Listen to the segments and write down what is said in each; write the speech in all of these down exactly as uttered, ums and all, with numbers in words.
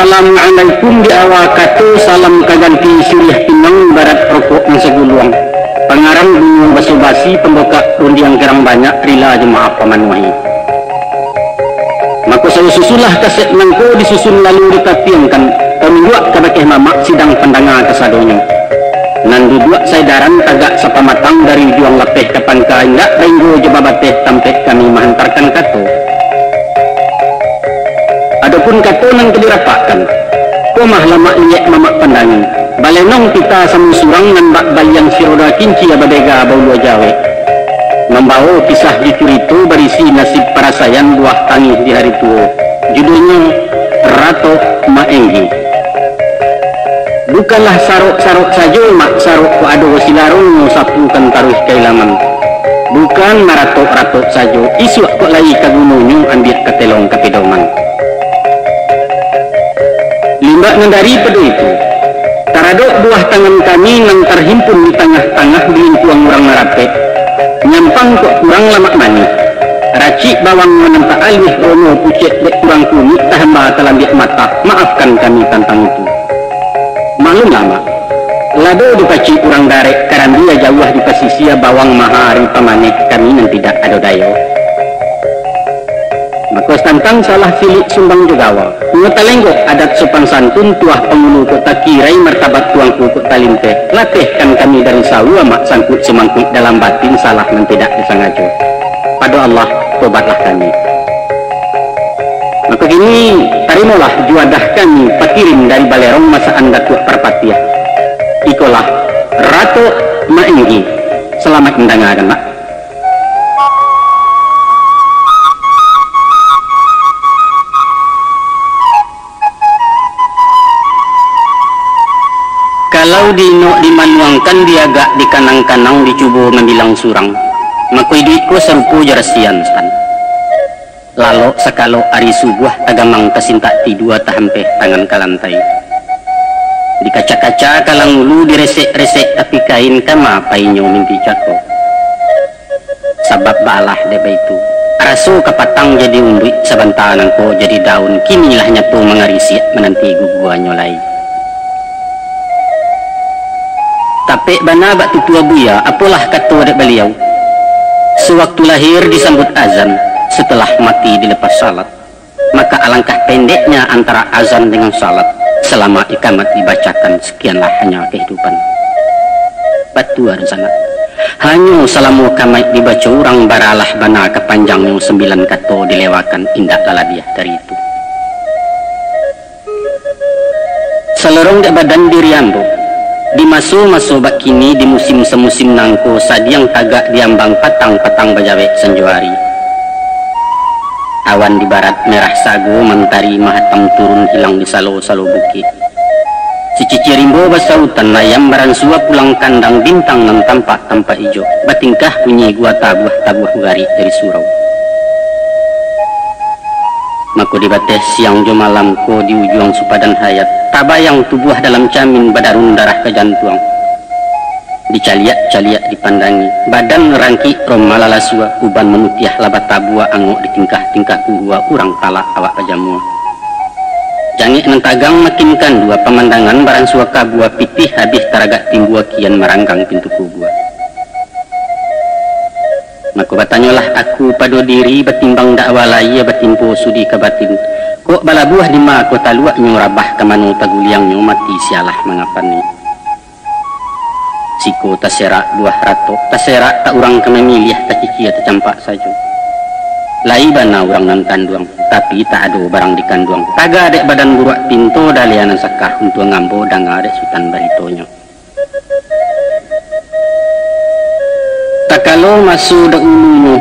Assalamualaikum di awa kato, salam ka ganti siriah pinang, ibarat rokok nan saguluang. Pangarang bunyo baso-basi, pambukak rundiang garang banyak, rila jo maaf pamanuahi. Mako sayo susunlah kasek nangko, disusun lalu ditatiangkan, tarunjuak kabakeh mamak, sidang pandanga kasadonyo. Nan duduak saedaran, tagak sapamatang, dari ujuang lapeh ka pangka, indak bainggo jo babateh, tampek kami mahantarkan kato. Adopun kato nan ka dirapakkan, ko mah lamak liek mamak pandangi, balenong pita samo surang, nan bak baliang si roda kincia, badega baulua jawek. Mambawo kisah jo curito, barisi nasib parasaian, buah tangih di hari tuo, judulnyo Ratok Maenggi. Bukanlah sarok-sarok sajo, Mak, sarok kok ado silarongnyo, sapukan taruih ka ilaman. Bukan maratok-ratok sajo, isuak kok lai ka gunonyo, ambiak ka telong ka pedoman. Limbak nan daripado itu, taradok buah tangan kami nan tarhimpun di tangah-tangah, di lingkuang urang nan rapek, nyampang kok kurang lamak manih. Racik bawang manampak aluih, rono pucek dek kurang kunik, tahamba talambiak matah, maafkan kami tantang itu. Maklumlah, Mak, lado dipacik urang darek, karambia jauah di pasisia, bawang maha ari pamaneh, kami nan tidak ado dayo. Mako, tantang salah silik sumbang jo gawa, nyo talenggok adat sopan santun, tuah pangulu kok takirai, martabat tuangku kok talinteh, latehkan kami dari saua, Mak, sangkuik sumangkuik dalam batin, salah nan tidak disangajo. Pado Allah, tobatlah kami. Mako kini, tarimolah juadah kami pakirim dari Balerong, masakan Datuak Parpatiah. Ikolah Ratok Maenggi. Salamaik mandangakan, Mak. Kalau diinok dimanuangkan, diagak dikanang-kanang, dicubo mambilang surang, mako iduik ko sarupo jo rasian, Sutan. Lalok sakalok ari subuah, tagamang tasintak tidua, tahampeh tangan ka lantai. Dikaca-kaca kalang ulu, diresek-resek tapi kain, kama painyo mimpi cako. Sabab baalah dek baitu, raso kapatang jadi unduik, sabanta nangko jadi daun, kini lah nyato mangarisiak, mananti guguanyo lai. Tapek bana bak tutua buya, apolah kato dek baliau, sawaktu lahir disambuik azan, satalah mati dilepas salat. Maka alangkah pendeknya antara azan dengan salat, salama ikamat dibacakan, sakianlah hanya kahidupan. Batua dunsanak. Hanyo salamo kamaik dibaco urang, baralah bana ka panjangnyo, sambilan kato dilewakan, indak lah labiah dari itu. Salorong dek badan diri ambo. Di maso-maso bak kini, di musim samusim nangko, sadiang tagak di ambang, patang-patang bajawek sanjo ari. Awan di barat merah sago, mantari mahatam turun, hilang di salo-salo bukik. Sicicia rimbo basautan, ayam baransua pulang kandang, bintang nan tampak-tampak ijo, batingkah bunyi gua, tabuah-tabuah garik dari surau. Mako di bateh siang jo malam ko, di ujuang supadan hayat, tabayang tubuah dalam camin, badarun darah ka jantuang. Dicaliak-caliak dipandangi, badan rangkik roma lah lasua, uban mamutiah lah batabua, angok di tingkah-tingkah kuhua, urang talak awak bajamua. Jangek nan tagang makin kandua, pamandangan baransua kabua, pitih habih taragak timbua, kian maranggang pintu kubua. Mako batanyolah aku pado diri, batimbang dakwa lahia, batimpo sudi ka batin. Kok balabuah di ma ko taluaknyo, rabah ka mano taguliangnyo, mati sialah mangapani. Siko taserak buah ratok, taserak tak urang ka mamiliah, takikia tacampak sajo. Lai bana urang nan kanduang, tapi tak ado barang dikanduang. Taga dek badan buruak pinto, dalia nan sakah untuang ambo, danga dek Sutan baritonyo. Takalo maso dahulunyo,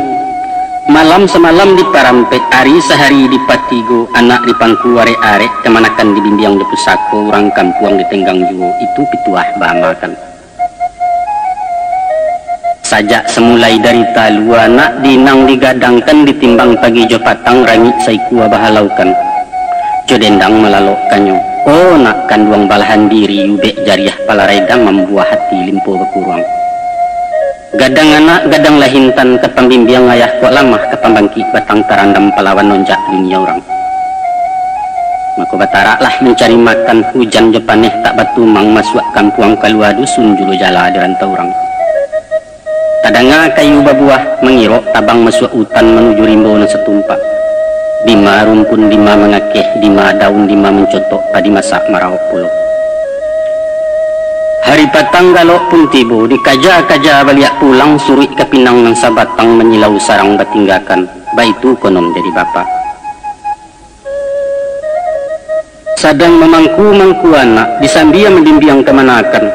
malam samalam diparampek, ari sahari dipatigo, anak dipangku arek-arek, kamanakan dibimbiang di pusako, urang kampuang ditenggang juo, itu pituah baamakan. Sajak samulai dari talua, nak dinang digadangkan, ditimbang pagi jo patang, rangik saikua bahalaukan. Jo dendang malalokkannyo. Oh, nak kanduang balahan diri, ubek jariah palarai dang, mambuah hati limpo bakuruang. Gadang anak, gadang lah intan, ka pambimbiang ayah kok lamah, ka pambangkik batang tarandam, palawan nonjak dunia urang. Mako bataraklah mancari makan, hujan jo paneh tak batumang, masuak kampuang kalua dusun, julu jala di rantau urang. Tadanga kayu babuah, mangirok tabang masuak utan, manuju rimbo nan satumpak. Dima rumpun, dima mangakeh, dima daun, dima mancotok, padi masak maraok pulo. Hari patang galok pun tibo, dikaja-kaja baliak pulang, suruik ka pinang nan sabatang, manyilau sarang batinggakan, baitu konon jadi bapak. Sadang mamangku-mangku anak, disambia mandimbiang kamanakan.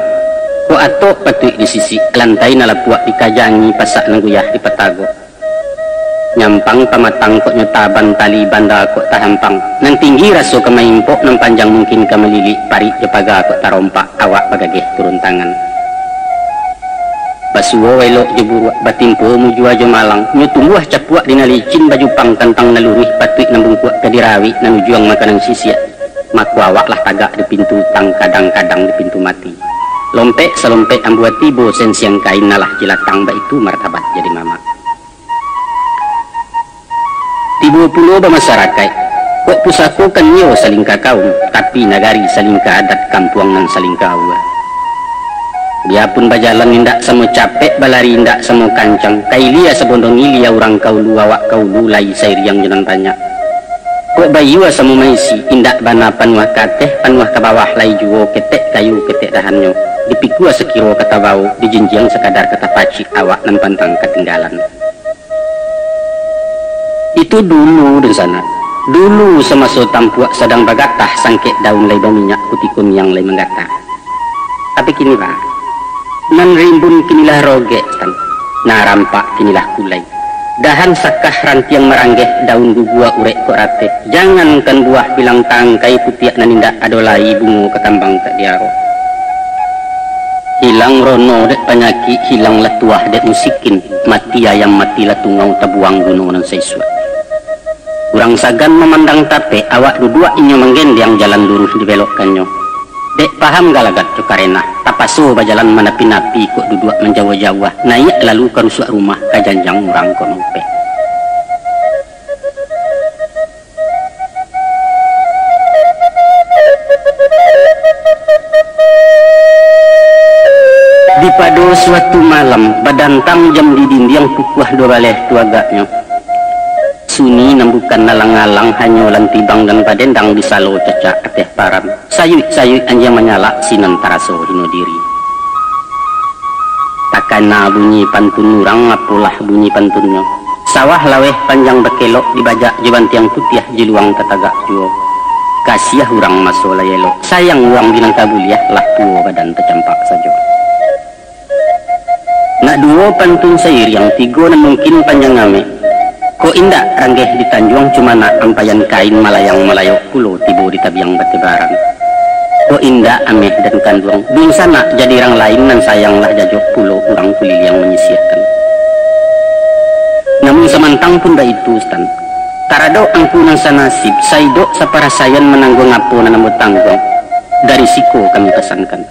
Kok atok patuik disisik, lantai nan lapuak dikajangi, pasak nan guyah dipatagok. Nyampang pamatang kok nyo taban, tali banda kok tahampang. Nan tinggi raso ka maimpok, nan panjang mungkin ka malilik, parik jo paga kok tarompak, awak bagageh turun tangan. Basuo elok jo buruak, batimpo mujua jo malang, nyo tumbuah capuak di nan licin, bajupang kantang nan luruih, patuik nan bungkuak ka dirawik, nan ujuang makanan sisiak. Mako awak lah tagak di pintu utang, kadang-kadang di pintu mati. Lompek salompek ambua tibo, sensiang kain alah jilatang, baitu martabat jadi mamak. Tibo pulo bamasarakaik, kok pusako kan iyo salingka kaum, tapi nagari salingka adat, kampuang nan salingka aua. Biapun bajalan indak samo capek, balari indak samo kancang, ka ilia sabondong ilia, urang ka ulu, awak ka ulu, lai sairiang jo nan banyak. Kok bayua samo maisi, indak bana panuah ka ateh, panuah ka bawah, lai juo ketek kayu, ketek dahannyo, dipikua sakiro ka tabao, dijinjiang sakadar ka tapacik, awak nan pantang katinggalan. Itu dulu dunsanak, dulu samaso tampuak sadang bagatah, sangkek daun lai baminyak, kutiko miang lai manggatah. Tapi kini, Pak, nan rimbun kini lah rogek, Tan, nan rampak kini lah kulai. Dahan sakah rantiang maranggeh, daun gugua urek kok rateh. Jangankan buah bilang tangkai, putiak nan indak ado lai, bungo katambang tak diarok. Hilang rono dek panyakik, hilang lah tuah dek musikin, mati ayam mati lah tungau, tabuang guno nan saisuak. Urang sagan mamandang tapek, awak duduak inyo manggendiang, jalan luruih dibelokkannyo. Dek paham galagat jo karenah, tapaso bajalan manapi-napi, kok duduak manjauah-jauah, naiak lalu ka rusuak rumah, ka janjang urang kok maupek. Di pado suatu malam, badantang jam di dindiang, pukuah duo baleh tu agaknyo. Sunyi nan bukan alang-alang, hanyo lantibang nan badendang, di salo cacak ateh paran. Sayuik-sayuik anjiang manyalak, sinan taraso hino diri. Takana bunyi pantun urang, apolah bunyi pantunnyo. Sawah laweh panjang bakelok, dibajak jo bantiang putiah, jiluang tatagak juo. Kasiah urang maso lai elok, sayang urang di nan ka buliah, lah tuo badan tacampak sajo. Nak duo pantun sairiang, tigo nan mungkin panjang amek. Kok indak ranggeh di tanjuang, cumanak ampaian kain, malayang malayok pulo tibo di tabiang batebaran. Kok indak ameh dan kanduang, dunsanak jadi rang lain, nan sayang lah jajok pulo urang kuliliang manyisiahkan. Namun samantang pun baitu, Stan. Taradok angku nan sanasib, saidok saparasaian, manangguang apo nan ambo tangguang, dari siko kami pasankan.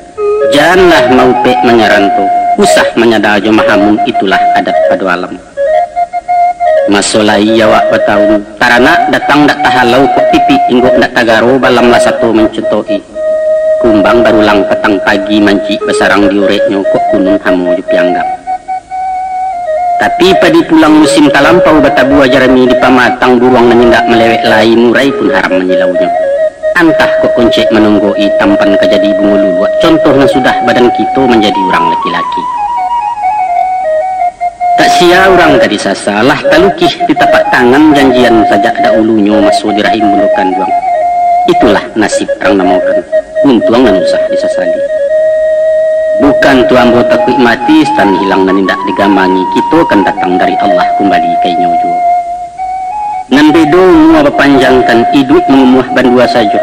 Janlah maupek manyaranto, usah manyada jo mahamun, itulah adat pado alam. Maso lai awak batahun, taranak datang dak tahalau, kok tipik inggok dak tagaro, balam lah sato mancutoki. Kumbang barulang patang pagi, mancik basarang di ureknyo, kok kunun hamo jo pianggang. Tapi padi pulang musim talampau, batabua jarami di pamatang, buruang nan indak malewek lai, murai pun haram manyilaunyo. Antah kok koncek manonggok-i, tampan ka jadi bungo luluak, contoh nan sudah badan kito manjadi urang laki-laki. Tak sia urang ka disasa, lah talukih di tapak tangan janjian sajak dahulunyo, maso di rahim bundo kanduang. Itulah nasib rang namokan, untuang nan usah disasali. Bukan tu ambo takuik mati, Stan, hilang nan indak digamangi, kito kan datang dari Allah, kumbali ka inyo juo. Nan bedo umua bapanjangkan, iduik mangumuah bandua sajo.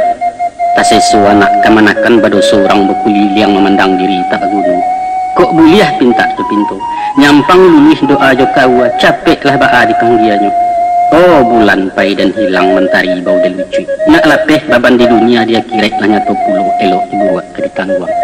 Taseso anak kamanakan, badoso urang bakuliliang, mamandang diri tak baguno. Kok buliah pintak jo pinto, nyampang luluih doa jo kaua, capeklah baa dipanggianyo. Oh, bulan pai dan hilang, mantari bau dalucuik. Nak lapeh baban di dunia, di akiraik lah nyato pulo, elok diburuak ka ditangguang.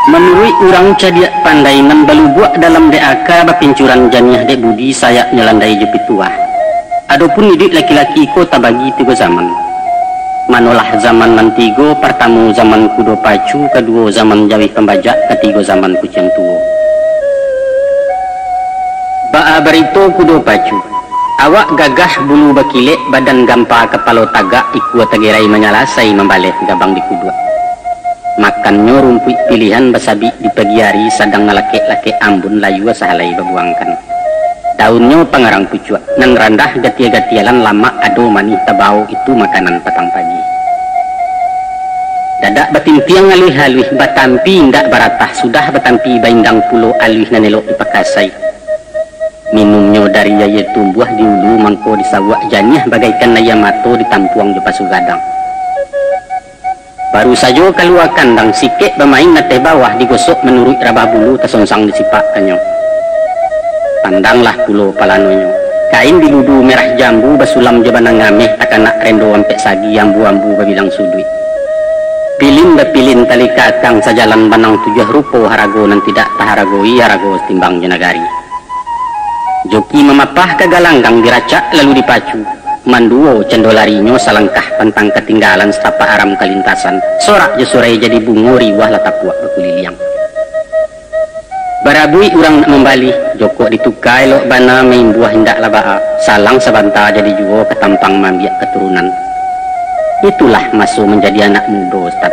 Manuruik Urang cadiak pandai nan balubuak dalam dek aka, bapincuran janiah dek budi, sayaknyo landai jo pituah. Adopun iduik laki-laki ko tabagi tigo zaman. Manolah zaman nan tigo, partamo zaman kudo pacu, kaduo zaman jawih pambajak, katigo zaman kuciang tuo. Baa barito kudo pacu? Awak gagah, bulu bakilek, badan gampa, kapalo tagak, ikua tagerai manyalasai mambaleh gabang di kuduak. Makannyo rumpuik pilihan basabik di pagi ari, sadang nalakek-lakek ambun, layua sahalai babuangkan. Daunnyo pangarang pucuak, nan randah gatia-gatialan, lamak ado manih tabao, itu makanan patang pagi. Dadak batimpiang aluih-aluih, batampi indak baratah, sudah batampi baindang pulo aluih nan elok dipakasai. Minumnyo dari aia tumbuah di ulu, mangko disauak janiah bagaikan aia mato, ditampuang jo pasu gadang. Baru sajo kalua kandang, sikek bamain ateh bawah, digosok manuruik rabah bulu, tasonsang di sipak kanyo. Pandanglah pulo palanonyo. Kain diludu merah jambu, basulam jo banang ameh, takanak rendo ampek sagi, ambu-ambu babilang suduik. Pilin bapilin tali kakang, sajalan banang tujuah rupo, harago nan tidak taharagoi, harago satimbang jo nagari. Joki mamapah ka galanggang, diracak lalu dipacu. Manduo cando larinyo, salangkah pantang katinggalan, satapak aram kalintasan. Sorak jo surai jadi bungo, riwah lah tapuak bakuliliang. Barabuik urang nak mambalih, jokok dituka elok bana, maimbuah indak lah baa, salang sabanta jadi juo, katampang maambiak katurunan. Itulah maso manjadi anak mudo, Ustaz.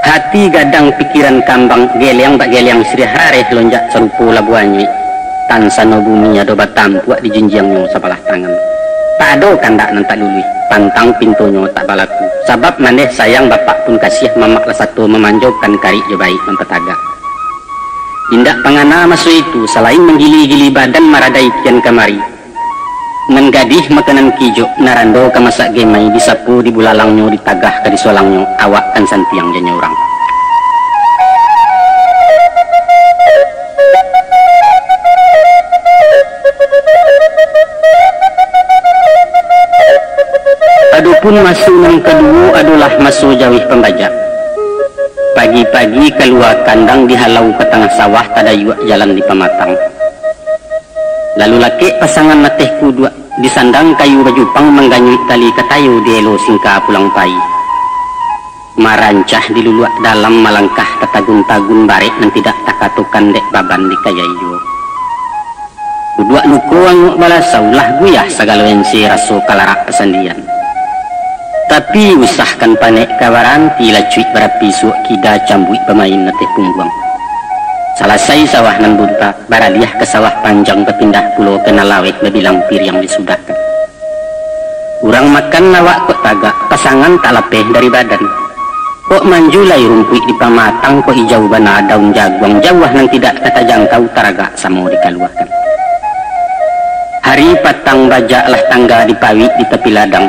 Hati gadang, pikiran kambang, geliang bak geliang, siriah rareh lonjak, sarupo labuah anyuik. Tansano bumi ado batampuak, dijinjiangnyo sabalah tangan. Tak ado kandak nan tak luluih, pantang pintonyo tak balaku. Sabab mandeh sayang bapak pun kasiah, mamak lah sato mamanjokan, karik jo baik mampatagak. Indak pangana maso itu, salain manggili-gili badan, maradai kian kamari. Nan gadih makanan kijok, nan rando ka masak gemai, disapo di bulalangnyo, ditagah ka disolangnyo, awak kan santiang janyo urang. Adopun maso nan kaduo adolah maso jawih pambajak. Pagi-pagi kalua kandang, dihalau ka tangah sawah, tadayuak jalan di pamatang. Lalu lakek pasangan ateh kuduak, disandang kayu bajupang, mangganyuik tali katayo, dielo singka pulang pai. Marancah di luluak dalam, malangkah tatagun-tagun, barek nan tidak takatokan, dek baban dikayai juo. Kuduak luko angok balasau, lah guyah sagalo ense, raso kalarak pasandian. Tapi usahkan panek ka baranti, lacuik barapi suok kida, cambuik bamain ateh pungguang. Salasai sawah nan bunta, baraliah ka sawah panjang, bapindah pulo ka nan laweh, babilang piriang disudahkan. Urang makan awak kok tagak, pasangan tak lapeh dari badan. Kok manjulai rumpuik di pamatang, kok ijau bana daun jaguang, jauah nan tidak ka tajangkau, taragak samo dikaluakan. Hari patang bajak lah tangga, dipawik di tapi ladang,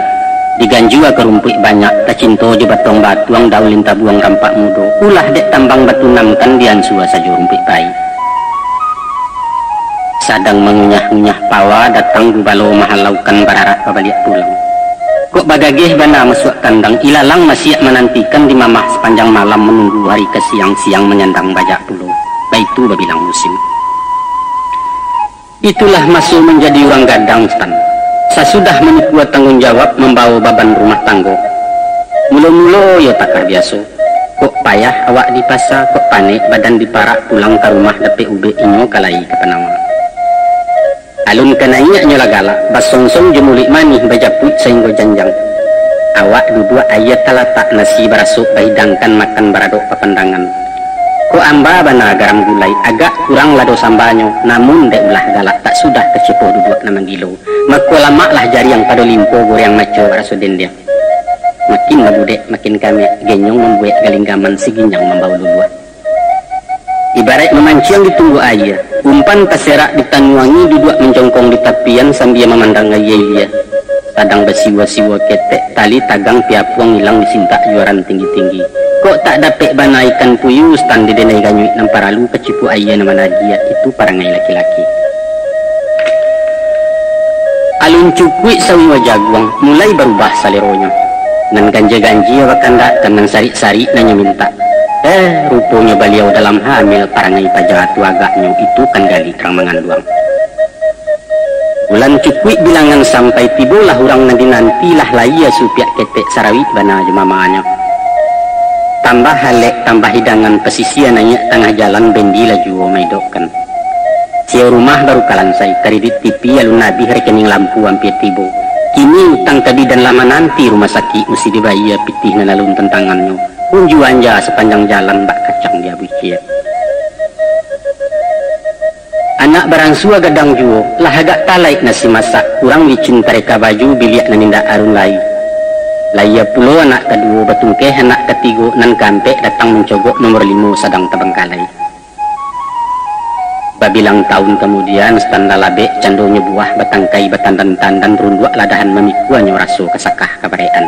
diganjua ka rumpuik banyak, tacinto jo batuang-batuang, daun lintabuang rampak mudo, ulah dek tambang batunamkan, diansua sajo rumpuik pai. Sadang mangunyah-ngunyah pawa, datang gubalo mahalaukan, bararak babaliak pulang. Kok bagageh bana masuak kandang, ilalang masiak manantikan, di mamah sapanjang malam, manunggu hari ka siang, siang manyandang bajak pulo. Baitu babilang musim. Itulah maso manjadi urang gadang, Stan. Sasudah manikua tangguang jawab, mambawo baban rumah tanggo. Mulo-mulo iyo takah biaso. Kok payah awak di pasa, kok panek badan diparak, pulang ka rumah dapek ubek, inyo ka lai ka panawa. Alun ka naiaknyo lah galak, basongsong jo muluik manih, bajapuik sainggo janjang. Awak duduak, aia talatak, nasi barasok, bahidangkan, makan baradok papandangan. Kok amba bana garam gulai, agak kurang lado sambanyo, namun dek ulah galak, tak sudah kacipoh duduak nan manggilo. Mako lamaklah jariang pado limpo, goreang maco raso dendeng. Makin babudek makin kamek, genyong mambuek galinggaman, siginjang mambawo luluak. Ibaraik mamanciang di tunggua aia, umpan taserak ditanuangi, duduak manjongkong di tapian sambia mamandang aia ilia. Sadang basiwa-siwa ketek, tali tagang piapuang, ilang disintak juaran tinggi-tinggi. Kok tak dapek bana ikan puyuh, Stan, di denai ganyuik nan paralu, kacipuak aia nan managiah, itu parangai laki-laki. Alun cukuik sawiwa jaguang, mulai barubah saleronyo. Nan ganjia-ganjia bakandak, ka nan sarik-sarik nan nyo mintak. Eh, ruponyo baliau dalam hamil parangai paja tu agaknyo itu kan gali rang manganduang. Bulan cukuik bilangan sampai tibolah urang nan dinanti, lah lahia supiak ketek sarawik bana jo mamanyo. Tambah alek, tambah hidangan, pasisia naiak tangah jalan bendi lah juo maidokkan. Siau rumah baru kalansai, kredit T V alun abih, rekening lampu ampia tibo. Kini utang ka bidan lah mananti, rumah sakik musti dibayia, pitih nan alun tantangannyo. Unju anja sapanjang jalan bak kacang diabuih ciek. Anak baransua gadang juo, lah agak talaik nasi masak, kurang licin tareka baju, biliak nan indak arun lai. Lahia pulo anak kaduo, batungkeh anak katigo, nan kaampek datang mancogok, nomor limo sadang tabangkalai. Babilang taun kamudian, stan lah labek, candonyo buah batangkai, batandan-tandan runduak ladahan, mamikuanyo raso kasakah kabarekan.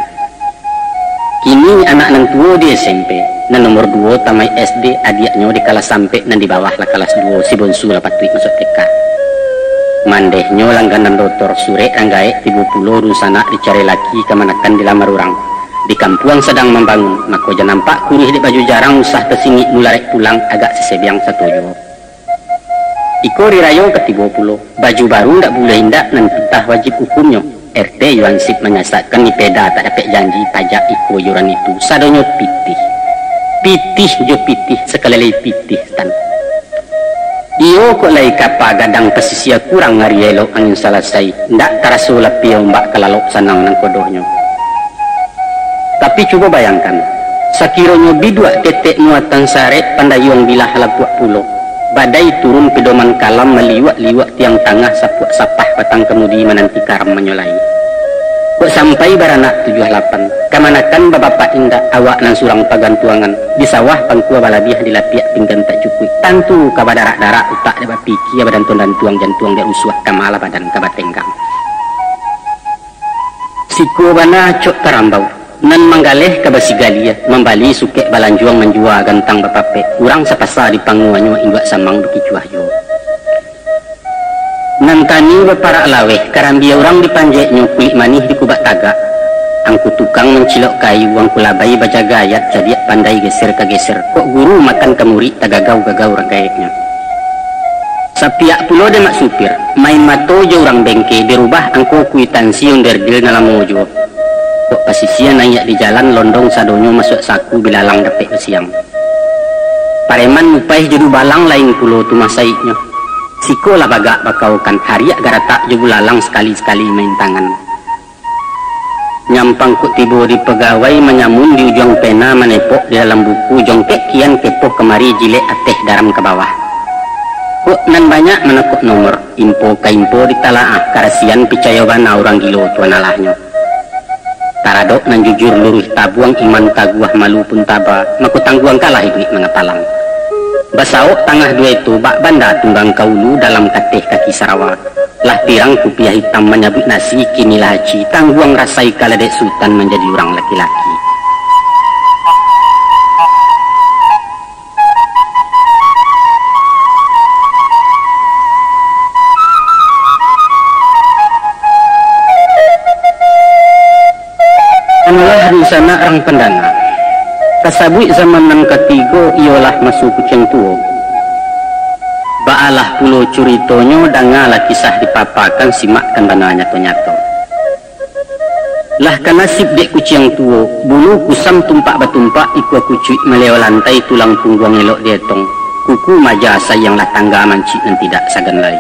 Kini anak nan tuo di S M P, nan nomor duo tamaik S D, adiaknyo di kalas ampek, nan di bawah lah kalas duo, si bonsu lah patuik masuak T K. Mandehnyo langganan dotor, surek rang gaek tibo pulo, dunsanak dicari laki, kamanakan dilamar urang. Di kampuang sadang mambangun, mako jan nampak kuruih dek baju jarang, usah tasingik mularek pulang, agak sisebiang sato juo. Iko rirayo katibo pulo, baju baru ndak buliah indak, nan pitah wajib ukumnyo. R T yo ansip manyasakkan, ipeda tak dapek janji, pajak iko iuran itu, sadonyo pitih. Pitih jo pitih, sakali lai pitih tan. Iyo kok lai kapa gadang pasisia, kurang ari elok angin salasai, ndak taraso lapia ombak ka lalok, sanang nan kodohnyo. Tapi cubo bayangkan, sakironyo biduak ketek muatan sarek, pandayuang bilah lapuak pulo, badai turun pedoman kalam, maliuak-liuak tiang tangah, sapuak sapah batang kamudi, mananti karam manyolai. Kok sampai baranak tujuah lapan, kamanakan babapak indak, awak nan surang pagantuangan, di sawah pangkua balabiah, di lapiak pinggan tak cukuik, tantu ka badarak-darak utak dek bapikia, badantuang-dantuang jantuang dek rusuah, ka malah badan ka batenggang. Siko bana acok tarambau, nan manggaleh ka basigalia, mambali sukek balanjuang, manjua gantang bapapek, urang sapasa dipanguanyo, induak samang bakicuah juo. Nan tani baparak laweh, karambia urang dipanjeknyo, kulik manih dikubak tagak. Angku tukang mancilok kayu, angku labai bajaga ayat, cadiak pandai geser ka geser, kok guru makan ka murik, tagagau-gagau rang gaeknyo. Sapiak pulo dek mak supir, main mato jo urang bengke, dirubah angko kuitansi onderdil nan lamo juo. Kok pasisia naiak di jalan, londong sadonyo masuak saku, bilalang dapek basiang. Pareman mupaih jo dubalang, lain pulo tu masaiknyo. Siko lah bagak bakaokan, hariak garatak jo bulalang, sakali-sakali main tangan. Nyampang kok tibo di pagawai, manyamun di ujuang pena, manepok di dalam buku, jongkek kian kepoh kamari, jilek ateh daram ka bawah. Kok nan banyak manakok nomor, info ka info ditalaah, karasian picayo bana, urang gilo tu analahnyo. Taradok nan jujur luruih tabuang, iman taguah malu pun taba, mako tangguang kalah iduik mangapalang. Basaok tangah duo itu, bak banda tunggang ka ulu, dalam kateh kaki sarawa. Lah pirang kupiah itam manyabuik nasi, kini lah aci, tangguang rasai kaladek sutan, manjadi urang laki-laki. Inolah di sanak rang pandanga. Tasabuik zaman nan katigo, iyolah maso kuciang tuo. Baalah pulo curitonyo, dangalah kisah dipapakan, simakkan bana nyato-nyato. Lah ka nasib dek kuciang tuo, bulu kusam tumpak batumpak, ikua kucuik maleo lantai, tulang pungguang elok dietong, kuku maja sayang lah tangga, mancik nan tidak sagan lai.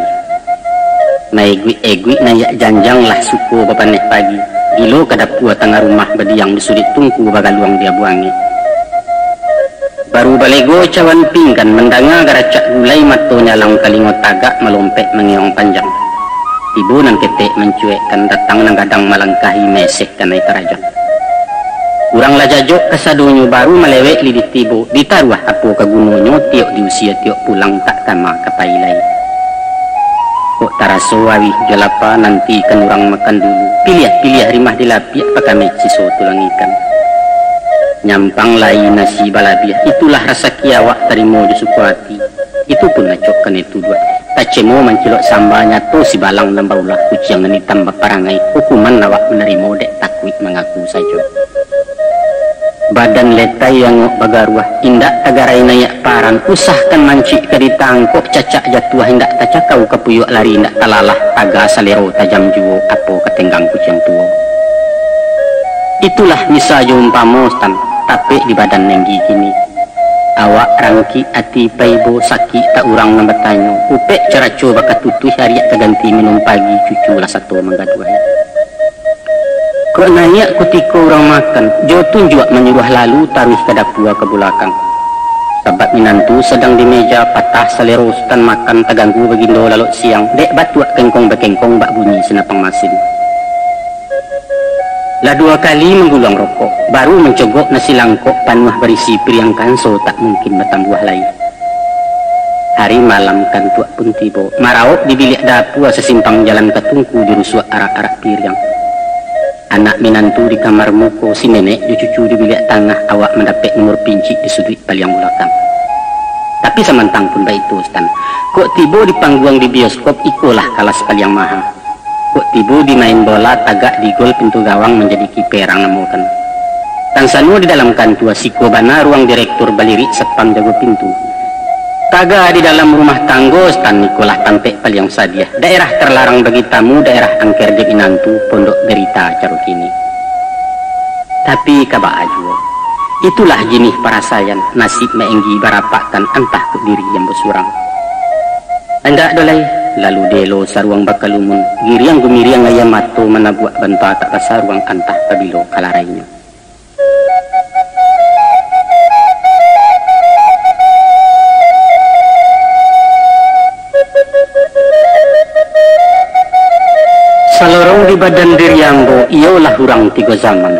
Maeguik-eguik naiak janjang, lah suko bapaneh pagi, gilo ka dapua tangah rumah, badiang di suduik tungku, bagaluang di abu angek. Baru balego cawan pinggan, mandanga garacak gulai, mato nyalang kalingo tagak, malompek mangeong panjang. Tibo nan ketek mancuekkan, datang nan gadang malangkahi, meseh kanai tarajang. Urang lah jajok kasadonyo, baru malewek lidi tibo, ditaruah apo ka gunonyo, tiok diusia tiok pulang, tak tama ka pai lai. Kok taraso awih jo lapa, nantikan urang makan dulu, piliah-piliah rimah dilapiak, pakameh siso tulang ikan. Nyampang lai nasi balabiah, itulah rasaki awak, tarimo jo suko ati. Itu pun acok kanai tuduak. Tacemo mancilok samba, nyato sibalang nan baulah, kuciang nan itam baparangai, hukuman awak manarimo, dek takuik mangaku sajo. Badan letai angok bagaruah, indak tagarai naiak paran, usah kan mancik ka ditangkok, cacak jatuah indak tacakau, kapuyuak lari indak talalah, taga salero tajam juo, apo ka tenggang kuciang tuo. Itulah misa jo umpamo, Sutan, tapek di badan Nenggi kini. Awak rangkik ati paibo, sakik tak urang nan batanyo, upek caraco bakatutuih, ariak ka ganti minum pagi, cucu lah sato manggaduahi. Kok naiak kutiko urang makan, jo tunjuak manyuruah lalu, taruih ka dapua ka bulakang. Sabab minantu sadang di meja, patah salero Sutan makan, taganggu bagindo lalok siang, dek batuak kengkong bakengkong bak bunyi sinapang masin. Lah duo kali mangguluang rokok, baru mancogok nasi langkok panuah barisi piriang kanso, tak mungkin batambuah lai. Hari malam kantuak pun tibo, maraok di biliak dapua, sasimpang jalan ka tungku, dirusuak arak-arak piriang. Anak minantu di kamar muko, si nenek jo cucu di biliak tangah, awak mandapek nomor pincik di suduik paliang bulakang. Tapi samantang pun baitu, Sutan, kok tibo di pangguang di bioskop, ikolah kalas paliang maha. Kok tibo di main bola, tagak di gol pintu gawang, manjadi kiper urang namokan. Tansano di dalam kantua, siko bana ruang direktur, balirik satpam jago pintu. Taga di dalam rumah tanggo, Sutan, ikolah tampek paliang sadiah. Daerah tarlarang bagi tamu, daerah angker dek minantu, pondok derita caro kini. Tapi ka baa juo, itulah jinih parasaian, nasib maenggi barapakkan, antah kok diri ambo surang. Indak doh lai, lalu dielo saruang bakalumun, giriang gumiriang aia mato manabuak, banta tak basaruang, antah pabilo ka larainyo. Salorong di badan diri ambo, iyolah urang tigo zaman.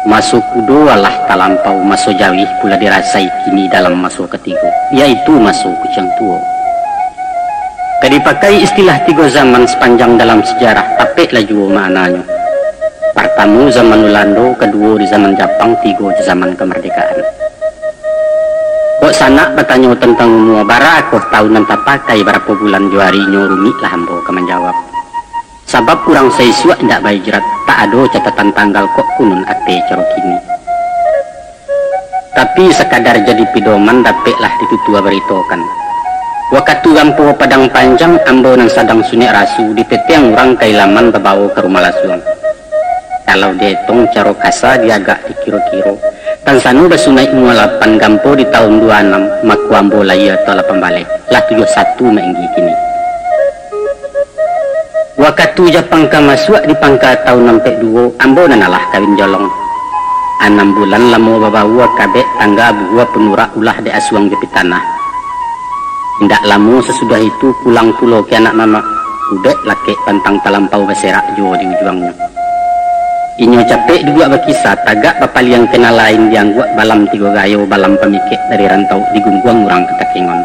Maso kudo alah talampau, maso jauih pulo dirasai, kini dalam maso katigo, yaitu maso kuciang tuo. Ka dipakai istilah tigo zaman sapanjang dalam sajarah, tapeklah juo maknanyo. Partamo zaman Ulando, kaduo di zaman Japang, tigo di zaman kamardekaan. Kok sanak batanyo tantang umua, barakoh taun nan tapakai, barapo bulan jo arinyo, rumiklah ambo ka manjawab. Sabab urang saisuak indak bahijrat, tak ado catatan tanggal, kok kunun ateh caro kini. Tapi sakadar jadi pidoman, dapeklah ditutua baritokan. Wakatu gampo Padang Panjang, ambo nan sadang sunek rasu, ditetiang urang ka Ilaman, babawo ka rumah lasuang. Kalau dietong caro kasa, diagak dikiro-kiro, tansano basunaik umua lapan, gampo di taun duo anam, mako ambo lahia taun lapan baleh, lah tujuah satu maenggi kini. Wakatu Japang ka masuak di pangka taun ampek duo, ambo nan alah kawin jolong. Anam bulan lamo babaua, kabek tangga buah, panurak ulah dek asuang jo pitanah. Indak lamo sasudah itu, pulang pulo ka anak mamak, ubek lakek pantang talampau baserak juo di ujuangnyo. Inyo capek duduak bakisa, tagak bapaliang ka nan lain, diangguak balam tigo gayo, balam pamikek dari rantau, digungguang urang ka takengon.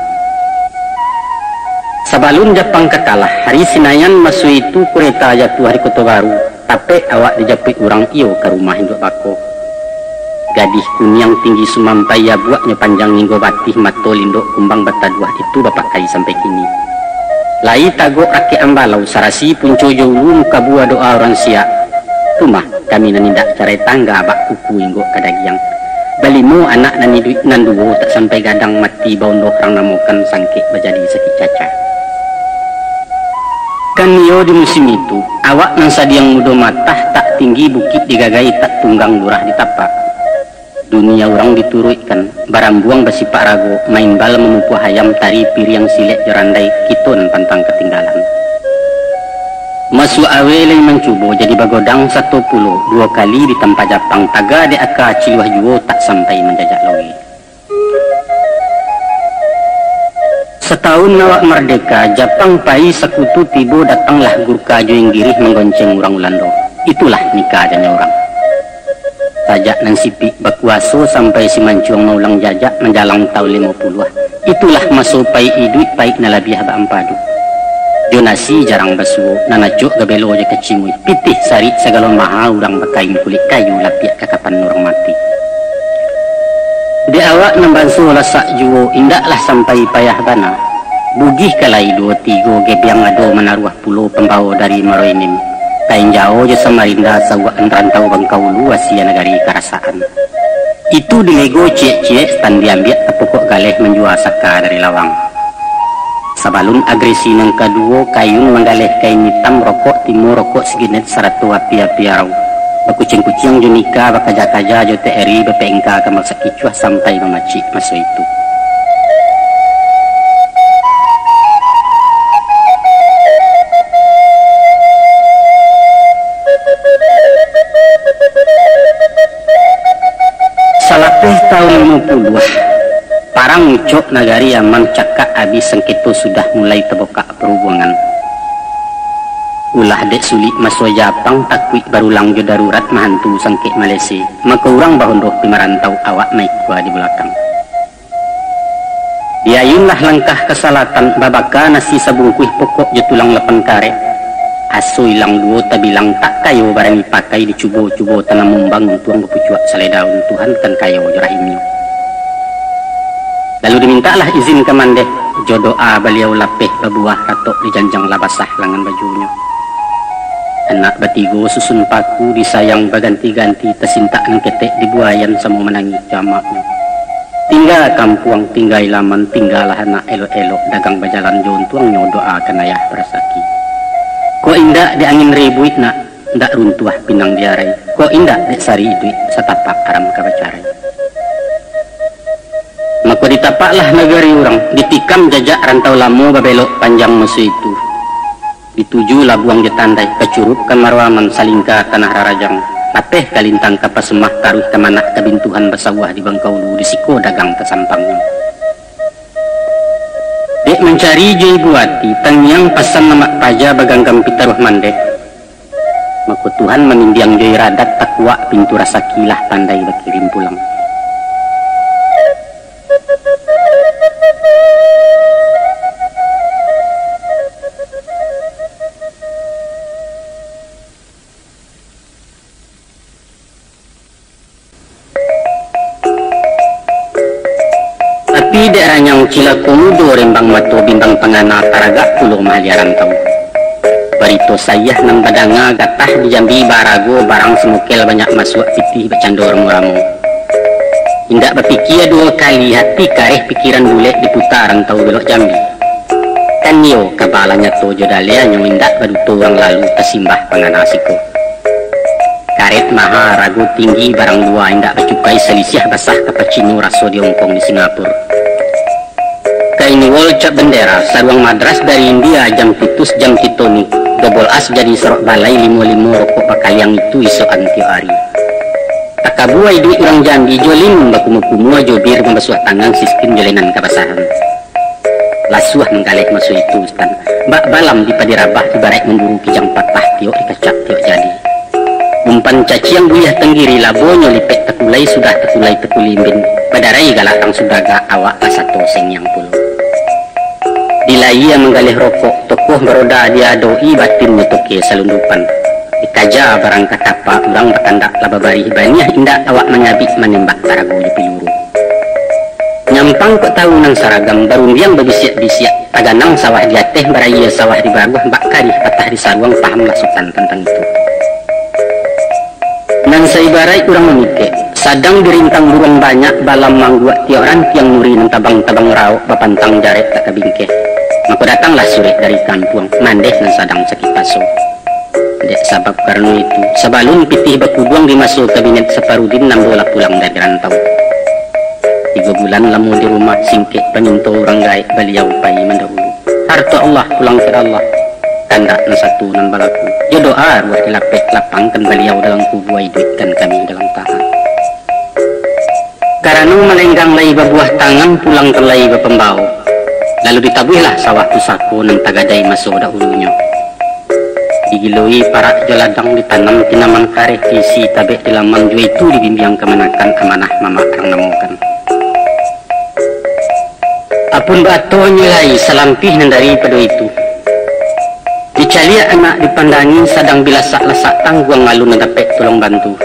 Sabalun Japang ka kalah, hari Sinayan maso itu kureta jatuah di Koto Baru, tapek awak dijapuik urang iyo ka rumah induak bako. Gadih kuniang tinggi sumampai, abuaknyo panjang hinggo batih, mato lindok kumbang bataduah, itu bapakai sampai kini. Lai tagok rakek ambalau, sarasi punco jo ulu, muka bua doa urang siak. Tumah kami nan indak carai tangga, bak kuku inggok ka dagiang. Balimo anak nan iduik nan duo, tak sampai gadang mati baundoh, rang namokan sangkek bajadi sakik caca. Kan iyo di musim itu, awak nan sadiang mudo matah, tak tinggi bukik digagai, tak tunggang lurah ditapak. Dunia urang dituruikkan, barambuang basipak rago, main bal mamupuah ayam, tari piriang silek jo randai, kito nan pantang katinggalan. Masuak aweh lai mancubo jadi bagodang sato pulo, duo kali ditampa Japang, taga dek aka ciluah juo, tak sampai manjajak logeh. Sataun awak mardeka, Japang pai sakutu tibo, datanglah Gurkha jo Inggirih manggonceng urang Ulando. Itulah nikah janyo urang. Sajak nan Sipik bakuaso sampai si Mancuang maulang jajak manjalang taun limo puluah. Itulah maso paik iduik, paik nan labiah baampadu. Jo nasi jarang basuo, nan acok gabelo jo kacimuih, pitih sarik sagalo maha, urang bakain kulik kayu, lapiak ka kapan urang mati. Dek awak nan banso lasak juo, indaklah sampai payah bana. Bugih ka lai duo tigo, gebiang ado manaruah pulo pambawo dari Maroinim, Kain Jao jo Samarinda, sauak an rantau Bangkaulu, asia nagari karasaan. Itu dilego ciek-ciek, stan diambiak ka pokok galeh manjua saka dari lawang. Sabalun agresi nan kaduo, kayun manggaleh kain itam, rokok timo, rokok siginet, sarato api-api arau. Bakuciang-kuciang jo nika, bakaja-kaja jo T R I, bapengka ka masak kicuah sampai mamacik maso itu. Salapeh taun limo puluah, parang ucok nagari aman, cakak abih sangketo, sudah mulai tabokak parubuangan. Ulah dek sulik maso Japang, takuik barulang jo darurat, mahantu sangkek malese, mako urang bahondoh pi marantau, awak maikua di bulakang. Diayunlah langkah ka salatan, babaka nasi sabungkuih, pokok jo tulang lapan karek. Aso ilang duo tabilang, tak kayo barani pakai, dicubo-cubo tanam mumbang, untuang bapucuak salai daun, Tuhan kan kayo jo rahimnyo. Lalu dimintaklah izin ka mandeh, jo doa baliau lapeh babuah, ratok dijanjang lah basah langan bajunyo. Anak batigo susun paku, disayang baganti-ganti, tasintak nan ketek dibuayan, samo manangih jo amaknyo. Tingga kampuang, tingga ilaman, tinggalah anak elok-elok, dagang bajalan jo untuangnyo, doakan ayah barasaki. Kok indak dek angin ribuik nak, ndak runtuah pinang diarai, kok indak dek sari iduik, satapak aram ka bacarai. Mako ditapaklah nagari urang, ditikam jajak rantau lamo, babelok panjang maso itu. Dituju labuang jo tandai, ka curup ka maruaman, salingka tanah rarajang, lapeh ka lintang ka pasemah, taruih ka manak ka bintuhan, basawah di Bangkaulu, di siko dagang tasampangnyo. Dek mancari jo ibu ati, tangiang pasan mamak paja, baganggam pitaruah mandeh. Mako Tuhan mamindiang jo iradat, takuak pintu rasaki, lah pandai bakirim pulang. Tapi dek ranyang cilako mudo, rembang mato bimbang pangana, taragak pulo mahalia rantau. Barito sayah nan badanga, gatah di Jambi barago, barang samukel banyak masuak, pitih bacando ramo-ramo. Indak bapikia duo kali, hati kareh pikiran bulek, diputa rantau belok Jambi. Kan iyo, kaba lah nyato jo dalianyo, indak baduto urang lalu, tasimbah pangana siko. Karet maha, rago tinggi, barang lua indak bacukai, salisiah basah ka pacino, raso di Hongkong, di Singapura. Kain wol cap bendera, saruang madras dari India, jam pitus, jam titonik, dobol as jadi sorok balai, limo-limo rokok bakaliang, itu isokan tiok ari. Takabua iduik urang Jambi, jo linun bakumua-kumua, jo bir mambasuah tangan, sistim jo lenan kabasahan. Lasuah manggaleh maso itu, Ustaz. Bak balam di padi rabah, ibaraik mamburu kijang patah, tiok dikacak, tiok jadi. Umpan caciang buliah tanggiri, labonyo lipek takulai, sudah takulai takulimbin, badarai galak rang sudagak, awak lah sato sengiang pulo. Dilayia manggaleh rokok, tokoh baroda diadoi, batinnyo toke salundupan. Dikaja barang ka tapa, urang bakandak lah babarih, baniah indak awak manyabik, manembak tarago jo piluru. Nyampang kok tahu nan saragam, barundiang babisiak-bisiak, taganang sawah di ateh, barayia sawah di baruah, bak karih patah di saruang, pahamlah Sutan tantang itu. Nan saibaraik urang mamikek, sadang dirintang buruang banyak, balam mangguak tiok rantiang, nuri nan tabang-tabang raok, bapantang jarek tak ka bingkeh. Mako datanglah surek dari kampuang, mandeh nan sadang sakik paso. Dek sabab karano itu, sabalun pitih bakuduang, di maso kabinet Saparudin, ambo lah pulang dari rantau. Tigo bulan lamo di rumah, singkek paminto urang gaek, baliau pai mandahulu. Harto Allah, pulang ka Allah. Kandak nan satu nan balaku. Jo doa ruah dilapek, lapangkan baliau dalam kubua, iduikkan kami dalam tahan. Karano malenggang lai babuah tangan, pulangkan lai bapambao. Lalu ditabuihlah sawah pusako, nan tagadai maso dahulunyo. Digiloi parak jo ladang, ditanam tinaman kareh, diisi tabek di laman, jo itu dibimbiang kamanakan, amanah mamak rang namokan. Apun baatonyo lai salampih nan daripado itu. Dicaliak anak dipandangi, sadang bilasak-lasak tangguang, alun nan dapek tulong bantu.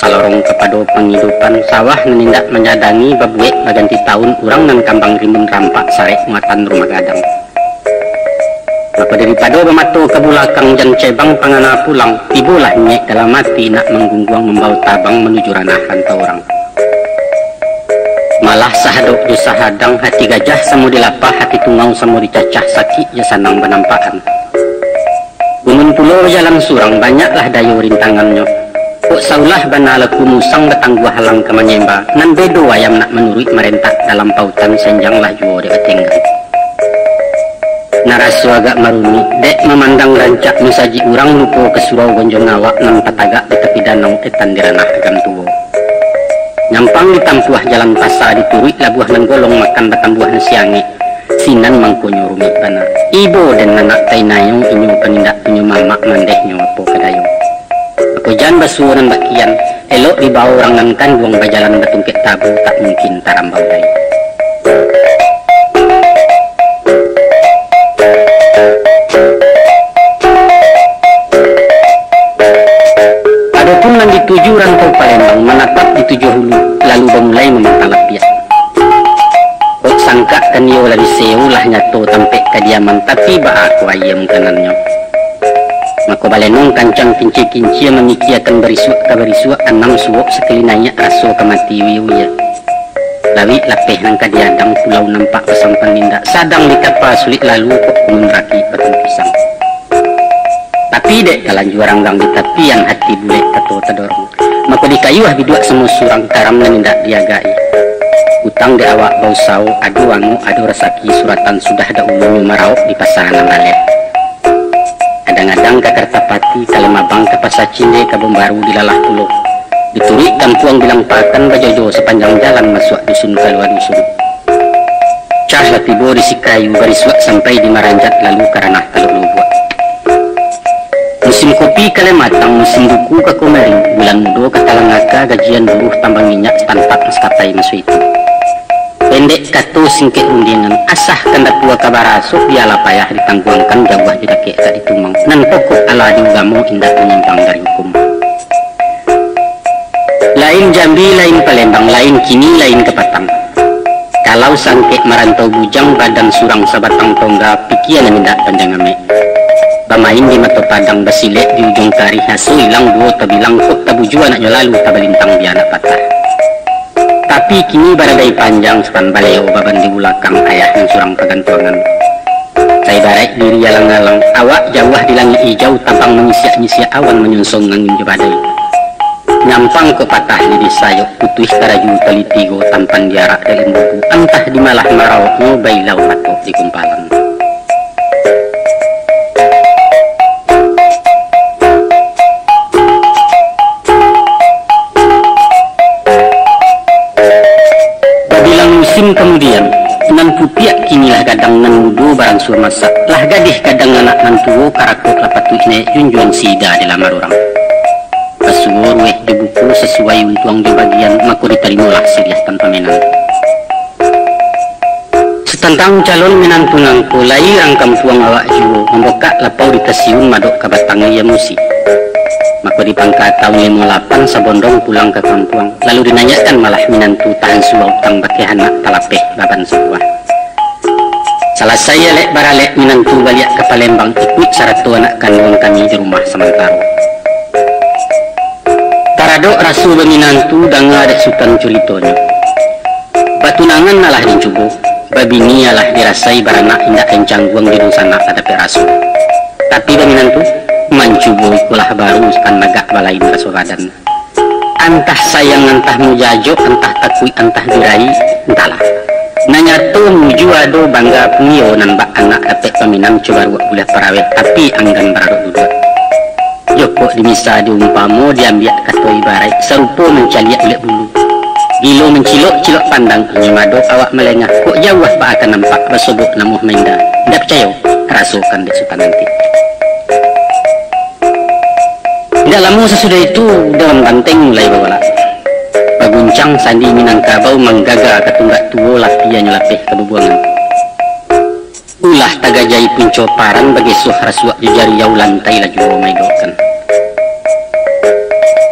Salorong kapado pangidupan, sawah nan indak manyadangi, babuek baganti taun, urang nan kambang rimbun rampak, sarek muatan rumah gadang. Mako daripado bamato ka bulakang, jan cebang pangana pulang, tibolah nyek dalam ati, nak manggungguang mambao tabang, manuju ranah rantau urang. Malah sahadok jo sahadang, hati gajah samo dilapah, hati tungau samo dicacah, sakik jo sanang banampakan. Bunin pulo bajalan surang, banyaklah dayo rintangannyo. Kok saulah bana laku musang, batangguah alang ka manyemba, nan bedo ayam nak manuruik marentak, dalam pautan senjanglah juo dek batenggang. Nan raso agak marumik, dek mamandang rancak musajik urang, lupo ka surau gonjong awak nan tatagak di tapi danau, etan di ranah agam tuo. Nyampang ditampuah jalan pasa, dituruik labuah nan golong, makan batambuah nasi angek, sinan mangkonyo rumik bana. Ibo den anak tainayo, inyo panindak punyo mamak, mandehnyo apo ka dayo. Mako jan basuo nan bak kian, elok dibao urang nan kanduang, bajalan batungkek tabu, tak mungkin tarambau lai. Adopun nan dituju rantau Palembang, manatap di Tujuah Hulu, lalu bamulai mamantang lapiak. Kok sangkak kan iyo lah diseo, lah nyato tampek kadiaman, tapi baa ko ayie mukanannyo. Mako balenong kancang kincia-kincia, mamikiakan barisuak ka barisuak, anam suok sakali naiak, raso ka mati uya-uya. Lawik lapeh nan ka diadang, pulau nampak basampan indak, sadang di kapa sulik lalu, kok kumun rakik batu pisang. Tapi dek talanjua ranggang di tapian, hati bulek kato tadorong. Mako dikayuah biduak samo surang, karam nan indak diagai. Utang dek awak bausao, ado angok, ado rasaki, suratan sudah dahulunyo maraok di pasa nan baleh. Kadang-kadang ka Kartapati, ka Lembabang, ka Pasa Cinde, Kabun Baru dilalah pulo. Dituruik kampuang Bilang Pakan, bajojo sapanjang jalan, masuak dusun kalua dusun. Cah lah tibo di Sikayu, barisuak sampai di Maranjak, lalu ka ranah Talok Lubuak. Musim kopi ka Lematang, musim buku ka Komering, bulan mudo ka Talangaka, gajian buruh tambang minyak, tantak maskapai maso itu. Pendek kato singkek rundiangan, asah kandak tua ka baraso, bialah payah ditangguangkan, jauah jo dakek tak ditumang, nan pokok alah di ugamo, indak manyimpang dari hukum. Lain Jambi, lain Palembang, lain kini, lain kapatang. Kalau sangkek marantau bujang, badan surang sabatang tongga, pikia nan indak panjang amek. Bamain di mato padang, basilek di ujuang tarih, aso ilang duo tabilang, kok tabujua anaknyo lalu, tabalintang bia nak patah. Tapi kini baradai panjang, supan baleo baban di bulakang, ayah nan surang pagantuangan. Saibaraik diri alang-alang, awak jauah di langik ijau, tabang manyisiak-nyisiak awan, manyonsong angin jo badai. Nyampang kok patah lidi sayok, putuih karaju tali tigo, tampan diarak dalam bubu, antah di malah maraoknyo, bailau atok di gumpalan. Babilang musim kamudian, nan putiak kini lah gadang, nan mudo baransua masak, lah gadih gadang anak nan tuo, karakok lah patuik naik, junjuan sida dilamar urang. Basuo rueh jo buko, sasuai untuang jo bagian, mako ditarimolah siriah tanpa menan. Satantang calon minantu nangko, lai rang kampuang awak juo, mambokak lapau di Tasiun, madok ka Batang Aia Musi. Mako di pangka taun limo lapan, sabondong pulang ka kampuang, lalu dinaiakkan malah minantu, tahan suah utang bakeh anak, talapeh baban sabuah. Salasai alek baralek, minantu baliak ka Palembang, ikuik sarato anak kanduang kami di rumah samantaro. Taradok raso baminantu, danga dek Sutan curitonyo. Batunangan alah dicubo, babini alah dirasai, baranak indak den cangguang, di dunsanak lah dapek raso. Tapi baminantu, mancubo ikolah baru, sutan lagak balain raso badan. Antah sayang, antah mujajok, antah takuik, antah birai, antahlah. Nan nyato mujua ado bangga pun iyo, nan bak anak dapek paminang, cubo baruak buliah paraweh, tapi anggan baradok duduak. Jokok dimisa diumpamo, diambiak kato ibaraik, sarupo mancaliak ulek bulu. Gilo mancilok, cilok pandang, inyo mado awak malengah, kok jauah baa ka nampak, basobok namuah mainda. Indak picayo? Rasokan dek Sutan nanti. Indak lamo sasudah itu, daun banteng mulai bagolak. Baguncang sandi Minangkabau, manggaga ka tunggak tuo, lapianyo lapeh ka bubuangan. Ulah tagajai punco parang, bagesoh rasuak jo jariau, lantai lah juo maidokkan.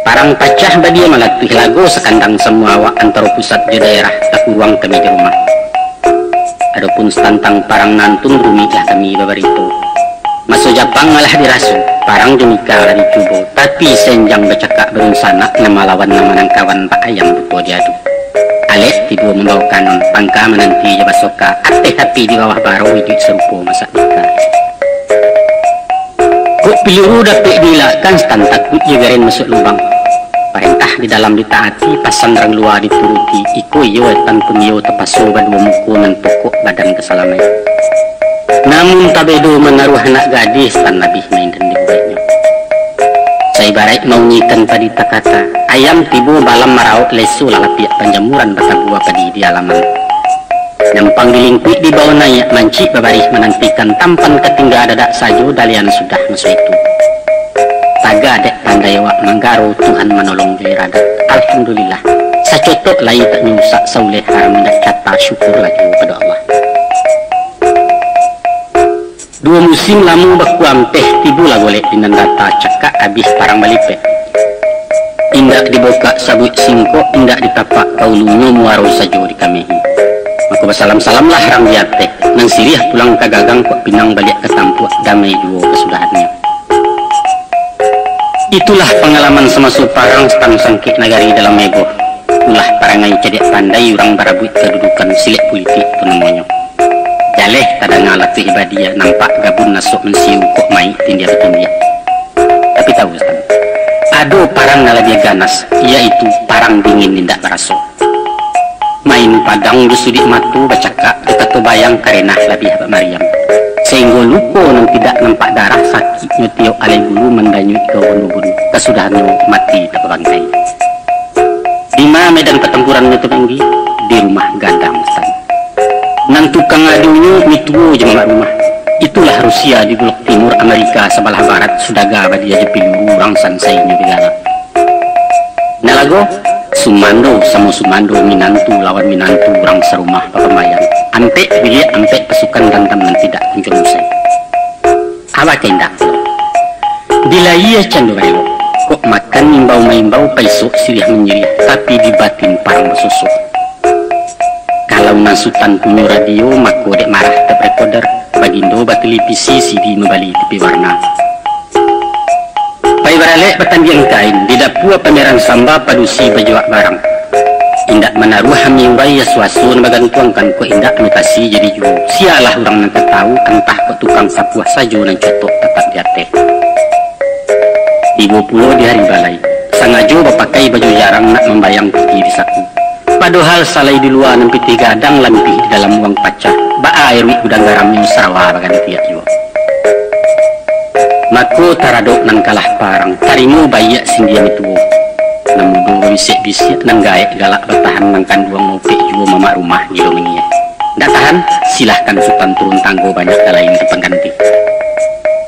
Parang pacah badia malatuih, lago sakandang samua awak, antaro pusat jo daerah, takuruang kami di rumah. Adopun satantang parang nantun, rumiklah kami babarito. Maso Japang alah diraso, parang jo Mika lah dicubo, tapi senjang bacakak badunsanak, nan malawan nan manangkawan, bak ayam buto diadu. Alek tibo mambawo kanun, pangka mananti jo basoka, ateh api di bawah barau, iduik sarupo masak bika. Kok piluru dapek diilakkan, setan takuik jo garen masuak lubang. Parentah di dalam ditaati, pasan rang lua dituruti, iko iyo etan pun iyo tapaso baduo muko nan pokok badan ka salamaik. Namun tabedo manaruah anak gadih, setan labiah main dan dibueknyo. Saibaraik maunyikan padi takaka, ayam tibo balam marauk, leso lah lapiak panjamuran, batabua padi di alaman. Nyampang dilingkuik dibawo naiak, mancik babarih manantikan, tampan ka tingga dadak sajo, dalian sudah maso itu. Taga dek pandai awak manggaro, Tuhan manolong jo iradat. Alhamdulillah, sacotok lai tak nyusak, sauleh haram indak cata, syukurlah juo pado Allah. Duo musim lamo bakuampeh, tibolah golek di nan data, cakak abih parang balipeh. Indak dibokak sabuik singkok, indak ditapak ka ulunyo, muaro sajo dikamehi. Mako basalam-salamlah rang di ateh, nan siriah pulang ka gagang, kok pinang baliak ka tampuak, damai juo kasudahannyo. Itulah pangalaman samaso parang, satang sangkek nagari dalam heboh. Ulah parangai cadiak pandai, urang barabuik kadudukan, silek pulitik tu namonyo. Jaleh tadanga latuih badia, nampak gabun asok mansiu, kok maik tindia batindia. Tapi tahu, satang, ado parang nan labiah ganas, yaitu parang dingin indak baraso. Main padang jo sudik mato, bacakak jo kato bayang, karenah labiah bak mariam. Sainggo luko nan tidak nampak darah, sakiknyo tiok alai bulu, mandanyuik ka ubun-ubun, kasudahannyo mati tak babangkai. Dima medan patampuran tu, Banggi? Di rumah gadang, satang. Nan tukang adunyo mituo jo mamak rumah. Itulah Rusia di bulak timur, Amerika sabalah barat, sudaga badia jo piluru, urang sansainyo digalak. Nalago, sumando samo sumando, minantu lawan minantu, urang sarumah bapambayang. Ampek biliak, ampek pasukan, dandam nan tidak kunjuang usai. Awak ka indak pulo. Dilayie cando barelok, kok makan imbau maimbau, paisok siriah manyiriah, tapi di batin parang basosok. Kalau nan Sutan punyo radio, mako dek marah tep rekoder, bagindo batelevisi, C D mambali T V warna. Pai baralek batandiang kain, di dapua pameran samba, padusi bajuak barang. Indak manaruah ami urai, asuaso nan bagantuangkan, kok indak ami pasi jadi juo. Sialah urang nan ka tahu, antah kok tukang sapuah sajo, nan cotok tatap di ateh. Tibo pulo di hari balai, sangajo bapakai baju jarang, nak mambayang pitih di saku. Padohal salai di lua nan pitih gadang, lampih di dalam uang pacah, baa iruik gudang garamnyo, sarawa bagantiak juo. Mako taradok nan kalah parang, tarimo baiak sindia mituo. Nan mudo babisiak-bisiak, nan gaek galak batahan, nan kanduang maupek juo, mamak rumah gilo mangieh. Ndak tahan, silahkan Sutan turun tanggo, banyak nan lain ka pangganti.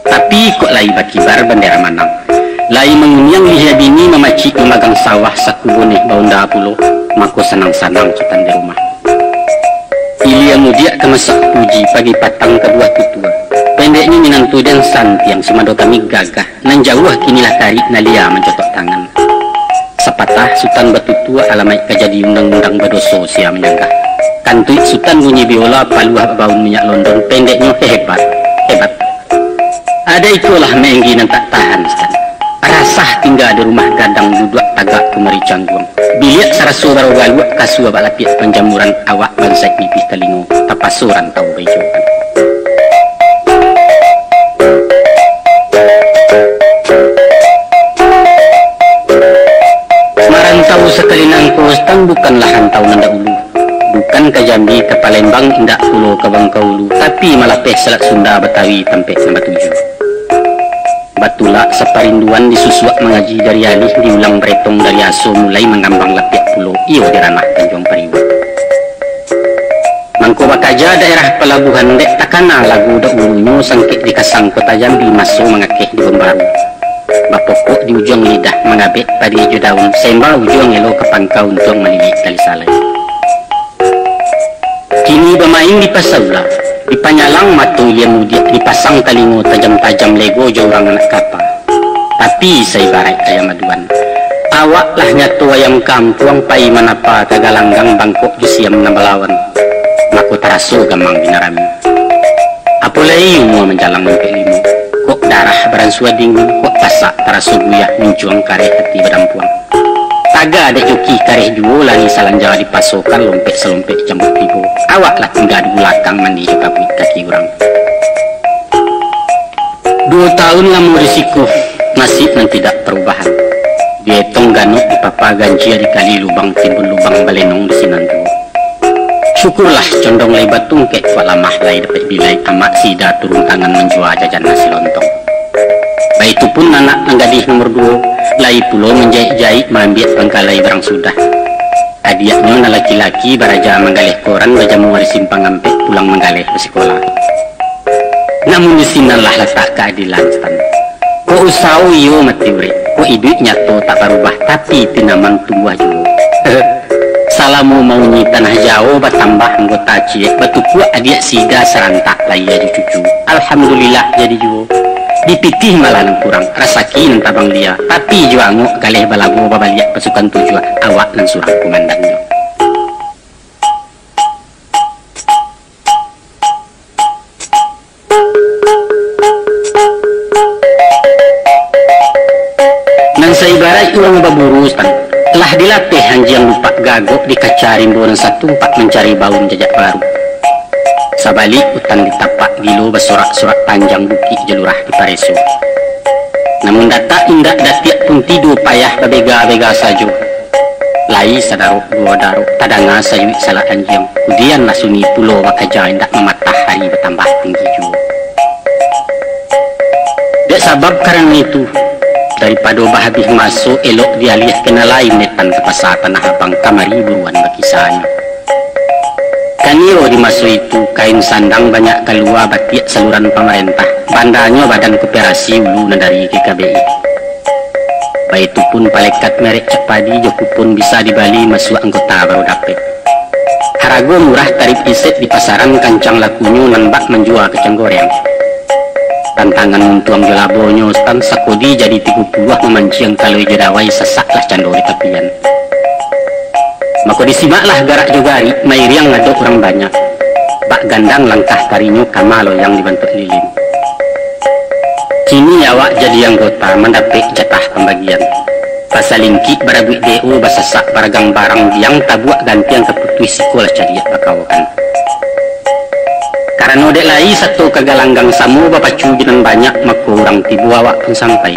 Tapi kok lai bakibar bandera manang, lai manguniang lihia bini, mamacik mamagang sawah, saku boneh baonda pulo, mako sanang-sanang Sutan di rumah. Ilia mudiak ka masak puji, pagi patang ka buah tutua. Pendeknyo minantu den santiang, sumando kami gagah, nan jauah kini lah karik, nan lia mancotok tangan. Sapatah Sutan batutua, alamaik ka jadi undang-undang, badoso sia manyanggah. Kantuik Sutan bunyi biola, paluah babaun minyak London, pendeknyo hebat, hebat. Ada ikolah maenggi nan tak tahan, Sutan. Rasah tingga di rumah gadang, duduak tagak kumari cangguang. Biliak saraso barogaluak, kasua bak lapiak panjamuran, awak bansaik nipih talingo, tapaso rantau baijokan. Marantau sakali nangko, Sutan, bukanlah rantau nan dahulu. Bukan ka Jambi, ka Palembang, indak pulo ka Bangkaulu, tapi malapeh Salat Sunda, Batawi tampek nan batuju. Batulak saparinduan, disusuak mangaji dari alih, diulang baretong dari aso, mulai mangambang lapiak pulo, iyo di ranah Tanjuang Pariuang. Mangko bakaja daerah palabuhan, dek takana lagu dahulunyo, sangkek di kasang Kota Jambi, maso mangakeh di Bombaru. Bapokok di ujuang lidah, mangabek padi jo daun, semba ujuang elo ka pangka, untuang malilik tali salai. Kini bamain di pasaula, dipanyalang mato ilia mudiak, dipasang talingo tajam-tajam, lego jo urang anak kapa. Tapi saibaraik ayam aduan, awak lah nyato ayam kampuang, pai manapa ka galanggang, bangkok jo siam nan balawan, mako taraso gamang di nan rami. Apo lai umua manjalang ampek limo, kok darah baransua dingin, kok pasak taraso guyah, muncuang kareh ati badampuang. Taga dek joki kareh juo, lari salanja dipasokan, lompek salompek jambuak tibo. Awak lah tingga di bulakang, mandi jo kabuik kaki urang. Duo taun lamo di siko, nasib nan tidak parubahan. Dietong ganok dipapa, ganjia dikali lubang, timbun lubang balenong di sinan juo. Syukurlah condong lai batungkek, kuak lamah lai dapek bilai, amak si Ida turun tangan manjua jajan nasi lontong. Baitu pun anak nan gadih nomor duo, lai pulo manjaik-jaik maambiak pangkalai barang sudah. Adiaknyo nan laki-laki baraja manggaleh koran, bajamua di simpang ampek, pulang manggaleh basikola. Namun di sinan lah latak kaadilan, Stan. Kok usawo iyo mati urek, kok iduik nyato tak barubah, tapi tanaman tumbuah juo. Salamo mauni tanah Jawo, batambah anggota ciek, batukuak adiak si Ida sarantak, lahia jo cucu. Alhamdulillah jadi juo. Dipitih malah nan kurang, rasaki nan tabang lia, tapi jo angok galeh balago, babaliak pasukan tujuah, awak nan surang kumandannyo. Nan saibaraik urang baburu, Stan, lah dilapeh anjiang lupak gagok, dikaca rimbo nan satumpak, mancari baun jajak baru. Sabalik utan ditapak, gilo basorak-sorak panjang, bukik jo lurah dipareso. Namun datak indak datiak pun tido, payah babega-bega sajo. Lai sadarok duo darok, tadanga sayuik salak anjiang. Kudianlah sunyi pulo bakaja, indak mamatah ari, batambah tinggi juo. Dek sabab karano itu, daripado bahabih maso, elok dialiah ka nan lain, netan ka pasa Tanah Abang, kamari buruan bakisahnyo. Kanio di maso itu, kain sandang banyak kalua, batiak saluran pamarentah, bandanyo Badan Koperasi Ulu Nagari, K K B I. Baitu pun palekat merek cak padi jo kupon bisa dibali, masuak anggota baru dapek. Harago murah, tarib isek di pasaran, kancang lakunyo nan bak manjua kacang goreng. Tantangan muntuang jo labonyo, Stan, sakodi jadi tigo puluah, mamanciang kaloi jo dawai, sasaklah cando di tapian. Mako disimaklah garak jo garik, mairiang adok urang banyak. Bak gandang langkah karinyo, kama loyang dibantuak lilin. Kini awak jadi anggota, mandapek jatah pambagian. Pasalingkik barabuik D O, basasak baragang barang, biang tabuak gantiang, kaputuih siko lah caliak bakawakan. Karano dek lai sato ka galanggang, samo bapacu jo nan banyak, mako urang tibo awak pun sampai.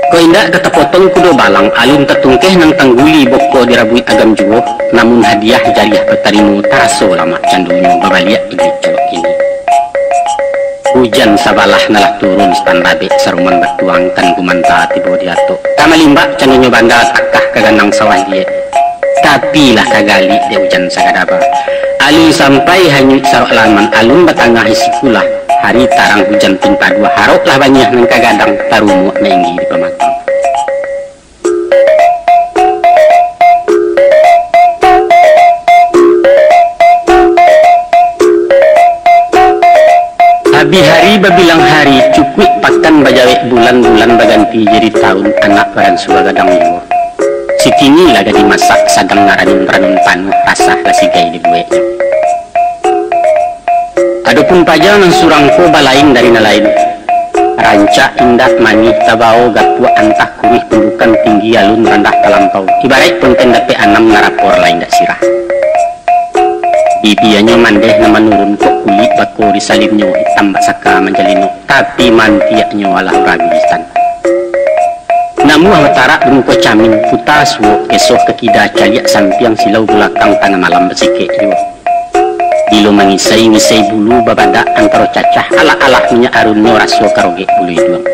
Kok indak ka tapotong kudo balang, alun tatungkeh nan tangguli, boko dirabuik agam juo, namun hadiah jariah batarimo, taraso lamak candonyo, babaliak iduik colok kini. Ujan sabalah nan lah turun, Stan, rabek saruman batuang, kan gumanta tibo di atok. Ka malimbak candonyo banda, takah ka ganang sawah liek. Tapi lah ka galik dek ujan sagadaba. Alun sampai hanyuik sarok laman, alun batangah isi kulah. Hari tarang hujan pinta dua, haroklah baniah nan ka gadang, tarumuak mainggi di pamatang. Abih hari babilang hari, cukuik pakan bajawek bulan, bulan baganti jadi taun, anak baransua gadang juo. Sitini lah gadih masak, sadang naranin-ranin panuah, rasah lah sigai dibueknyo. Adopun paja nan surang ko balain dari nan lain. Rancak indak manih tabao, gapuak antah kuruih, pundukan tinggi alun randah talampau. Ibaraik konten dapek anam, narapor lah indak sirah. Bibianyo mandeh nan manurun, kok kulik bako disalinnyo, itam bak saka manjalinok, tapi mantiaknyo alah urang bisitan. Namuah batarak bamuko camin, puta suok, gesoh ka kida, caliak sampiang, silau bulakang, tangah malam basikek juo. Bilo mangisai-ngisai bulu, babadak antaro cacah, alah-alah minyak arunnyo, raso karogek bulu iduang.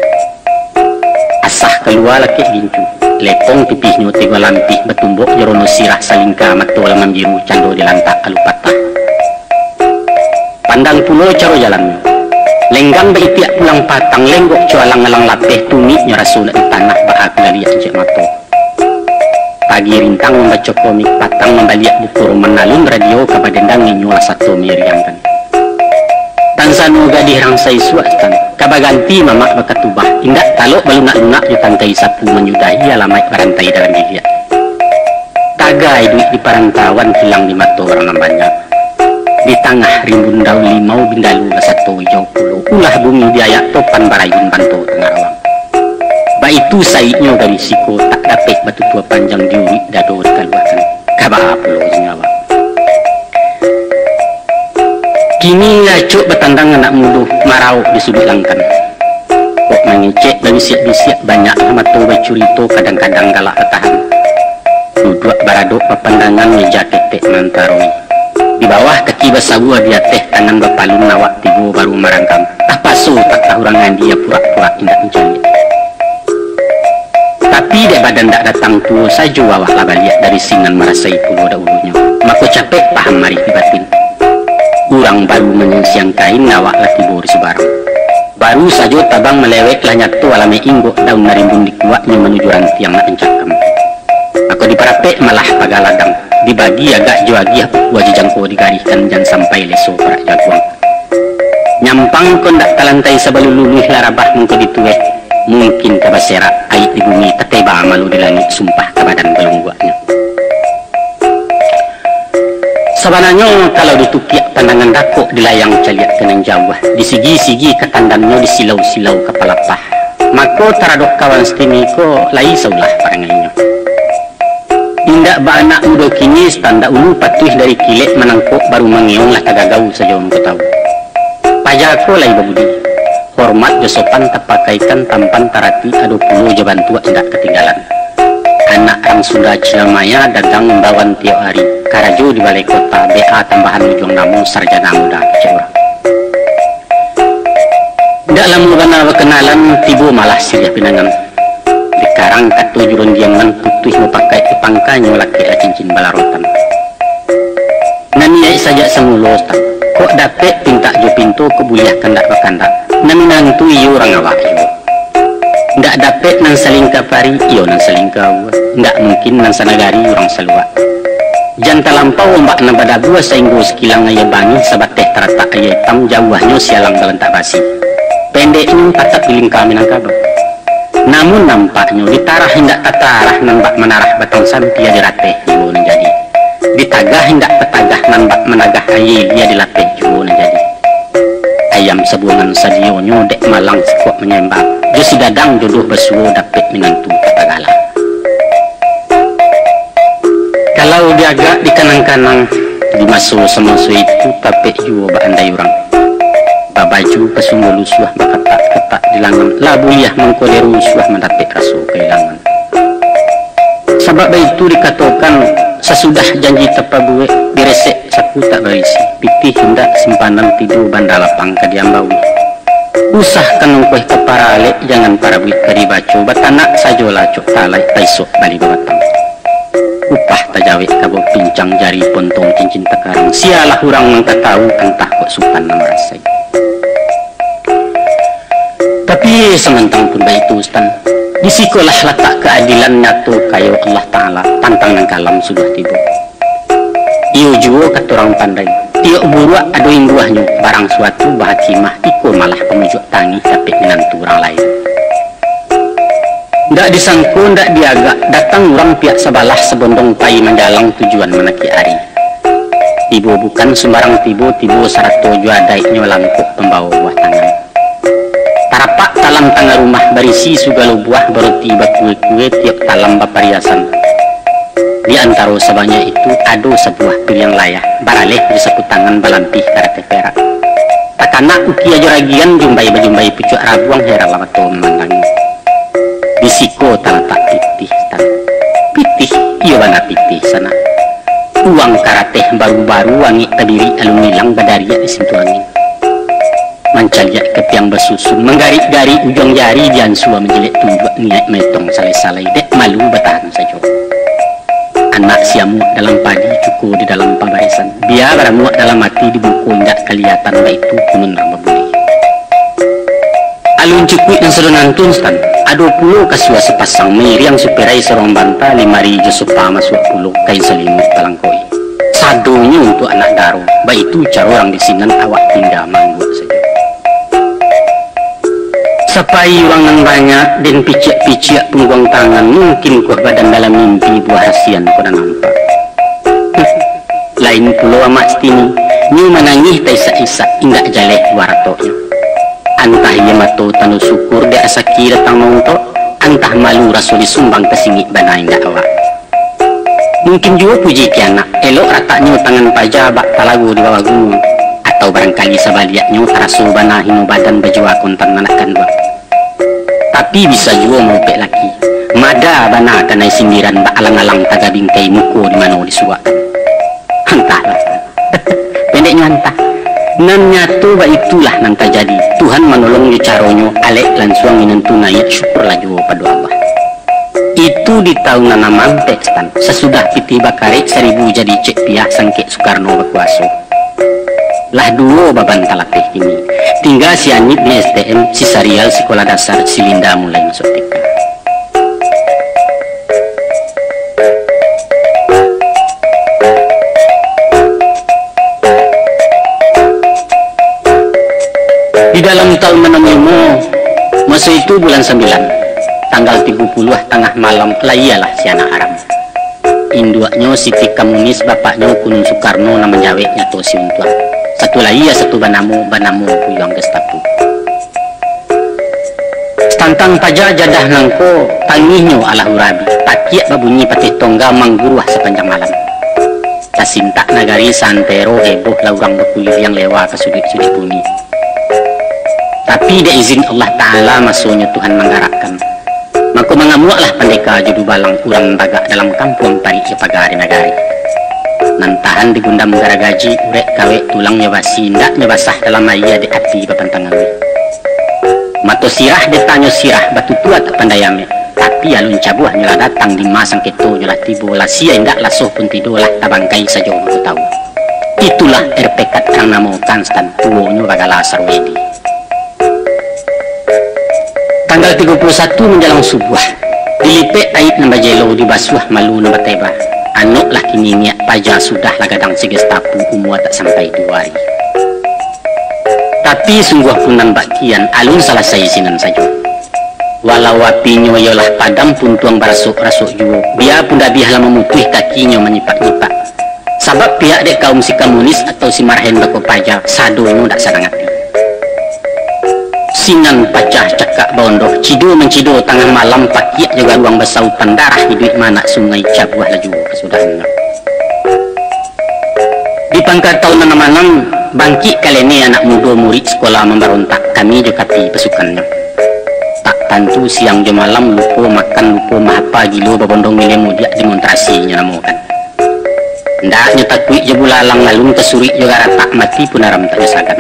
Asah kalua lakek gincu, lepong pipihnyo tigo lampih, batumbok jo rono sirah, salingka mato lah mambiru, cando dilantak alu patah. Pandang pulo caro jalannyo. Lenggang baitiak pulang patang, lenggok cualang alang lapeh, tumiknyo raso nak di tanah, baa ka galiak cek mato. Pagi rintang mambaco komik, patang mambaliak buku roman, alun radio ka badendang, inyo lah sato mairiangkan. Tansano gadih rangsai suak, Stan, ka baganti mamak bakatubah, indak talok balunak-lunak, jo tangkai sapu manyudahi alamaik barantai dalam biliak. Taga iduik di parantauan, kilang di mato urang nan banyak. Di tangah rimbun daun limau, bindalu lah sato ijau pulo, ulah bumi diayak topan, barayun banto tangah rawang. Itu saiknyo gadih siko tak dapek batutua panjang diuruik dado dikaluakan. Kaba pulo nyo awak. Kini acok batandang anak mudo, marauk di suduik langkan. Kok mangecek babisiak-bisiak, banyaklah mato bacurito, kadang-kadang galak batahan. Duduak baradok bapandangan, meja ketek mantaroi. Di bawah kaki basabua, di ateh tangan bapalun, awak tibo baru marangkam. Tapaso takah urang andi, purak-purak indak mancaliak. Tapi dek badan dak datang tuo sajo, awak lah baliak dari sinan marasai pulo dahulunyo. Mako capek paham arih di batin. Urang baru manyansiang kain, awak lah tibo di subarang. Baru sajo tabang malewek, lah nyato alamaik inggok, daun narimbun dikuaknyo manuju rantiang nak mancakam. Mako diparapek malah paga ladang, dibagi agak jo agiah, ukua jo jangko digarihkan, jan sampai leso parak jaguang. Nyampang ko ndak talantai, sabalun luluih lah rabah mangko ditueh, mungkin ka baserak aik di bumi, tateba malu di langik, sumpah ka badan balungguaknyo. Sabananyo, kalau ditukiak pandangan dakok, di layang caliak ka nan jauah, di sigi-sigi ka tandannyo, di silau-silau ka palapah, mako taradok kawan sitini ko lai saulah parangainyo. Indak baanak mudo kini, standar ulu patuih dari kilek manangkok, baru mangeong lah tagagau sajo mangko tawu. Paja ko lai babudi, hormat jo sopan tapakaikan, tampan tarati, ado pulo jo bantuak indak katinggalan. Anak rang Sunda Cina Maya, dagang imbawan tiok ari, karajo di balai kota, B A tambahan ujuang namo, sarjana muda kecek urang. Indak lamo bana bakenalan, tibo malah siriah pinangan. Dikarang kato juron diaman, putuih mupakaik di pangkanyo, lakeklah cincin balarotan. Nan niaik sajak samulo, Ustaz. Kok dapek pintak jo pinto, kok buliah kandak bakandak. Nan minantu iyo urang awak iyo. Ndak dapek nan salingka pari, iyo nan salingka aua. Ndak mungkin nan sanagari urang saluak. Jan talampau ombak nan badabua, sainggo sakilang aia bangih, sabateh taratak aia itam, jauahnyo sialang balantak basi. Pendeknyo patak dilingka Minangkabau. Namun nampaknyo ditarah indak tatarah, nan bak manarah batang sampia, dirateh juo nan jadi. Ditagah indak tatagah, nan bak managah aia ilia, dilateh juo nan jadi. Ayam sabuangan sadionyo, dek malang sikok manyembah, jo si gadang jodoh basuo, dapek minantu ka tagala. Kalau diagak dikanang-kanang, di maso samaso itu tapek juo baandai urang. Babaju kasumbo lusuah, bakatak-katak di langan, lah buliah mangko dirusuah, mandapek raso kailangan. Sabab baitu dikatokan, sasudah janji tapabuek, diresek saku tak barisi, pitih indak simpanan, tido banda lapang ka diambawi. Usah ka nongkoih ka paralek, jangan parabuik ka dibaco, batanak sajolah acok talaik, paisok bali babatang. Upah tajawek kabo pincang, jari pontong cincin takarang, sialah urang nan ka tawu, antah kok supan nan marasai. Tapi samantang pun baitu, Stan, di sikolah latak kaadilan, nyato kayo Allah Ta'ala, tantang nan kalam sudah tibo. Iyo juo kato urang pandai, tiok buruak ado imbuahnyo, barang suatu bahakimah, iko malah pamujuak tangih, dapek minantu urang lain. Ndak disangko, ndak diagak, datang urang pihak sabalah, sabondong pai manjalang, tujuan manakiak ari. Tibo bukan sumbarang tibo, tibo sarato jo adaiknyo, langkok pambawo buah tangan. Tarapak talam tangah rumah, barisi sagalo buah, baroti bakue-kue, tiok talam bapariasan. Di antaro sabanyak itu, ado sabuah piriang layah, baraleh di saku tangan, balampih karateh perak. Takanak ukia jo ragian, jumbai bajumbai pucuak rabuang, heranlah mato mamandangi. Di siko talatak pitih, Stan. Pitih, iyo bana pitih, sanak. Uang karateh baru-baru, angek tabirik alun ilang, badariak di sintu angin. Mancaliak ka tiang basusun, manggarik-garik ujuang jari, diansua manjilek tunjuak, niaik maetong salai-salai, dek malu batahan sajo. Anak siamuak dalam padi, cuko di dalam pabarisan. Bia baramuak dalam ati, di muko indak kalihatan, baitu kunun nan babuli. Alun cukuik nan sado nantun, Stan. Ado pulo kasua sapasang, mairiang superai saruang banta, limari jo sopa masuak pulo, kain salimut talangkoi. Sadonyo untuak anak daro, baitu caro urang di sinan, awak tingga maangguak sajo. Sapai urang nan banyak, den piciak-piciak pungguang tangan, mungkin kuah badan dalam mimpi, buah hasian ko nan nampak. Lain pulo amak sitini, nyo manangih taisak-isak, indak jaleh buah ratoknyo. Antah iyo mato tando syukur, dek asaki datang mauntok, Antah malu raso disumbang ka singik bana indak awak. Mungkin juo puji kianak, elok rataknyo tangan paja bak talago di bawah gunuang, atau barangkali sabaliaknyo taraso bana hino badan bajua kontan anak kanduang. Tapi bisa juo maupek laki, mada bana kanai sindiran bak alang-alang taga bingkai muko di mano disuruakkan. Antahlah. Pendeknyo antah. Nan nyato baitulah nan tajadi. Tuhan manolong jo caronyo, alek lansuang minantu naiak syukurlah juo pado Allah. Itu di taun nan amampek, Stan, sasudah pitih bakarek saribu jadi cek piah sangkek Soekarno bakuaso. Lah duo baban talapeh kini. Tingga si Anit di S T M, si Sarial sikolah dasar, si Linda mulai masuak T K. Di dalam taun anam limo, maso itu bulan sambilan, tanggal tigo puluah tangah malam, lahialah si anak aram. Induaknyo Siti Kamunis, bapaknyo Kunun Soekarno nan manjawek nyato si Untuang. Satu lai, satu banamo, banamo Puyuang Gestapo. Satantang paja jadah nangko, tangihnyo alah urabi, takiak babunyi patih tongga mangguruah sapanjang malam. Tasintak nagari santero heboh lah urang bakuliliang lewa ka suduik-suduik bumi. Tapi dek izin Allah Ta'ala masonyo Tuhan manggarakkan. Mako mangamuaklah pandeka jo dubalang urang bagak dalam kampuang parik jo paga di nagari. Nan tahan digundam garagaji, urek kawek tulangnyo basi, indaknyo basah dalam aia dek api bapantangan. Mato sirah detanyo sirah, batutua tak pandai amek, tapi alun cabuahnyo lah datang, dima sangketonyo lah tibo, lah sia indak lah soh pun tido, lah tabangkai sajo mako tawu. Itulah R P K nan namokan Stan, tuonyo bagala Sarwedi. Tanggal tigo puluah satu manjalang subuah, dilipek aik nan bajelo, dibasuah malu nan bateba. Anok lah kini niak paja, sudah lah gadang si Gestapo, umua tak sampai duo ari. Tapi sungguah pun nan bak kian, alun salasai sinan sajo. Walau apinyo iyolah padam, puntuang barasok-rasok juo, biapun dabiah lah mamutuih kakinyo manyipak-nyipak. Sabab pihak dek kaum si Kamunis atau si Marhain bako paja, sadonyo dak sanang ati. Sinan pacah cakak baondoh, cido mancido tangah malam, pakiak jo garuang basautan, darah iduik manak sungai, cabuah lah juo kasudahannyo. Di pangka taun anam anam, bangkik kalene anak mudo murik sikola mambarontak, kami jo kapi pasukannyo. Tak tantu siang jo malam, lupo makan, lupo mahapa, gilo babondong mileh mudiak, demonstrasi nyo namokan. Ndaknyo takuik jo bulalang, alun tasuruik jo garatak, mati pun aram tak nyo sagan.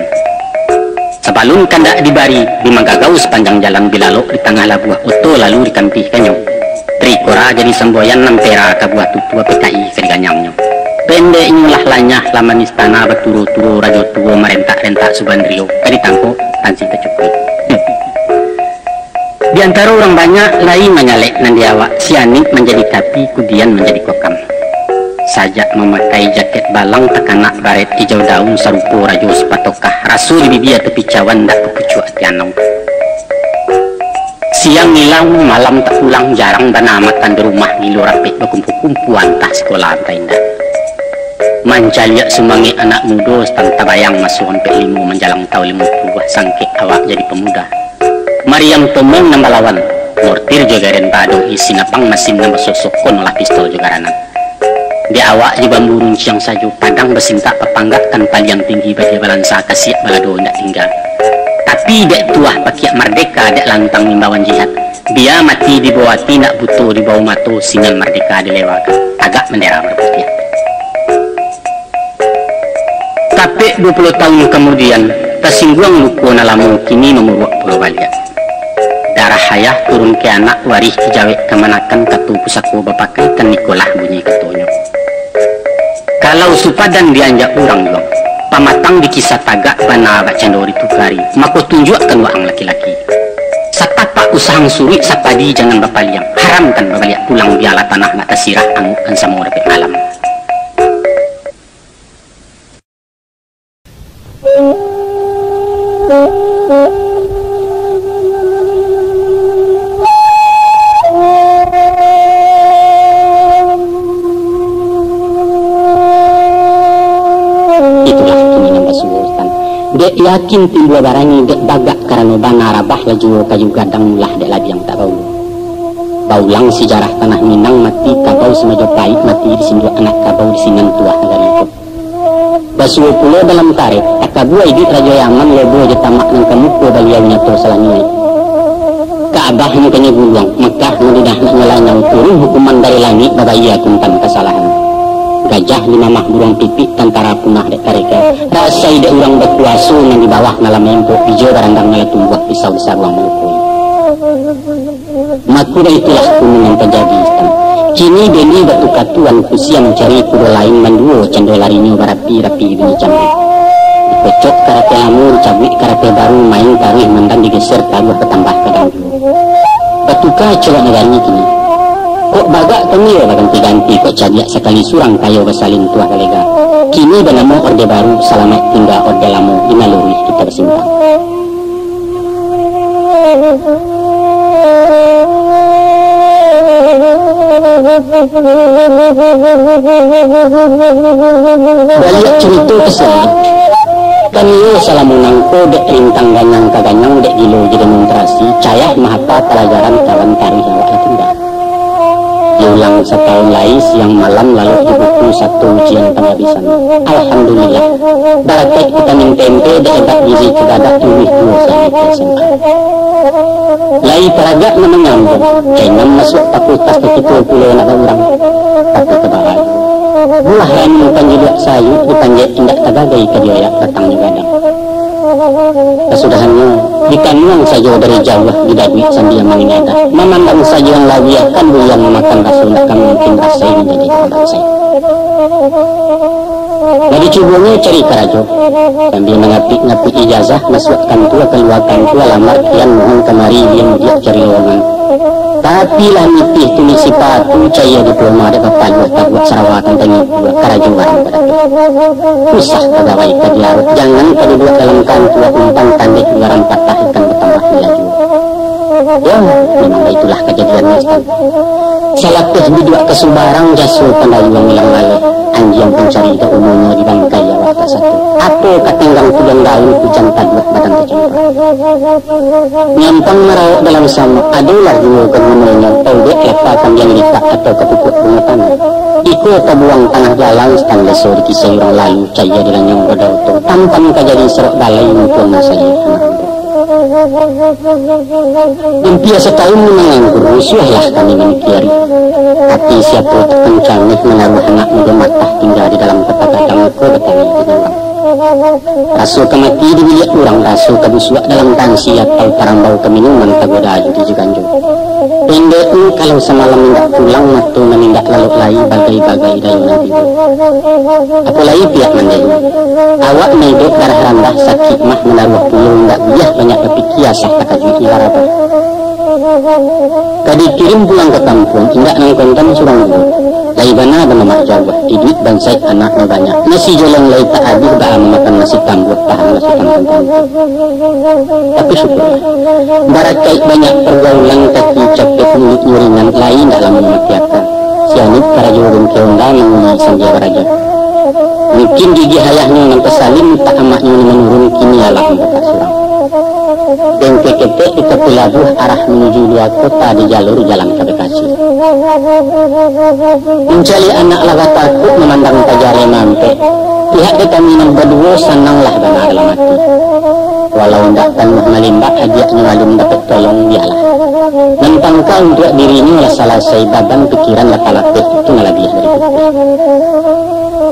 Sabalun kandak dibari, bi manggagau sapanjang jalan, bi lalok di tangah labuah, oto lalu dikampihkannyo. Trikora jadi samboyan, ampera ka buah tutua, P K I ka diganyangnyo. Pendeknyo lah lanyah, lah manis tanah, baturo-turo rajo tuo, marentak-rentak subandrio, ka ditangkok, tansi tacukuik. Di antaro urang banyak, lai manyalek nan di awak, si Anik manjadi kapi, kudian manjadi kokam. Sajak mamakai jaket balang, takanak baret ijau daun, sarupo rajo sapatokah, raso di bibia tapi cawan, dak bapucuak ati anau. Siang ilang, malam tak pulang, jarang bana matan di rumah, gilo rapek bakumpu-kumpu, antah sikola antah indak. Mancaliak sumangek anak mudo, Stan, tabayang maso ampek limo manjalang taun limo puluah, sangkek awak jadi pamuda. Mariam tomong nan balawan, mortir jo garen baado isi, napang masin nan basosok, konolah pistol jo garanat. Di awak jo bambu runciang sajo, padang basintak, papanggakkan paliang tinggi, badia balansa, kasiak balado indak tingga. Tapi dek tuah pakiak mardeka, dek lantang imbauan jihad, bia mati di bawah ati, indak buto di bawah mato, sinan mardeka dilewakan, tagak bandera maraputiah. Tapek duo puluah taun kamudian, tasingguang luko nan lamo, kini mamuruak pulo baliak. Darah ayah turun ka anak, warih dijawek kamanakan, kato pusako bapakaikan, ikolah bunyi katonyo. Kalau supadan dianjak urang juo, pamatang dikisa tagak, bana bak cando ditukari, mako tunjuakkan waang laki-laki. Satapak usahang suruik sapadi jangan bapaliang, haramkan babaliak pulang, bialah tanah nak tasirah, angukkan samo dapek malam. Itulah kini nan basuo, Stan. Dek yakin timbua barani, dek bagak karano bana, rabah lah juo kayu gadang, mulah dek labiang tak baulu. Paulang sijarah tanah Minang mati kabau si Majapahit, mati disinduak anak kabau di sinan tuah nagari ko. Basuo pulo dalam karek, takabua iduik Rajo Yaman, lobo jo tamak nan ka muko baliau nyato salah niaik. Ka'bah nan kanyo guluang, Makkah Madinah nak nyo lanyau, turun hukuman dari langik, babayia kumpan kasalahan. Gajah di mamah buruang pipik, tantara punah dek kareka, rasai dek urang bakuaso, nan di bawah nan lah maempok, bijo barandang nan lah tumbuah, pisau di saruang malukui. Mako dari itulah kuno nan tajadi, Sutan. Kini beni batuka tuan, kusia mancari kudo lain, manduo cando larinyo, barapi-rapi bunyi cando. Dikocok karapeh lamo, dicabuik karapeh baru, main taruih mandan, digeser taruih, batambah gadang juo. Batuka colok nagari kini. Kok bagak kami yo baganti-ganti, kok cadiak sakali surang, kayo basalin tuah galega. Kini banamo Orde Baru, salamaik tingga Orde Lamo, di nan luruih kito basimpang. Baliak carito ka sinan, kami yo salamo nangko dek rintang ganyang ka ganyang, dek gilo jo demonstrasi, cayah mahapa palajaran kawan taruih awak lah tingga. Diulang satahun lai, siang malam lalok di buku, sato ujian panggabisan. Alhamdulillah, barakaik vitamin tempe, dek hebat gizi cagadak, iluih duo sanak S M A. Lai taragak nan manyambung, kainam masuak fakultas, takito pulo nak baurang. Tapi tabaai, buah ranun panjiluak sayuik, dipanjek indak tagagai, ka dioyak batang nyo gadang. Kasudahannyo, dikanuang sajo dari jauah, didaduik sambia mangingadah, mamandang sajo nan labiah, kan buliang mamakan raso, ndak ka mungkin rasai manjadi urang bansaik. Lah dicubonyo cari karajo, sambia mangapik-ngapik ijazah, masuak kantua kalua kantua, lamar kian mohon kamari, diam diak cari lowongan. Tapi lah nitih tulik sipatu, cayia diploma dek bapaluah, tabuak sarawa tantang itu, karajo barang ka dapek. Usah pagawai ka diaruah, jangan ka duduak dalam kantua, umpan tandeh di luaran patah, ikan batambah di laju. Yo, memang baitulah kajadiannyo, Sutan. Salapeh diduak ka subarang, jaso pandayuang ilang laleh, anjiang pancari dek umonyo, di bangkai awak tak satu. Apo ka tenggang tujuang daun, hujan taduak badan tacampur. Nyampang marawok dalam samak, adolah juo ka gunonyo, paudek lapa kambiang litak, atau ka pupuak bungo tanah. Iko tabuang tangah jalan, Sutan, leso dikisai urang lalu, cayia dilanyang roda oto, tampan ka jadi sarok balai, muko nan sayo anak ambo. Impian satahun manganggur, rusuahlah kami mamikiari. Ati siapo tak tancameh, manaruah anak mudo matah, tingga di dalam kota gadang, ko batangih di dalam. Raso ka mati di biliak urang, raso ka busuak dalam tansi, atau tarambau ka minuman, tagoda judi jo ganjo. Pendeknyo, kalau samalam indak pulang, mato nan indak lalok lai, bagai-bagai dayo nan tibo. Apo lai pihak mandai, awak nan iduik darah randah, sakik mah manaruah pulo, indak buliah banyak bapikia, sah takajuik ilah rabah. Ka dikirim pulang ka kampuang, indak nan kontan surang juo. Lai bana bamamak jauah, iduik bansaik anaknyo banyak. Nasi jolong lai tak abih, baa mamakan nasi tambuah, tahanlah Sutan tantang itu. Tapi syukurlah, barakaik banyak pargaulan, kaki capek mulutnyo ringan, lai indak lamo mati aka. Sianik karajo bangke onda, manguli sambia baraja. Mungkin gigih ayahnyo nan tasalin, tak amaknyo nan manurun, kini alah bapak surang. Bengke ketek di tapi labuah, arah manuju lua kota, di jalur jalan ka Bekasi. Mancaliak anak lah batakuik, mamandang paja lai mampek. Pihak dek kami nan baduo sananglah bana dalam ati. Walau indak tanuah malimbak, adiaknyo alun dapek tolong, bialah. Nan pangka untuak dirinyo lah salasai, baban pikiran lah talapeh, itu nan labiah dari putih.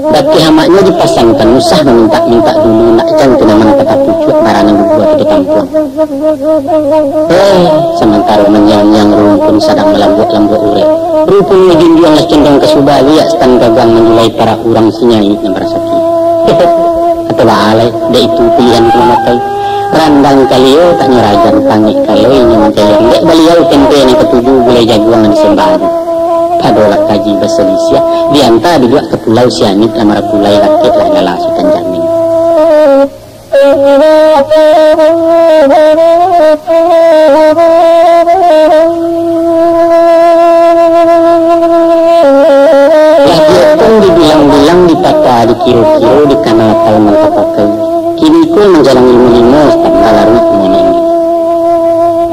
Bakeh amaknyo dipasankan, usah mamintak-mintak dulu, nak jan tanaman ka tapucuak, baranak gugua tu ditampuang. Eh, samantaro manyiang-nyiang rumpun, sadang malambuak-lambuak urek. Rumpun junjuang lah condong ka subaliak, Sutan, gagang manjulai parak urang, si nyaik nan barasaki. Kato baa lai, dek itu pilihan ka mamakai. Randang kalio tak nyo rajan, pangik kaloi nyo mancaliang. Dek baliau tempe nan katuju, gulai jaguang nan disembah. Padolah kaji basalisiah, dianta diluak ka pulau, sianik lah marapulai, rakek lah nyala Sutan jamin. Lah diotong dibilang-bilang, ditata dikiro-kiro, dikana taun nan tapakai. Kini ko manjalang limo-limo, Sutan, balaruik monyet.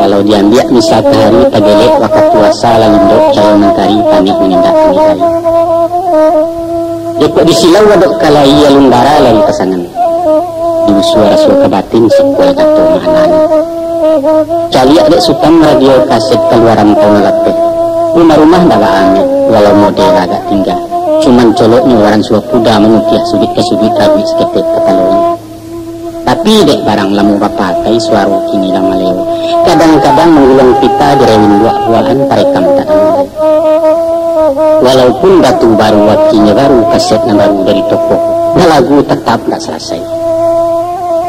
Kalau diambiak misal ka hari, tagelek wakatu asa lah lindok, cayo mantari panek manindak kami hari. Dek kok di silau adok kalai, alun bara lari pasangan. Di usua rasuah ka batin, sikulah kato mahalangi. Caliak dek Sutan radio kaset kaluaran taun lapeh. Rumah-rumah dah baameh, walau model agak tingga. Cuman coloknyo waran suah kuda mamutiah suduik ka suduik, rabuik saketek kapalonyo. Tapi dek barang lamo bapakai, suaro kini lah maleo. Kadang-kadang manggulong pita di rewin buak-buakan, parekam tak tanggung. Walaupun batu baru, akinyo baru, kaset nan baru dari toko, balagu tatap ndak salasai.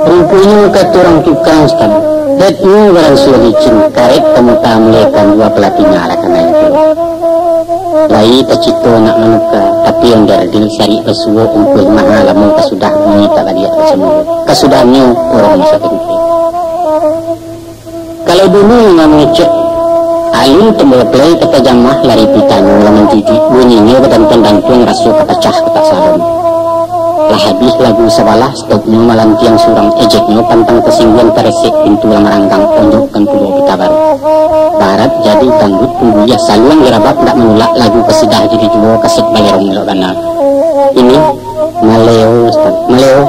Ruponyo kato urang tukang, Ustaz, hetnyo baransuah licin, karek kamuta mulai kan dua palatinyo lah kanai tu. Lai tacito nak manuka, tapi onderdil sarik basuo, ungkuih maha lamo kasudah bunyi tak baliak basambuah. Kasudahnyo urang maso tengke. Kalau dulu mangecek, alun tombol play ka tajamah, lari pitanyo lah manjujuik, bunyinyo badantuang-dantuang, raso ka pacah kotak salon. Lah habih lagu sabalah, stopnyo malantiang surang, ejeknyo pantang tasingguang, taresek pintu lah maranggang, onjokkan pulo pita baru. Barat jadi dangdut pun buliah, saluang garabak ndak manulak, lagu kasidah jadi juo, kaset balerong elok bana. Ini maleo, Ustaz, maleo.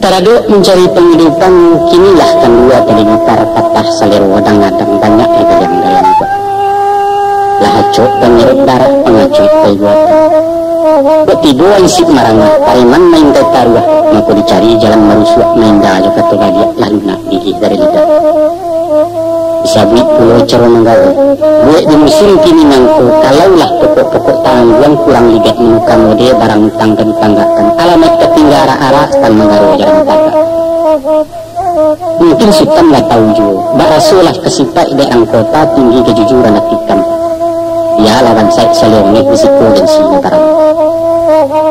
Taradok mancari panghidupan, kinilah kandua tali gitar, patah salero wadang-adang, banyak lah galiang-galiang buat. Lah acok panyerut darah, pangacuik paiguatan. Kok tibo ansik marangah, pareman main taruah, mako dicari jalan marusuak, mainda jo kato baliak, lah lunak gigih dari lidah. Disabuik pulo caro manggawa. Buek di musim kini nangko, kalau lah pokok-pokok tangguang, kurang ligek manuka mode, barang utang ka ditanggakkan, alamaik tatingga arak-arak, tan manggaro jalan tagak. Mungkin Sutan lah tahu juo, bak raso lah ka sipaik dek urang kota, tinggi kajujuran ati ikam. Bialah bansaik saliangeh di siko gengsi nagara.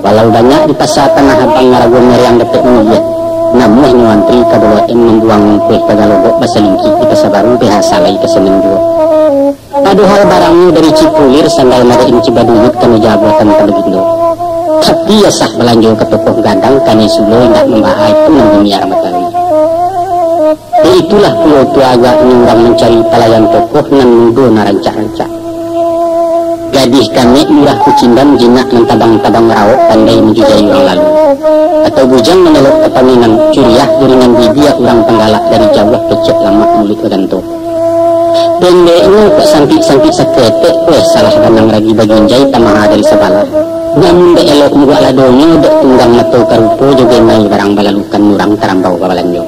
Walau banyak di pasa Tanah Abang, arago meriang dapek muliah, namuahnyo antri ka Blok M, mambuang ungkuih ka Galodok, basalingkik di Pasa Baru, biasa lai ka Semen juo. Padohal barangnyo dari Cipulir, sandal madain Cibaduyut, ka meja buatan ka bagindo. Tapi yo sah balanjo ka toko gadang, kanai sulo indak mambaa, itu nan biniar matawi. Dek itulah pulo tu agaknyo urang mancari palayan toko nan mudo, nan rancak-rancak. Gadih kanek murah kucindam, jinak nan tabang-tabang raok, pandai manjujai urang lalu. Atau bujang nan elok ka paminang, curiah jo ringan bibia, urang panggalak dari jauah, kecek lamak muluik baganto. Pendeknyo kok santik-santik saketek, weh, salah ganang ragi baginjai, tamaha dari sabalah. Namun dek elok muruak ladonyo, dek tunggang mato ka rupo, jo genai barang balalukan, urang tarambau babalanjo.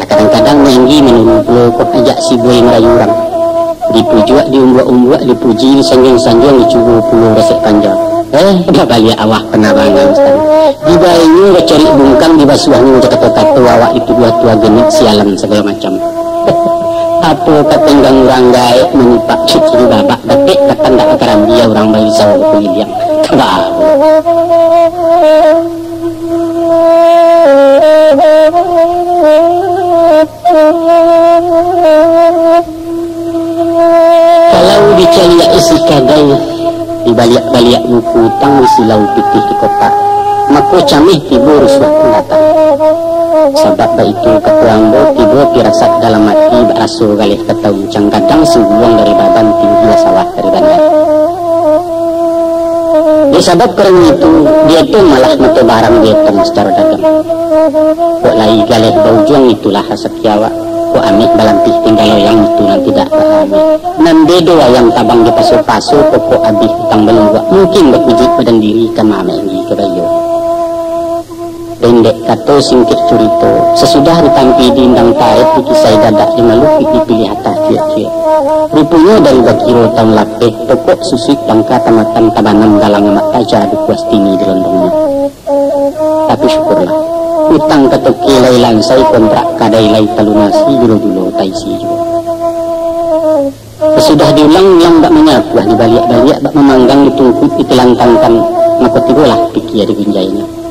Kadang-kadang manggi manurun pulo, kok ajak si buai marayu urang. Dipujuak, diumbuak-umbuak, dipuji, disanjuang-sanjuang, dicubo pulo resek panja. Eh, babaliak awak panabangan, Ustaz. Dibainyo bacarik bungkang, dibasuahnyo jo kato-kato, awak dituduah tua genit, sialan sagalo macam. Apo ka tenggang urang gaek, manipak cucu babak, dapek ka tandak karambia, urang baisau bakuliliang. Kabah. Kalau dicaliak isi kadai, dibaliak-baliak buku utang, disilau pitih di kotak, mako cameh tibo rusuah pun datang. Sabab baitu kato ambo, tibo pirasat dalam ati, bak raso galeh ka tauncang, gadang singguang dari baban, tinggi lah sawah dari bandar. Dek sabab karano itu, di etong malah mato barang di etong sacaro dagang. Kok lai galeh baujuang, itulah rasaki awak. Kok ameh balampih tingga loyang, itu nan tidak baameh. Nan bedo ayam tabang di paso-paso, pokok abih utang balungguak, mungkin bakujuik badan diri ka mameh gi ka bayo. Pendek kato singkek curito, sasudah ditampi diindang tareh, dikisai dadak jo malukuik, dipiliah atah cuek-cuek. Ruponyo dari bakiro taun lapeh, pokok susuik bangka tamatan, tabanam galang amak taja, dukuah tini di londongnyo. Tapi syukurlah, utang ka toke lai lansai, kontrak kadai lai talunasi, julo-julo taisi juo. Sasudah diulang-ulang bak manyapuah, dibaliak-baliak bak mamanggang, ditungkuik ditilantangkan, mako tibolah pikia diginjainyo.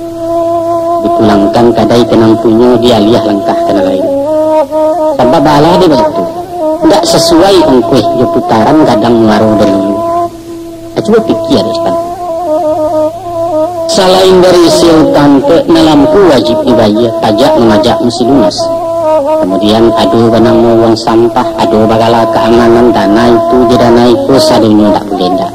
Dipulangkan kadai ka nan punyo, dialiah langkah ka nan lain. Sabab baa dek baitu, indak sasuai ongkoih jo putaran gadang muaro dari hulu. Cubo pikia dek Sutan. Salain dari isi utang, nan lampu wajib dibayia, pajak mamajak musti lunas. Kamudian, ado banamo uang sampah, ado bagala kaamanan, dana itu jo dana iko, sadonyo ndak buliah ndak.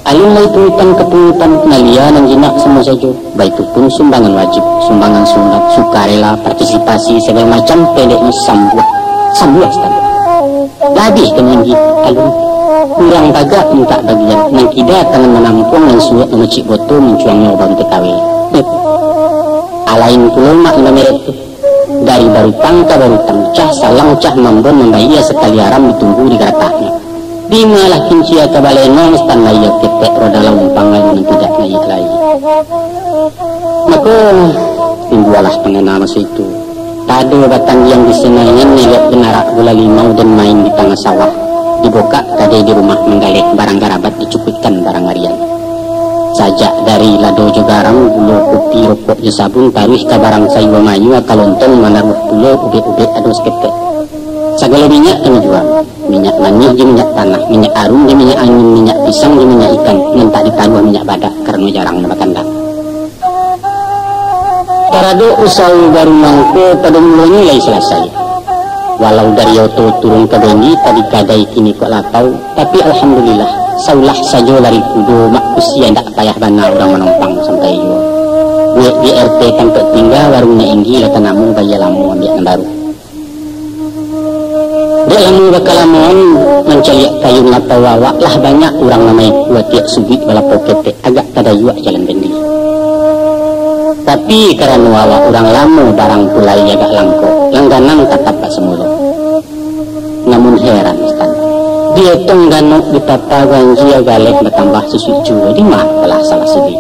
Alun lai pungutan ka pungutan, nalia nan jinak samo sajo. Baitu pun sumbangan wajib, sumbangan sunat, sukarela, partisipasi, sagalo macam, pendeknyo sambuah. Sambuah, sambuah. Labiah ka manggi alun. Urang tagak mintak bagian, nan kida tangan manampuang, nan suok mamacik boto, muncuangnyo baru T K W. Alain pulo mak nan merek tu. Dari barutang ka barutang, cah salang cah mambon, mambayia sakali aram, ditunggu di garataknyo. Dimalah kincia ka balenong, stan layia ketek, roda laumpang alun nan tidak naiak lai. Mako, timbualah pangana maso itu. Tado batandiang di Senayan, neliak banarak gula limau, den main di tangah sawah. Dibukak kadai di rumah, manggaleh barang garabat, dicukuikkan barang arian. Sajak dari lado jo garam, gulo, kopi, rokok jo sabun, taruih ka barang sayua mayua, ka lontong, manaruah pulo ubek-ubek ado saketek. Sagalo minyak kami jua, minyak manih jo minyak tanah, minyak arum jo minyak angin, minyak pisang jo minyak ikan, nan tak ditaruah minyak badak, karano jarang nan bakandak. Taradok usawo baru mangko, pado mulonyo lai salasai. Walau dari oto turun ka bendi, tadi kadai kini kok lapau, tapi alhamdulillah, saulah sajo lari kudo, mak kusia indak payah bana urang manompang sampai juo. Buek di R T tampek tingga, warung Nek Inggi lah tanamo, bayia lamo ambiak nan baru. Dek lamo bakalamoan mancaliak kayun lapau awak, lah banyak urang nan maiko tiok subuik balapau ketek, agak tadayuak jalan bendi. Tapi karano awak urang lamo, barang tu lai agak langkok, langganan tatap bak samulo. Namun heran, Stan, dietong ganok, ditata ganjia, galeh batambah susuik juo, di ma lah salah silik?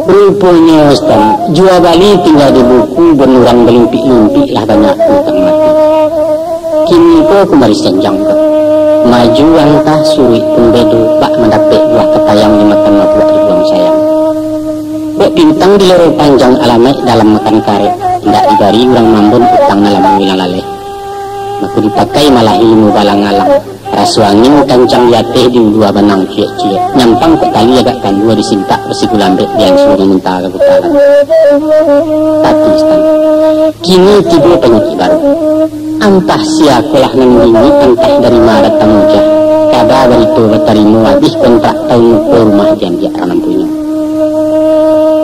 Ruponyo, Stan, jua bali tingga di buku, urang balimpik-limpik lah banyak utang mati. Kini ko kumari sanjang ko. Maju antah suruik pun bedo, bak mandapek buah katayang dimakan mabuak dibuang sayang. Bak pintang di lorong panjang, alamaik dalam makan karek, indak dibari urang mambon utang nan lamo ilang laleh. Mako dipakai malah ilmu balang-alang. Raso angin kancang di ateh, di ulu banang ciek-ciek. Nyampang kok tali agak kandua, disintak basiku lambek, diansua mamunta ka kutalan. Tapi, Stan, kini tibo panyakik baru. Antah sia kolah nan bingik, antah dari ma datang ujah. Kaba barito batarimo, abih kontrak taun ko, rumah diambiak urang nan punyo.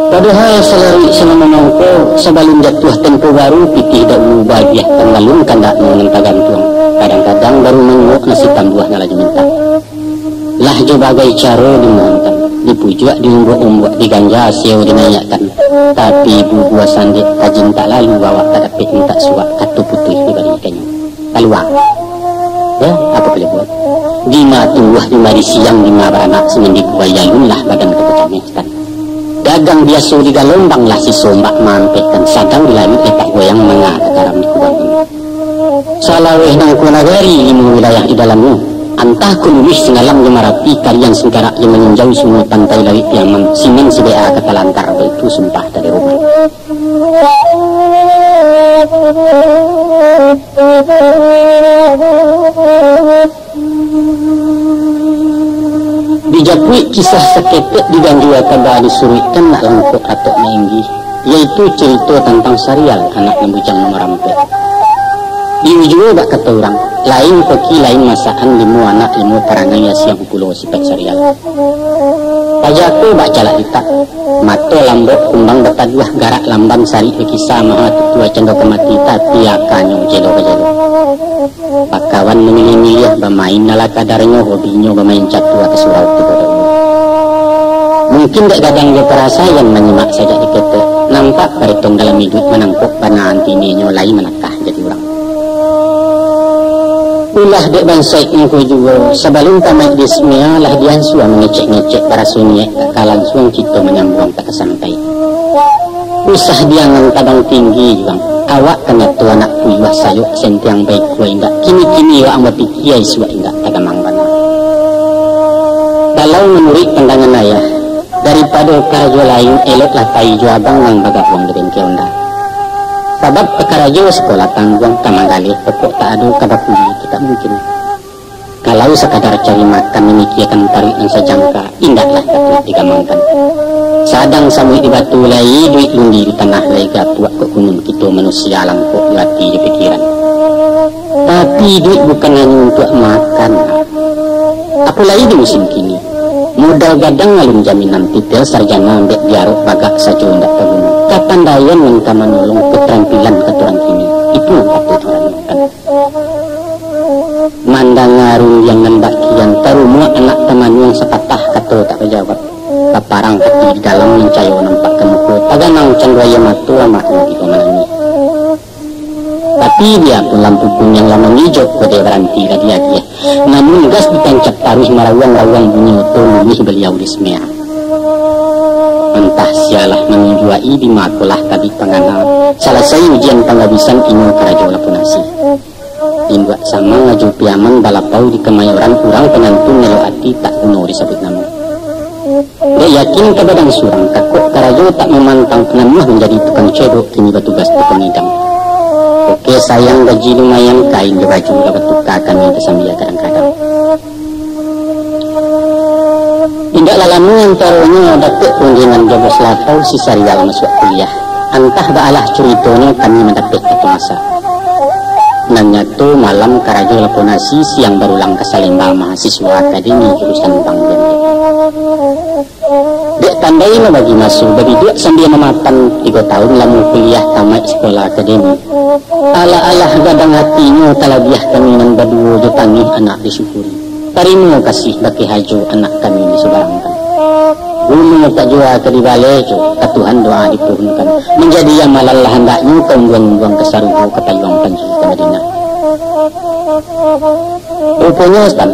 Padohal salaruik salamo mangko, sabalun jatuah tempo baru, pitih dahulu bagiah, tanggalun kandaknyo nan tagantuang. Kadang-kadang baru manguok nasi tambuah nan lah dimintak. Lah jo bagai caro dimohonkan, dipujuak, diumbuak-umbuak, diganja asio, dinaiakkan. Tapi bubua sandek tajin tak lalu, awak tak dapek mintak suak, kato putuih dibarikannyo. Kaluang. Ya, apo buliah buek? Dima tumbuah, dima disiang, dima baranak, sinan dibuai alun lah badan tu kacameh, Stan. Dagang biaso di galombang, lah siso ombak maampehkan, sadang di lauik lepak goyang, manga takaram dikubangkan. Salaweh nangko nagari, limo wilayah di dalamnyo. Antah ko luluih Singgalang jo Marapi, Kariang Singkarak jo Maninjau, Sungai Pantai Lauik Piaman, sinan si B A ka talantar, baitu sumpah dari rumah. Di japuik kisah saketek, diganjua kaba disuruikkan, nak langkok atok mainggi, yaitu carito tantang Sarial, anak nan bujang nomor ampek. Diujua bak kato urang, lain koki, lain masakan, limo anak, limo parangai, asiang pulo sipaik Sarial. Paja ko bak calak litak, mato lambok, kumbang bataduah, garak lamban, sarik bakisa, maha tutua, cando ka mati, tapi akanyo jelo ka jelo. Bakawan mamiliah-miliah, bamain ala kadarnyo, hobinyo bamain catur ateh surau tibo dahulu. Mungkin dek gadang jo parasaian, manyimak sajak di ketek, nampak paretong dalam iduik, manangkok bana antininyo, lai manakah jadi urang. Ulah dek bansaik nangko juo, sabalun tamaik di ismia, lah diansua mangecek-ngecek, baraso niaik tak ka lansuang, kito manyambuang tak ka sampai. Usah diangan tabang tinggi, Juang. Awak kan nyato anak puyuah, sayok sentiang baikua indak. Kini-kini waang bapikia, isuak indak tagamang bana. Kalau manuruik pandangan ayah, daripado karajo lain, eloklah pai jo abang nan bagabuang di bengke onda. Sabab ka karajo sakolah tangguang, ka manggaleh pokok tak ado, ka bakuli tu tak mungkin. Kalau sakadar cari makan mamikiakan paruik nan sajangka, indaklah dapek digamangkan. Sadang samuik di batu lai, duit lundi di tanah lai, gapuak kok kunun kito manusia, langkok jo ati jo pikiran. Tapi duit bukan hanyo untuak makan. Apo lai di musim kini, modal gadang alun jaminan, titel sarjana ambek diarok bagak sajo indak taguno. Kapandaian nan ka manolong, keterampilan kato urang kini, itu patuik diranokkan. Mandanga rundiang nan bak kian, tarumuak anak tamanuang, sapatah kato tak bajawab. Baparang ati di dalam, mancayo nampak ka muko, taganang cando aia mato, amaknyo tibo manangih. Tapi, biapun lampu kuniang lah mangijok, kode baranti lah diagiah, namun gas ditancap taruih, marawuang-rawuang bunyi oto, luluih baliau di semea. Antah sialah manunjuak-i, di ma kolah tabik pangana, salasai ujian panggabisan, inyo karajo lapun asi. Induak Samang Ajo Piaman balapau di Kamayoran, urang panyantun elok ati, tak guno disabuik namo. Dek yakin ka badan surang, kakok karajo tak mamantang, panamuah manjadi tukang cedok, kini batugas tukang idang. Oke sayang, gaji lumayan, kain jo baju lah batuka, kami tasambia kadang-kadang. Indak lah lamo antaronyo dapek rundiangan duo belas lapau, si Sarial masuak kuliah. Antah baalah curitonyo, kami mandapek kato masak. Nan nyato, malam karajo lapau nasi, siang barulang ka Salemba, mahasiswa akademi jurusan bank BMB. Dek pandai mambagi maso, babiduak sambia mamapan, tigo taun lamo kuliah, tamaik sikola akademi. Alah-alah gadang atinyo, talabiah kami nan baduo jo tangih anak disyukuri. Tarimo kasih bakeh ajo anak kami disabarangkan. Guno tak jua ka dibaleh jo, ka Tuhan doa dipuhunkan. Manjadi amalan lah andaknyo, ka unduang-unduang ka sarugo, ka payuang panji ka Madinah. Ruponyo, Stan,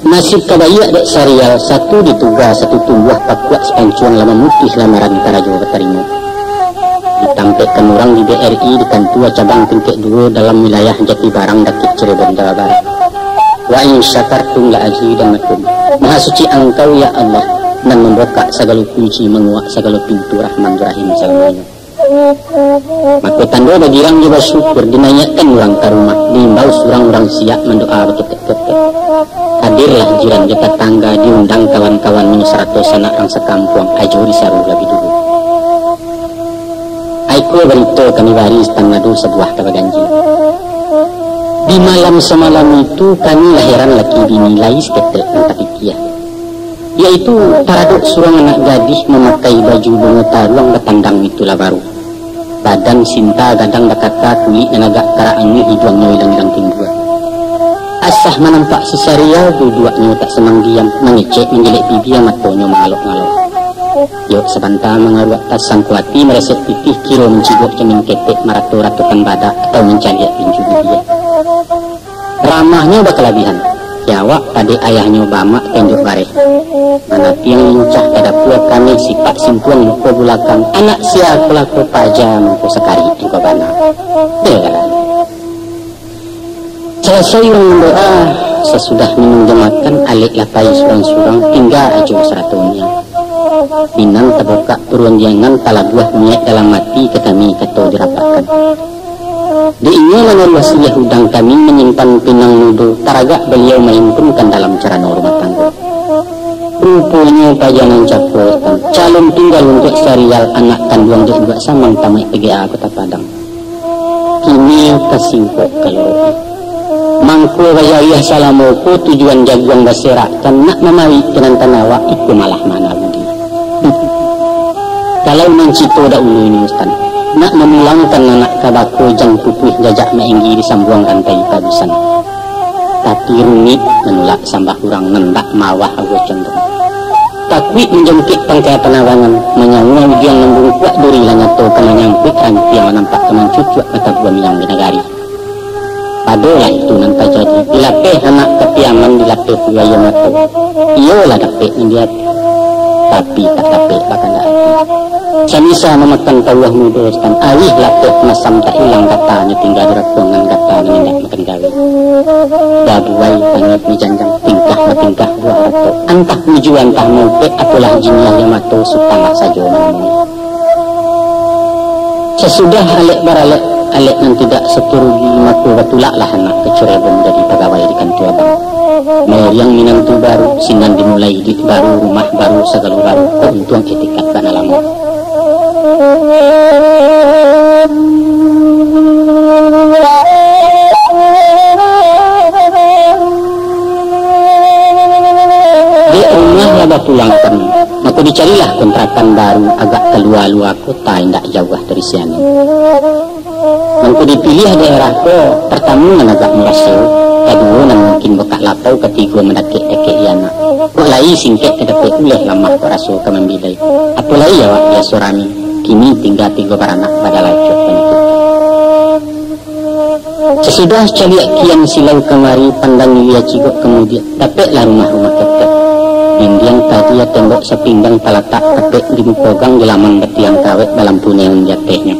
nasib ka baiak dek Sarial, satu dituga, satu tumbuah, pakuak sapancuang lah mamutuih lamaran karajo batarimo. Ditampekkan urang di BRI, di kantua cabang tingkek duo dalam wilayah Jatibarang, Dakek Cirebon, Jawa Barat. Wa in syakartum la azidannakum. Maha suci Angkau, ya Allah, nan mambukak sagalo kunci, manguak sagalo pintu, Rahman jo Rahim salamonyo. Mako tando bagirang jo basyukur, dinaiakkan urang ka rumah, diimbau surang urang siak, mandoa baketek-ketek. Hadirlah jiran jo tatangga, diundang kawan-kawannyo sarato sanak rang sakampuang, ajo disaru labiah dulu. Aiko barito kami bari, Stan, ado sabuah ka baganjia. Di malam samalam itu, kami lah heran laki bini, lai saketek nan tapikia, yaitu taradok surang anak gadih mamakai baju bungo taruang, bapandang itu lah baru. Badan sinta gadang bakaka, kulik nan agak karak anuih, iduangnyo ilang-ilang timbua. Asa manampak si Sarial, duduaknyo tak sanang diam, mangecek manggilek bibia, matonyo mangalok-ngalok. Yok sabanta mangaruak tasangko ati, maresek pitih, kiro mancigok jamin ketek, marato-ratokan badak, atau mancaliak pinju bibia. Ramahnyo bakalabihan, kiawak padek ayahnyo, baamak tenjok bareh. Manapiang lincah ka dapua, kaneh sipak simpuang muko bulakang, anak sia ko lako paja, mangko sakari engkau bana. Beh, salasai urang mandoa, sasudah minum jo makan, alek lah pai surang-surang, tingga ajo sarato niang. Pinang tabukak parundiangan, talabuah niaik dalam ati, ka kami kato dirapakkan. Dek inyo manaruah siriah udang kami, manyimpan pinang mudo, taragak baliau mahimpunkan dalam carano rumah tanggo. Ruponyo paja nan cako, Tan, calon tunggal untuak Sarial, anak kanduang dek Induak Samang, tamaik PGA Kota Padang. Kini tasingkok ka lorok. Mangko bajariah salamo ko, tujuan jaguang baserak, Tan, nak mamawik ka nan tanawak, iko malah mana budi. Kalau nan cito dahulu ini, Stan, nak mamulangkan anak ka bako, jan putuih jajak maenggi, disambuang rantai pabisan. Tapi rumik manulak sambah urang, nan ndak mawah awo condong. Takuik manjongkek pangka panabangan, manyangua ujuang nan bungkuak, duri lah nyato ka manyangkuik, rantiang lah nampak ka mancucuak, ka tabuan yang di nagari. Padolah itu nan tajadi, dilapeh anak ka Piaman, dilapeh pulo aia mato. Iyo lah dapek nan di ati, tapi tak dapek bakandak ati. Samisa mamakan pauah mudo, Stan, arih lapeh masam, tak ilang gatanyo, tingga di rakuang nan gata, nan indak makan gawe. Babuai pangit di janjang, tingkah batingkah buah rato, antah bujua antah maupek, apolah jiniah aia mato, supalah sajo manamui. Sasudah alek baralek, alek nan tidak satu rugi, mako batulaklah anak ka Cirebon jadi pagawai di kantua bank. Mairiang minantu baru, sinan dimulai iduik baru, rumah baru, sagalo baru, kok untuang etikat bak nan lamo. Dek rumah lah bapulangkan, mako dicarilah kontrakan baru agak kalua-lua kota, indak jauah dari sinan. Mangko dipiliah daerah ko, partamo nan agak murah sewo, kaduo nan mungkin bakak lapau, katigo mandakek-dakek di anak. Kok lai singkek ka dapek uleh, lamah kok raso ka mambilai. Apo lai awak biaso rami, kini tingga tigo baranak, badalacoh paniku. Sasudah caliak kian silau kamari, pandang ilia cigok kamudiak, dapeklah rumah-rumah ketek. Dindiang kadia, tembok sapinggang talatak, tapek di muko gang, di laman batiang kawek, balampu neon di atehnyo.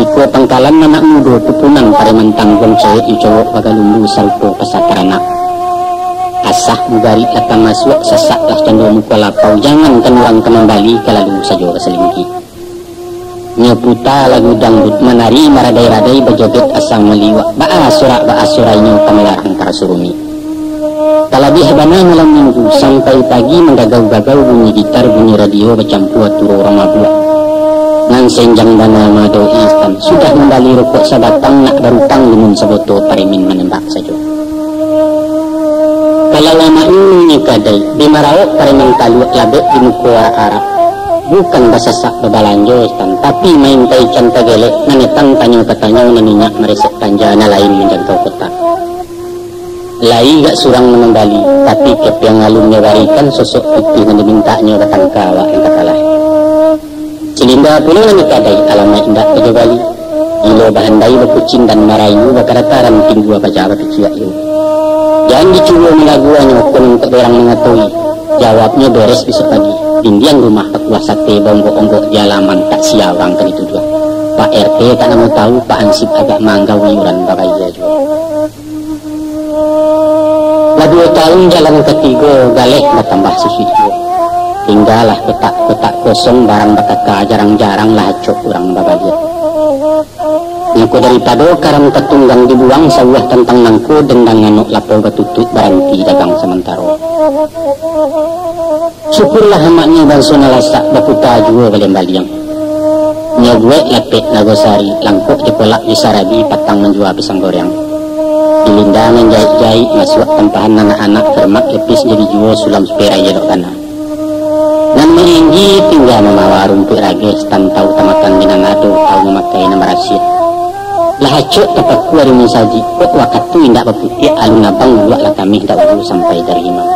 Iko pangkalan anak mudo, pupunan pareman tangguang, cewek jo cowok bagalumbu sarupo pasa taranak. Asah mugarik lah ka masuak, sasaklah cando muko lapau, jangankan urang ka mambali, ka lalu sajo basalingki. Nyo puta lagu dangdut, manari maradai-radai, bajoget asa maliwak, baa sorak baa sorai nyo ka malarang taraso rumik. Talabiah bana malam minggu, sampai pagi manggagau-gagau, bunyi gitar, bunyi radio bacampua turo urang mabuak. Nan senjang bana mado instan, sudah mambali rokok sabatang, nak barutang lunun saboto, paremin manembak sajo. Kalau amaknyo nyo kadai, di Marawok pareman taluak, labek di muko arak-arak. Bukan basasak babalanjo tan, tapi main taichan tagelek, nan etan tanyo ka tanyo, nan inyak maresek panja, nan lain manjangkau kotak. Lai gak surang nan mambali, tapi kepiang alun nyo barikan, sosok pitih nan dimintaknyo batangka awak nan takalah. Silinda pulo nan dikadai, alamaik indak ka jo bali. Gilo bahandai bakucing dan marayu, bakadataran tinggu baja bapiciak iyo. Jan dicubo malaguanyo, konon kok dorang mangatoi. Jawabnyo beres bisuak pagi. Dindiang rumah bakuah sate, baonggok-onggok di alaman, tak sia urang ka dituduah. Pak R T tak namo tahu, Pak Hansip agak manggau iuran babayia juo. Lah duo taun jalan katigo, galeh batambah susuik juo. Tinggalah kotak-kotak kosong, barang bakaka, jarang-jarang lah acok urang babaliak. Mako daripado karam tatunggang dibuang, sauah tantang nangko, dendang anok lapau batutuik, baranti dagang samantaro. Syukurlah amaknyo banso nan lasak, baputa juo baliang-baliang. Nyo buek lapek nago sari, langkok jo kolak di sarabi, patang manjua pisang goreng. Di linda manjaik-jaik, masuak tampahan anak-anak, termak lepis jadi juo, sulam superai elok bana. Nan mainggi tingga mamawa rumpuik rageh, tantau tamakan di nan ado, tau mamakai nan barasiah. Lah acok tapakua di musajik, kok wakatu indak baputiak, alun abang buluak lah kameh, dak ulu sampai dari imam.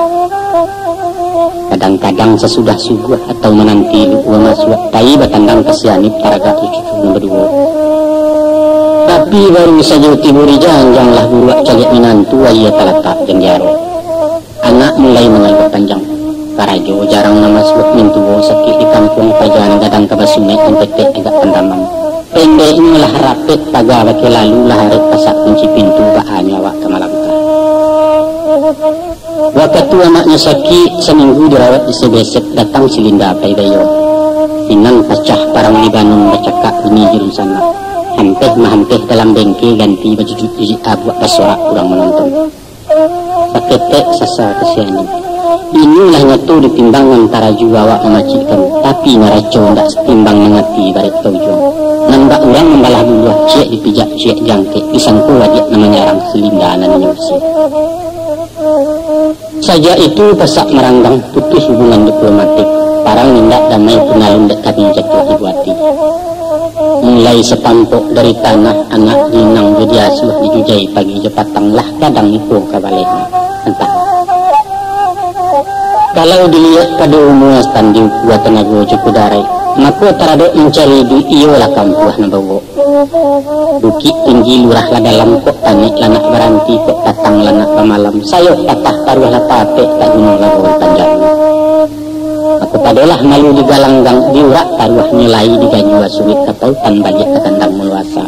Kadang-kadang sasudah subuah atau mananti lukua masuak, tai batandang ka sianip, taragak jo cucu nan baduo. Tapi baru sajo tibo di janjang, lah buruak caliak minantu, aia talatak jan di arok. Anak mulai mangaluah panjang. Karajo jarang nan masuak, mintuo sakik di kampuang, paja nan gadang ka basunek, nan ketek agak pandamang. Pendeknyo lah rapek paga bakeh lalu, lah arek pasak kunci pintu, baanyo awak ka malangkah. Wakatu amaknyo sakik, saminggu dirawat di Sebesep, datang si Linda pai bayo. Sinan pacah parang Libanon, bacakak bunyi jurun sanak. Hampeh-mahampeh dalam bengke, ganti bajujuik-jujuik abuak, basorak urang manonton. Saketek sasa kasiannyo. Inilah nyato ditimbang nan taraju awak mamacikkan, tapi naraco indak satimbang nan ati barek ka ujuang. Nan bak urang mambalah buluah, ciek dipijak, ciek jangkek, disangko adiak nan manyarang, si Linda nan inyo usie. Sajak itu pasak maranggang, putuih hubungan diplomatik. Parang indak damai pun alun dek kami jatuah ibo ati. Mulai sapampok dari tanah, anak diinang jo diasuah, dijujai pagi jo patang, lah gadang iko ka baleh. Antah. Kalau diliek pado umua, tan diukua tanago jo kudarai, mako taradok mancari iduik, iyolah kampuah nan bawok. Bukik tinggi lurah lah dalam, kok tanek lah nak baranti, kok patang lah nak bamalam, sayo patah taruah lah tapek, tak guno lah baul panjang. Mako padolah malu digalanggang, diurak taruahnyo lai, diganjua suruik ka pautan, baliak ka kandang mulu asa.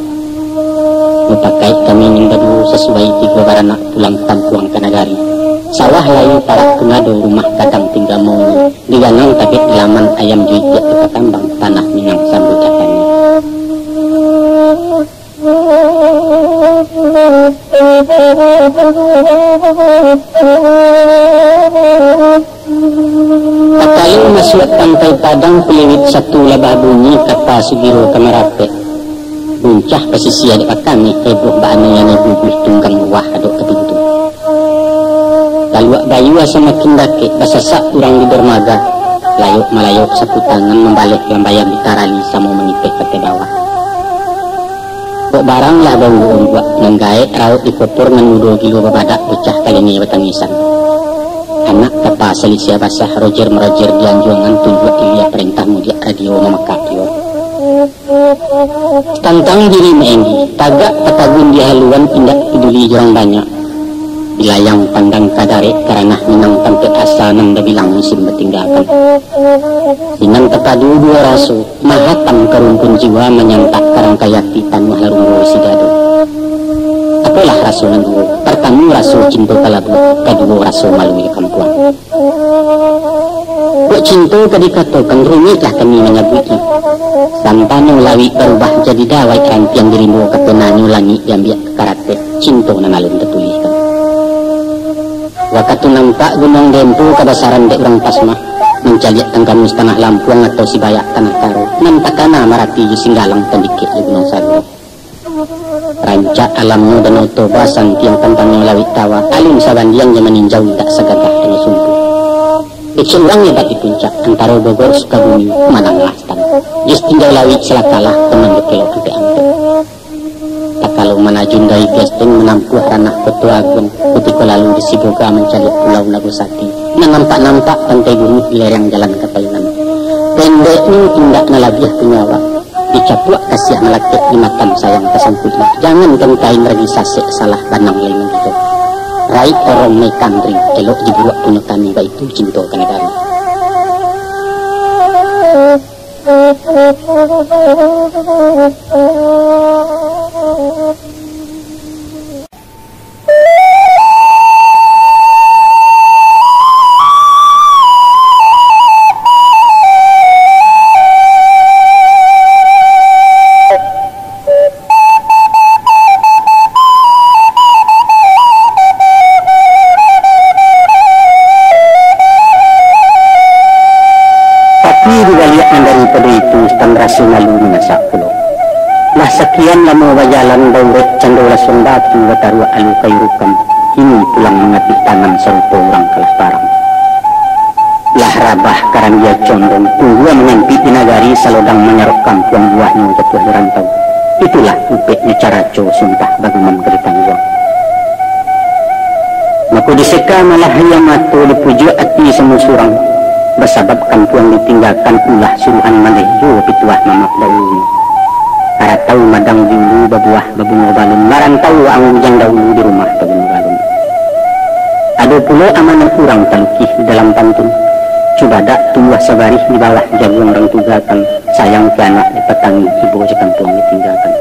Mupakaik kami nan baduo, sasuai tigo baranak, pulang kampuang ka nagari. Sawah lai parak pun ado, rumah gadang tingga mauni, diganang tabek di laman, ayam jo itiak dipatambang, tanah Minang sambuik datangnya. Takalua masuak Pantai Padang, kuliwik satu labah bunyi, kapa sugiro ka marapek. Buncah pasisia dek bakamih, heboh baanai-anai bubuih tunggang wah adok ka pintu. Taluak bayua samakin dakek, basasak urang di dermaga, layok-malayok sapu tangan mambaleh lambaian di tarali samo maniteh ka ateh bawah. Kok barang lah baunggu-ungguak, nan gaek rauk di kopor, nan mudo gilo babadak, bocah kalenge batangisan. Anak kapa salisia basah, rojer-marojer di anjuangan, tunjuak ilia parentah mudiak, radio mamakak juo. Tantang diri maenggi, tagak tatagun di haluan, indak paduli jo urang banyak. Dilayang pandang ka darek, ka ranah Minang, tampek asa nan babilang musim batinggakan. Sinan tapadu duo raso, mahatam ka rumpun jiwa, manyantak ka rangkai ati, tanuah larunggo isi dado. Apolah raso nan duo? Partamo raso cinto ka labuah, kaduo raso malu di kampuang. Kok cinto ka dikatokan, rumiklah kami manyabuiknyo. Sampano lawik barubah jadi dawai, rantiang di rimbo katonanyo, langik diambiak ka karateh, cinto nan alun tatulihkan. Wakatu nampak gunuang Dempo kabasaran dek urang Pasmah, mancaliak tangkamu satangah lampuang atau sibayak tanah karo, nan takana marati jo Singgalang, tandikek jo Gunuang Sago. Rancak alamnyo Danau Toba, santiang pantangnyo Lawik Tawa, alun sabandiang jo maninjau, indak sagagah Danau Sumpu. Kecek urang hebat di puncak, antaro Bogor Sukabumi, mananglah stang. Jos tinjau lawik salakalah, teman bakelok ampek-ampek. Takalo manajun dari Gesteng, manampuah ranah Koto Aguang, kutiko lalu di Siboga, mancaliak Pulau Lagosati, nan nampak-nampak Pantai Bunuh di lereng jalan ka Painan. Pendeknyo, indak nan labiah punyo awak. Dicapuak kasiah malakek, dimakam sayang tasangkuiknyo. Jangankan kain ragi sasek, salah banang lai manggilo. Raik orong mai kantri, elok diburuak punyo kami, baitu cinto ka nagari. Tapi di baliak nan daripado itu, stang raso malu manyasak pulo. Lah sakian lamo bajalan, baurek cando lasuang batu, bataruak alu kayu rukam, kini pulang mangapik tangan sarupo urang kalah parang. Lah rabah karandia condong, tunggua manyampik di nagari, salodang manyarok kampuang, buahnyo jatuah di rantau. Itulah upeknyo caraco, sumpah bagumam ka ditangguang. Mako diseka malah aia mato, dipujuak ati samo surang, basabab kampuang ditinggakan, ulah suruhan mandeh juo pituah mamak daulunyo. Aratau madang di ulu, babuah babungo balun, marantau waang bujang daulu, di rumah babungo balun. Ado pulo amanah urang talukih di dalam pantun, cubadak tumbuah sabarih di bawah jaguang rang tugakan, sayang ka anak dipatangih, ibo jo kampuang ditinggakan.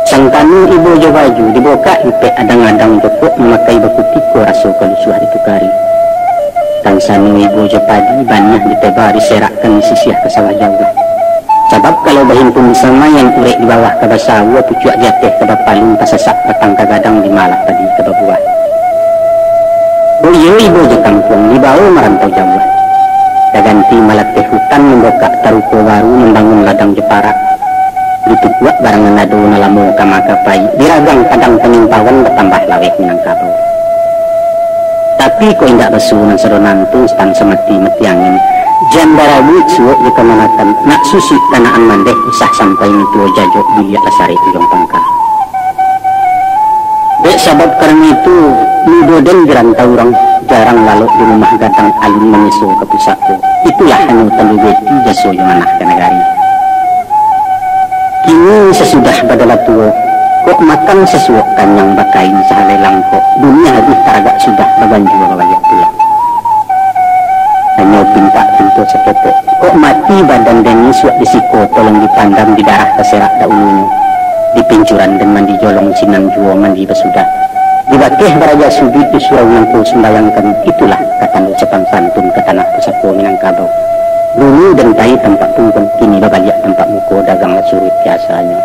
Sangkano ibo jo baju, dibokak ipek adang-adang, jokok mamakai bakutiko, raso ka lusuah ditukari. Tansano ibo jo padi, baniah diteba, diserakkan, disisiah ka sawah jauah. Sabab kalau bahimpun di samaian, urek di bawah ka basawa, pucuak di ateh ka bapalun, pasasak batang ka gadang, dimalah padi ka babuah. Baiyo ibo jo kampuang, dibawo marantau jauah. Taganti malateh hutan, mambokak taruko baru, mambangun ladang jo parak. Ditukuak barang nan ado, nan lamo ka makapai, diragang padang panyimpawan, batambah laweh Minangkabau. Tapi kok indak baso nan sado nantung, stang samati-mati angin. Jan barabuik suok jo kamanakan, nak susuik kanaan mandeh, usah sampai mituo jajok, biliak lah sarek ujong pangka. Dek sabab karano itu, mudo den di rantau urang, jarang lalok di rumah gadang, alun manyeso ka pusako. Itulah hanyo tando beti, jaso jo manah ka nagari. Kini sasudah badala tuo, kok makan sasuok kanyang, bakain sahalai langkok, dunia abih taragak sudah, babanjua babaliak pulang. Hanyo pintak pinto saketek, kok mati badan den isuak di siko, tolong dipandam, di darah taserak daulunyo, di pincuran den mandi jolong, sinan juo mandi basudah. Di bakeh baraja suduik, di surau nangko sumbayangkan, itulah ka tando sopan santun, ka tanah pusako Minangkabau. Dulu den pai tampak tungkon, kini babaliak tampak muko, dagang lah suruik biasonyo.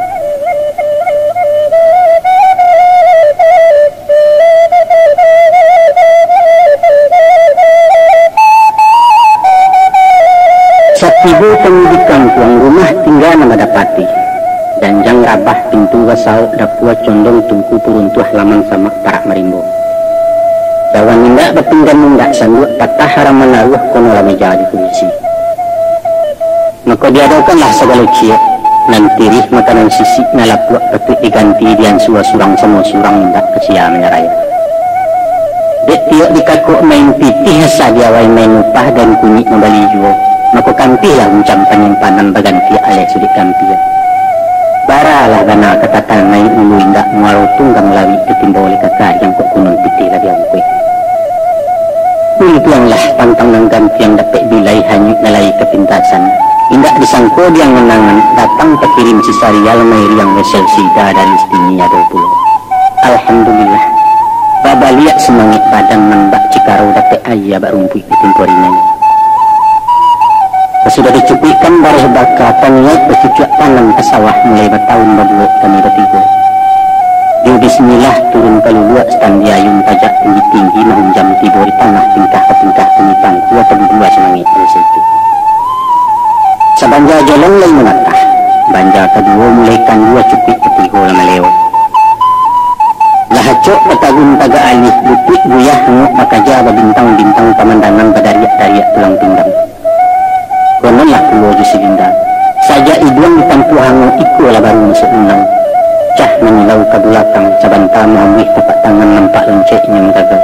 Tibo kami di kampuang, rumah tingga nan badapati. Janjang rabah, pintu basaok, dapua condong tungku, puruntuah laman samak, parak marimbo. Cawan indak bapinggan indak, sanduak patah, haraman aruah, kono lah meja di kurisi. Mako diadokanlah sagalo ciek, nan tirih makanan sisik, nan lapuak patuik diganti, diansua surang samo surang, indak ka sia manyarai. Dek tiok dikakok main pitih, asa diawai main upah, dan kunyik mambali juo, mako kampihlah uncang panyimpanan, bagantiak aleh sudik kampia. Baralah bana katatanai, ulu indak muaro tunggang lawik, ditimbo oleh kakariang, kok kunun pitih lah diangkuik. Untuanglah pantang nan gantiang, dapek bilai hanyuik, nan lai kapintasan. Indak disangko di angan-angan, datang pakirim si Sarial, mairiang wesel sida dari Stini ado pulo. Alhamdulillah, babaliak sumangek badan, nan bak cikaro dapek aia, bak rumpuik di timpo rinai. Sasudah dicukuikkan bareh baka, taniaik bacucuak tanam ka sawah, mulai bataun babuwek kami batigo. Jo bismillah turun ka luluak, standi ayun pajak tinggi-tinggi, mahunjam tibo di tangah, tingkah ka tingkah kami pangkua, tadudua sumangek dari situ. Sabanja jolong lai manatah, banja kaduo mulai kandua, cukuik katigo lah maleo. Lah acok batagun tagak alih, lutuik guyah angok bakaja, babintang-bintang pamandangan, badariak-dariak tulang pinggang. Kononlah pulo jo si Linda. Sajak iduang ditampuah angok, iko lah baru masuak lunau. Cah manyilau ka bulakang, sabanta maambuih tapak tangan, nampak loncek inyo manggaga.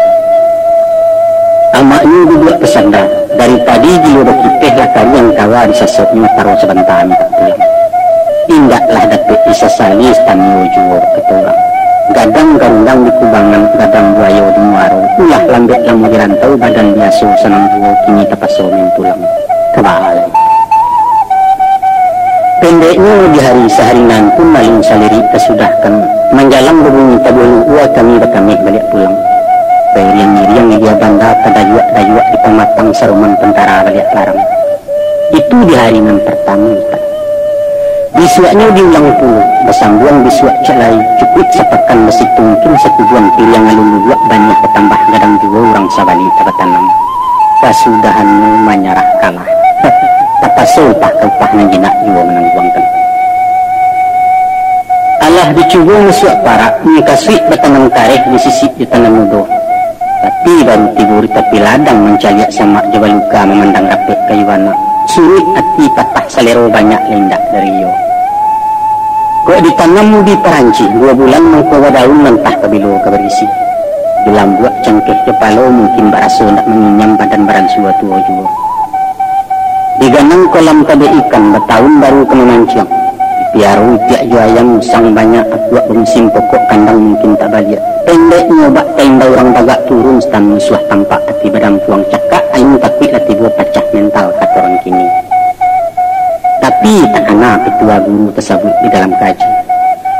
Amaknyo duduak basanda, dari tadi gilo bakiteh, lah kariang kawa di sasoknyo, taro sabanta mintak pulang. Indaklah dapek disasali, stamio juo, bakato urang. Gadang garundang di kubangan, gadang buayo di muaro, ulah lambek lamo di rantau, badan biaso sanang juo, kini tapaso main tulang. Ka baa lai. Pendeknyo, di hari sahari nan pun alun salirik tasudahkan, manjalang babunyi tabuah luhua, kami bakameh baliak pulang. Bairiang-iriang ilia banda, tadayuak-dayuak di pamatang, saroman tantara baliak parang. Itu di hari nan partamo, Ustaz. Bisuaknyo diulang pulo, basambuang bisuak ciek lai, cukuik sapakan basitu, mungkin sakubuang piriang alun luluak, baniah batambah, gadang juo urang sabali ka batanam. Kasudahannyo manyarah kalah. Tapaso upah ka upah, nan jinak juo manangguangkan. Alah dicubo masuak parak, mukasuik batanam kareh, disisik jo tanam mudo. Tapi baru tibo di tapi ladang, mancaliak samak jo baluka, mamandang rapek kayu banak. Suruik ati patah salero, banyak lah indak dari iyo. Kok ditanam ubi parancih, duo bulan mangko badaun, antah ka bilo ka barisi. Dilambuak cangkeh kapalo, mungkin baraso ndak manginyam, badan baransua tuo juo. Diganang kolam tabek ikan, bataun baru ka mamanciang. Dipiaro itiak jo ayam, usang banyak, akuak bamusim, pokok kandang mungkin tak baliak. Pendeknyo, bak taimbau urang tagak turun, stan musuah tampak ati badampuang, cakak alun takuik lah tibo, pacah mental kato urang kini. Tapi takana pitua guru tasabuik di dalam kaji.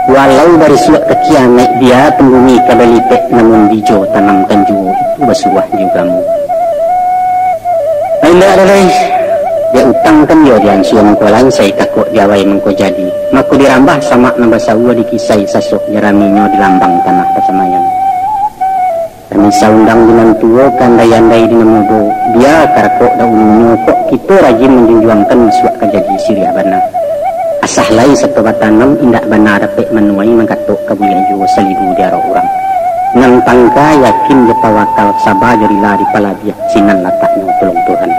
Walau barisuak ka kiamaik, biapun bumi ka balipek, namun bijo tanamkan juo, itu basuruah di ugamo. Indak ado lai, biak utang kan iyo diansua mangko lansai, kakok diawai mangko jadi, mako dirambah samak nan basaua, dikisai sasok jo raminyo, di lambang tanah pasamaian. Kami saundang di nan tuo, ka andai-andai di nan mudo, bia karakok daulunyo, kok kito rajin manjunjuangkan, bisuak ka jadi siriah bana. Asah lai sato batanam, indak bana dapek manuai, mangkatok ka buliah juo, salibu diarok urang. Nan tangka yakin jo tawakal, saba jo rila dipalabiah, sinan lataknyo tulung Tuhan.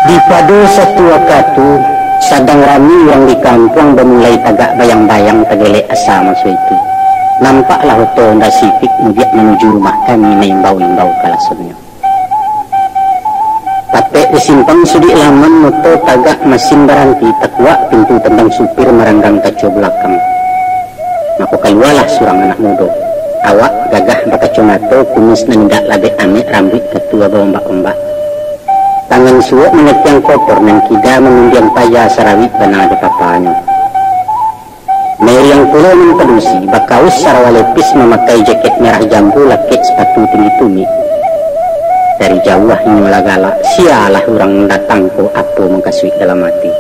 Di pado satu wakatu, sadang rami urang di kampuang, bamulai tagak bayang-bayang, tagelek asa maso itu. Nampaklah oto Honda Civic mudiak manuju rumah kami, maimbau-imbau kalasonnyo. Tapek di simpang sudik laman, moto tagak masin baranti, takuak pintu tandang supir, maranggang kaco balakang. Mako kalualah surang anak mudo. Awak gagah bakacomato, kumis nan indak labek amek, rambuik katua baombak-ombak. Tangan suok manatiang kotor, nan kida manundiang paya, sarawik bana jo papanyo. Mairiang pulo nan padusi, bakaus sarawa lepis, mamakai jakek merah jambu, lakek sapatu tinggi tumik. Dari jauah inyo lah galak, sialah urang nan datang ko, apo mukasuik dalam ati.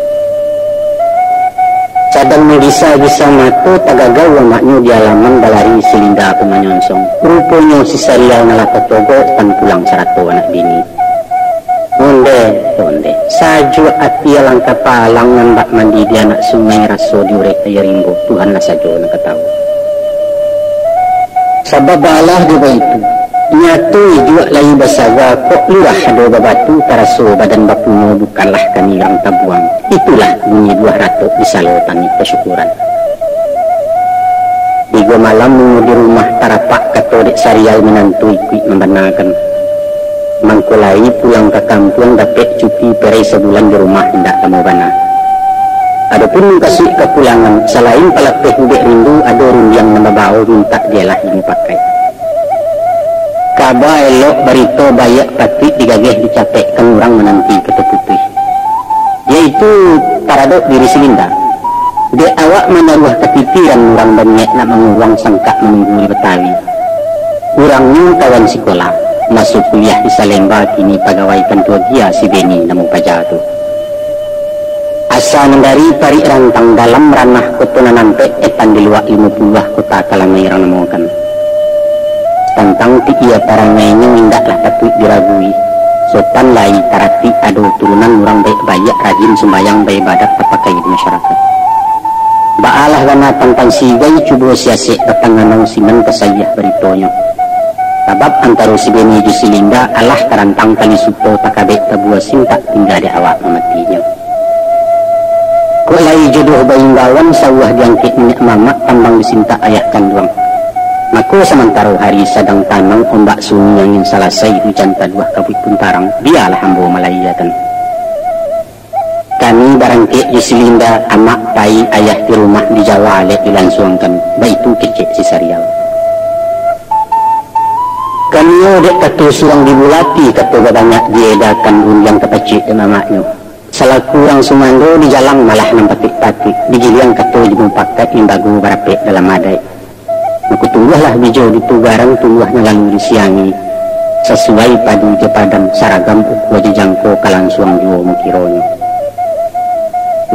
Sadang manggisa-gisa mato, tagagau amaknyo di alaman, balari si Linda pun manyonsong. Ruponyo si Sarial nan lah tacogok tan pulang sarato anak bini. Onde, onde, sajuak ati alangkah palang nan bak mandi di anak sungai, raso di urek aia rimbo, Tuhanlah sajo nan ka tahu. Sabab baalah jo baitu, nyato ijuak lai basaga, kok lurah ado babatu, taraso badan bapunyo, bukanlah kami urang tabuang. Itulah bunyi buah ratok di salo tangih kasyukuran. Tigo malam nunggu di rumah, tarapak kato dek Sarial minantu ikuik mambanakan. Mangko lai pulang ka kampuang, dapek cuti perai sabulan di rumah, indak lamo bana. Adopun mukasuik kapulangan, salain palapeh ubek rindu, ado rundiang nan babao mintak dialah dimupakai. Kaba elok, barito baiak patuik digageh, dicapekkan urang mananti kato putuih, yaitu taradok diri si Linda. Dek awak manaruah katitiran, urang baniaik nak manguruang sangkak manunggu di Batawi. Urangnyo kawan sikola, maso kuliah di Salemba, kini pagawai kantua gia si Beni namo paja tu. Asa nan dari parik rantang, dalam ranah koto nan ampek, etan di luak limo puluah kota ka lamai urang namokan. Tantang pikia parangainyo indaklah patuik diragui. Sopan lai, taratik, ado turunan urang baiak-baiak, rajin sumbayang, baibadat, tapakai di masyarakat. Baalah bana tantang si Igai, cubo siasek batanganau, sinan tasayah baritonyo. Sabab antaro si Beni jo si Linda, alah tarantang tali suto, takabek tabua sintak, tingga dek awak mamatinyo. Kok lai jodoh baimbauan, sauah diangkek niniak mamak, tambang disintak ayah kanduang. Mako samantaro hari sadang tanang, ombak sunyi angin salasai, hujan taduah kabuik pun tarang, bialah ambo malayiekan. Kami barangkek jo si Linda, amak pai, ayah di rumah, di Jawa alek dilansuangkan, baitu kecek si Sarial. Kami yo dek kato surang dibulati, kato babanyak diedakan, rundiang tapacik dek mamaknyo. Salaku urang sumando, dijalang malah nan patuik-patuik, digiliang kato jo mupakat, limbago barapek dalam adaik. Mako tumbuahlah bijo di pugaran, tumbuahnyo lalu disiangi, sasuai padu jo padan, saragam ukua jo jangko, ka lansuang juo mukironyo.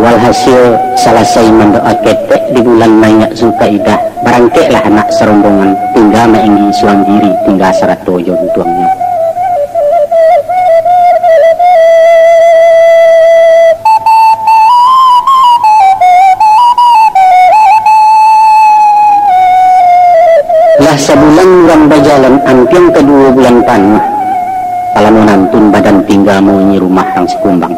Walhasil, salasai mandoa ketek, di bulan Maiak Zulkaidah, barangkeklah anak sarombongan, tingga mainggi surang diri, tingga sarato jo untuangnyo. Lah sabulan urang bajalan, ampiang kaduo bulan panuah. Salamo nantun badan tingga, mauni rumah rang sikumbang.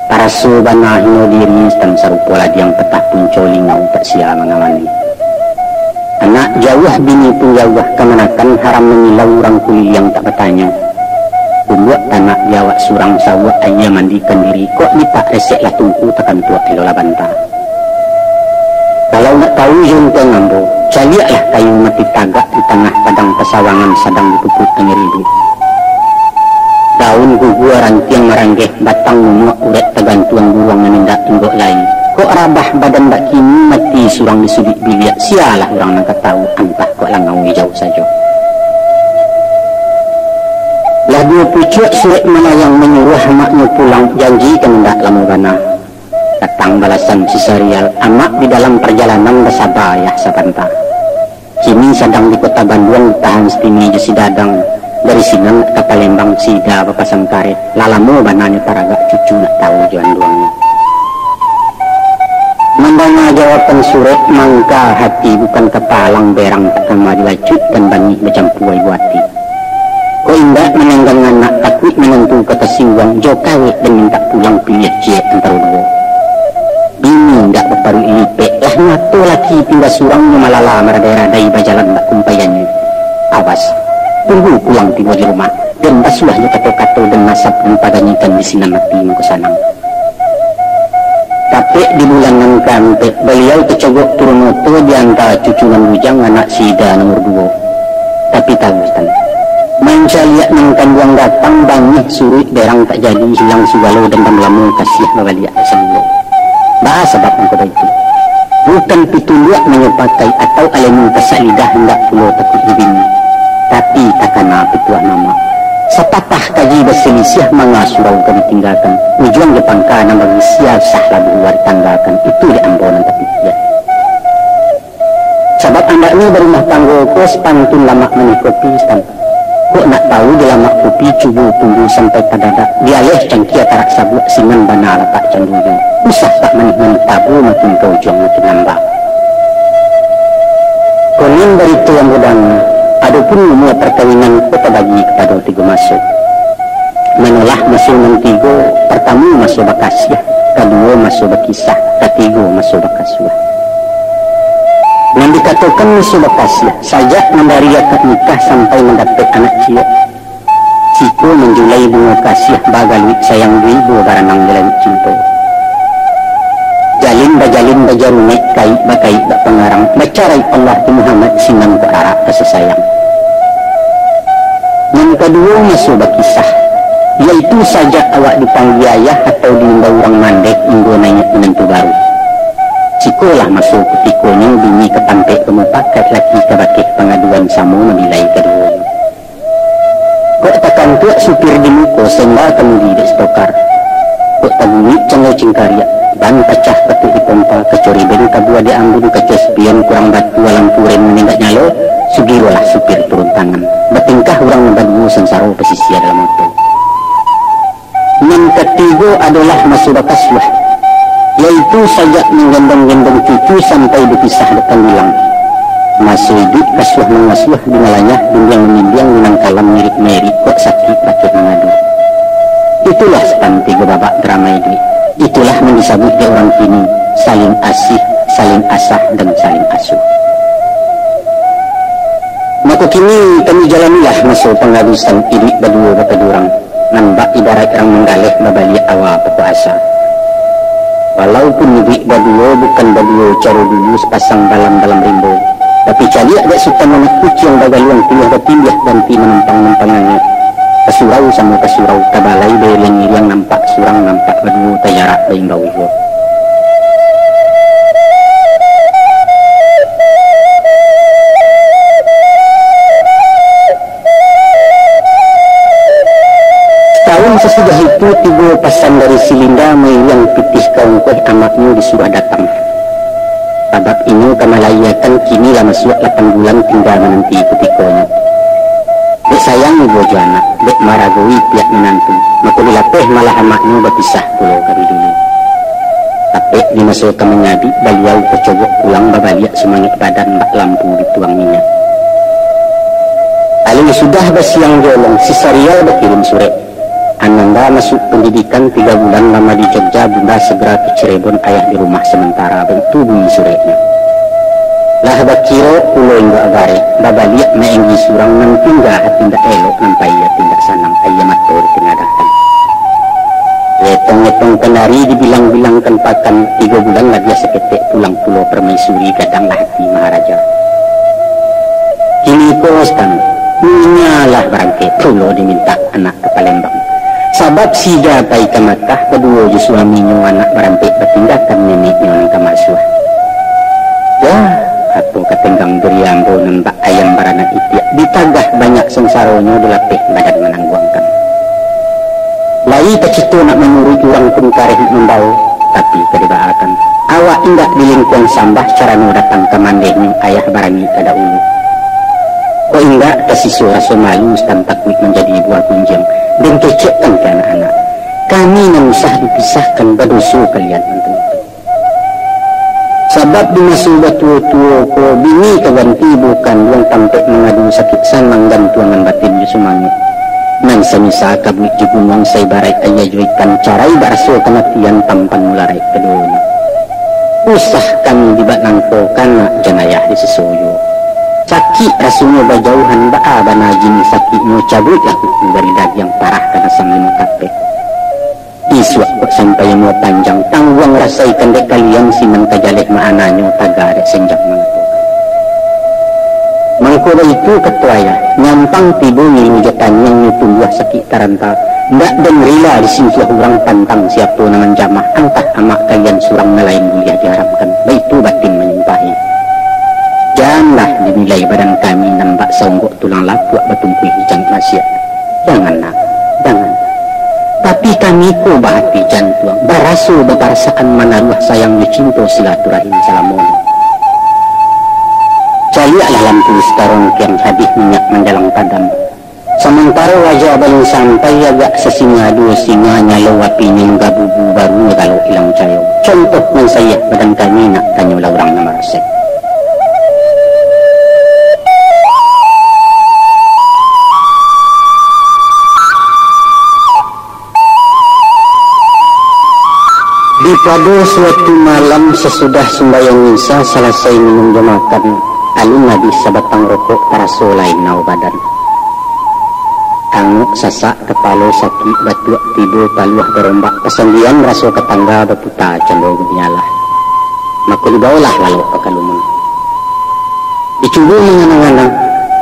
Taraso bana hino diri, tan sarupo ladiang patah punco, lingau tak sia mangawani. Anak jauah, bini pun jauah, kamanakan haram mangilau, urang kuliliang tak batanyo. Tumbuak tanak di awak surang, sauak aia mandikan diri, kok litak resek lah tungku, takantuak elo lah banta. Kalau nak tahu jo untuang ambo, caliaklah kayu mati tagak di tangah padang pasawangan, sadang dipupuk angin ribuik. Daun gugua rantiang maranggeh, batang munuak urek tagantuang, buruang nan indak inggok lai. Kok rabah badan bak kini, mati surang di suduik biliak, sialah urang nan ka tahu, antah kok langau ijau sajo. Lah duo pucuak surek malayang, manyuruah amaknyo pulang, janji kan indak lamo bana. Datang balasan si Sarial, amak di dalam parjalanan, basaba ayah sabanta. Kini sadang di Kota Banduang, ditahan si Tini jo si Dadang. Dari sinan nak ka Palembang, si Ida bapasan kareh. Lah lamo bana nyo taragak, cucu nak tahu jo anduangnyo. Mandanga jawaban surek, mangka hati bukan kapalang, berang tak kama dilacuik, dan banih bacampua ibo ati. Kok indak mananggang anak, takuik minantu ka tasingguang, jo kawek dan mintak pulang, piliah ciek antaro duo. Bini indak baparuik lipek, lah nyato laki tingga surang, nyo malala maradai-radai, bajalan bak kumpaiannyo. Awas, tunggu pulang tibo di rumah, den basuah jo kato-kato, den asap den paganyikan, di sinan mati mangko sanang. Tapek di bulan nan kaampek, baliau tacogok turun oto, di antaro cucu nan bujang, anak si Ida nomor duo. Tapi tahu, Tan, mancaliak nan kanduang datang, bangih suruik berang tak jadi, hilang sagalo dendam lamo, kasiah babaliak ka sabulo. Baa sabab mangko baitu? Bukan pituluak manyo pakai, atau alemun pasak lidah, indak pulo takuik dibini, tapi takana pituah mamak. Sapatah kaji basalisiah, manga surau ka ditinggakan, ujuang jo pangka nan bagisia, usah labuah luar ditanggakan, itu dek ambo nan tapikia. Sabab andaknyo barumah tanggo ko, sapantun lamak manih kopi, Sutan. Kok nak tau di lamak kopi, cubo tunggu sampai tadadak, dialeh cangkia tarak sabuak, sinan bana latak candunyo. Usah tak manih-manih tabo, makin ka ujuang makin lamba. Konon barito ambo danga, adopun umua parkawinan ko tabagi kapado tigo maso. Manolah maso nan tigo, partamo maso bakasiah, kaduo maso bakisah, katigo maso bakasuah. Nan dikatokan maso bakasiah, sajak mambari akad nikah sampai mandapek anak ciek. Siko manjulai bungo kasiah, bagaluik sayang di ibo, baranang di lauik cinto. Jalin bajalin bajarunek, kaik bakaik bak pangarang, bacarai Allah di Muhammad, sinan kok rarak rasa sayang. Nan kaduo maso bakisah, yaitu sajak awak dipanggia ayah atau diimbau urang mandeh, inggo naiak minantu baru. Sikolah maso kutikonyo bini ka tampek bamupakat, laki ka bakeh pangaduan, samo mabilai kaduonyo. Kok takantuak supir di muko, senda kamudi dek stokar. Kok tabunyi canggai cingkariak, ban pacah patuik di pompa, kaco riben kabua di ambun, kaco spion kurang batu, lampu rem maningga nyalo, sugirolah supir turun tangan. Batingkah urang nan baduo, sansaro basisia dalam oto. Nan katigo adolah maso bakasuah, yaitu sajak manggendong-gendong cucu sampai bapisah batanggulang. Maso iduik kasuah mangasuah, di malanyah bimbiang-mambimbiang, di nan kalam mirik-mairik, kok sakik bakeh mangadu. Itulah sapantigo babak drama iduik. Itulah nan disabuik dek urang kini, saling asih, saling asah, dan saling asuh. Mako kini kami jalanilah maso pangabisan iduik baduo bakadurang. Nan bak ibaraik urang manggaleh, babaliak awa pokok asa. Walaupun iduik baduo bukan baduo caro dulu, sapasang balam dalam rimbo, tapi caliak dek Sutan anak kuciang, bagaluang tiliah batimbiah, ganti manumpang-numpang angek. Ka surau samo ka surau, ka balai bairiang-iriang, nampak surang nampak baduo, tajarak baimbau juo. Satahun sasudah itu, tibo pasan dari si Linda mairiang pitih ka ungkuih amaknyo disuruah datang. Sabab inyo ka malaiakan, kini lah masuak lapan bulan tingga mananti kutikonyo. Dek sayang ibo jo anak, dek maragoi pihak minantu, mako dilapeh malah amaknyo bapisah pulo ka biduli. Tapek di maso ka manyabik, baliau tacogok pulang, babaliak sumangek badan bak lampu dituang minyak. Alun sudah basiang jolong, si Sarial bakirim surek. Ananda masuak pandidikan tiga bulan lama di Jogja, bunda sagara ka Cirebon, ayah di rumah samantara, baitu bunyi sureknyo. Lah bakiro pulo indak bareh, babaliak maenggi surang, nan tingga hati indak elok, nan pai hati indak sanang, aia mato ditingadakan. Etong-etong kanari dibilang-bilangkan pakan, tigo bulan labiah saketek, pulang pulo parmaisuri, gadanglah hati maharaja. Kini ko Sutan, nyonya lah barangkek pulo dimintak anak ka Palembang. Sabab si Ida pai ka Makkah, baduo jo suaminyo, anak barampek batinggakan neneknyo nan ka maasuah. Yah, apo ka tenggang diri ambo nan bak ayam baranak itiak, ditagah banyak sansaronyo, dilapeh badan manangguangkan. Lai tacito nak manuruik urang pun kareh nak mambao, tapi ka dibaakan. Awak indak dilingkuang sambah, carano datang ka mandehnyo, ayah barani ka daulu. Kok indak tasiso raso malu, Sutan, takuik manjadi buah gunjiang, den kecekkan ka anak-anak. Kami nan usah dipisahkan, badoso kalian nan tantu. Sabab di maso batuo-tuo ko, bini ka ganti ibo kanduang, tampek mangadu sakik sanang, gantuangan batin jo sumangek. Nan samisa kabuik jo gunuang, saibaraik aia jo ikan, carai baraso kamatian, tampan mularaik kaduonyo. Usah kami di bak nangko, kanak jan ayah di siso juo. Sakik rasonyo bajauhan, baa bana jini sakiknyo, cabuiklah kuku dari dagiang, parahkan asam limo tapek. Isuak kok sampai umua panjang, tangguang rasaikan dek kalian, sinan ka jaleh maananyo, taga dek senjang mangatokan. Mangko baitu kato ayah, nyampang tibo ngilu jo taniang, nyo tumbuah sakik taranta, ndak den rila disintuah urang, pantang siapo nan manjamah, antah amak kalian surang, nan lain buliah diharamkan, baitu batin manyumpahi. Janlah dinilai badan kami, nan bak saonggok tulang lapuak, batungkuih di cangik lasiak. Jangan, nak, jangan. Tapi kami ko bahati jantuang, baraso baparasaan manaruah sayang jo cinto silaturahim salamo ni. Caliaklah lampu sikarongkiang, habih minyak manjalang padam. Samantaro aja balun sampai, agak sasinga duo singa nyalo apinyo manggabubu, barunyo galo ilang cayo. Contoh nan saiah badan kami, nak, tanyolah urang nan marasek. Di pado suatu malam, sasudah sumbayang Isya, salasai minum jo makan, alun abih sabatang rokok, taraso lain nao badan. Angok sasak, kapalo sakik, batuak tibo, paluah barombak, pasandian raso ka tangga, baputa cando buni alah. Mako dibawolah lalok ka kalumun. Dicubo mangana-ngana,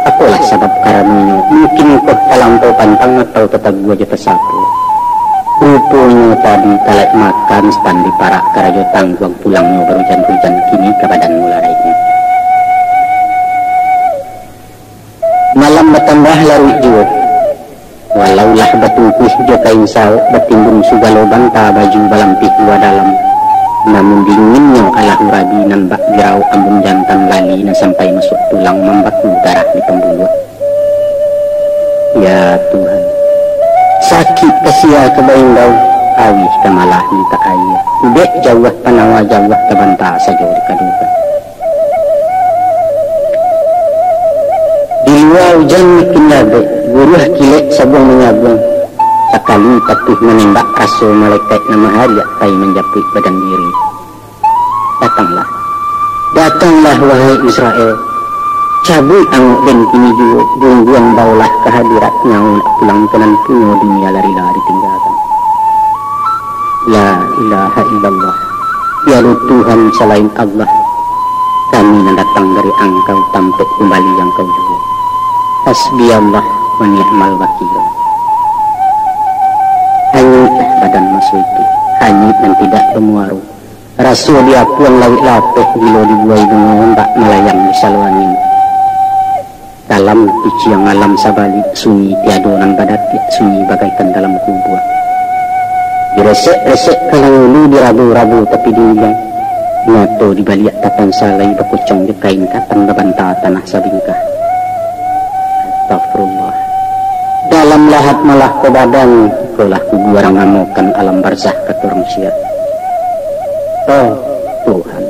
apolah sabab karanonyo, mungkin koh talampau pantang atau tatagua jo tasapo. Ruponyo tadi talaik makan, stan diparak karajo tangguang, pulangnyo barujan-rujan, kini ka badan mularainyo. Malam batambah laruik juo. Walau lah batungkuih jo kain saok, batimbun sagalo banta, baju balampih lua dalam, namun dinginnyo alah urabi nan bak diraok ambun jantan lali nan sampai masuak tulang, mambaku darah di pambuluah. Ya Tuhan, sakik ka sia ka baimbau, auih ka malah mintak aia, ubek jauah panawa, jauah ka banta sajo dikadukan. Di lua ujan makin labek, guruah kilek sabuang manyabuang. Sakali patuih manembak, raso malekaik nan mahariak pai manjapuik badan diri. Datanglah, datanglah, wahai Israel. Cabuik angok den kini juo, buang-buang bawolah ka hadirat, nyawo nak pulang ka nan punyo, dunia lah rila ditinggakan. La ilaha illallah. Tiado Tuhan salain Allah. Kami nan datang dari Angkau, tampek kumbali Angkau juo. Hasbi Allah wa ni'mal wakil. Hanyuiklah badan maso itu, hanyuik nan tidak bamuaro. Raso diapuang lauik lapeh, bilo dibuai bungo ombak, malayang di salo angin. Dalam piciang alam sabalik, sunyi tiado nan badatiak, sunyi bagaikan dalam kubua. Diresek-resek kalang ulu, dirabo-rabo tapi dinggiang. Nyato dibaliak tapan salai, bakocong jo kain katan, babanta tanah sabingkah. Astagfirullah. Dalam lahat malah ko badan, ikolah kubua urang namokan alam barzah, kato urang Syiah. Oh, Tuhan.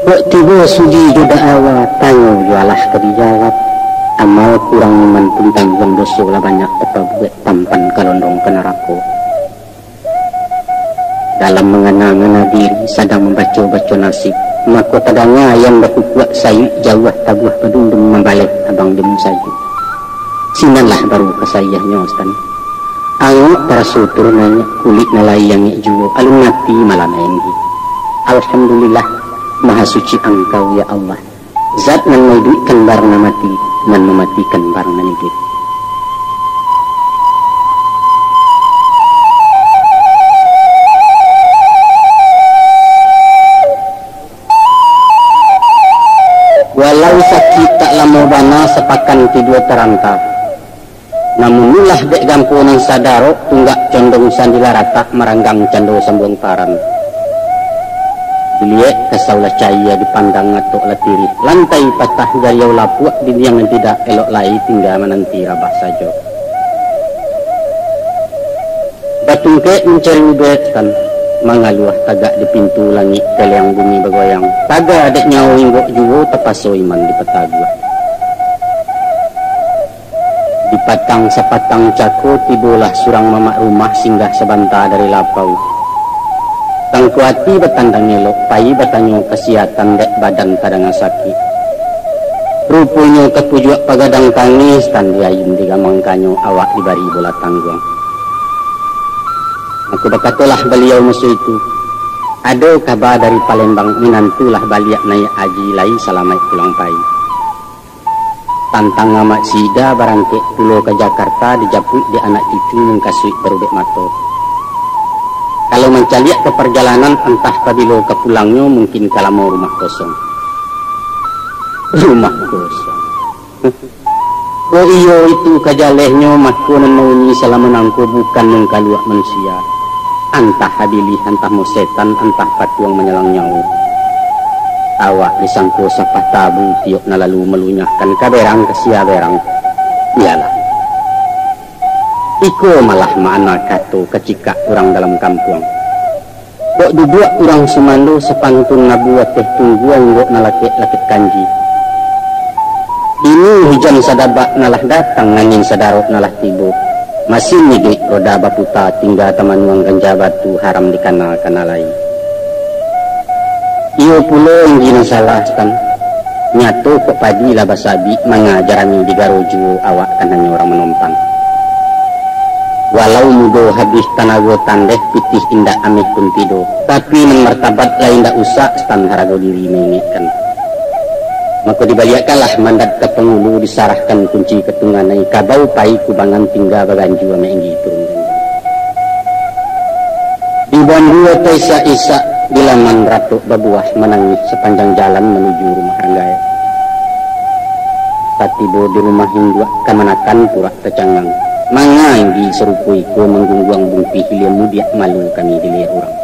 Kok tibo sudi jo da'awa, tanyo juo lah ka dijawab. Amal kurang iman pun tangguang, doso lah banyak tapabuek, tampan kalondong ka narako. Dalam mangana-ngana diri, sadang mambaco-baco nasib, mako tadanga ayam bakukuak sayuik, jauah tabuah badundun, mambaleh abang demu sajo. Sinanlah baru kasaiahnyo, Stan. Angok taraso turun angek, kulik nan lai angek juo, alun mati malah nan angek. Alhamdulillah, Maha Suci Angkau, ya Allah. Zat nan maiduikkan barang nan mati, nan mamatikan barang nan iduik. Walau sakik tak lamo bana, sapakan tibo taranta. Namun ulah dek gampo nan sadarok, tunggak condong sandi lah ratak, maranggang cando sambuang taran. Diliek kasau lah caia, dipandang atok lah tirih, lantai patah jariau lapuak, dindiang nan tidak elok lai, tingga mananti rabah sajo. Batungkek mancari ubek, Tan, mangaluah tagak di pintu langik, kaliang bumi bagoyang, taga dek nyawo inggok juo, tapaso iman dipataguah. Di patang sapatang cako, tibolah surang mamak rumah, singgah sabanta dari lapau. Tangko ati batandang elok, pai batanyo kasihatan, dek badan tadanga sakik. Ruponyo tapujuak pagadang tangih, Tan, di ayun digamangkannyo, awak dibari bola tangguang. Mako bakatolah baliau maso itu, "Ado kaba dari Palembang, minantu lah baliak naiak haji, lai salamaik pulang pai." Tantang amak si Ida barangkek pulo ka Jakarta, dijapuik dek anak cucu, mungkasuik barubek mato. Kalau mancaliak ka parjalanan, antah pabilo ka pulangnyo, mungkin ka lamo rumah kosong. Rumah kosong. Kok iyo itu ka jalehnyo, mako nan mauni salamo nangko bukan mangkaluak manusia, antah abilih, antah mo setan, antah patuang manyalang nyawo. Awak disangko sapah tabu tiok nan lalu malunyahkan ka berang ka sia berang. Iyolah. Iko malah makna kato kacikak urang dalam kampuang. Kok duduak urang sumando sapantun labu ateh tungguang gok nan lakek-lakek kanji. Kini hujan sadabak nan lah datang, angin sadarok nan lah tibo. Masin iduik roda baputa, tingga tamanuang ganja batu haram dikana-kana lai. Iyo pulo inggi nan salah, Sutan. Nyato kok padi lah basabik, manga jarami digaro juo, awak kan hanyo urang manompang. Walau mudo habih tanago tandeh, pitih indak ameh pun tido, tapi nan martabat lai indak usah, Sutan, harago diri maingekkan. Mako dibaliakkanlah mandat ka pangulu, disarahkan kunci ka tunganai, kabau pai kubangan, tingga baganjua mainggi turun ganjang. Di bambu ateh isak-isak, di laman ratok babuah, manangih sapanjang jalan manuju rumah rang gaek. Satibo di rumah induak, kamanakan purak tacangang. Manga inggi sarupo iko, manggungguang bungkih hilia mudiak, malu kami diliek urang.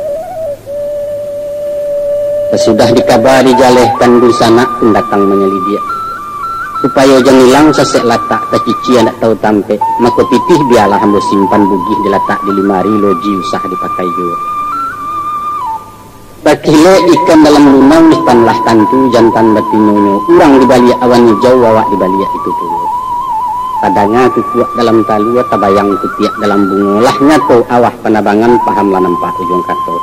Sasudah dikaba dijalehkan, dunsanak pun datang manyalidiak. Supayo jan ilang sasek latak, tacicia ndak tahu tampek, mako pitih bialah ambo simpan, bugih dilatak di limari, loji usah dipakai juo. Bakilek ikan dalam lunau, Sutan, lah tantu jantan batinonyo, urang dibaliak awan ijau, awak dibaliak itu pulo. Tadanga kukuak dalam talua, tabayang kutiak dalam bungo, lah nyato awah panabangan, pahamlah nampak ujuang kato.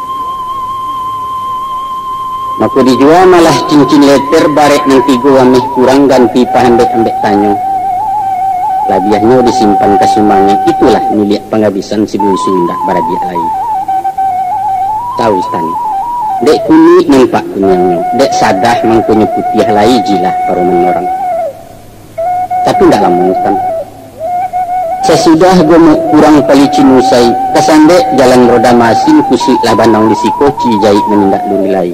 Mako dijua malah cincin leter, barek nan tigo ameh kurang, ganti paambek-ambek tanyo. Labiahnyo disimpan ka sumangek, itulah miliak pangabisan, si bunsu indak baradiak lai. Tahu, Sutan, dek kunik nampak kuniangnyo, dek sadah mangkonyo putiah, lai jilah paroman urang. Tapi ndak lamo, Sutan. Sasudah gomok kurang palicin usai, tasandek jalan roda masin, kusuik lah banang di siko, cijaik nan indak luri lai.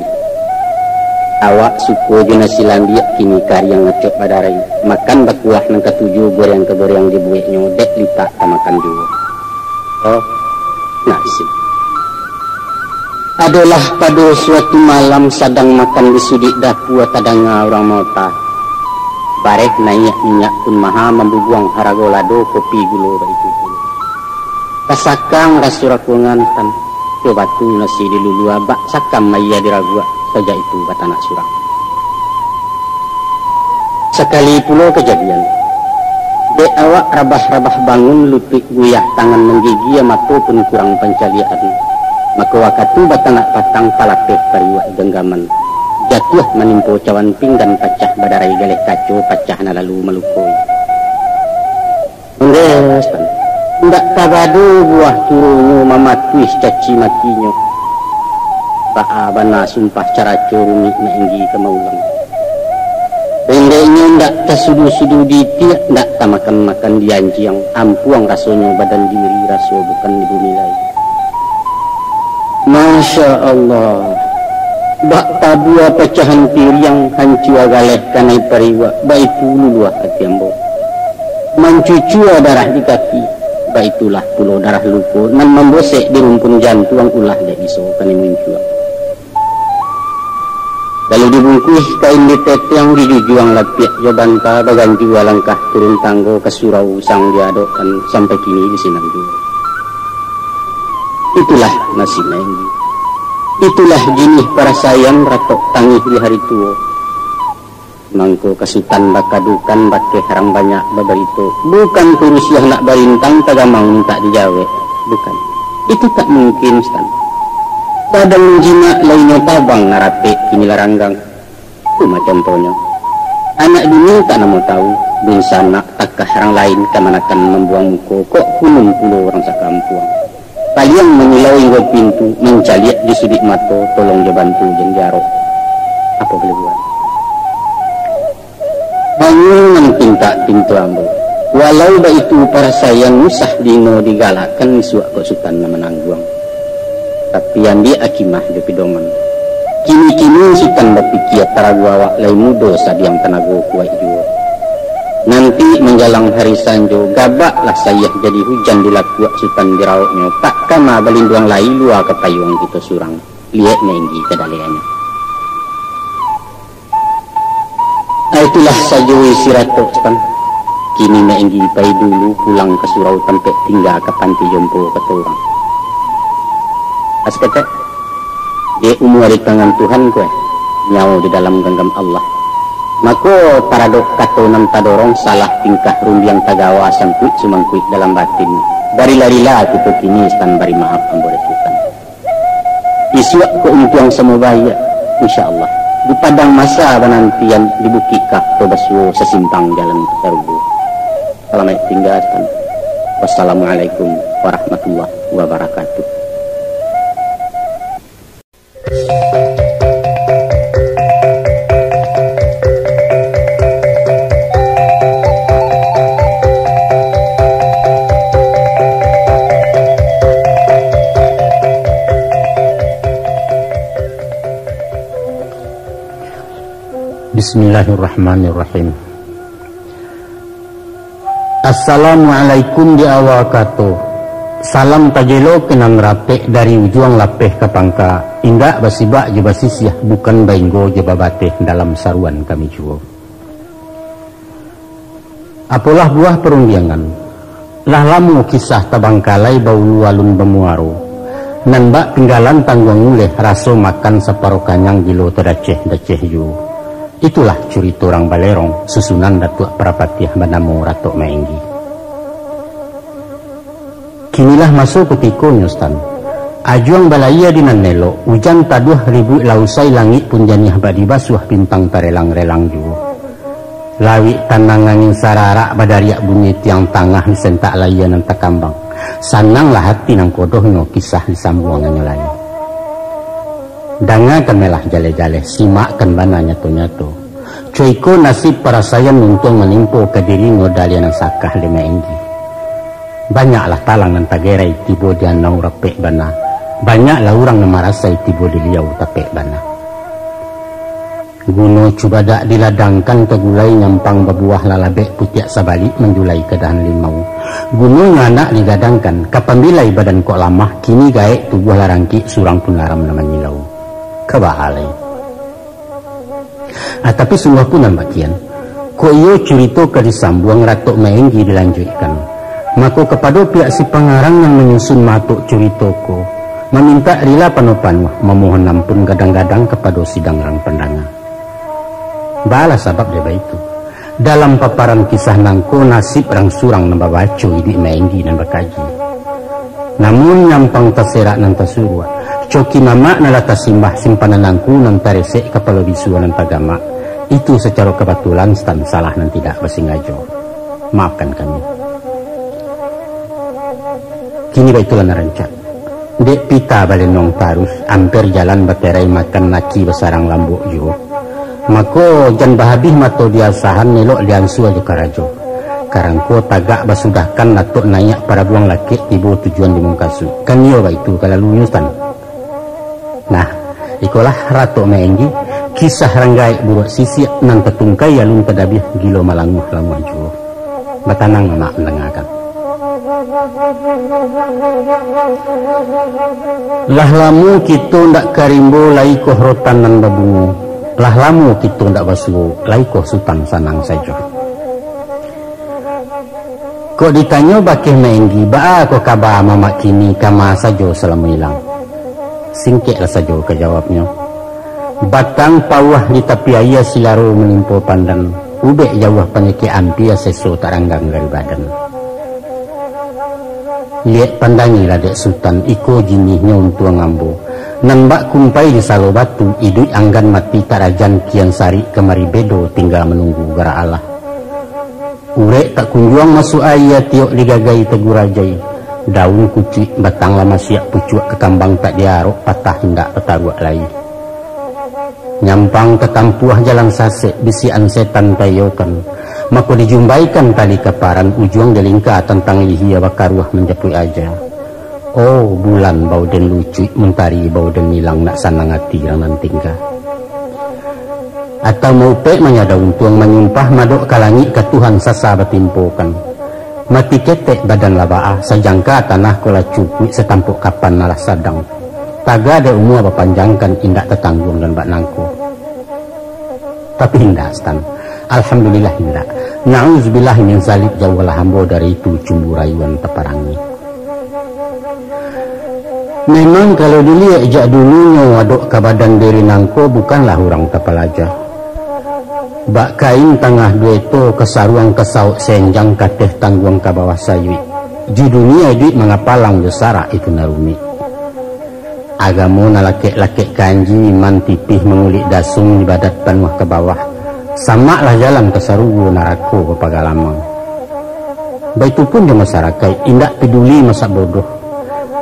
Awak suko jo nasi lambiak, kini kariang acok badarai. Makan bakuah nan katuju, goreang ka goreang dibueknyo, dek litak tamakan juo. Oh, nasib. Adolah pado suatu malam, sadang makan di suduik dapua, tadanga urang maota. Bareh naiak minyak pun maha, mambubuang harago lado, kopi gulo baitu pulo. Tasakang raso rakongan, Sutan, jo batu nasi dilulua, bak sakam aia diraguak, sajak itu batanak surang. Sakali pulo kajadian, dek awak rabah-rabah bangun, lutuik guyah, tangan manggigia, mato pun kurang pancaliakan. Mako wakatu batanak patang, palapeh pariuak ganggaman, jatuah manimpo cawan pinggan, pacah badarai galeh kaco, pacah nan lalu malukoi. Onde, Sutan, indak tabado buah turunyo, mamatuih caci makinyo. Baa bana sumpah caraco, rumik mainggi ka maulang. Rendeknyo indak tasudu-sudu ditiak, indak tamakan-makan dianjiang, ampuang rasonyo badan diri, raso bukan di bumi lai. Masya Allah, bak tabua pacahan piriang, hancua galeh kanai pariuak, baitu luluah ati ambo. Mancucua darah di kaki, baitulah pulo darah luko, nan mambosek di rumpun jantuang, ulah dek biso kanai muncuang. Lalu dibungkuih kain di tetiang, dijujuang lapiak jo banta, baganjua langkah turun tanggo, ka surau usang diadokkan, sampai kini di sinan juo. Itulah nasib mainggi. Itulah jinih parasaian, ratok tangih di hari tuo. Mangko ka Sutan bakadukan, bakeh rang banyak babarito. Bukan kurusiah nak barintang, tagamang mintak dijawek. Bukan. Itu tak mungkin, Sutan. Sadang jinak lainyo tabang, nan rapek kini lah ranggang. Tu mah contohnyo. Anak bini tak namo tahu, dunsanak takah rang lain, kamanakan mambuang muko, kok kunun pulo urang sakampuang. Paliang manyilau inggo pintu, mancaliak di suduik mato, tolong jo bantu jan diarok. Apo boleh buat? Bangun nan pintak pintu ambo. Walau baitu parasaian, usah dino digalakkan, isuak kok Sutan nan manangguang. Tapi ambiak akimah jo pidoman. Kini-kini Sutan bapikia, tarago awak lai mudo, sadiang tanago kuaik juo. Nan Manjalang hari sanjo, gabaklah sayah jadi hujan dilakuak Sutan dirauknyo, tak kama balinduang lai lua ka payuang kito surang, liek Maenggi kadaleannyo. Ah, itulah sajo isi ratok, Sutan. Kini Maenggi pai dulu pulang ka surau tampek tingga ka panti jompo kato urang. Asketek, dek umua di tangan Tuhan ko, eh, nyawo di dalam ganggam Allah. Mako, taradok kato nan tadorong, salah tingkah rundiang tagawa, sangkuik sumangkuik dalam batin. Barilah rila kito kini, Sutan, bari maaf ambo dek Sutan. Isuak ko untuang samo baiak, insya Allah. Di padang masa banantian, di bukik Kah to basuo, sasimpang jalan tarubu. Salamaik tingga, Sutan. Wassalamualaikum warahmatullahi wabarakatuh. Bismillahirrahmanirrahim. Assalamualaikum di awa kato. Salam tajelo ka nan rapek dari ujuang lapeh ka pangka, indak basibak jo basisiah, bukan bainggo jo babateh, dalam saruan kami juo. Apolah buah parundiangan? Lah lamo kisah tabangkalai, baulu alun bamuaro. Nan bak pinggalan tangguang uleh, raso makan saparo kanyang, gilo tadaceh-daceh juo. Itulah curito urang Balerong, susunan Datuak Parapatiah banamo Ratok Maenggi. Kinilah maso kutikonyo, Sutan. Ajuang balayia di nan elok, ujan taduah ribuik lah usai, langik pun janiah bak dibasuah, bintang tarelang-relang juo. Lauik tanang, angin sararak, badariak bunyi tiang tangah, disentak layia nan takambang. Sananglah ati nan kodohnyo, kisah disambuangannyo lai. Dangakan melah jaleh-jaleh, simakkan bana nyato-nyato. Co iko nasib parasaian untuang manimpo ka dirinyo, daliah nan sakah dek Maenggi. Banyaklah talang nan tagerai tibo di anau rapek bana. Banyaklah urang nan marasai tibo di liau tapek bana. Guno cubadak diladangkan ka gulai, nyampang babuah lalabek, putiak sabalik manjulai ka dahan limau. Gunonyo anak digadangkan, ka pambilai badan kok lamah, kini gaek tubuah lah rangkik, surang pun laram nan manyilau. Ka baa lai. Ah, tapi sungguah pun nan bakian, kok iyo curito ka disambuang, Ratok Maenggi dilanjuikkan. Mako, kapado pihak si pangarang nan manyusun matok curito ko, mamintak rila panuah-panuah, mamohon ampun gadang-gadang kapado sidang urang pandanga. Baalah sabab dek baitu. Dalam paparan kisah nangko, nasib urang surang nan babaco, iduik Maenggi nan bakaji. Namun nyampang taserak nan tasuruak, coki mamak nan lah tasimbah, simpanan angku nan taresek, kapalo bisuo nan tagamak, itu sacaro kabatulan, Sutan, salah nan tidak basingajo. Maafkan kami. Kini baitulah nan rancak. Dek pita balenong tarus, amper jalan baterai, makan naki basarang lambok juo. Mako, jan bahabih mato di asahan, elok diansua jo karajo. Karangko tagak basudahkan, atok naiak parabuang lakek, tibo tujuan di mungkasuik. Kan iyo baitu kalalunyo, Sutan. Nah, ikolah Ratok Maenggi, kisah rang gaek buruak sisiak, nan tatungkai alun tadabiah, gilo malanguah-languah juo. Batanang amak mandangakan. Lah lamo kito ndak ka rimbo, lai koh rotan nan babungo. Lah lamo kito ndak basuo, lai koh Sutan sanang sajo. Kok ditanyo bakeh Maenggi, baa ko kaba mamak kini, kama sajo salamo ilang? Singkeklah sajo ka jawabnyo. Batang pauah di tapi aia, silaro manimpo pandan, ubek jauah panyakik ampia, seso tak ranggang dari badan. Liek pandangilah dek Sutan, iko jinihnyo untuang ambo, nan bak kumpai di Salo Batu, iduik anggan mati tak rajan, kian sarik kamari bedo, tingga manunggu garak Allah. Urek tak kunjuang masuak aia, tiok digagai tagurajai. Daun kucuik batang lah masiak, pucuak kakambang tak diarok, patah indak tataruak lai. Nyampang tatampuah jalan sasek, bisiakan setan taiyokan. Mako dijumbaikan tali kaparan, ujuang dilingka tantang lihia, bakaruah manjapuik aja. Oh, bulan bao den lucuik, mentari bao den ilang, nak sanang ati rang nan tingga. Atau maupek manyada untuang, manyumpah madok ka langik, ka Tuhan sasa batimpokan. Mati ketek badan lah baa, sajangka tanah ko lah cukuik, satampok kapan nan lah sadang. Taga dek umua bapanjangkan, indak tatangguang dan bak nangko. Tapi indak, Stan. Alhamdulillah indak. Na'udzubillah min zalik, jauahlah ambo dari itu cumbu rayuan taparangi. Memang kalau diliek jak dulunyo, adok ka badan diri nangko bukanlah urang tapalaja. Bak kain tangah duo eto, ka saruang ka saok senjang, ka ateh tangguang ka bawah sayuik. Di dunia iduik mangapalang jo sarak itu nan rumik. Agamo nan lakek-lakek kanji, iman tipih mangulik dasung, ibadat panuah ka bawah. Samaklah jalan ka sarugo, narako bapagalamang. Baitu pun jo masarakaik, indak paduli masak bodoh.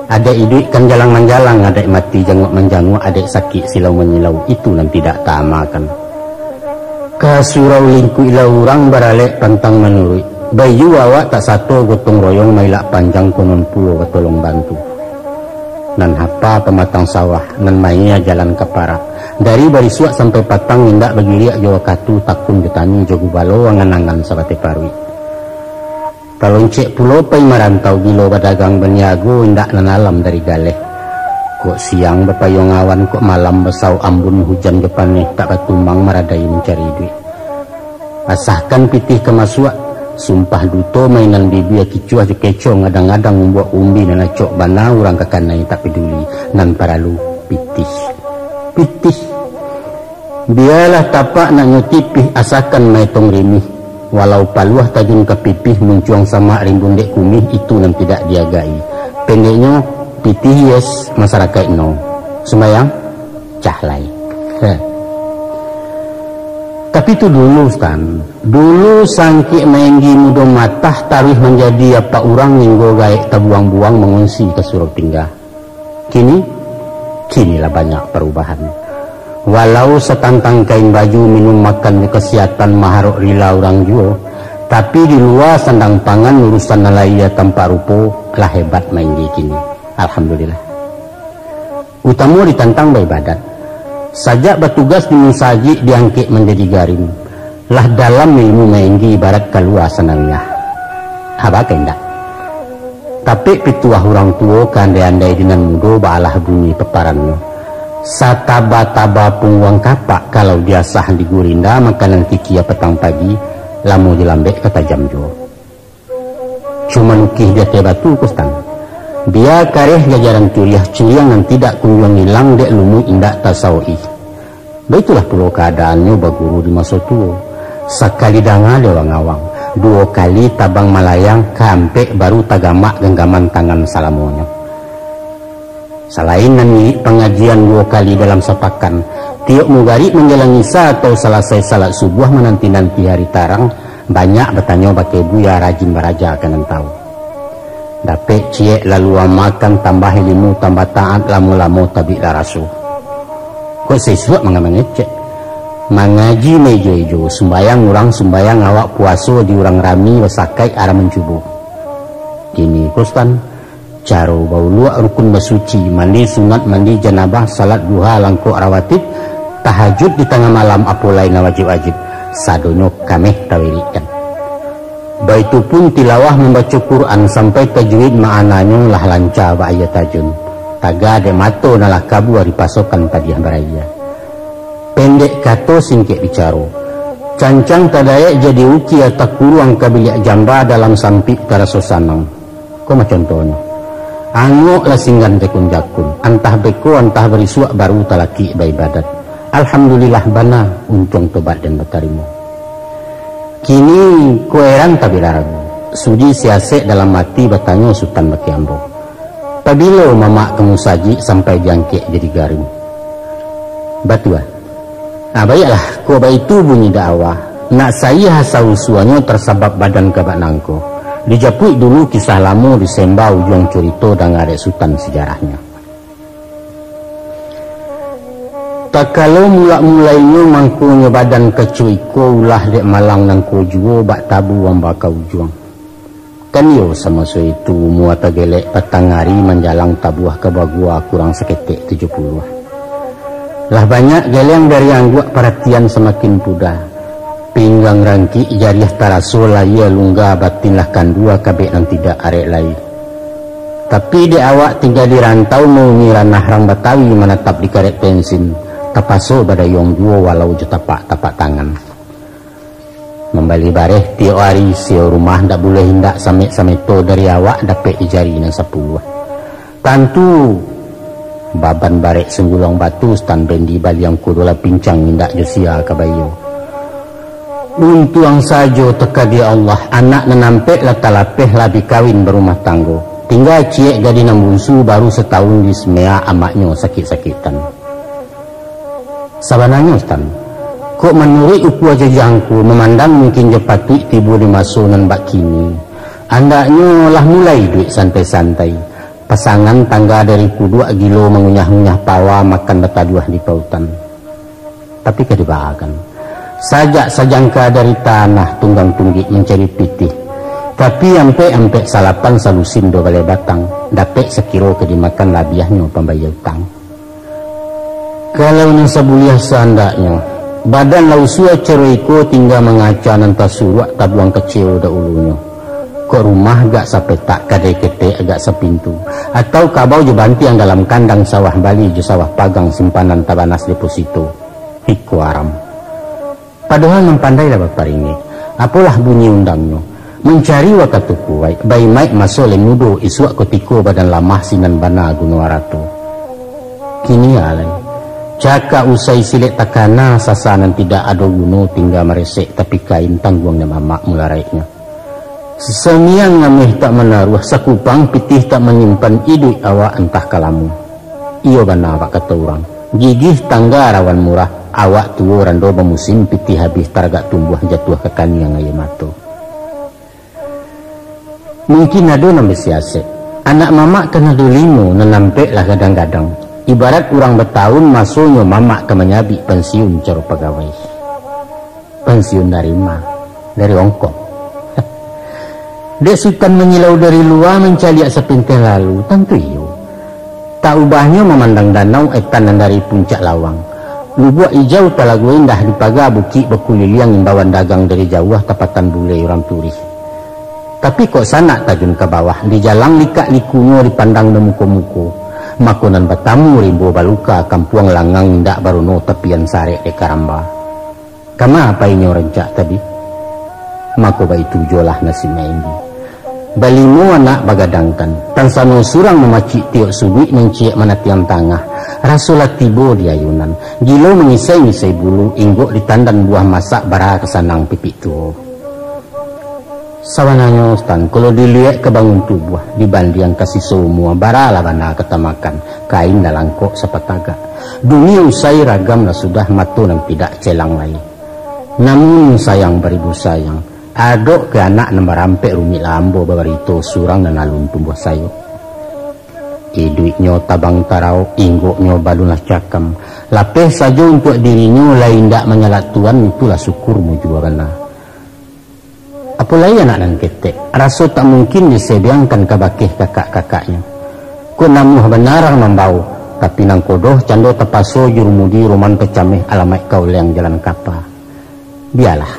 Adaik iduik kan jalang manjalang, adaik mati janguak manjanguak, adaik sakik silau manyilau, itu nan tidak taamakan. Ka surau lingkuiklah urang, baralek pantang manuruik. Baiyo awak tak sato gotong royong, mailak panjang konon pulo batolong bantu. Nan hapa pamatang sawah, nan mayia jalan ka parak. Dari barisuak sampai patang, indak bagiriak jo wakatu, takun jo tani jo gubalo, angan-angan sabateh paruik. Taloncek pulo pai marantau, bilo badagang baniago, indak nan alam dari galeh. Kok siang bapayuang awan, kok malam basaok ambun, hujan jo paneh tak batumang, maradai mancari iduik. Asahkan pitih ka masuak, sumpah duto mainan bibia, kicuah jo keco, ngadang-ngadang mambuek umbi, nan acok bana urang ka kanai tak paduli, nan paralu pitih. Pitih. Bialah tapak naknyo tipih, asakan maetong rimih. Walau paluah tajun ka pipih, muncuang samak rimbun dek kumih, itu nan tidak diagai. Pendeknyo, pitih yes, masarakaik no. Sumbayang? Cah lai. Heh. Tapi tu dulu, Stan. Dulu sangkek maenggi mudo matah, taruih manjadi apak urang, ninggo gaek tabuang-buang, mangunsi ka surau tingga. Kini, kini lah banyak parubahan. Walau satantang kain baju, minum makan jo kasihatan, maharok rila urang juo, tapi di lua sandang pangan, urusan nan lahia tampak rupo, lah hebat maenggi kini. Alhamdulillah. Utamo ditantang baibadat. Sajak batugas di musajik, diangkek manjadi garim. Lah dalam ilmu maenggi, ibarat kalua sanawiyah. Haba ka indak? Tapek pituah urang tuo, ka andai-andai di nan mudo, baalah bunyi paparannyo. Sataba-taba pungguang kapak, kalau diasah di gurinda, makanan kikia patang pagi, lamo jo lambek ka tajam juo. Cuman ukih di ateh batu ko, Stan. Bia kareh jajaran curiah, ciriang nan tidak kunjuang ilang, dek lumuik indak tasawok-i. Baitulah pulo kaadaannyo baguru di maso tuo. Sakali danga di awang-awang, duo kali tabang malayang, kaampek baru tagamak ganggaman tangan salamonyo. Salain nan milik pangajian duo kali dalam sapakan, tiok mugarik manjalang isa atau salasai salat subuah, mananti-nanti hari tarang, banyak batanyo bakeh buya, rajin baraja ka nan tahu. Dapek ciek lalu amakan, tambah ilimu tambah taat, lamo-lamo tabiklah raso. Kok saisuak manga mangecek. Mangaji maijo-ijo, sumbayang urang sumbayang, awak puaso di urang rami, basakaik arah mancubo. Kini ko, Stan, caro bauluak rukun basuci, mandi sunat, mandi janabah, salat duha, langkok rawatib, tahajud di tangah malam, apo lai nan wajib-wajib, sadonyo kameh tawirikkan. Baitu pun tilawah mambaco Quran sampai tajwid, ma'ananyo lah lanca bak aia tajun. Taga dek mato nan lah kabua, dipasokan padiah barayia. Pendek kato, singkek bicaro. Cancang tadaek jadi ukia, takuruang ka biliak jamba, dalam sampik taraso sanang. Ko mah contohnyo. Angok lah singgan jakun-jakun, antah beko, antah barisuak, baru talakik baibadat. Alhamdulillah bana, untuang tobat den batarimo. Kini ko eran tabik lah ragu, sudi siasek dalam ati, batanyo Sutan bakeh ambo, "Pabilo mamak ka musajik sampai diangkek jadi garim?" Batua. Ah, baiaklah, kok baitu bunyi dakwa. Nak saiah asa usuanyo, tasabab badan ka bak nangko. Dijapuik dulu kisah lamo, disemba ujuang curito, danga dek Sutan sijarahnyo. Takalo mulak-mulainyo, mangkonyo badan kaco iko, ulah dek malang nangko juo, bak tabu amba ka ujuang. Kan iyo, samaso itu umua tagelek, patang ari manjalang tabuah ka bagua, kurang saketek tujuah puluah. Lah banyak geliang dari angguak, paratian samakin puda. Pinggang rangkik, jariah taraso, layia lungga, batin lah kandua, kabek nan tidak arek lai. Tapi dek awak tingga di rantau, mauni ranah rang Batawi, manatap di karek pensin, tapaso badayuang juo walau jo tapak-tapak tangan. Mambali bareh tiok ari, sio rumah ndak buliah indak, samek-sameto dari awak dapek di jari nan sapuluah. Tantu baban barek sangguluang batu, stan bendi baliang kudo lah pincang, indak jo sia ka baiyo. Untuang sajo takdir Allah, anak nan ampek lah talapeh, lah bi kawin barumah tanggo. Tingga ciek gadih nan bunsu, baru satahun di semea amaknyo sakik-sakitan. Sabananyo, Stan, kok manuruik ukua jajangku, mamandang mungkin jo patuik tibo di maso nan bak kini, andaknyo lah mulai iduik santai-santai. Pasangan tangga dari kuduak, gilo mangunyah-ngunyah pawa, makan bataduah di pautan. Tapi ka dibaakan, sajak sajangka dari tanah, tunggang tunggik mancari pitih. Tapi ampek-ampek salapan, salusin duo baleh batang, dapek sakiro ka dimakan, labiahnyo pambayia utang. Kalau nan sabuliah saandaknyo, badan lah usua caro iko, tingga mangaca nan tasuruak, tabuang kecewo dahulunyo. Kok rumah gak sapetak, kadai ketek gak sapintu, atau kabau jo bantiang dalam kandang, sawah bali jo sawah pagang, simpanan tabanas deposito. Iko aram. Padohal nan pandai lah baparingek, apolah bunyi undangnyo. Mancari wakatu kuwaik, baimaik maso lai mudo, isuak kutiko badan lamah, sinan bana guno arato. Kini alai, cakak usai silek takana, sasa nan tidak ado guno, tingga maresek tapi kain, tangguang nan mamak mularaiknyo. Samiang ameh tak manaruah, sakupang pitih tak manyimpan, iduik awak antah ka lamo. Iyo bana awak kato urang, gigih tangga rawan murah, awak tuo rando bamusim, pitih habih taragak tumbuah, jatuah ka kaniang aia mato. Mungkin ado nan basiasek, anak mamak kan ado limo, nan ampek lah gadang-gadang. Ibarat urang batahun, masonyo mamak ka manyabik, pansiun caro pagawai. Pansiun dari ma? Dari ongkong. Dek Sutan manyilau dari lua, mancaliak sapintas lalu, tantu iyo. Tak ubahnyo mamandang danau, etan nan dari puncak lawang. Lubuak ijau talago indah, dipaga bukik bakuliliang, imbauan dagang dari jauah, tapatan bulai urang turih. Tapi kok sanak tajun ka bawah, dijalang likak-likunyo, dipandang bamuko-muko. Mako nan batamu rimbo baluka, kampuang langang indak baruno, tapian sarek dek karamba. Kama painyo rancak tadi? Mako baitu juolah nasib Maindi. Balimo anak bagadangkan, tansano surang mamacik tiok suduik, nan ciek manatiang tangah. Raso lah tibo di ayunan, gilo mangisai-ngisai bulu, inggok ditandan buah masak, bara ka sanang pipik tuo. Sabananyo, Stan, kalau diliek ka bangun tubuah, dibandiang ka siso umua, bara lah bana ka tamakan, kain lah langkok sapatagak. Dunia usai ragam lah sudah, mato nan tidak celang lai. Namun sayang baribu sayang, adok ka anak nan barampek rumik, lah ambo babarito, surang nan alun tumbuah sayok. Iduiknyo tabang tarau, inggoknyo balun lah cakam, lapeh sajo untuak dirinyo, lai indak manyalak tuan, itulah syukur mujua bana. Apo lai anak nan ketek, raso tak mungkin disebeangkan kabakeh kakak-kakaknyo. Kok namuah bana rang mambao, tapi nangko doh cando tapaso, jurumudi roman tacameh, alamaik ka uleng jalan kapa. Bialah,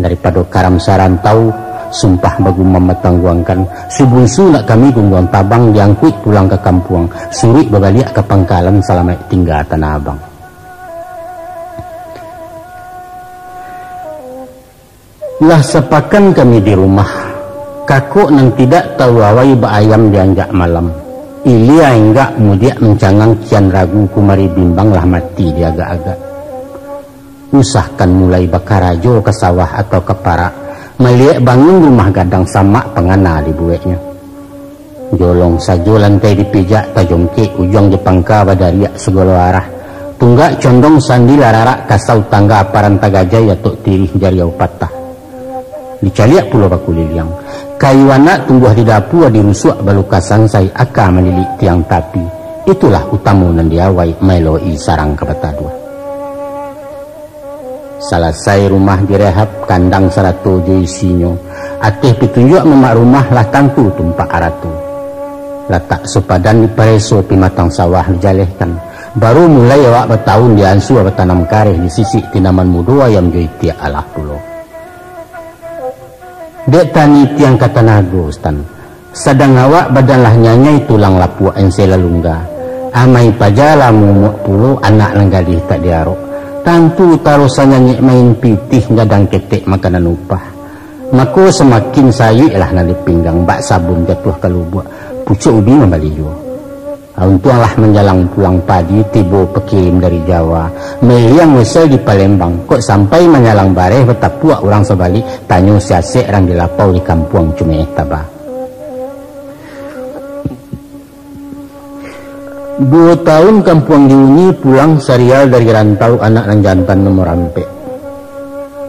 daripado karam sarantau, sumpah bagumam batangguangkan, si bunsu nak kami gungguang tabang, diangkuik pulang ka kampuang, suruik babaliak ka pangkalan, salamaik tingga Tanah Abang. Lah sapakan kami di rumah, kakok nan tidak tahu awai baayam dianjak malam. Ilia enggak mudiak mancangang, kian ragu kumari bimbang, lah mati diagak-agak. Usahkan mulai bakarajo ka sawah atau ka parak, maliek bangun rumah gadang, samak pangana dibueknyo. Jolong sajo lantai dipijak, tajongkek ujuang di pangka, badariak sagalo arah. Tunggak condong sandi lah rarak, kasau tangga paran tagajai, atok tirih jariau patah. Dicaliak pulo bakuliliang. Kayu anak tumbuah di dapua, dirusuak balukasan sai, aka malilik tiang tapi. Itulah utamo nan diawai, maeloi sarang ka bataduah. Salasai rumah direhab, kandang sarato jo isinyo, ateh pitunjuak mamak rumah lah tantu tumpak arato. Latak sopadan dipareso, pimatang sawah dijalehkan, Baru mulai awak batahun diansua batanam kareh di sisik tinaman mudo ayam jo itiak alah pulo. Dek tani tiang ka tanago, Stan. Sadang awak badan lah nyanyai tulang lapuak ensai lah lungga. Amai paja lah mumuak pulo anak nan gadih tak diarok. Tantu tarusan nyanyek main pitih gadang ketek makanan upah. Mako samakin sayuiklah nan di pinggang bak sabun jatuah ka lubuak. Pucuak ubi mambali juo. Untuanglah manjalang pulang padi tibo pakirim dari Jawa, mairiang wesel di Palembang, kok sampai manjalang bareh batapuak urang sabali, tanyo siasek rang di lapau di kampuang Cumeeh Taba. Duo tahun kampuang diuni pulang sarial dari rantau anak nan jantan nomor ampek.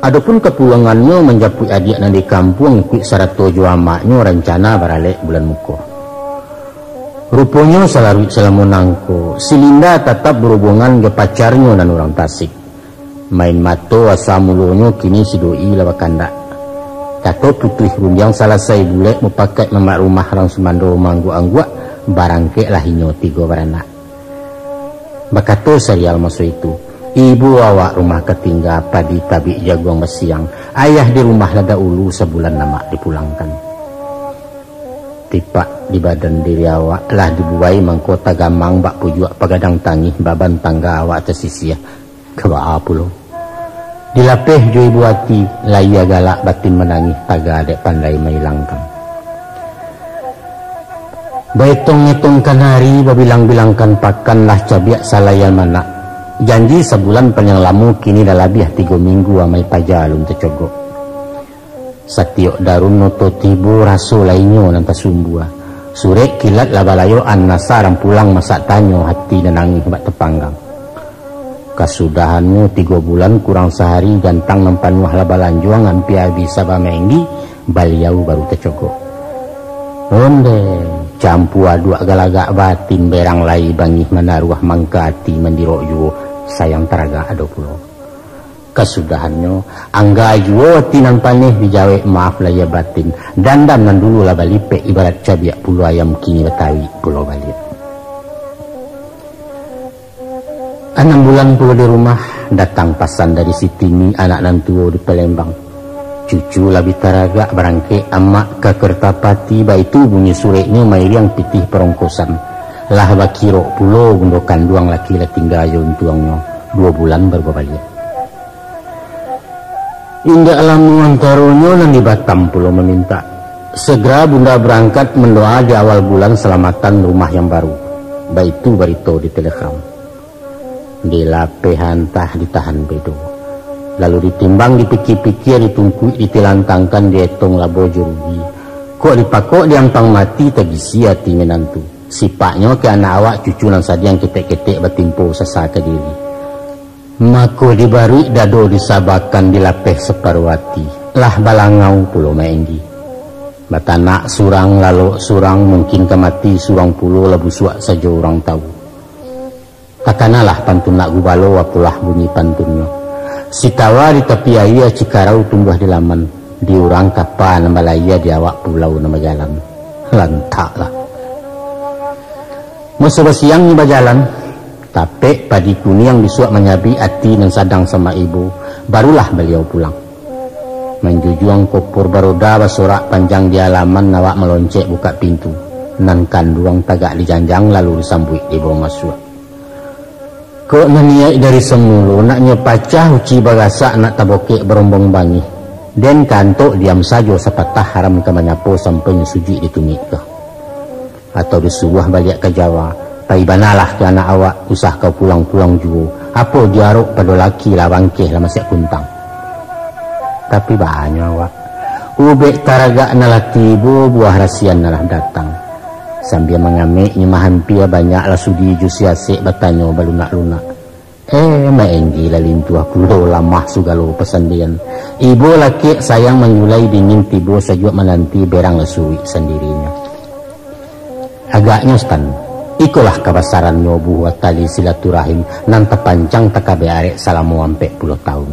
Adopun kapulangannyo manjapuik adiak nan di kampuang ikuik sarato jo amaknyo rancana baralek bulan muko. Ruponyo salaruik salamo nangko, si Linda tatap barubuangan jo pacarnyo nan urang Tasik. Main mato asa mulonyo kini si doi lah bakandak. Kato putuih rundiang salasai bulek mupakaik mamak rumah rang sumando maangguak-angguak, barangkeklah inyo tigo baranak. Bakato sarial maso itu, ibo awak rumah katingga padi tabik jaguang basiang, ayah di rumah lah daulu sabulan lamak dipulangkan. Tipak di badan diri awak lah dibuai mangko tagamang bak pujuak pagadang tangih baban tangga awak tasisiah. Ka baa pulo? Dilapeh jo ibo ati, layia galak batin manangih taga dek pandai mailangkan. Baetong-etong kanari, babilang-bilangkan pakan lah cabiak salai almanak. Janji sabulan paliang lamo kini lah labiah tigo minggu amai paja alun tacogok. Satiok darun oto tibo raso lainyo nan tasumbua. Surek kilat lah balayoan asa rang pulang masak tanyo hati nan nangih bak tapanggang. Kasudahannyo tigo bulan kurang sahari gantang nan panuah lah balanjuang ampia abih saba maenggi, baliau baru tacogok. Onde, campu aduak galagak batin berang lai bangih manaruah mangka ati mandirok juo, sayang taragak ado pulo. Kasudahannyo, angga juo ati nan paneh dijawek maaf lahia batin, dandam nan dulu lah balipek ibarat cabiak pulo ayam kini batawik pulo baliak. Anam bulan pulo di rumah, datang pasan dari si Tini, anak nan tuo di Palembang. Cucu lah bi taragak barangkek amak ka Kertapati, baitu bunyi sureknyo mairiang pitih parongkosan. Lah bakirok pulo bundo kanduang laki lah tingga jo untuangnyo, duo bulan baru babaliak. Indak lamo antaronyo nan di Batam pulo mamintak. Segera bunda barangkat mandoa di awal bulan salamatan rumah yang baru. Baitu barito di telegram. Dilapeh antah ditahan bedo. Lalu ditimbang dipikia-pikia ditungkuik ditilantangkan dietong labo jo rugi. Kok dipakok diampang mati tagisi ati minantu. Sipaknyo ka anak awak cucu nan sadiang ketek-ketek batimpo sasa ka diri. Mako dibaruik dado disabakan dilapeh saparo ati. Lah balangau pulo maenggi. Batanak surang lalok surang mungkin ka mati surang pulo lah busuak sajo urang tau. Takanalah pantun nak gubalo apolah bunyi pantunnyo. Sitawa di tapi aia cikarau tumbuah di laman. Di urang kapa nan balayia di awak pulau nan bajalan. Lantaklah. Maso basiang bajalan, tapek padi kuniang bisuak manyabik ati nan sadang samak ibo, barulah baliau pulang. Manjujuang kopor baroda basorak panjang di alaman awak maloncek bukak pintu, nan kanduang tagak di janjang lalu disambuik dibawa masuak. Kok naniaik dari samulo, naknyo pacah uci bagasak nak tabokek barombong bangih. Den kantok diam sajo sapatah haram ka manyapo sampai nyo sujuik ditumik ka. Atau disuruah baliak ka Jawa, pai banalah ka anak awak, usah ka pulang-pulang juo. Apo diarok pado laki lah bangkeh lah masiak kuntang. Tapi banyo awak. Ubek taragak nan lah tibo, buah rasian nan lah datang. Sambia mangamek nyo mahampia, banyaklah sudi jo siasek batanyo balunak-lunak. Eh, maenggi lah lintuah pulo lamah sugalo pasandian. Ibo lakek sayang manyulai dingin tibo sajuak mananti berang lah suruik sandirinyo. Agaknyo Stan, ikolah kabasarannyo buah tali silaturahim nan tapancang takabek arek salamo ampek puluah tahun.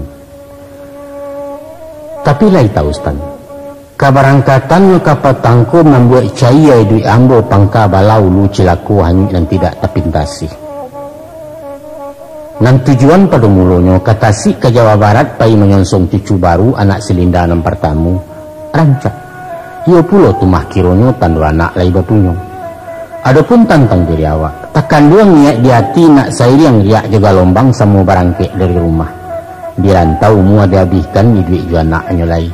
Tapi lai tahu Stan, kabarangkatannyo ka patang ko mambuek cayia iduik ambo pangka balaulu cilako hanyuik nan tidak tapintasi. Nan tujuan pado mulonyo ka tasik ka Jawa Barat pai manyonsong cucu baru anak si Linda nan partamo, rancak. Iyo pulo tu mah kironyo tando anak lai bapunyo. Adopun tantang diri awak, takanduang niaik di ati nak sairiang riak jo galombang samo barangkek dari rumah. Di rantau mua diabihkan iduik jo anaknyo lai.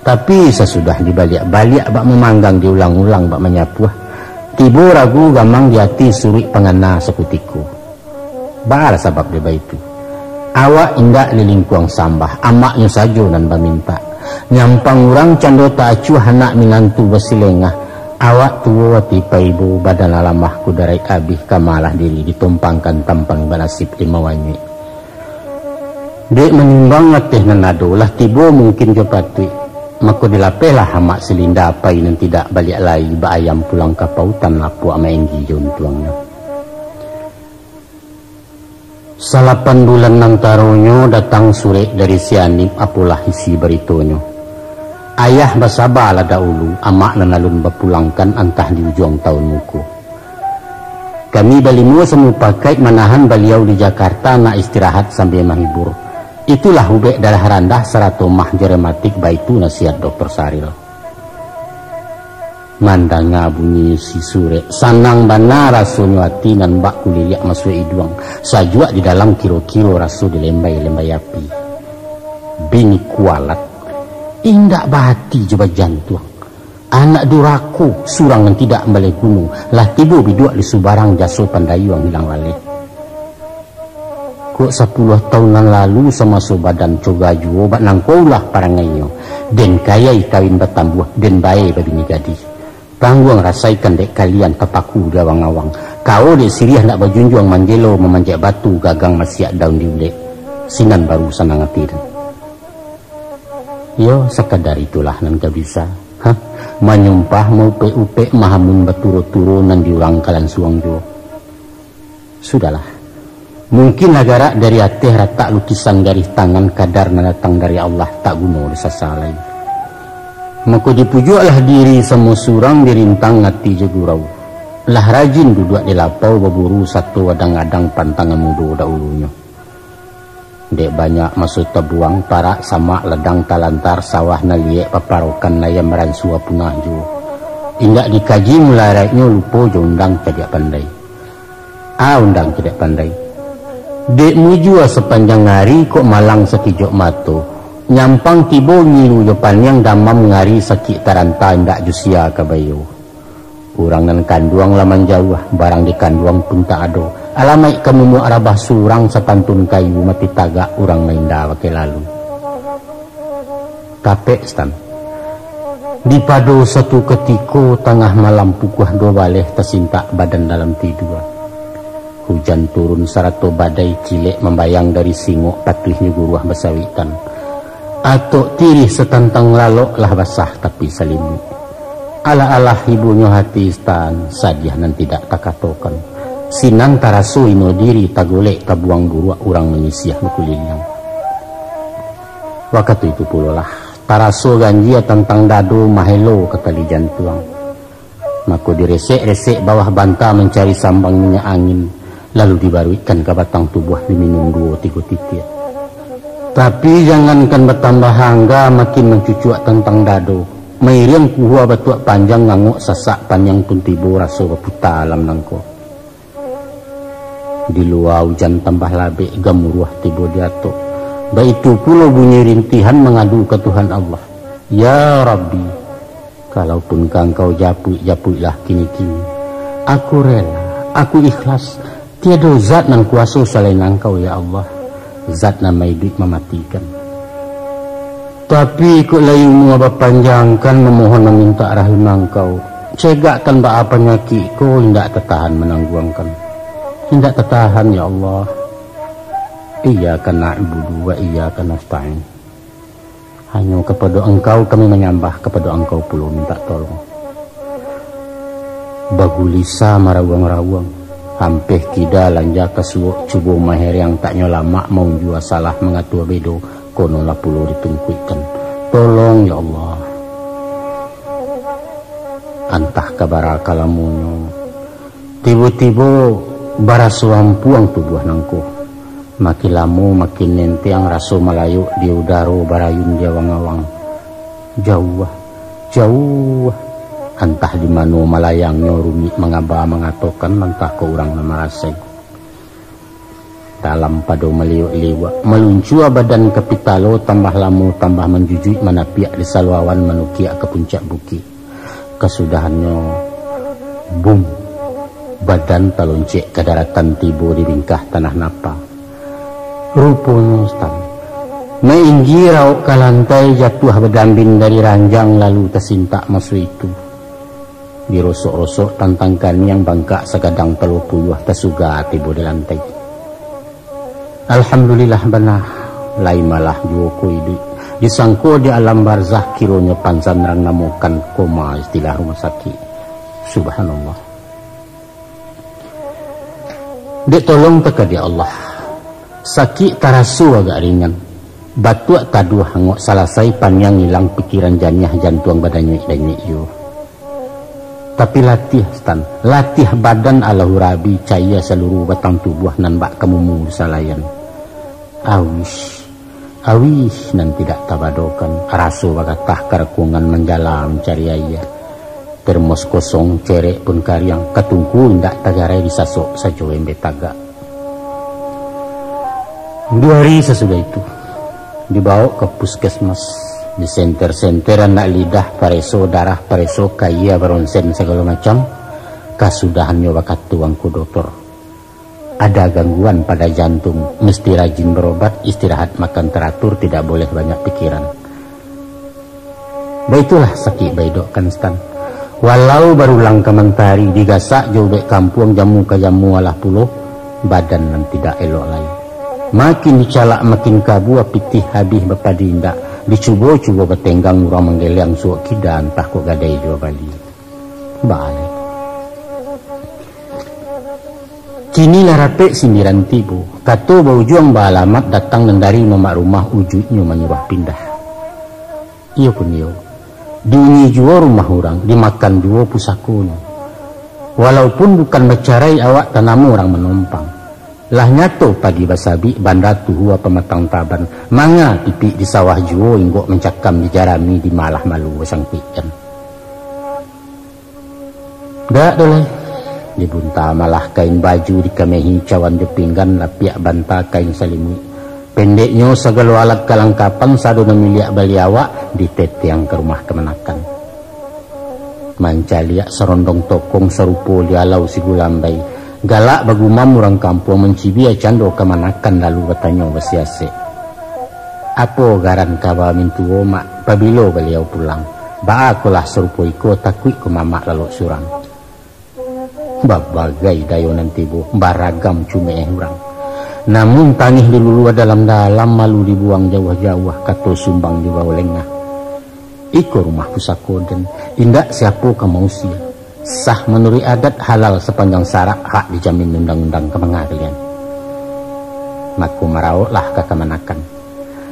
Tapi sasudah dibaliak-baliak bak mamanggang, diulang-ulang bak manyapuah, tibo ragu gamang di ati suruik pangana sakutiko. Baa sabab dek baitu? Awak indak lilingkuang sambah, amaknyo sajo nan bamintak. Nyampang urang cando taacuah anak minantu basilengah. Awak tuo ati paibo, badan lah lamah kudaraik abih, kamalah diri ditompangkan tampang banasib limau anyuik. Dek manimbang ateh nan ado, lah tibo mungkin jo patuik, mako dilapehlah amak si Linda pai nan tidak baliak lai, bak ayam pulang ka pautan lapuak maenggi jo untuangnyo. Salapan bulan nan taronyo datang surek dari si Anip, apolah isi baritonyo. Ayah basabalah dahulu, amak nan alun bapulangkan antah di ujuang taun muko. Kami balimo samupakaik manahan baliau di Jakarta nak istirahat sambia mahibur. Itulah ubek darah randah sarato mah jo rematik, baitu nasihat Doktor Saril. Mandanga bunyi si surek, sanang bana rasonyo ati nan bak kuliliak masuak iduang, sajuak di dalam kiro-kiro raso di lembai-lembai api. Bini kualat, indak bahati jo bajantuang. Anak durako, surang nan tidak mambaleh guno, lah tibo biduak di subarang, jaso pandayuang hilang laleh. Kok sapuluah taun nan lalu, samaso badan coga juo, bak nangko ulah parangainyo. Den kayai kawin batambuah, den bae babini gadih. Tangguang rasaikan dek kalian, tapaku di awang-awang. Kawo dek siriah nak bajunjuang, manjelo mamanjek batu, gagang masiak daun di ulek. Sinan baru sanang ati den. Yo, sakadar itulah nan ka bisa. Hah? Manyumpah, maupek-upek, mahamun baturo-turo, nan di urang ka lansuang juo. Sudahlah. Mungkinlah garak dari ateh ratak lukisan garih tangan, kadar nan datang dari Allah, tak guno disasa lai. Mako dipujuaklah diri samo surang, dirintang ati jo gurau. Lah rajin duduak di lapau, baburu sato adang-adang pantangan mudo dahulunyo. Dek banyak maso tabuang, parak samak ladang talantar, sawah nan liek paparokan, ayam maransua punah juo. Indak dikaji mularaiknyo, lupo jo undang cadiak pandai. Ah, undang cadiak pandai. Dek mujua sapanjang ari, kok malang sakijok mato. Nyampang tibo ngilu jo paniang, damam ngari sakik taranta, indak jo sia ka bayo. Urang nan kanduang lah manjauah, barang di kanduang pun tak ado. Alamaik ka mumuak rabah surang, sapantun kayu mati tagak, urang mainda pakai lalu. Tapek, Stan. Di pado satu katiko, tangah malam pukuah duo baleh, tasintak badan dalam tidua. Hujan turun sarato badai, cilek mambayang dari singok, patuihnyo guruah basawitan. Atok tirih satantang lalok, lah basah tapi salimuik. Alah-alah ibunyo hati Stan, sadiah nan tidak takatokan. Sinan taraso ino diri, tagolek tabuang buruak, urang manyisiah bakuliliang. Wakatu itu pulolah, taraso ganjia tantang dado, mahelo ka tali jantuang. Mako diresek-resek bawah banta mancari sambang minyak angin, lalu dibaruikkan ka batang tubuah, diminum duo tigo titiak. Tapi jangankan batambah angga, makin mancucuak tantang dado, mairiang kuhua batuak panjang, ngangok sasak paniang pun tibo, raso baputa alam nangko. Di lua ujan tambah labek, gamuruah tibo di atok. Baitu pulo bunyi rintihan mangadu ka Tuhan Allah, "Ya Rabbi, kalaupun ka Engkau japuik-japuiklah kini-kini. Aku rela, aku ikhlas. Tiado zat nan kuaso salain Angkau, ya Allah. Zat nan maiduik mamatikan." Tapi kok lai umua bapanjangkan, mamohon mamintak rahim Angkau, cegakkan baa panyakik ko, indak tatahan manangguangkan. Indak tatahan, ya Allah. Iyyaka na'budu wa iyyaka nasta'in. Hanyo kapado Engkau kami manyambah, kapado Engkau pulo mintak tolong. Bagulisa marawuang-rawuang, ampeh kida lanja ka suok, cubo mahereang taknyo lamak, maunjua salah mangatua bedo, kono lah pulo ditungkuikkan. Tolong, ya Allah. Antah ka bara ka lamonyo, tibo-tibo baraso ampuang tubuah nangko. Makin lamo makin nentiang raso malayok di udaro barayun di awang-awang. Jauah, jauah, antah di mano malayangnyo rumik mangaba mangatokan, antah ko urang nan marasai. Dalam pado maliwak-liwak, maluncua badan ka pitalo, tambah lamo tambah manjujuik manapiak di saluawan manukiak ka puncak bukik. Kasudahannyo, bum, badan taloncek ka daratan tibo di bingkah tanah napa. Ruponyo, Stan, mainggi raok ka lantai, jatuah badambin dari ranjang, lalu tasintak masuak itu. Dirosok-rosok tantang kaniang bangkak sagadang talo puyuah tasuga tibo di lantai. Alhamdulillah bana, lai malah juo ko iduik. Disangko di alam barzah kironyo pansan rang namokan koma istilah rumah sakik. Subhanallah. Dek tolong takadiak Allah. Sakik taraso agak ringan. Batuak taduah angok salasai, paniang ilang pikiran janiah, jantuang badanyuik-danyuik juo. Tapi latiah, Stan, latiah badan Allahu Rabi, caia saluruh batang tubuah nan bak kamumu disalayan. Auih, auih nan tidak tabadokan, raso bagatah karakuangan manjala mancari aia. Termos kosong, cerek pun kariang, katungku indak tagarai, disasok sajo embe tagak. Duo ari sasudah itu, dibaok ka puskesmas, disenter-senter anak lidah, pareso darah, pareso kaia baronsen sagalo macam, kasudahannyo bakato angku doktor, ada gangguan pada jantung, mesti rajin barobat, istirahat, makan taratur, tidak boleh banyak pikiran. Baitulah sakik baidok kan, Stan. Walau barulang ka mantari, digasak jo ubek kampuang, jamu ka jamu, alah pulo, badan nan tidak elok lai. Makin dicalak makin kabua, pitih habih bapadi indak, dicubo-cubo batenggang, urang manggeleang suok kida, antah kok gadai juo bali. Baliak. Kini lah rapek sindiran tibo, kato baujuang baalamat, datang nan dari mamak rumah, ujuiknyo manyuruah pindah. Iyo pun iyo, diuni juo rumah urang, dimakan juo pusakonyo. Walaupun bukan bacarai, awak tanamo urang manompang. Lah nyato padi basabik, banda tuhua pamatang taban, manga tipik di sawah juo, inggok mancakam di jarami, di malah malu basangkuikkan. Dak doh lai. Dibunta malah kain baju, dikamehi cawan jo pinggan, lapiak banta kain salimuik. Pendeknyo, sagalo alat kalangkapan, sado nan miliak bali awak, ditetiang ka rumah kamanakan. Mancaliak sarondong tokong, sarupo dialau si Gulambai. Galak bagumam urang kampuang, mancibia cando kamanakan, lalu batanyo basiasek, "Apo garan kaba mintuo, Mak? Pabilo baliau pulang? Baa kolah sarupo iko, takuik ko mamak lalok surang." Babagai dayo nan tibo, baragam cumeeh urang. Namun tangih diluluah dalam-dalam, malu dibuang jauah-jauah, kato sumbang dibao lengah. Iko rumah pusako den, indak siapo ka mausia. Sah manuruik adat, halal sapanjang sarak, hak dijamin undang-undang, ka manga kalian. Mako maraoklah ka kamanakan.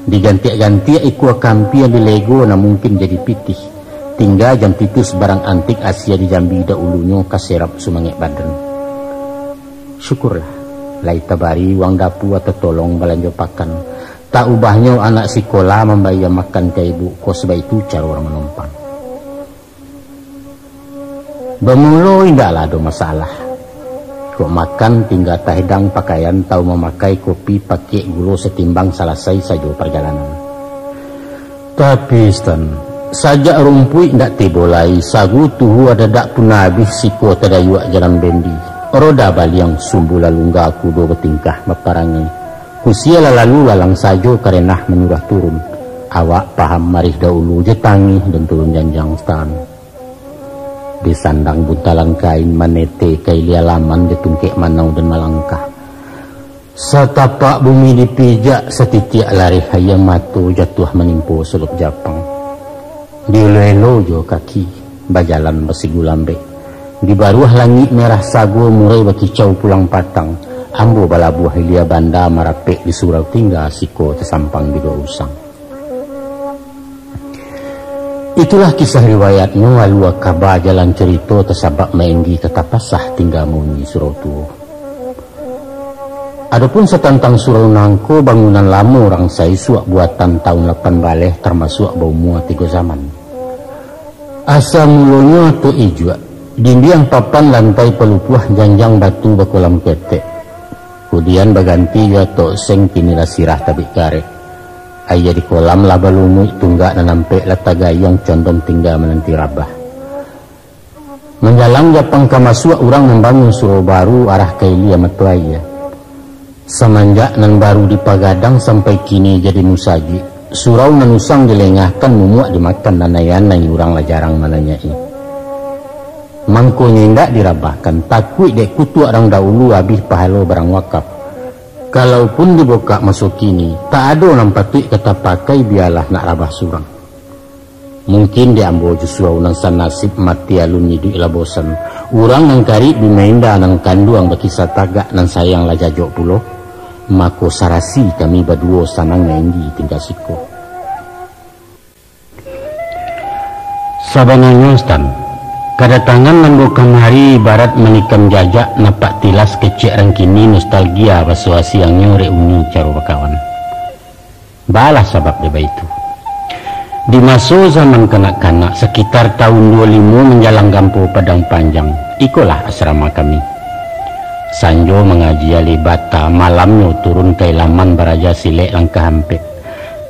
Digantiak-gantiak ikua kampi yang dilego, nan mungkin jadi pitih. Tingga jan titus barang antik, asia di Jambi dahulunyo, ka serap sumangek badan. Syukurlah, lai tabari uang dapua, tatolong balanjo pakan. Tak ubahnyo anak sikola mambayia makan ka ibu kos, baitu caro urang manompang. Bamulo indaklah ado masalah. Kok makan tingga tahidang, pakaian tau mamakai, kopi pakek gulo satimbang, salasai sajo parjalanan. Tapi, Stan, sajak rumpuik indak tibo lai, sagu tuhu adadak pun abih, siko tadayuak jalan bendi. Roda baliang, sumbu lalungga, kudo batingkah baparangai. Kusia lah lalu lalang sajo, karenah manyuruah turun. Awak paham marih dahulu jo tangih dan turun janjang, Stan. Disandang buntalan kain, manete ka ilia laman jo tungkek manau dan malangkah. Satapak bumi dipijak, satitiak lareh aia mato jatuah manimpo sulup japang. Dielo-elo jo kaki, bajalan basigulambek. Di baruah langik merah sago, murai bakicau pulang patang. Ambo balabuah ilia banda, marapek di surau tingga, siko tasampang di duo usang. Itulah kisah riwayatnyo, alua kaba jalan carito, tasabak mainggi ka tapasah, tingga mauni surau tuo. Adopun satantang surau nangko, bangunan lamo urang saisuak buatan taun lapan baleh, tarmasuak baumua tigo zaman. Asa mulonyo atok ijuak, dindiang papan, lantai palupuah, janjang batu bakolam ketek. Kudian baganti jo atok seng, kini lah sirah tabik garek. Aia di kolam lah balumuik, tunggak nan ampek lah tagayuang, condom tingga mananti rabah. Manjalang Japang ka masuak, urang mambangun surau baru, arah ka ilia mato aia. Samanjak nan baru dipagadang, sampai kini jadi musajik, surau nan usang dilengahkan, mumuak dimakan anai-anai, urang lah jarang mananyai. Mangkonyo indak dirabahkan, takuik dek kutuak rang daulu, abih pahalo barang wakaf. Kalaupun dibukak maso kini, tak ado nan patuik ka tapakai, bialah nak rabah surang. Mungkin di ambo jo surau nan sanasib, mati alun iduik lah bosan. Urang nan karib bi mainda, nan kanduang bakisah tagak, nan sayang lah jajok pulo. Mako sarasi kami baduo, sanang mainggi tingga siko. Sabananyo, Stan, kadatangan ambo kamari ibarat manikam jajak, napak tilas kecek rang kini, nostalgia baso asiangnyo, reuni caro bakawan. Balah sabab dek baitu. Di maso zaman kanak-kanak, sakitar taun duo limo manjalang gampo Padang Panjang, ikolah asrama kami. Sanjo mangaji alih bata, malamnyo turun ka ilaman baraja silek langkah ampek.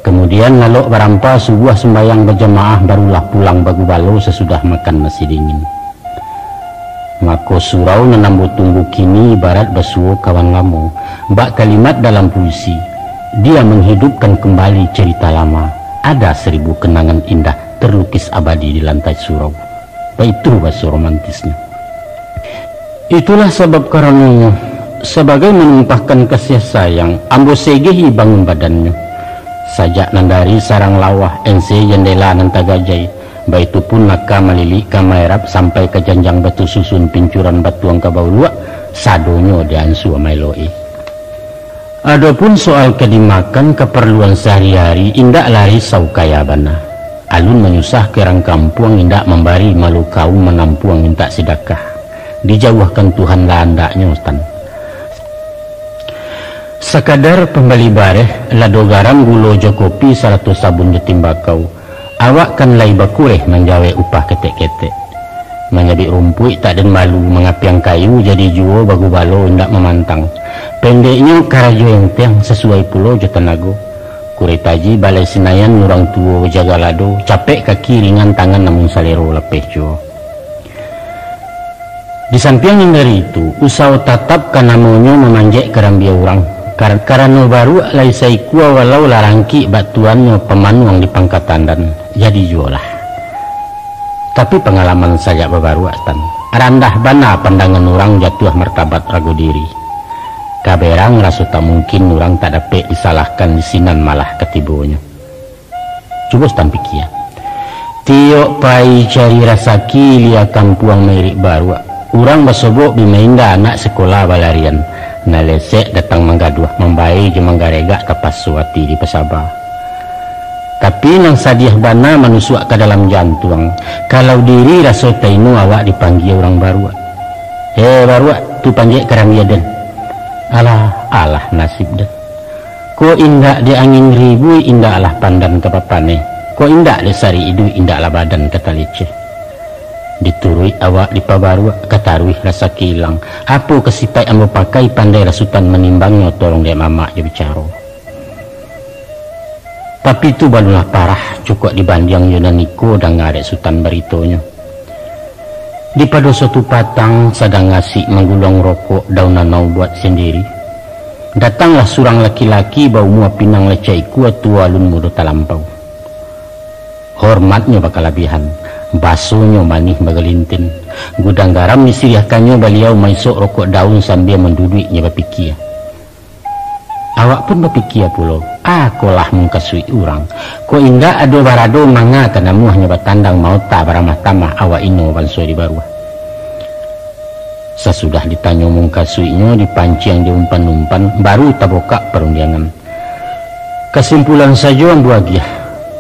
Kamudian lalok barampa, subuah sumbayang bajamaah, barulah pulang bagubalo sasudah makan nasi dingin. Mako surau nan ambo tunggu kini ibarat basuo kawan lamo. Bak kalimat dalam puisi, dia menghidupkan kembali cerita lama. Ada seribu kenangan indah terlukis abadi di lantai surau. Baitu baso romantisnyo. Itulah sabab karanonyo, sabagai manumpahkan kasiah sayang, ambo segehi bangun badannyo. Sajak nan dari sarang lawah, ense jandela nan tagajai, baitu pun naka malilik ka maerab sampai ka janjang batu susun, pincuran batuang ka bauluak, sadonyo diansua maelok-i. Adopun soal ka dimakan, kaparluan sahari-hari, indaklah risau kaya bana. Alun manyusahkan urang kampuang, indak mambari malu kaum, manampuang mintak sidakah. Dijauahkan Tuhan lah andaknyo, Tan. Sakadar pambali bareh, lado garam, gulo jo kopi, sarato sabun jo timbakau. Awak kan lai bakureh manjawek upah ketek-ketek. Manyabik rumpuik tak den malu, mangapiang kayu jadi juo, bagubalo indak mamantang. Pendeknyo karajo enteng, sasuai pulo jo tanago. Kuretaji balai Sinayan, urang tuo bajaga lado, capek kaki ringan tangan, namun salero lapeh juo. Di sampiang nan dari itu, usaho tatap ka namonyo mamanjek karambia urang. Kar-, karano baruak lai saikua, walau lah rangkik bak tuannyo pamanuang di pangkatan, dan jadi juolah. Tapi pangalaman sajak babaruak, Tan, randah bana pandangan urang, jatuah martabat rago diri. Kaberang raso tak mungkin, urang tak dapek disalahkan, di sinan malah katibonyo. Cubo Stan pikia. Tiok pai cari rasaki, lia kampuang mairik baruak. Urang basobok bi mainda, anak sekolah balarian. Nan lesek datang manggaduah, mambae jo manggaregak, tapaso ati dipasaba. Tapi nan sadiah bana manusuak ka dalam jantuang. Kalau diri raso taino, awak dipanggia urang baruak. "Eh, baruak, tu panjek karambia den." Alah, alah nasib den. Kok indak di angin ribuik, indaklah pandan ka papaneh. Kok indak di sari iduik, indaklah badan ka taliceh. Dituruik awak dipabaruak, ka taruih rasaki ilang. Apo ka sipaik ambo pakai, pandai rasutan manimbangnyo, tolong dek mamak jo bicaro. Tapi tu balulah parah, cukuik dibandiang jo nan iko, danga dek Sutan baritonyo. Di pado suatu patang, sadang asik mangguluang rokok, daun nan ambo buat sandiri, datanglah surang laki-laki, baumua pinang lah caiku, tuo alun mudo talampau. Hormatnyo bakalabiahan, basonyo manih bagalintin. Gudang garam disiriahkannyo, baliau maisok rokok daun sambia manduduiknyo bapikia. Awak pun bapikia pulo, akolah mungkasuik urang. Kok indak ado barado, manga ka namuahnyo batandang, maota baramah tamah, awak ino banso di baruah. Sasudah ditanyo mungkasuiknyo, dipanciang jo umpan-umpan, baru tabukak parundiangan. Kasimpulan sajo ambo agiah,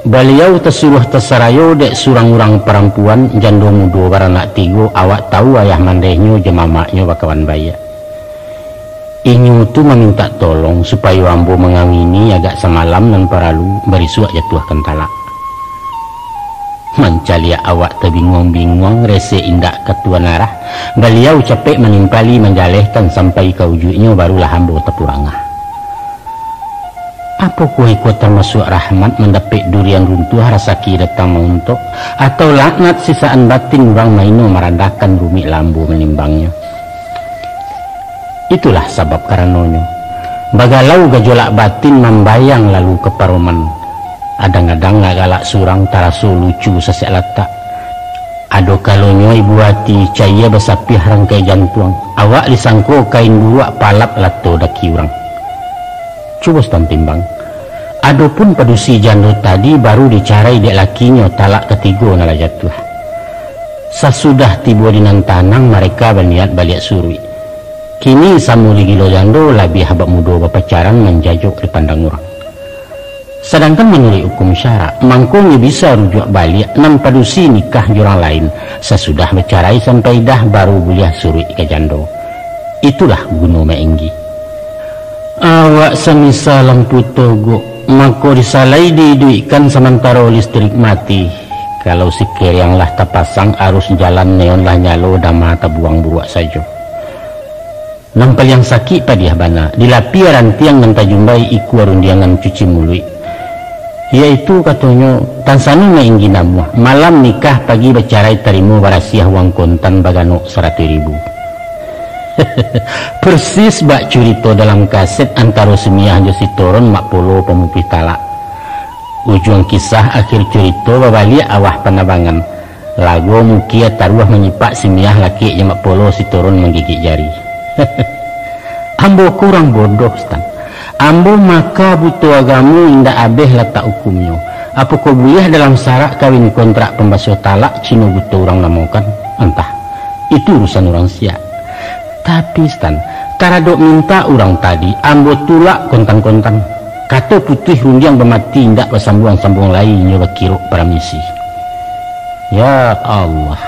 baliau tasuruah tasarayo dek surang urang parampuan, jando mudo baranak tigo, awak tau ayah mandehnyo jo mamaknyo bakawan baiak. Inyo tu mamintak tolong supayo ambo mangawini agak samalam nan paralu, barisuak jatuahkan talak. Mancaliak awak tabinguang-binguang, resek indak ka tuan arah, baliau capek manimpali manjalehkan sampai ka ujuiknyo, barulah ambo tapurangah. Apokoh iko tamasuak rahmat mandapek durian runtuah, rasaki datang mauntok, atau laknat sisaan batin urang maino marandahkan, rumik lah ambo manimbangnya. Itulah sabab karanonyo, bagalau gajolak batin mambayang lalu ka paroman. Adang-adang nak galak surang, taraso lucu sasek latak. Ado kalonyo ibu ati, cayia basapiah rangkai jantuang, awak disangko kain buruak, palap lato daki urang. Cubo sutan timbang, adopun padusi jando tadi baru dicarai dek lakinyo, talak katigo nan lah jatuah. Sasudah tibo di nan tanang, mareka baniat baliak suruik. Kini samo digilo jando, labiah abak mudo bapacaran, manjajok dipandang urang. Sadangkan manuruik hukum syarak, mangkonyo bisa rujuak baliak nan padusi nikah jo urang lain, sasudah bacarai sampai idah, baru buliah suruik ka jando. Itulah guno mainggi. Awak samisa lampu togok, mako disalai diiduikkan samantaro listrik mati. Kalau sikiriang lah tapasang, arus jalan neon lah nyalo, dama tabuang buruak sajo. Nan paliang sakik padiah bana, dilapia rantiang nan tajumbai, ikua rundiangan cuci muluik. Yaitu katonyo, tansano mainggi namuah, malam nikah, pagi bacarai, tarimo barasiah uang kontan baganok saratuih ribu. Persis bak curito dalam kaset antaro si Miah jo si Toron, Mak Polo pamupih talak. Ujuang kisah akhir curito babaliak awah panabangan. Lago mukia taruah manyipak si Miah, lakek jo Mak Polo si Toron manggigik jari. Ambo ko urang bodoh, Stan. Ambo maka buto agamo indak abeh latak hukumnyo. Apokoh buliah dalam sarak kawin kontrak pambaso talak, Cino buto urang namokan? Antah. Itu urusan urang siak. Tapi, Stan, taradok mintak urang tadi, ambo tulak kontan-kontan. Kato putuih rundiang bamati, indak basambuang-sambuang lai, inyo bakirok paramisi. Ya Allah,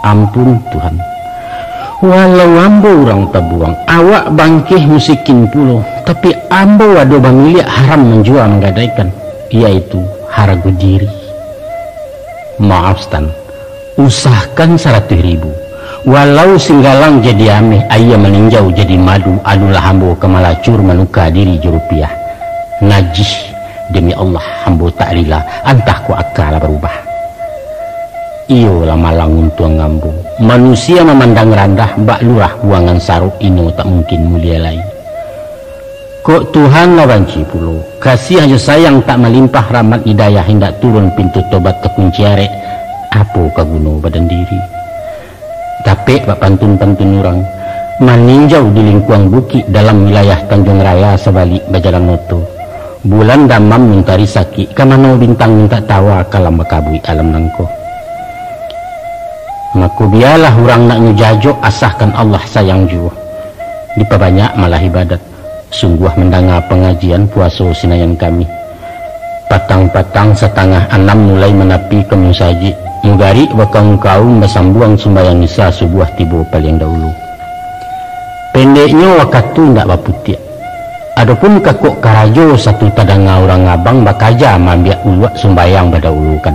ampun Tuhan. Walau ambo urang tabuang, awak bangkeh musikin pulo, tapi ambo ado bamiliak haram manjua manggadaikan, yaitu harago diri. Maaf, Stan. Usahkan saratuih ribu. Walau singgalang jadi ameh, aia maninjau jadi madu, adolah ambo ka malacur manuka diri jo rupiah. Najih, demi Allah, ambo tak rila, antah kok aka lah barubah. Iyolah malang untuang ambo. Manusia mamandang randah, bak lurah buangan sarok, ino tak mungkin mulia lai. Kok Tuhan lah banci pulo, kasiah jo sayang tak malimpah, rahmat hidayah indak turun, pintu tobat takunci arek, apo ka guno badan diri? Tapek bak pantun-pantun urang, maninjau di lingkuang bukik, dalam wilayah Tanjuang Raya sabalik bajalan oto. Bulan damam muntari sakik, ka mano bintang mintak tawa, kalam bakabuik alam nangko. Mako bialah urang nak nyo jajok, asahkan Allah sayang juo. Dipabanyak malah ibadat. Sungguah mandanga pangajian puaso Sinayan kami. Patang-patang satangah anam mulai manapi ka musajik, mugarik bakaum-kaum basambuang sumbayang isya subuah tibo paliang dahulu. Pendeknyo wakatu indak baputiak. Adopun kakok karajo satu tadanga urang abang bakaja maambiak uluak sumbayang badahulukan.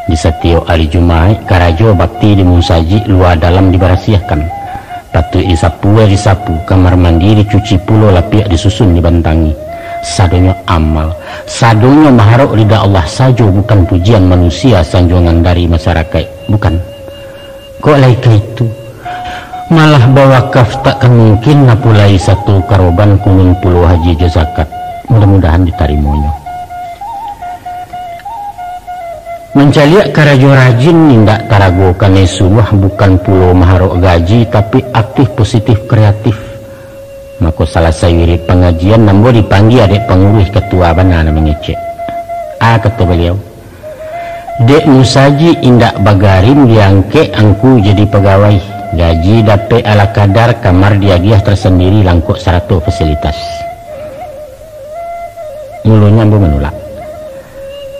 Di satiok ari Jumaik, karajo bakti di musajik lua dalam dibarasiahkan. Patuik disapu, disapu, kamar mandi dicuci pulo, lapiak disusun dibantangi. Sadonyo amal, sadonyo maharok rida Allah sajo, bukan pujian manusia, sanjuangan dari masarakaik, bukan. Kok lai ka itu? Malah bawakaf takkan mungkin, apo lai sato karoban, kunun pulo haji jo zakat. Mudah-mudahan ditarimonyo. Mancaliak karajo rajin, indak tarago kanai suruah, bukan pulo maharok gaji, tapi aktif, positif, kreatif. Mako, salasai wirid pangajian, ambo dipanggia dek panguruih, katua bana nan mangecek. A, kato baliau, "Dek musajik indak bagarim diangkek angku jadi pagawai. Gaji dapek ala kadar, kamar diagiah tasandiri, langkok sarato fasilitas." Mulonyo ambo manulak.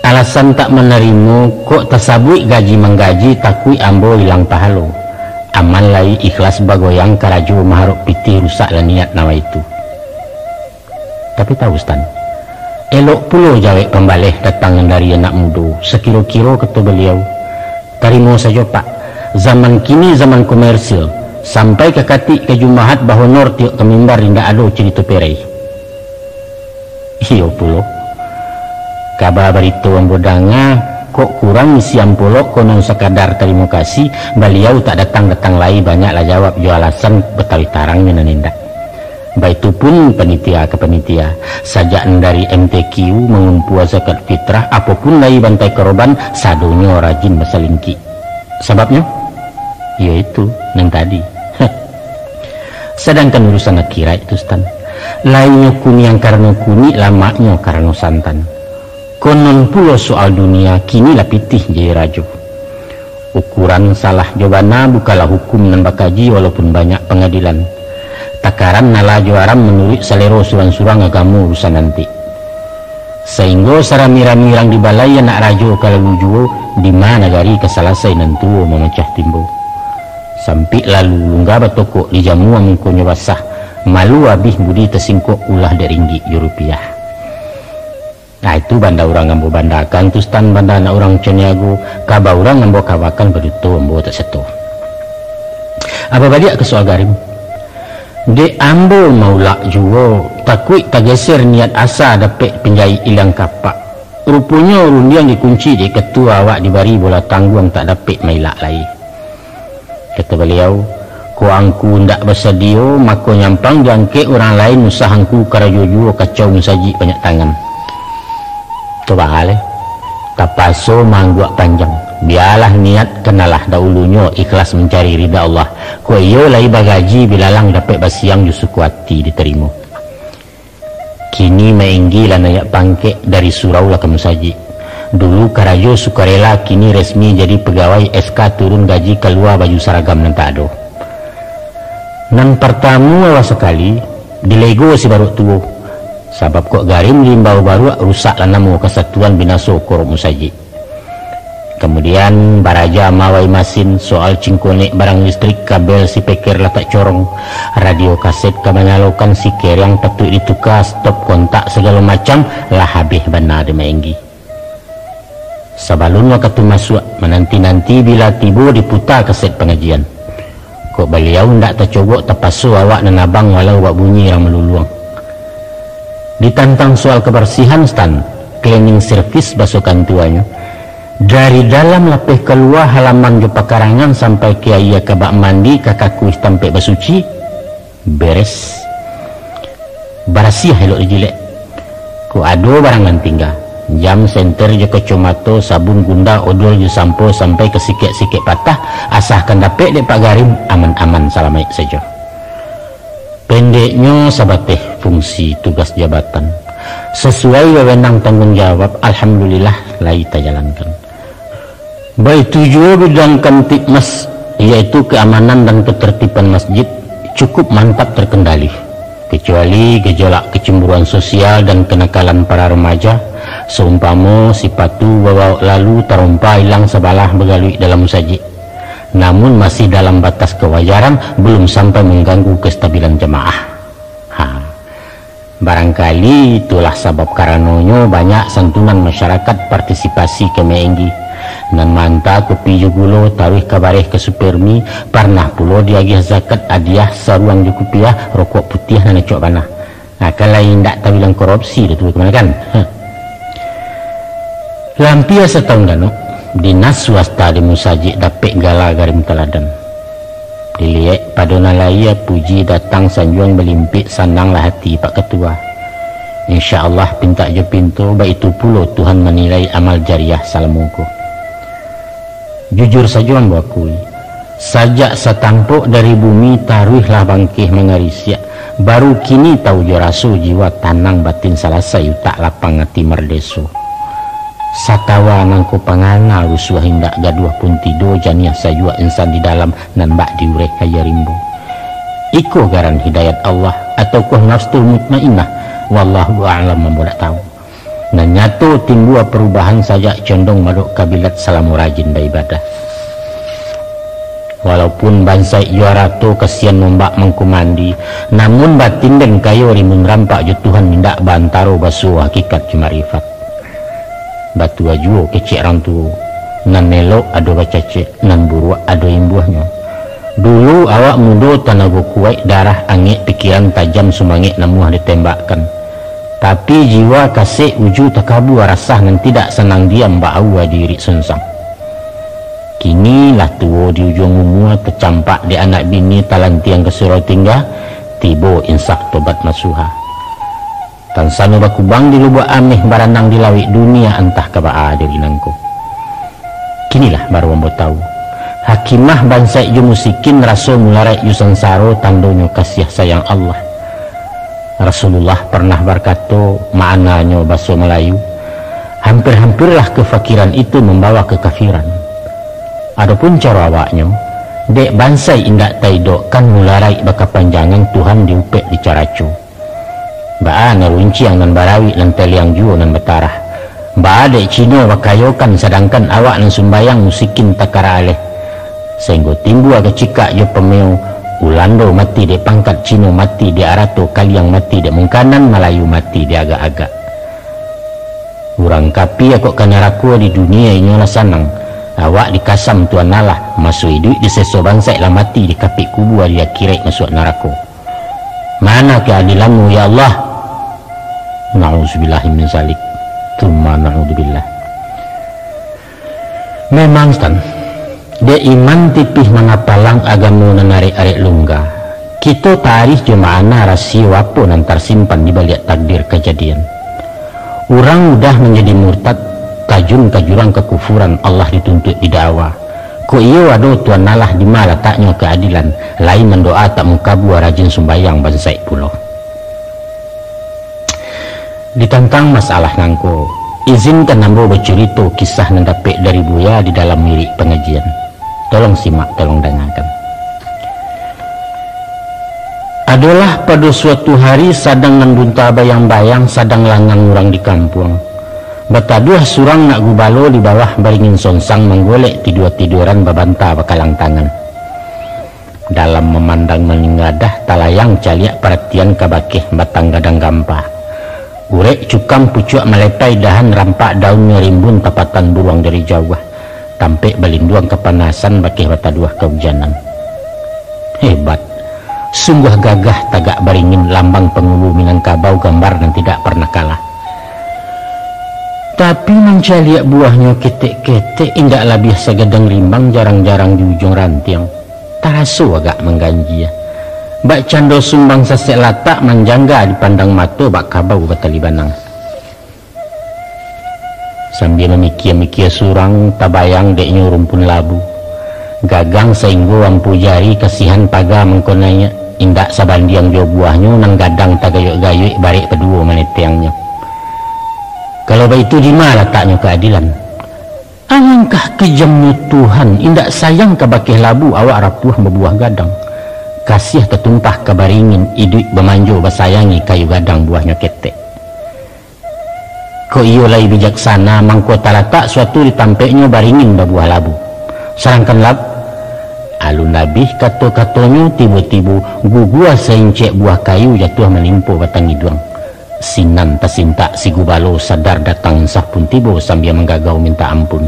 Alasan tak manarimo, kok tasabuik gaji manggaji, takuik ambo ilang pahalo. Aman lai ikhlas bagoyang karajo maharok pitih rusak lah niat nan baitu. Tapi tahu Stan, elok pulo jawek pambaleh datang dari anak mudo, sakiro-kiro kato baliau, "Tarimo sajo, Pak, zaman kini zaman komersil, sampai ka katik ka jumahat bahonor tiok ka mimbar indak ado carito perai." Iyo pulo. Kaba barito ambo danga, kok kurang isi ampolok konon sakadar tarimo kasih, baliau tak datang-datang lai, banyaklah jawab jo alasan batawih tarangnyo nan indak. Baitu pun panitia ka panitia, sajak dari M T Q mangumpua zakat fitrah, apo pun lai bantai karoban, sadonyo rajin basalingkik. Sababnyo? Iyo itu, nan tadi. Sadangkan urusan akhirat tu, Stan, lainnyo kuniang karano kunik, lamaknyo karano santan. Konon pulo soal dunia, kini lah pitih jadi rajo. Ukuran salah jo bana bukanlah hukum nan bakaji walaupun banyak pangadilan. Takaran nan lah jo aram manuruik salero surang-surang, agamo urusan nanti. Sainggo sarami-rami urang di balai anak rajo ka lalu juo, di ma nagari ka salasai nan tuo mamacah timbo. Sampik lalu lungga batokok, dijamua mungkonyo basah, malu abih budi tasingkok, ulah dek ringgik jo rupiah. Nah, itu banda urang ambo bandakan tu, Stan, banda anak urang Caniago, kaba urang ambo kabakan baduto ambo tak sato. Aba baliak ka soal garim. Dek ambo maulak juo, takuik tageser niat asa dapek pinjaik iliang kapak. Ruponyo rundiang dikunci dek katua awak dibari bola tangguang tak dapek mailak lai. Kato baliau, "Kok angku ndak basadio, mako nyampang diangkek urang lain usah angku karajo juo kacau musajik banyak tangan." Tu baa lai. Tapaso maangguak panjang. Bialah niat kanalah dahulunyo ikhlas mancari rida Allah. Kok iyo lai bagaji bilalang dapek basiang jo suko ati ditarimo. Kini Maenggi lah naiak pangkek dari surau lah ka musajik. Dulu karajo sukarela, kini resmi jadi pagawai S K turun gaji kalua baju saragam nan tak ado. Nan partamo awal sakali, dilego si baruak tuo. Sabab kok garim diimbau baruak, rusaklah namo kasatuan, binaso korok musajik. Kamudian, baraja mawai masin, soal cingkonek barang listrik, kabel sipeker lah tak corong, radio kaset ka manyalokan, sikeriang patuik dituka, stop kontak sagalo macam, lah habih bana dek Maenggi. Sabalun wakatu masuak, mananti-nanti bila tibo diputa kaset pangajian. Kok baliau ndak tacogok, tapaso awak nan abang walau bak bunyi rang maluluang. Ditantang soal kabarsihan, Stan, cleaning service baso kantuanyo, dari dalam lapeh kalua, halaman jo pakarangan sampai ka aia ka bak mandi, ka kakuih tampek basuci, beres. Barasiah elok dijilek. Kok ado barang nan tingga, jam, senter jo kacomato, sabun, gunda, odol jo sampo, sampai ka sikek-sikek patah, asakan dapek dek Pak Garim, aman-aman salamaik sajo. Pendeknyo, sabateh fungsi tugas jabatan. Sasuai wewenang tangguang jawab, alhamdulillah, lai tajalankan. Baitu juo bidang Kamtibmas, yaitu keamanan dan ketertiban masjid, cukup mantap terkendali. Kecuali gejolak kecemburuan sosial dan kenakalan para remaja, seumpamo sipatu babaok lalu tarompa ilang sabalah bagaluik dalam musajik. Namun masih dalam batas kewajaran, belum sampai mengganggu kestabilan jamaah. Ha. Barangkali itulah sabab karanonyo banyak santunan masyarakat partisipasi ka Maenggi. Nan maanta kopi jo gulo, taruih ka bareh ka Supermi, parnah pulo diagiah zakat adiah saruang jo kupiah, rokok putiah nan acok bana. Nah, kan lai indak tabilang korupsi doh tu, kamanakan? Heh. Lampia satahun ganok, dinas swasta di musajik dapek gala Garim Taladan. Diliek pado nan lahia, puji datang sanjuang balimpik, sananglah hati Pak Katua. Insya Allah, pintak jo pinto, baitu pulo Tuhan manilai amal jariah salamo ko. Jujur sajo ambo akui, sajak satampok dari bumi taruihlah bangkeh mangarisiak, baru kini tau jo raso jiwa, tanang batin salasai, utak lapang ati mardeso. Satawa nangko pangana, rusuah indak, gaduah pun tido, janiah sajuak insan di dalam, nan bak diureh aia rimbo. Iko garan hidayat Allah, ataukoh nafsul mutmainnah? Wallahu a'lam, ambo dak tau. Nan nyato, timbua parubahan sajak condong madok kabilat salamo rajin baibadah. Walaupun bansaik jo arato kasian nombak mangko mandi, namun batin den kayo rimbun rampak jo Tuhan indak baantaro basuo hakikat jo marifat. Batua juo kecek rang tuo, nan elok ado bacacek, nan buruak ado imbuahnyo. Dulu awak mudo tanago kuaik, darah angek, pikiran tajam, sumangek namuah ditembakkan. Tapi jiwa kasek uju takabua, rasah nan tidak sanang diam baaua di irik sunsang. Kini lah tuo di ujuang umua, tacampak dek anak bini, talantiang ka surau tingga, tibo insaf tobat nasuha. Tansano bakubang di lubuak ameh, baranang di lauik dunia, antah ka baa diri nangko. Kinilah baru ambo tahu, hakimah bansaik jo musikin, raso mularaik jo sansaro, tandonyo kasiah sayang Allah. Rasulullah parnah bakato, maknanyo baso Malayu, hampir-hampirlah kefakiran itu membawa kekafiran. Adopun caro awaknyo, dek bansaik indak taidokkan, mularaik bakapanjangan, Tuhan diupek dicaraco. Baa nan runciang nan barawik, nan teliang juo nan batarah. Baa dek Cino bakayokan, sadangkan awak nan sumbayang musikin takara aleh. Sainggo timbua kacikak jo pameo, Ulando mati dek pangkat, Cino mati dek arato, Kaliang mati dek mungkanan, Malayu mati dek agak-agak. Urang kapia kok ka narako di dunia inyo lah sanang. Awak dikasam Tuhan Allah, maso iduik diseso, bansaik lah mati dikapik kubua, di akiraik masuak narako. Mana keadilanmu, ya Allah? Na'udzubillahi min zalik. Tsumma na'udzubillah. Memang, Stan, dek iman tipih mangapalang, agamo nan arek-arek lungga, kito taarih jo makna rasio apo nan tarsimpan di baliak takdir kajadian. Urang mudah manjadi murtad, tajun ka jurang kakufuran, Allah dituntuik didakwa. Kok iyo ado Tuhan Allah, di ma lataknyo keadilan? Lai mandoa tak mukabua, rajin sumbayang bansaik pulo. Ditantang masalah nangko, izinkan ambo bacurito kisah nan dapek dari Buya di dalam wirik pangajian. Tolong simak, tolong dangakan. Adolah pado suatu hari, sadang nan bunta bayang-bayang, sadang langang urang di kampuang. Bataduah surang nak gubalo di bawah baringin sonsang, manggolek tidua-tiduaran, babanta bakalang tangan. Dalam mamandang maningadah, talayang caliak paratian ka bakeh batang gadang gampa. Urek cukang pucuak malepai, dahan rampak daunnyo rimbun, tapatan buruang dari jauah. Tampek balinduang kapanasan, bakeh bataduah kaujanan. Hebat! Sungguah gagah tagak baringin, lambang pangulu Minangkabau, gambar nan tidak parnah kalah. Tapi mancaliak buahnyo ketek-ketek, indak labiah sagadang rimbang, jarang-jarang di ujuang rantiang. Taraso agak mangganjia. Bak cando sumbang sasek latak, manjangga dipandang mato, bak kabau batali banang. Sambia mamikia-mikia surang, tabayang deknyo rumpun labu. Gagang sainggo ampu jari, kasihan paga mangko naiak, indak sabandiang jo buahnyo, nan gadang tagayuik-gayuik, barek paduo maneteangnyo. Kalau baitu, di ma lataknyo keadilan? Alangkah kejamnyo Tuhan, indak sayang ka bakeh labu, awak rapuah babuah gadang. Kasiah tatumpah ka baringin, iduik bamanjo basayangi, kayu gadang buahnyo ketek. Kok iyo lai bijaksana, mangko talatak suatu di tampeknyo, baringin babuah labu. Sadangkan lab-, alun abih kato-katonyo, tibo-tibo gugua saincek buah kayu, jatuah manimpo batang iduang. Sinan tasintak si gubalo, sadar datang insaf pun tibo, sambia manggagau mintak ampun.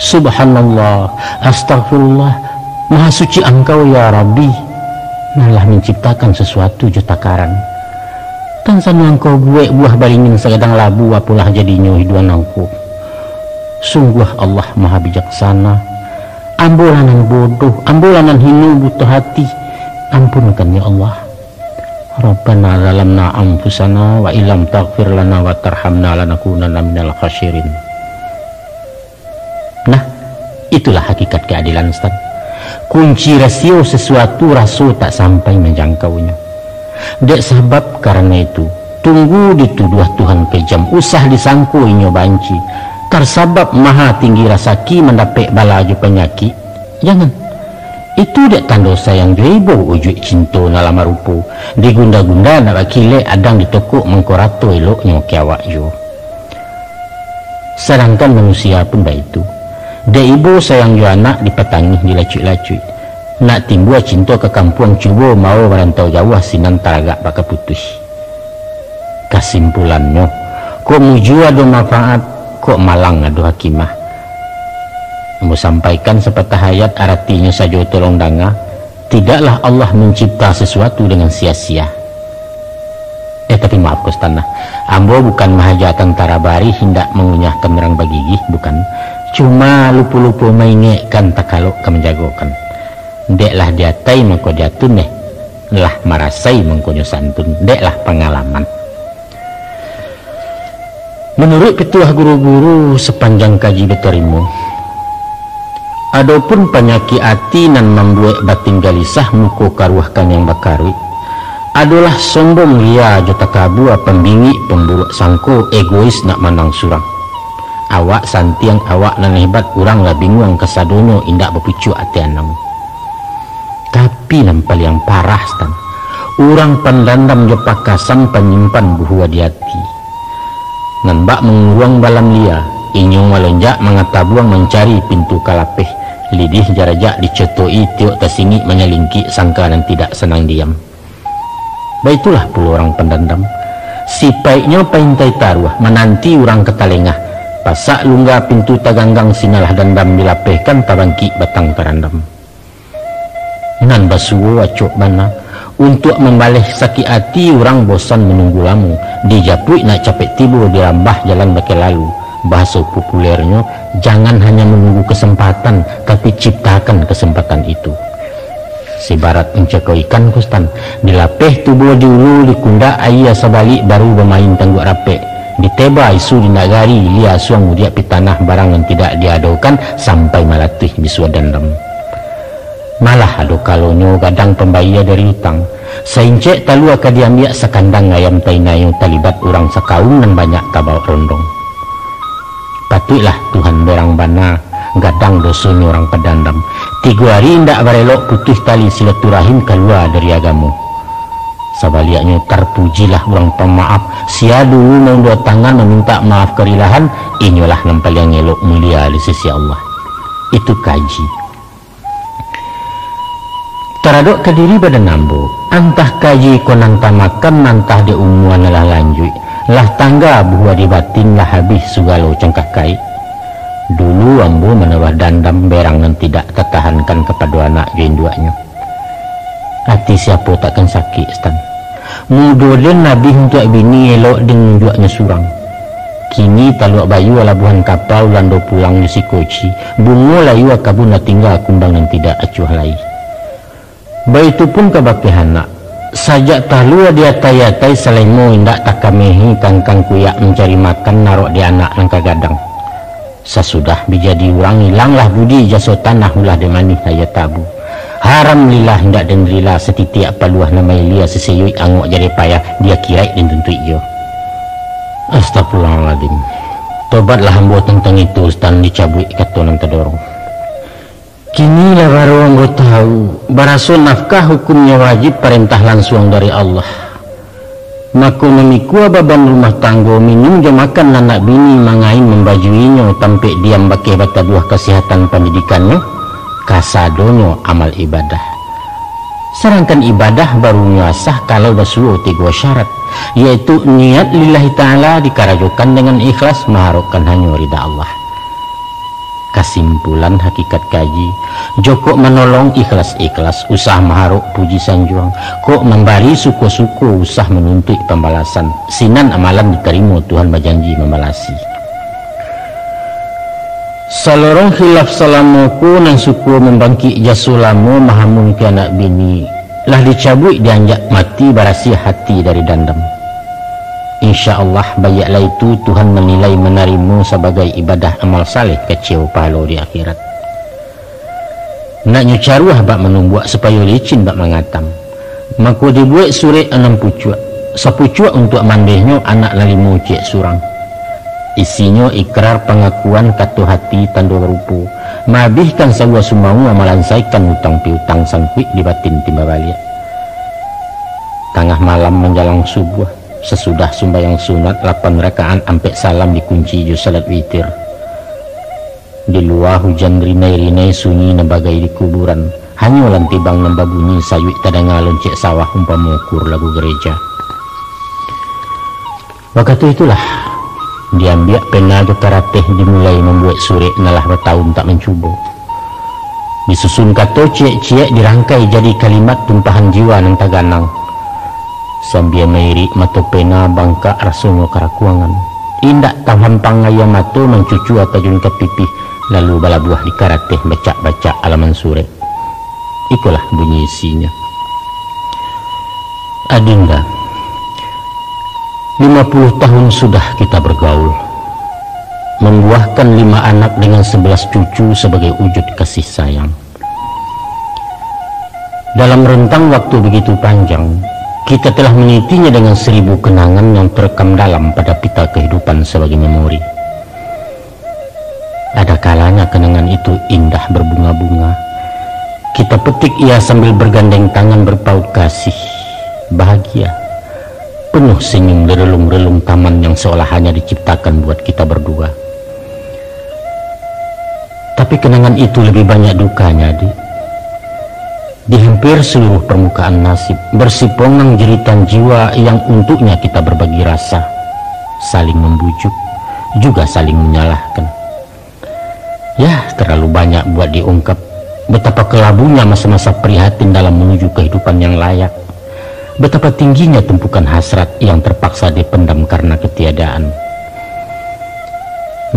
Subhanallah, astagfirullah, Maha Suci Angkau, ya Rabbi, nan lah manciptakan sasuatu jo takaran. Tansano Angkau buek buah baringin sagadang labu, apolah jadinyo hiduan Angku. Sungguah Allah Maha Bijaksana. Ambo lah nan bodoh, ambo lah nan hino buto hati. Ampunkan, ya Allah. Rabbana zalamna anfusana wa illam taghfir lana wa tarhamna lanakunanna minal khasirin. Nah, itulah hakikat keadilan, Stan. Kunci rasio sesuatu, raso tak sampai manjangkaunyo. Dek sabab karano itu, tunggu dituduah Tuhan kejam, usah disangko inyo banci. Tarsabab maha tinggi rasaki, mandapek bala jo panyakik, jangan. Itu dek tando sayang jo ibo, ujuik cinto nan lah marupo, digunda-gunda nak bakilek, adang ditokok mangko rato, eloknyo ka awak juo. Sadangkan manusia pun baitu. Dek ibo sayang jo anak, dipatangih dilacuik-lacuik. Nak timbua cinto ka kampuang, cubo mawo marantau jauah, sinan taragak bak kaputuih. Kasimpulannyo, kok mujua ado manfaat, kok malang ado hakimah. Ambo sampaikan sapatah ayat, aratinyo sajo tolong danga, tidaklah Allah mancipta sasuatu dengan sia-sia. Eh, tapi maaf, Kostanah. Ambo bukan mahaja tantara barih, indak mangunyahkan urang bagigih, bukan. Cuma lupo-lupo maingekkan takalok ka manjagokan. Dek lah di atai mangko di atun deh. Lah marasai mangkonyo santun. Dek lah pangalaman. Manuruik pituah guru-guru sapanjang kaji batarimo, adopun panyakik ati nan mambuek batin galisah, muko karuah kaniang bakaruik, adolah sombong, ria jo takabua, pambingik, pamburuak sangko, egois, nak manang surang. Awak santiang, awak nan hebat, urang lah binguang, kasadonyo indak bapucuak ati anam. Tapi nan paliang parah, Stan, urang pandandam jo pakasan, panyimpan buhua di ati. Nan bak manguruang balam lia, inyo malonjak mangatabuang mancari pintu ka lapeh, lidih jarajak dicotoki, tiok tasingik manyalingkik, sangka nan tidak sanang diam. Baitulah pulo urang pandandam. Sipaiknyo paintai taruah, mananti urang ka talengah. Pasak lungga pintu taganggang, sinalah dandam dilapehkan, tabangkik batang tarandam. Nan basuo acok bana, untuak mambaleh sakik ati, urang bosan manunggu lamo, dijapuik nak capek tibo, dirambah jalan bakeh lalu. Bahaso populernyo, jangan hanya manunggu kesempatan, tapi ciptakan kesempatan itu. Sibarat mancakau ikan, Kostanah, dilapeh tubo di ulu, dikundak aia sabalik, baru bamain tangguak rapek. Diteba isu di nagari, lia suang udiak pitanah, barang nan tidak diadokan, sampai malatuih bisuo dandam. Malah ado kalonyo gadang pambayia dari utang, saincek talua ka diambiak, sakandang ayam tainayo, talibat urang sakaum nan banyak tabawak rondong. Patuiklah Tuhan berang bana, gadang dosonyo urang padandam. Tigo ari indak barelok, putuih tali silaturahim, kalua dari agamo. Sabaliaknyo, tarpujilah urang pamaaf, sia dulu maundo tangan mamintak maaf karilahan, inyolah nan paliang elok, mulia di sisi Allah. Itu kaji. Taradok ka diri badan ambo, antah kaji ko nan tamakan, antah dek umua nan lah lanjuik, lah tangga buhua di batin, lah habih sugalo cangkah kaik. Dulu ambo manaruah dandam, berang nan tidak tatahankan kapado anak jo induaknyo. Ati siapo takkan sakik, Stan? Mudo den abih untuak bini, elok den nunjuaknyo surang. Kini taluak bayu, labuahan kapa, ulando pulang jo si koci, bungo layua kabun lah tingga, kumbang nan tidak acuah lai. Baitu pun kabakeh anak, sajak talua di atai-atai, salemo indak takamehi, kangkang kuyak mancari makan, narok di anak nan ka gadang. Sasudah bijadi urang, ilanglah budi, jaso tanah ulah den manih aia tabu. Haram lillah indak den rila, satitiak paluah nan mailia, sasiyuik angok jareh payah, di akiraik den tuntuik juo. Astagfirullahaladzim. Tobatlah ambo tantang itu, Stan, dicabuik kato nan tadorong. Kini lah baru ambo tahu, baraso nafkah hukumnyo wajib, parentah lansuang dari Allah. Mako, mamikua baban rumah tanggo, minum jo makan anak bini, mangain mambajuinyo, tampek diam bakeh batabuah, kasihatan pandidikannyo, kasadonyo amal ibadah. Sadangkan ibadah barunyo asah kalau basuo tigo syarat, yaitu niat lillahi ta'ala, dikarajokan dengan ikhlas, maharokkan hanyo rida Allah. Kasimpulan hakikat kaji, jokok manolong ikhlas-ikhlas, usah maharok puji sanjuang, kok mambari suko-suko, usah manuntuik pambalasan, sinan amalan ditarimo, Tuhan bajanji mambalasi. Salorong khilaf salamo ko, nan suko mambangkik jaso lamo, mahamun ka anak bini, lah dicabuik, dianjak mati, barasiah hati dari dandam. Insya Allah, baiaklah itu Tuhan manilai, manarimo sabagai ibadah amal saleh, kaceo pahalo di akhirat. Naknyo caruah bak manumbuak, supayo licin bak mangatam. Mako dibuek surek anam pucuak, sapucuak untuak mandehnyo, anak nan limo ciek surang. Isinyo ikrar pangakuan, kato hati tando rupo, maabihkan sabuah sumaua, malansaikan utang piutang, sangkuik di batin timba baliak. Tangah malam manjalang subuah, sasudah sumbayang sunat lapan rakaat, ampek salam dikunci jo salat witir. Di lua hujan rinai-rinai, sunyi nan bagai di kuburan. Hanyo lantibang nan babunyi sayuik tadanga loncek sawah umpamo kur lagu gareja. Wakatu itulah, diambiak pena jo karateh dimulai mambuek surek nan lah batahun tak mancubo. Disusun kato ciek-ciek dirangkai jadi kalimat tumpahan jiwa nan taganang. Sambia mairik mato pena bangkak rasonyo karakuangan. Indak tahampang aia mato mancucua tajun ka pipih, lalu balabuah di karateh bacak-bacak alaman surek. Ikolah bunyi isinyo. Adinda, lima puluh tahun sudah kita bergaul, membuahkan lima anak dengan sebelas cucu sebagai wujud kasih sayang. Dalam rentang waktu begitu panjang, kita telah menitinya dengan seribu kenangan yang terekam dalam pada pita kehidupan sebagai memori. Ada kalanya kenangan itu indah berbunga-bunga. Kita petik ia sambil bergandeng tangan berpaut kasih, bahagia, penuh senyum di relung-relung taman yang seolah hanya diciptakan buat kita berdua. Tapi kenangan itu lebih banyak dukanya, Dik. Di hampir seluruh permukaan nasib, bersipongang jeritan jiwa yang untuknya kita berbagi rasa, saling membujuk, juga saling menyalahkan. Yah, terlalu banyak buat diungkap. Betapa kelabunya masa-masa prihatin dalam menuju kehidupan yang layak. Betapa tingginya tumpukan hasrat yang terpaksa dipendam karena ketiadaan.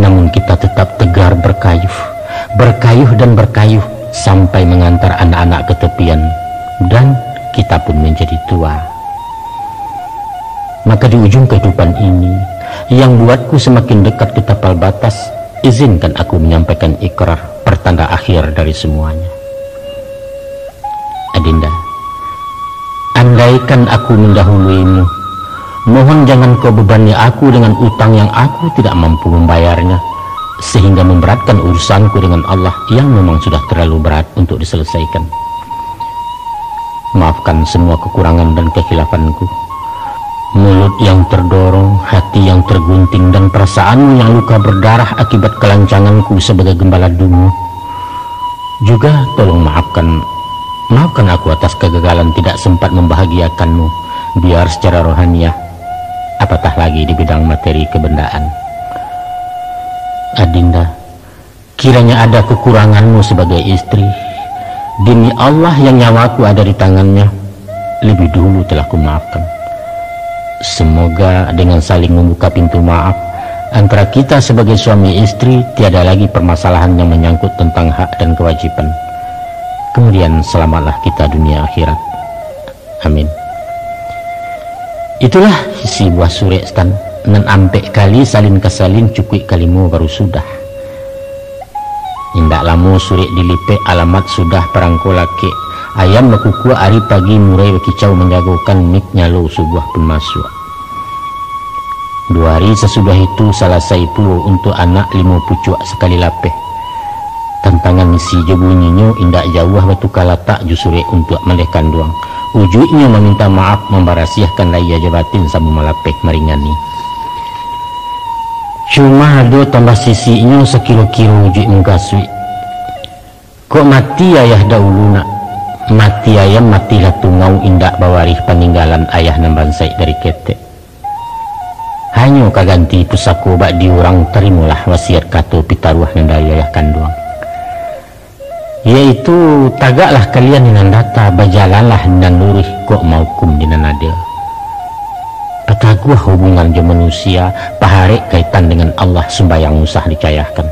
Namun kita tetap tegar berkayuh, berkayuh dan berkayuh sampai mengantar anak-anak ke tepian, dan kita pun menjadi tua. Maka di ujung kehidupan ini, yang buatku semakin dekat ke tapal batas, izinkan aku menyampaikan ikrar, pertanda akhir dari semuanya. Adinda, andaikan aku mendahuluimu, mohon jangan kau bebani aku dengan utang yang aku tidak mampu membayarnya, sehingga memberatkan urusanku dengan Allah yang memang sudah terlalu berat untuk diselesaikan. Maafkan semua kekurangan dan kehilafanku. Mulut yang terdorong, hati yang tergunting, dan perasaanmu yang luka berdarah akibat kelancanganku sebagai gembala dungu. Juga tolong maafkan, maafkan aku atas kegagalan tidak sempat membahagiakanmu, biar secara rohaniah, apatah lagi di bidang materi kebendaan. Adinda, kiranya ada kekuranganmu sebagai istri, demi Allah yang nyawaku ada di tangannya, lebih dulu telah kumaafkan. Semoga dengan saling membuka pintu maaf, antara kita sebagai suami istri tiada lagi permasalahan yang menyangkut tentang hak dan kewajiban. Kemudian selamatlah kita dunia akhirat. Amin. Itulah isi buah surek, Stan. Nan ampek kali salin ka salin, cukuik kalimo baru sudah. Indak lamo surek dilipek, alamat sudah parangko lakek. Ayam bakukuak ari pagi, murai bakicau manjagokan, mik nyalo subuah pun masuak. Duo ari sasudah itu, salasai pulo untuak anak limo pucuak sakali lapeh. Tantangan isi jo bunyinyo indak jauah batuka latak jo surek untuak mandeh kanduang. Ujuiknyo maminta maaf, mambarasiahkan lahia jo batin, samo malapeh maringani. Cuma ado tambah sisiknyo sakiro-kiro ujuik mukasuik. Kok mati ayah dahulu nak, mati ayam matilah tungau, indak bawarih paninggalan ayah nan bansaik dari ketek. Hanyo ka ganti pusako bak di urang, tarimolah wasiat kato pitaruah nan dari ayah kanduang. Yaitu, tagaklah kalian di nan data, bajalanlah di nan luruih, kok maukum di nan adil. Pataguah hubungan jo manusia, paharek kaitan dengan Allah, sumbayang usah dicayahkan.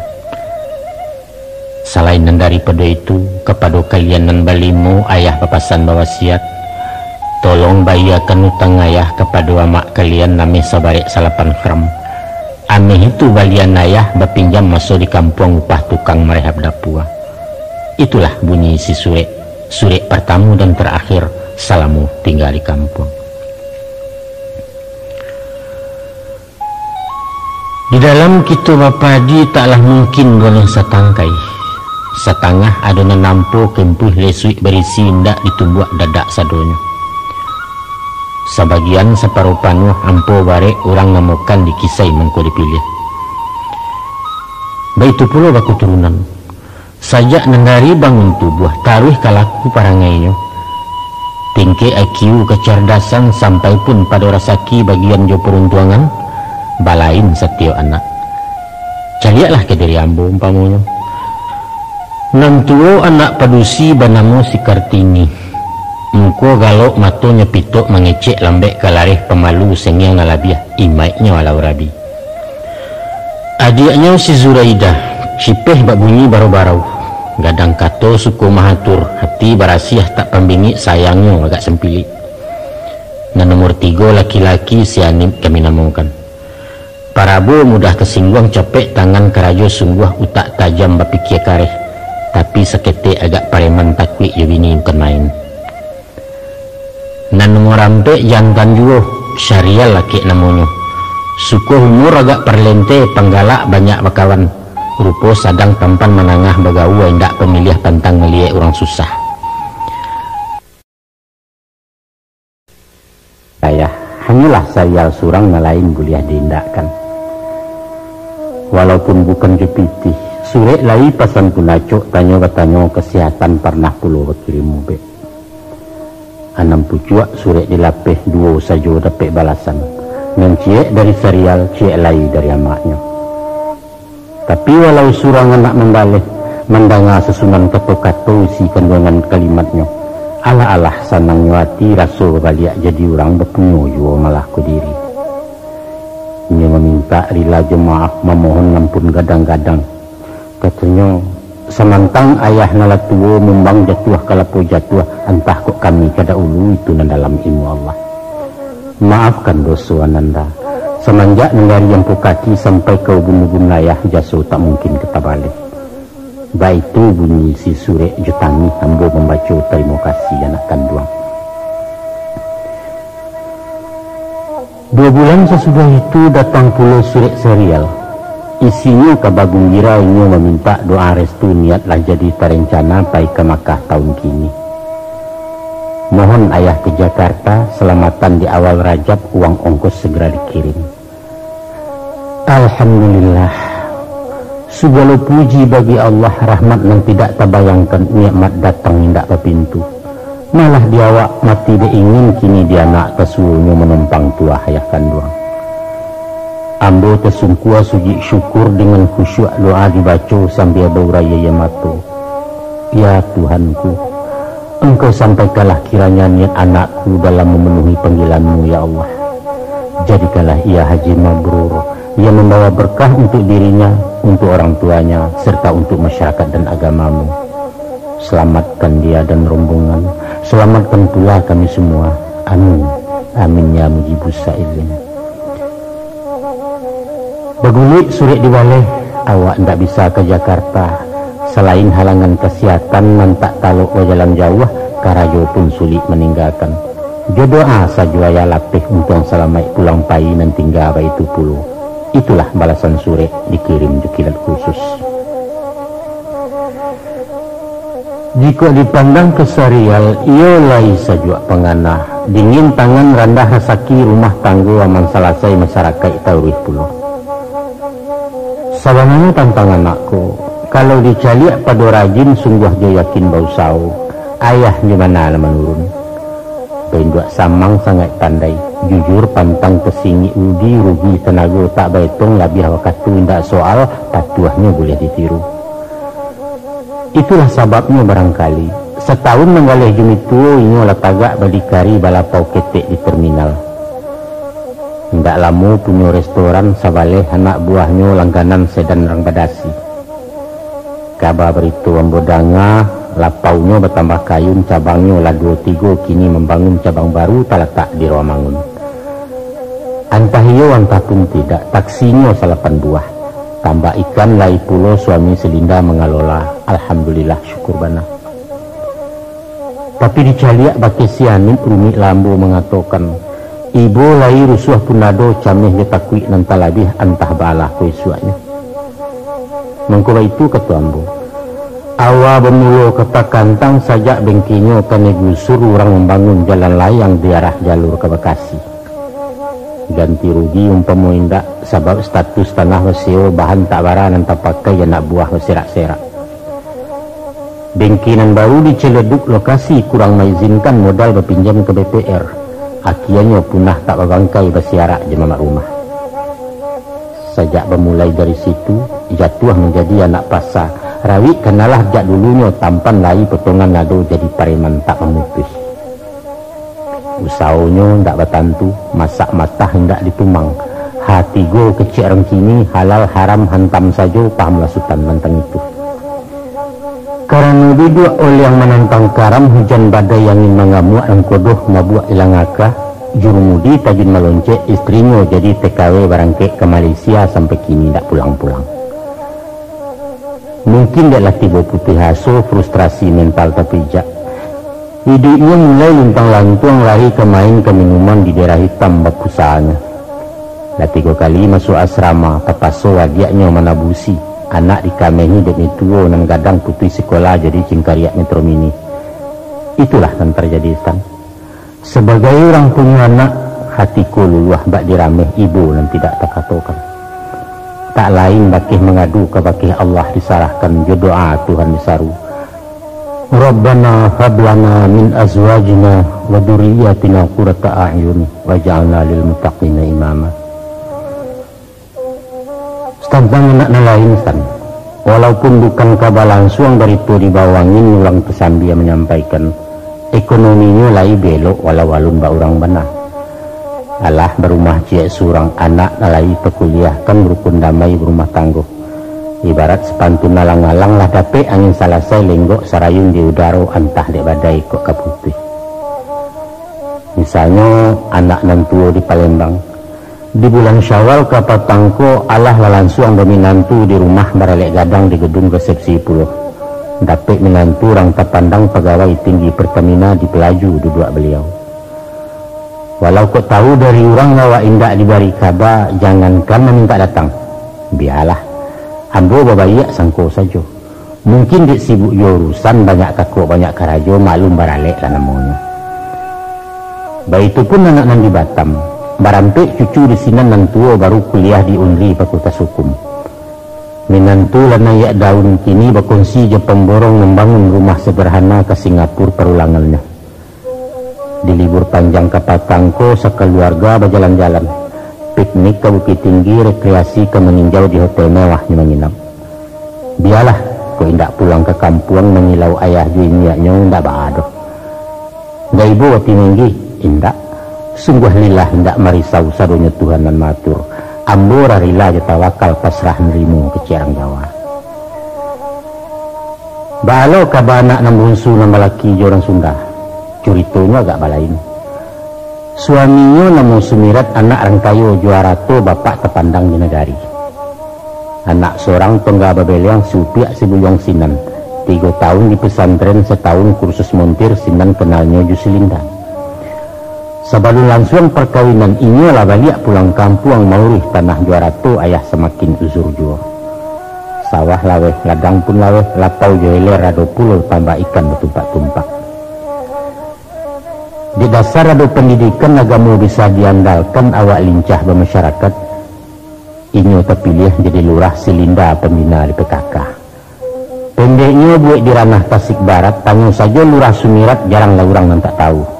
Salain nan daripado itu, kapado kalian nan balimo, ayah bapasan bawasiat, tolong baiakan utang ayah kapado amak kalian, ameh sabarek salapan gram. Ameh itu balian ayah bapinjam maso di kampuang upah tukang marehab dapua. Itulah bunyi isi surek, surek partamo dan tarakhir salamo tingga di kampuang. Di dalam kito bapadi taklah mungkin boleh satangkai. Satangah ado nan ampo, kempuih lesuik barisi, indak ditumbuak dadak sadonyo. Sabagian saparo panuah ampo barek, urang namokan dikisai mangko dipiliah. Baitu pulo bakuturunan. Sajak nan dari bangun tubuah taruih ka laku parangainyo, tingkek I Q kacardasan sampai pun pado rasaki bagian jo paruntuangan, balain satiok anak. Caliaklah ka diri ambo umpamonyo. Nan tuo anak padusi banamo si Kartini. Muko galok, matonyo pitok mangecek lambek ka lareh pamalu sengiang nan labiah, imaiknyo alau rabi. Adiaknyo si Zuraidah, cipeh bak bunyi barau-barau. Gadang kato suko mahatur, hati barasiah tak pambingik, sayangnyo agak sampilik. Nan nomor tigo laki-laki si Anim kami namokan. Parabo mudah tasingguang, capek tangan karajo sungguah, utak tajam bapikia kareh, tapi saketek agak pareman, takuik jo bini bukan main. Nan nomor ampek jantan juo, Syahrial lakek namonyo. Suko humor agak parlente, panggalak banyak bakawan. Rupo sadang tampan manangah bagaua, indak pamiliah pantang maliek urang susah. Ayah, hanyolah Syahrial surang, nan lain buliah diindakkan. Walaupun bukan jo pitih, surek lai pasan pun acok, tanyo batanyo kasihatan parnah pulo bakirim ubek. Anam pucuak surek dilapeh, duo sajo dapek balasan. Nan ciek dari Syahrial, ciek lai dari amaknyo. Tapi walau surang anak mambaleh, mandanga sasunan kato-kato isi kanduangan kalimatnyo, alah-alah sanangnyo ati, raso babaliak jadi urang, bapunyo juo malah ko diri. Inyo mamintak rila jo maaf, mamohon ampun gadang-gadang. Katonyo, samantang ayah nan lah tuo mumbang jatuah kalapo jatuah, antah kok kami ka daulu, itu nan dalam ilmu Allah. Maafkan doso ananda. Samanjak nan dari ampo kaki sampai ka ubun-ubun ayah, jaso tak mungkin ka tabaleh. Baitu bunyi isi surek, jo tangih ambo mambaco tarimo kasih anak kanduang. Duo bulan sasudah itu, datang pulo surek Syahrial. Isinyo kaba gumbira, inyo mamintak doa restu, niat lah jadi tarencana pai ka Makkah taun kini. Mohon ayah ka Jakarta, salamatan di awal Rajab, uang ongkos segera dikirim. Alhamdulillah. Sagalo puji bagi Allah, rahmat nan tidak tabayangkan, nikmat datang indak bapintu. Malah di awak mati dek ingin, kini di anak kasuonyo manumpang tuah ayah kanduang. Ambo tasungkua sujud syukur, dengan khusyuk doa dibaco sambia baurai aia mato. Ya Tuhanku, Engkau sampaikanlah kiranya niat anakku dalam memenuhi panggilan-Mu, ya Allah. Jadikanlah ia haji mabrur, yang membawa berkah untuk dirinya, untuk orang tuanya, serta untuk masyarakat dan agama-Mu. Selamatkan dia dan rombongan, selamatkan pula kami semua. Amin. Amin ya mujibus sa'ilin. Bagulik surek dibaleh, awak ndak bisa ka Jakarta. Salain halangan kasihatan nan tak talok bajalan jauah, karajo pun sulik maninggakan. Jo doa sajo ayah lapeh, untuang salamaik pulang pai, nan tingga baitu pulo. Itulah balasan surek dikirim jo kilat khusus. Jikok dipandang ka Syahrial, iyo lai sajuak panganah, dingin tangan, randah rasaki, rumah tanggo aman salasai, masarakaik taruih pulo. Sabananyo tantang anak ko, kalau dicaliak pado rajin, sungguah jo yakin bausaho, ayah di mana lah manurun. Bainduak samang sangaik pandai, jujur pantang tasingik, udi rugi tanago tak baetong, labiah wakatu indak soal, patuahnyo buliah ditiru. Itulah sababnyo barangkali, satahun manggaleh jo mintuo, inyo lah tagak badikari, balapau ketek di terminal. Indak lamo punyo restoran, sabaleh anak buahnyo langganan sedan rang badasi. Kaba barito ambo danga, lapaunyo batambah kayun, cabangnyo lah duo tigo, kini mambangun cabang baru talatak di Rawamangun. Antah iyo, antah pun tidak, taksinyo salapan buah. Tambak ikan lai pulo, suami Selinda mangalola. Alhamdulillah, syukur bana. Tapi dicaliak bakeh si Anik, rumik lah ambo mangatokan. Ibo lai rusuah pun ado, cameh jo takuik nan talabiah, antah baalah ko isuaknyo. Mangko baitu kato ambo, awa bamulo ka takantang, sajak bengkenyo kanai gusur, urang mambangun jalan layang di arah jalur ka Bakasi. Ganti rugi umpamo indak, sabab status tanah baseo, bahan tak bara nan tapakai, anak buah baserak-serak. Bengke nan baru di Ciledug lokasi kurang maizinkan modal bapinjam ka B P R. Akianyo punah tak babangkai basiarak jo mamak rumah. Sajak bamulai dari situ, jatuah manjadi anak pasa. Rawik kanalah jak dulunyo, tampan lai potongan nado, jadi pareman tak mamutuih. Usaonyo ndak batantu, masak matah indak ditumang. Ha tigo kecek rang kini, halal haram hantam sajo, pahamlah Sutan tantang itu. Karano duduak oliang manantang karam, hujan badai angin mangamuak, rangkodoh mabuak ilang aka, jurumudi tajun maloncek, istrinyo jadi T K W barangkek ka Malaysia, sampai kini ndak pulang-pulang. Mungkin dek lah tibo putuih aso, frustrasi mental tapijak. Iduiknyo mulai luntang-lantuang, lari ka main ka minuman di daerah hitam bapusahanyo. Lah tigo kali masuak asrama, tapaso adiaknyo manabusi. Anak dikamehi dek mintuo nan gadang putuih sikola jadi cingkariak Metro Mini. Itulah nan tarjadi, Stan. Sabagai urang punyo anak, hati ko luluah bak dirameh ibo nan tidak takatokan. Tak lain bakeh mangadu ka bakeh Allah, disarahkan jo doa Tuhan disaru. Rabbana hab lana min azwajina wa dzurriyyatina qurrata a'yun waj'alna lil muttaqina imama. Tantang anak nan lain, Stan. Walaupun bukan kaba lansuang barito di bawah angin, urang tasambia manyampaikan, ekonominyo lai belok walau alun ba urang bana. Alah barumah ciek surang, anak nan lai takuliahkan rukun damai barumah tanggo. Ibarat sapantun alang-alang lah dapek angin salasai, lenggok sarayun di udaro, antah dek badai kok ka putuih. Misalnyo, anak nan tuo di Palembang, di bulan Syawal kapatang ko, alah lah lansuang baminantu di rumah baralek gadang di gedung resepsi pulo. Dapek minantu urang tapandang pagawai tinggi Pertamina di Pelaju duduak baliau. Walau kok tahu dari urang awak indak dibari kaba, jangankan mamintak datang. Bialah, ambo babaiak sangko sajo. Mungkin dek sibuk jo urusan, banyak kakok banyak karajo, maklum baralek lah namonyo. Baitu pun anak nan di Batam, barampek cucu di sinan, nan tuo baru kuliah di Unri Fakultas Hukum. Minantu lah naiak daun, kini bakongsi jo pamborong mambangun rumah sederhana ka Singapura parulangannyo. Di libur panjang kapatang ko, sakaluarga bajalan-jalan, piknik ka Bukittinggi, rekreasi ka maninjau di hotel mewah nyo manginap. Bialah, kok indak pulang ka kampuang mangilau ayah jo inyiaknyo, indak baa doh. Ndak ibo ati Menggi? Indak. Sungguah lillah indak marisau, sadonyo Tuhan nan maatur. Ambo rarila jo tawakal, pasrah narimo kecek rang Jawa. Baa lo kaba anak nan bunsu nan balaki jo urang Sunda? Curitonyo agak balain. Suaminyo namo Sumirat, anak rang kayo jo arato, bapak tapandang di nagari. Anak sorang tongga babeleang, siupiak sibuyuang sinan. Tigo taun di pesantren, sataun kursus montir, sinan kenalnyo jo si Linda. Sabalun lansuang parkawinan, inyo lah baliak pulang kampuang, mauruih tanah jo arato, ayah samakin uzur juo. Sawah laweh, ladang pun laweh, lapau jo hiler ado pulo, tambah ikan batumpak-tumpak. Di dasar ado pandidikan, agamo bisa diandalkan, awak lincah bamasyarakat, inyo tapiliah jadi lurah, si Linda pambina di P K K. Pendeknyo, buek di ranah Tasik Barat, tanyo sajo Lurah Sumirat, jarang lah urang nan tak tahu.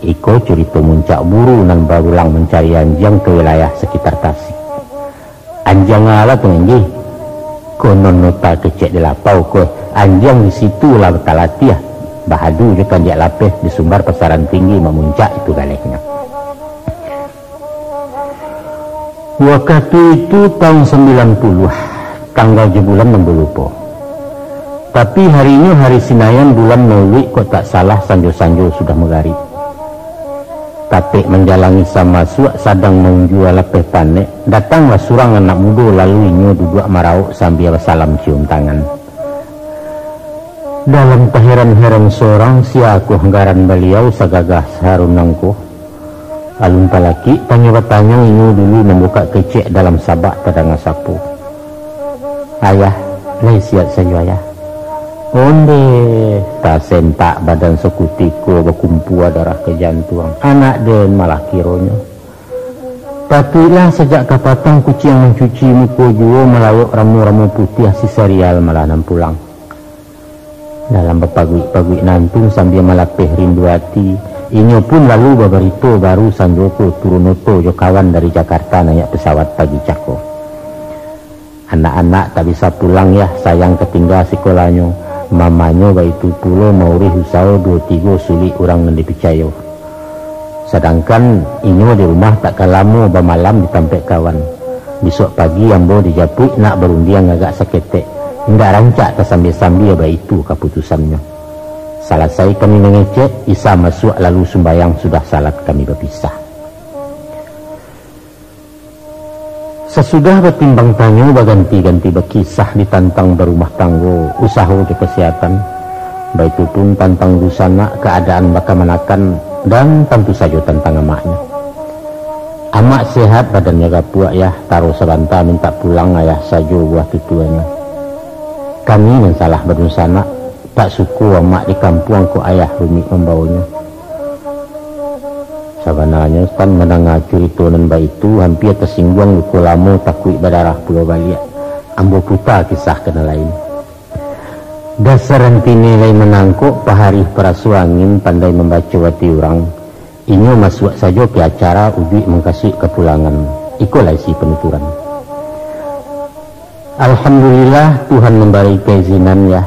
Iko curito muncak buru nan barulang mancari anjiang ka wilayah sakitar Tasik. Anjiang alah tu, Menggi? Konon nota kecek di lapau ko, anjiang di situ lah batalatiah, bahadu jo kandiak lapeh di sumbar pasaran tinggi mamuncak itu galehnyo. Wakatu itu taun sambilan puluah, tanggal jo bulan ambo lupo. Tapi harinyo hari Sinayan, bulan Mauluik kok tak salah, sanjo-sanjo sudah magarik. Tapek manjalangi samasuak, sadang maunjua lapeh panek, datanglah surang anak mudo, lalu inyo duduak marawok sambia basalam cium tangan. Dalam taheran-heran sorang, siakoh ngaran baliau sagagah sarunang ko? Alun talakik tanyo batanyang, inyo dulu mambukak kecek, dalam sabak tadanga sapo. Ayah, lai sihat sajo, Ayah? Ondeh, tasentak badan sakutiko, bakumpua darah ka jantuang. Anak den malah kironyo. Patuiklah sajak kapatang kuciang mancuci muko juo, malawok ramo-ramo putiah, si Sarial malah nan pulang. Dalam bapaguik-paguik nantun sambia malapeh rindu ati, inyo pun lalu babarito baru sanjo ko turun oto jo kawan dari Jakarta naiak pesawat pagi cako. Anak-anak tak bisa pulang yah, sayang katingga sikolahnyo, mamanyo baitu pulo maurih usaho duo tigo sulik urang nan dipicayo. Sadangkan inyo di rumah tak ka lamo bamalam di tampek kawan. Bisuak pagi ambo dijapuik nak barundiang agak saketek, indak rancak tasambia-sambia baitu kaputusannyo. Salasai kami mangecek, Isa masuak lalu sumbayang sudah salat kami bapisah. Sasudah batimbang tanyo baganti-ganti bakisah ditantang barumah tanggo, usaho jo kasihatan, baitu pun tantang dunsanak, kaadaan bakamanakan, dan tantu sajo tantang amaknyo. Amak sehat, badannyo gapuak yah, taro sabanta mintak pulang ayah sajo buah tutuanyo. Kami nan salah badunsanak, tak suko amak di kampuang kok ayah rumik mambawonyo. Sabananyo Stan mandanga curito nan baitu, hampia tasingguang luko lamo takuik badarah pulo baliak. Ambo puta kisah ka nan lain. Dasar antine lai manangkok, paharih paraso angin, pandai mambaco ati urang. Inyo masuak sajo ka acara ujuik mangkasuik kapulangan. Iko lai isi panuturan. Alhamdulillah, Tuhan mambari kaizinan, yah.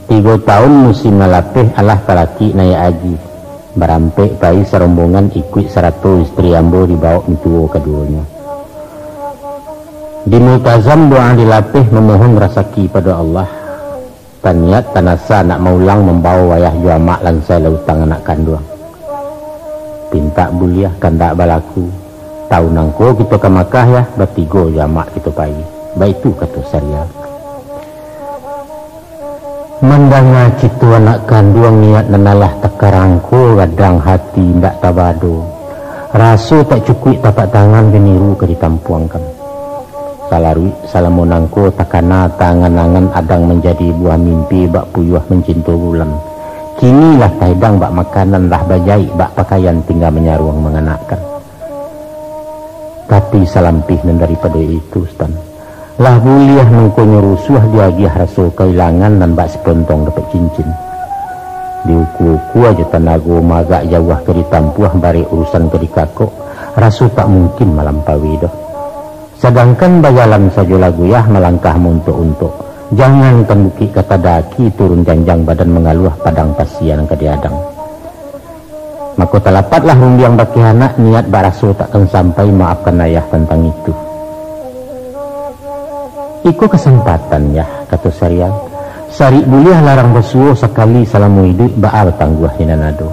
Tigo taun musim malapeh alah talakik naiak aji. Barampek pai sarombongan ikuik sarato istri ambo dibawok mintuo kaduonyo. Dimultazam doa dilapeh mamohon rasaki pado Allah. Taniat tanasa nak maulang mambawo ayah jo amak lansai lah utang anak kanduang. Pintak buliah kandak balaku, taun angko kito ka Makkah yah, batigo jo amak kito pai. Baitu kato Sarial. Mandanga cito anak kanduang niat nan alah takarangko, gadang hati indak tabado. Raso tak cukuik tapak tangan jo niru ka ditampuangkan. Salaruik salamo nangko takana taangan-angan adang manjadi buah mimpi bak puyuah mancinto bulan. Kini lah taedang bak makanan, lah bajaik bak pakaian, tingga manyaruang manganakkan. Tapi salampih nan daripado itu, Stan, lah buliah mangkonyo rusuah diagiah raso kailangan nan bak sipontong dapek cincin. Diukua-ukua jo tanago magak jauah ka ditampuah, barek urusan ka dikakok, raso tak mungkin malampaui doh. Sadangkan bajalan sajo lah goyah, malangkah mauntok-untok. Jangankan bukik ka tadaki, turun janjang badan mangaluah, padang pasia nan ka diadang. Mako talapatlah rundiang bakeh anak, niat baraso takkan sampai, maafkan ayah tantang itu. Iko kasampatan, yah, kato Sarial. Sarik buliah larang basuo, sakali salamo iduik, baa batangguah di nan ado.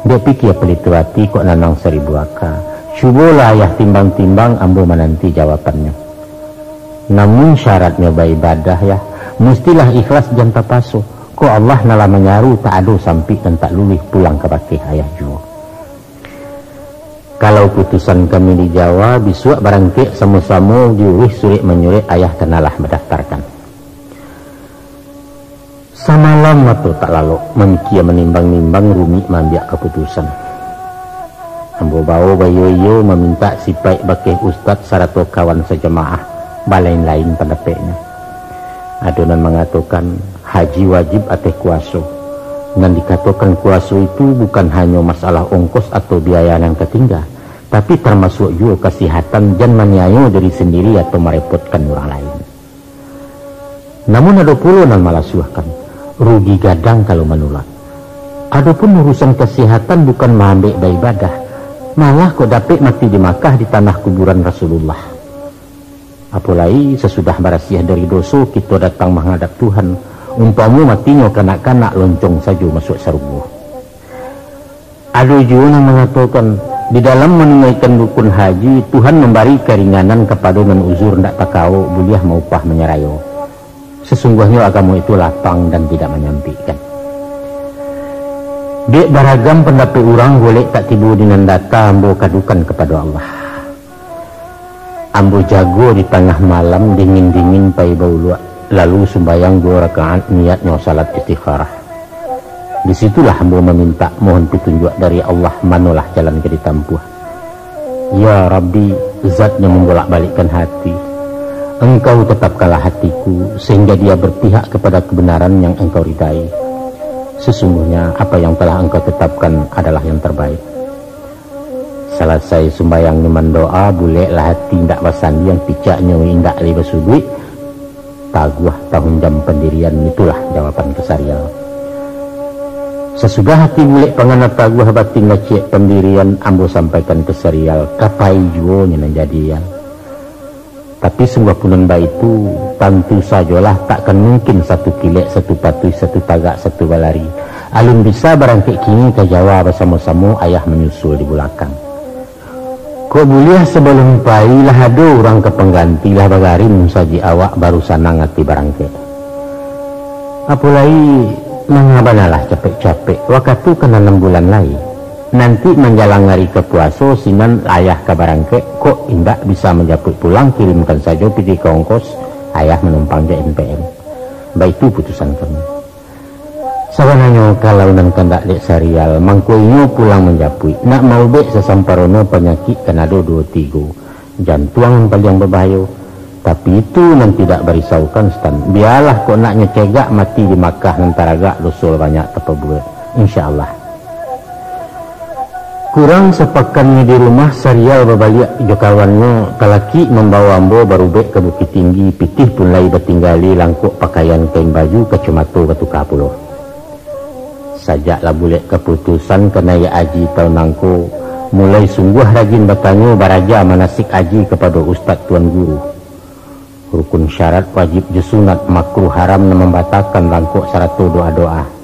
Dek pikia palito ati kok nanang saribu aka. Cubolah ayah timbang-timbang, ambo mananti jawabannyo. Namun syaratnyo baibadah, yah, mustilah ikhlas jan tapaso. Kok Allah nan lah manyaru, tak ado sampik nan tak luluih, pulang kabake ayah juo. Kalau putusan kami di Jawa, bisuak barangkek samo-samo diuruih surek-manyurek, ayah kanalah madaftarkan. Samalam mato tak lalok, mamikia manimbang-nimbang, rumik maambiak kaputusan. Ambo bawo baiyo-iyo mamintak sipaik bakeh ustad sarato kawan sajamaah, balain-lain pandapeknyo. Ado nan mangatokan, haji wajib ateh kuwaso. Nan dikatokan kuwaso itu bukan hanyo masalah ongkos atau biaya nan ka tingga, tapi tamasuak juo kasihatan, jan maniayo diri sandiri atau marepotkan urang lain. Namun ado pulo nan malasuahkan, rugi gadang kalau manulak. Adopun urusan kasihatan bukan maambek baibadah, malah kok dapek mati di Makkah, di tanah kuburan Rasulullah. Apo lai, sasudah barasiah dari doso, kito datang manghadap Tuhan, umpamo matinyo kanak-kanak, loncong sajo masuak sarugo. Ado juo nan mangatokan, di dalam manunaikan rukun haji, Tuhan mambari karinganan kapado nan uzur ndak takawo, buliah maupah manyarayo. Sasungguahnyo agamo itu lapang dan tidak manyampikkan. Dek baragam pandapek urang, golek tak tibo di nan data, ambo kadukan kapado Allah. Ambo jago di tangah malam, dingin-dingin pai bauluak, lalu sumbayang duo rakaat, niatnyo salat istikharah. Di situlah ambo mamintak, mohon pitunjuak dari Allah, manolah jalan ka ditampuah. Ya Rabbi, Zat nan mambolak-balikkan hati, Engkau tetapkanlah hatiku, sehingga dia berpihak kepada kebenaran yang Engkau ridai. Sesungguhnya, apa yang telah Engkau tetapkan adalah yang terbaik. Salasai sumbayangnyo mandoa, buleklah hati indak basandiang, picaknyo indak lai basuduik, taguah tahun jam pandirian, itulah jawaban ka Sarial. Sasudah hati bulek pangana taguah, batin laciak pandirian, ambo sampaikan ka Sarial, ka pai juo nyo nan jadian. Tapi sungguah pun nan baitu, tantu sajolah takkan mungkin satu kilek, satu patuih, satu tagak, satu balari. Alun bisa barangkek kini ka Jawa basamo-samo, ayah manyusul di bulakang. Kok buliah sabalun pai lah ado urang ka pangganti, lah bagarin musajik awak, baru sanang ati barangkek. Apo lai, manga banalah capek-capek, wakatu kan anam bulan lai. Nanti manjalang ari ka puaso, sinan ayah ka barangkek, kok indak bisa manjapuik pulang, kirimkan sajo pitih ka ongkos, ayah manumpang jo M P M. Baitu putusan kami. Sabananyo, kalau nan kandak dek Sarial, mangko inyo pulang manjapuik, nak maubek sasamparono panyakik kan ado duo tigo. Jantuang nan paliang babahayo. Tapi itu nan tidak barisaukan, Stan. Bialah kok naknyo cegak mati di Makkah nan taragak, doso lah banyak tapabuek. Insya Allah. Kurang sapakannyo di rumah, Sarial babaliak jo kawannyo, talakik mambawo ambo barubek ka Bukittinggi, pitih pun lai batinggali, langkok pakaian kain baju, kacomato batuka pulo. Sajak lah bulek kaputusan ka naiak aji taun nangko, mulai sungguah rajin batanyo, baraja manasik aji kapado ustad tuan guru. Rukun syarat, wajib jo sunat, makruh haram nan mambatakan langkok sarato doa-doa.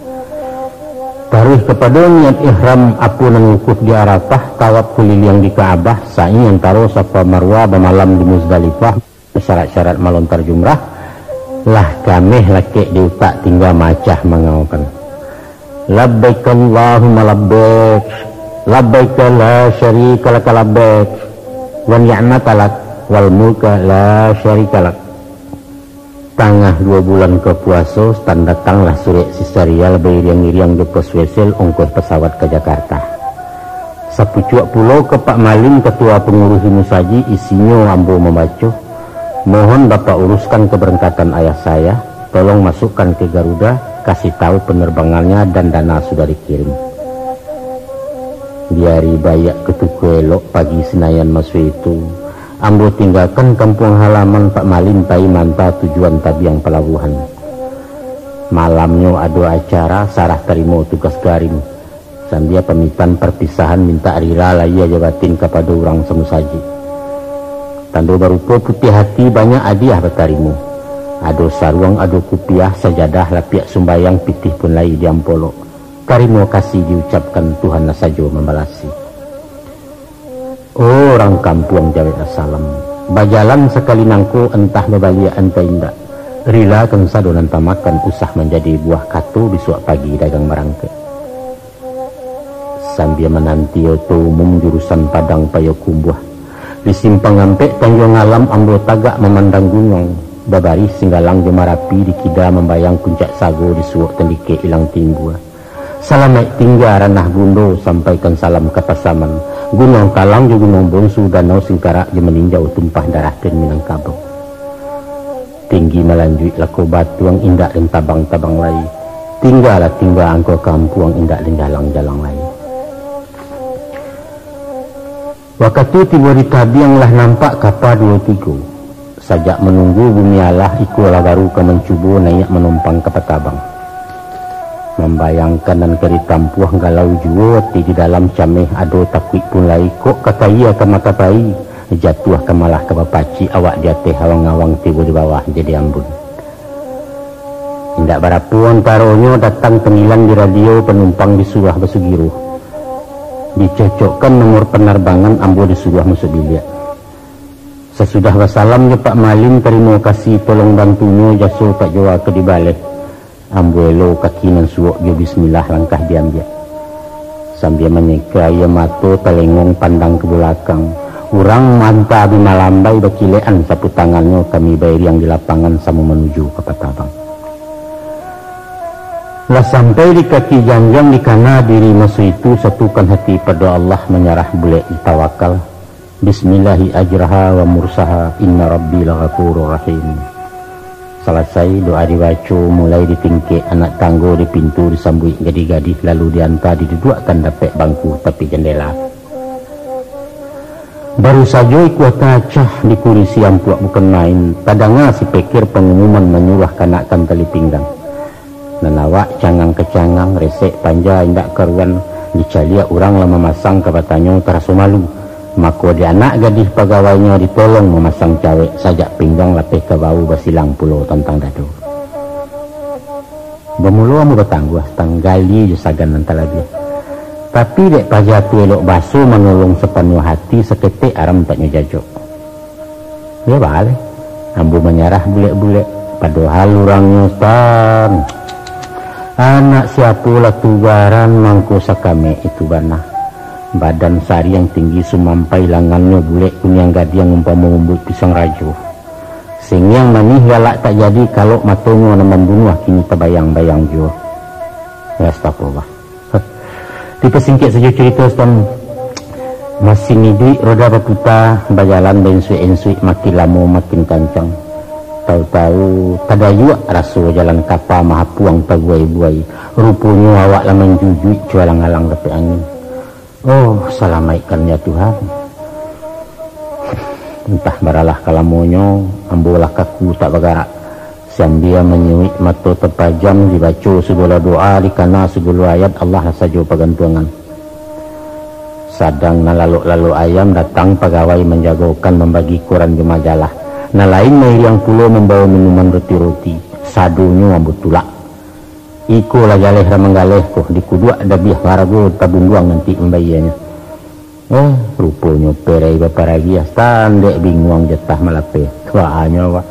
Taruih kapado niat ihram, apo nan wukuf di Arafah, tawaf kuliliang di Ka'bah, sa'i antaro Safa Marwah, bamalam di Muzdalifah, syarat-syarat malontar jumrah, lah kameh lakek di utak, tingga maacah mangaokan. Labbaik Allahumma labbaik, labbaik la syarika laka labbaik, wa ni'mata lak, wal mulka la syarika lak. Tangah duo bulan ka puaso, Stan, datanglah surek si Sarial bairiang-iriang jo pos Wesel ongkoh pasawat ka Jakarta. Sapucuak pulo ka Pak Malin, katua panguruih musajik, isinyo ambo mambaco, mohon Bapak uruskan kabarangkatan ayah saya, tolong masukkan ke Garuda, kasih tahu penerbangannya dan dana sudah dikirim. Di ari baiak kutuko elok pagi Sinayan maso itu, ambo tinggakan kampuang halaman Pak Malin, pai maanta tujuan tabiang palabuahan. Malamnyo ado acara sarah tarimo tugas garin, sambia pamitan parpisahan, mintak rila lahia jo batin kapado urang samusajik. Tando barupo putiah ati, banyak adiah batarimo. Ado saruang, ado kupiah, sajadah, lapiak sumbayang, pitih pun lai di ampolok. Tarimo kasih diucapkan, Tuhanlah sajo mambalasi. Oh, urang kampuang, jaweklah salam. Bajalan sakali nangko, antah babaliak antah indak. Rilakan sado nan tamakan, usah manjadi buah kato, bisuak pagi dagang barangkek. Sambia mananti oto umum jurusan Padang Payokumbuah. Di Simpang Ampek Tanjuang Alam, ambo tagak mamandang gunuang, babarih Singgalang jo Marapi, di kida mambayang Puncak Sago, di suok Tandikek Ilang Timbua. Salamaik tingga Ranah Bundo, sampaikan salam ka Pasaman. Gunuang Talang jo Gunuang Bonsu, Danau Singkarak jo Maninjau, tumpah darah den Minangkabau. Tinggi malanjuik lako batuang, indak den tabang-tabang lai. Tinggalah tingga angko kampuang, indak den jalang-jalang lai. Wakatu tibo di tabiang, lah nampak kapa duo tigo. Sajak manunggu bumi alah, iko lah baru ka mancubo naiak manumpang kapa tabang. Mambayangkan nan ka ditampuah, galau juo ati di dalam, cameh ado takuik pun lai, kok ka kayia ka mata pai, jatuah ka malah ka bapacik, awak di ateh awang-awang, tibo di bawah jadi ambun. Indak barapo antaronyo, datang panggilan di radio, panumpang disuruah basugiruh. Dicocokkan nomor panarbangan, ambo disuruah masuak biliak. Sasudah basalam jo Pak Malin, tarimo kasih tolong bantunyo, jaso Pak Jo ka dibaleh. Ambo elo kaki nan suok jo bismillah, langkah diambiak. Sambia manyeka aia mato, talengong pandang ka bulakang. Urang manta bi malambai, bakilekan sapu tangannyo, kami bairiang di lapangan samo manuju ka Patabang. Lah sampai di kaki janjang, dikana diri maso itu, satukan hati pado Allah, manyarah bulek di tawakal. Bismillahi ajraha wa mursaha, inna rabbi laghafurur rahim. Salasai doa dibaco, mulai di tingkek anak tanggo, di pintu disambuik gadih-gadih, lalu dianta diduduakkan dapek bangku tapi jandela. Baru sajo ikua tacah di kurisi ampuak bukan main, tadanga si Peker pangumuman manyuruah kanakkan tali pinggang. Nan awak cangang kacangang, resek panja indak karuan, dicaliak urang lah mamasang ka batanyo taraso malu. Mako di anak gadih pagawainyo ditolong mamasang cawek sajak pinggang lapeh ka bahu basilang pulo tantang dado. Bamulo ambo batangguah, tanggali jo sagan nan talabiah. Tapi dek paja tu elok baso manolong sapanuah hati, saketek aram tak nyo jajok. Yo baleh, ambo manyarah bulek-bulek, padohal urangnyo tan. Anak siapo lah tugaran mangko sakamek itu bana. Badan sariang tinggi sumampai, langannyo bulek kuniang gadiang umpamo umbuik pisang rajo. Singiang manih galak tak jadi, kalok matonyo nan mambunuah kini tabayang-bayang juo. Astagfirullah. Dipasingkek sajo carito, Stan. Masin iduik roda baputa, bajalan bainsuik-insuik, makin lamo makin kancang. Tahu-tahu tadayuak raso jalan kapa mahapuang tabuai-buai. Ruponyo awak lah manjujuik cualang-alang dapek angin. Oh, salamaikkan ya Tuhan. Entah baralah kalamonyo, ambo lah kaku tak bagarak. Sambia manyuik mato tapajam, dibaco sagalo doa, dikana sagalo ayat, Allah lah sajo pagantuangan. Sadang nan lalok-lalok ayam, datang pagawai manjagokan, mambagi koran jo majalah. Nan lain mairiang pulo mambawa minuman roti-roti. Sadonyo ambo tulak. Iko lah jaleh ramang galeh ko, dikuduak dabiah harago tabunduang nanti mambayianyo. Eh, ruponyo perai baparagiah, sandek binguang jatah malapeh. Tuaanyo awak.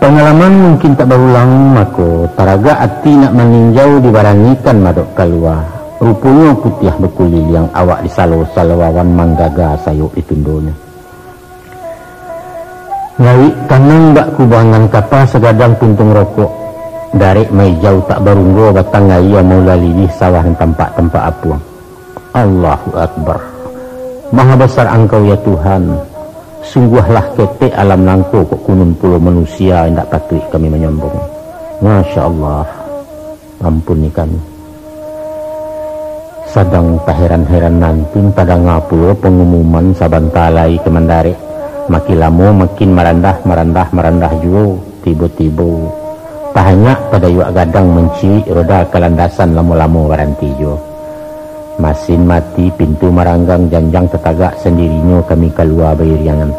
Pangalaman mungkin tak barulang, mako taragak ati nak maninjau, dibaranikan madok kalua. Ruponyo putiah bakuliliang, awak disalo-salo awan, manggaga sayok di tundonyo. Lawik tanang bak kubangan kapa, sagadang puntung rokok. Darek maijau tak barunggo, batang aia maula lilih, sawah nan tampak-tampak apuang. Allahu Akbar. Maha basar Angkau, ya Tuhan. Sungguahlah ketek alam nangko, kok kunun pulo manusia, indak patuik kami manyombong. Masya Allah. Ampuni kami. Sadang taheran-heran nantun, tadanga pulo pangumuman sabanta lai ka mandarek. Makin lamo makin marandah, marandah, marandah juo. Tibo-tibo, tahanyak tadayuak gadang mancilik, roda ka landasan lamo-lamo baranti juo. Masin mati, pintu maranggang, janjang tatagak, sandirinyo kami kalua bairiangan.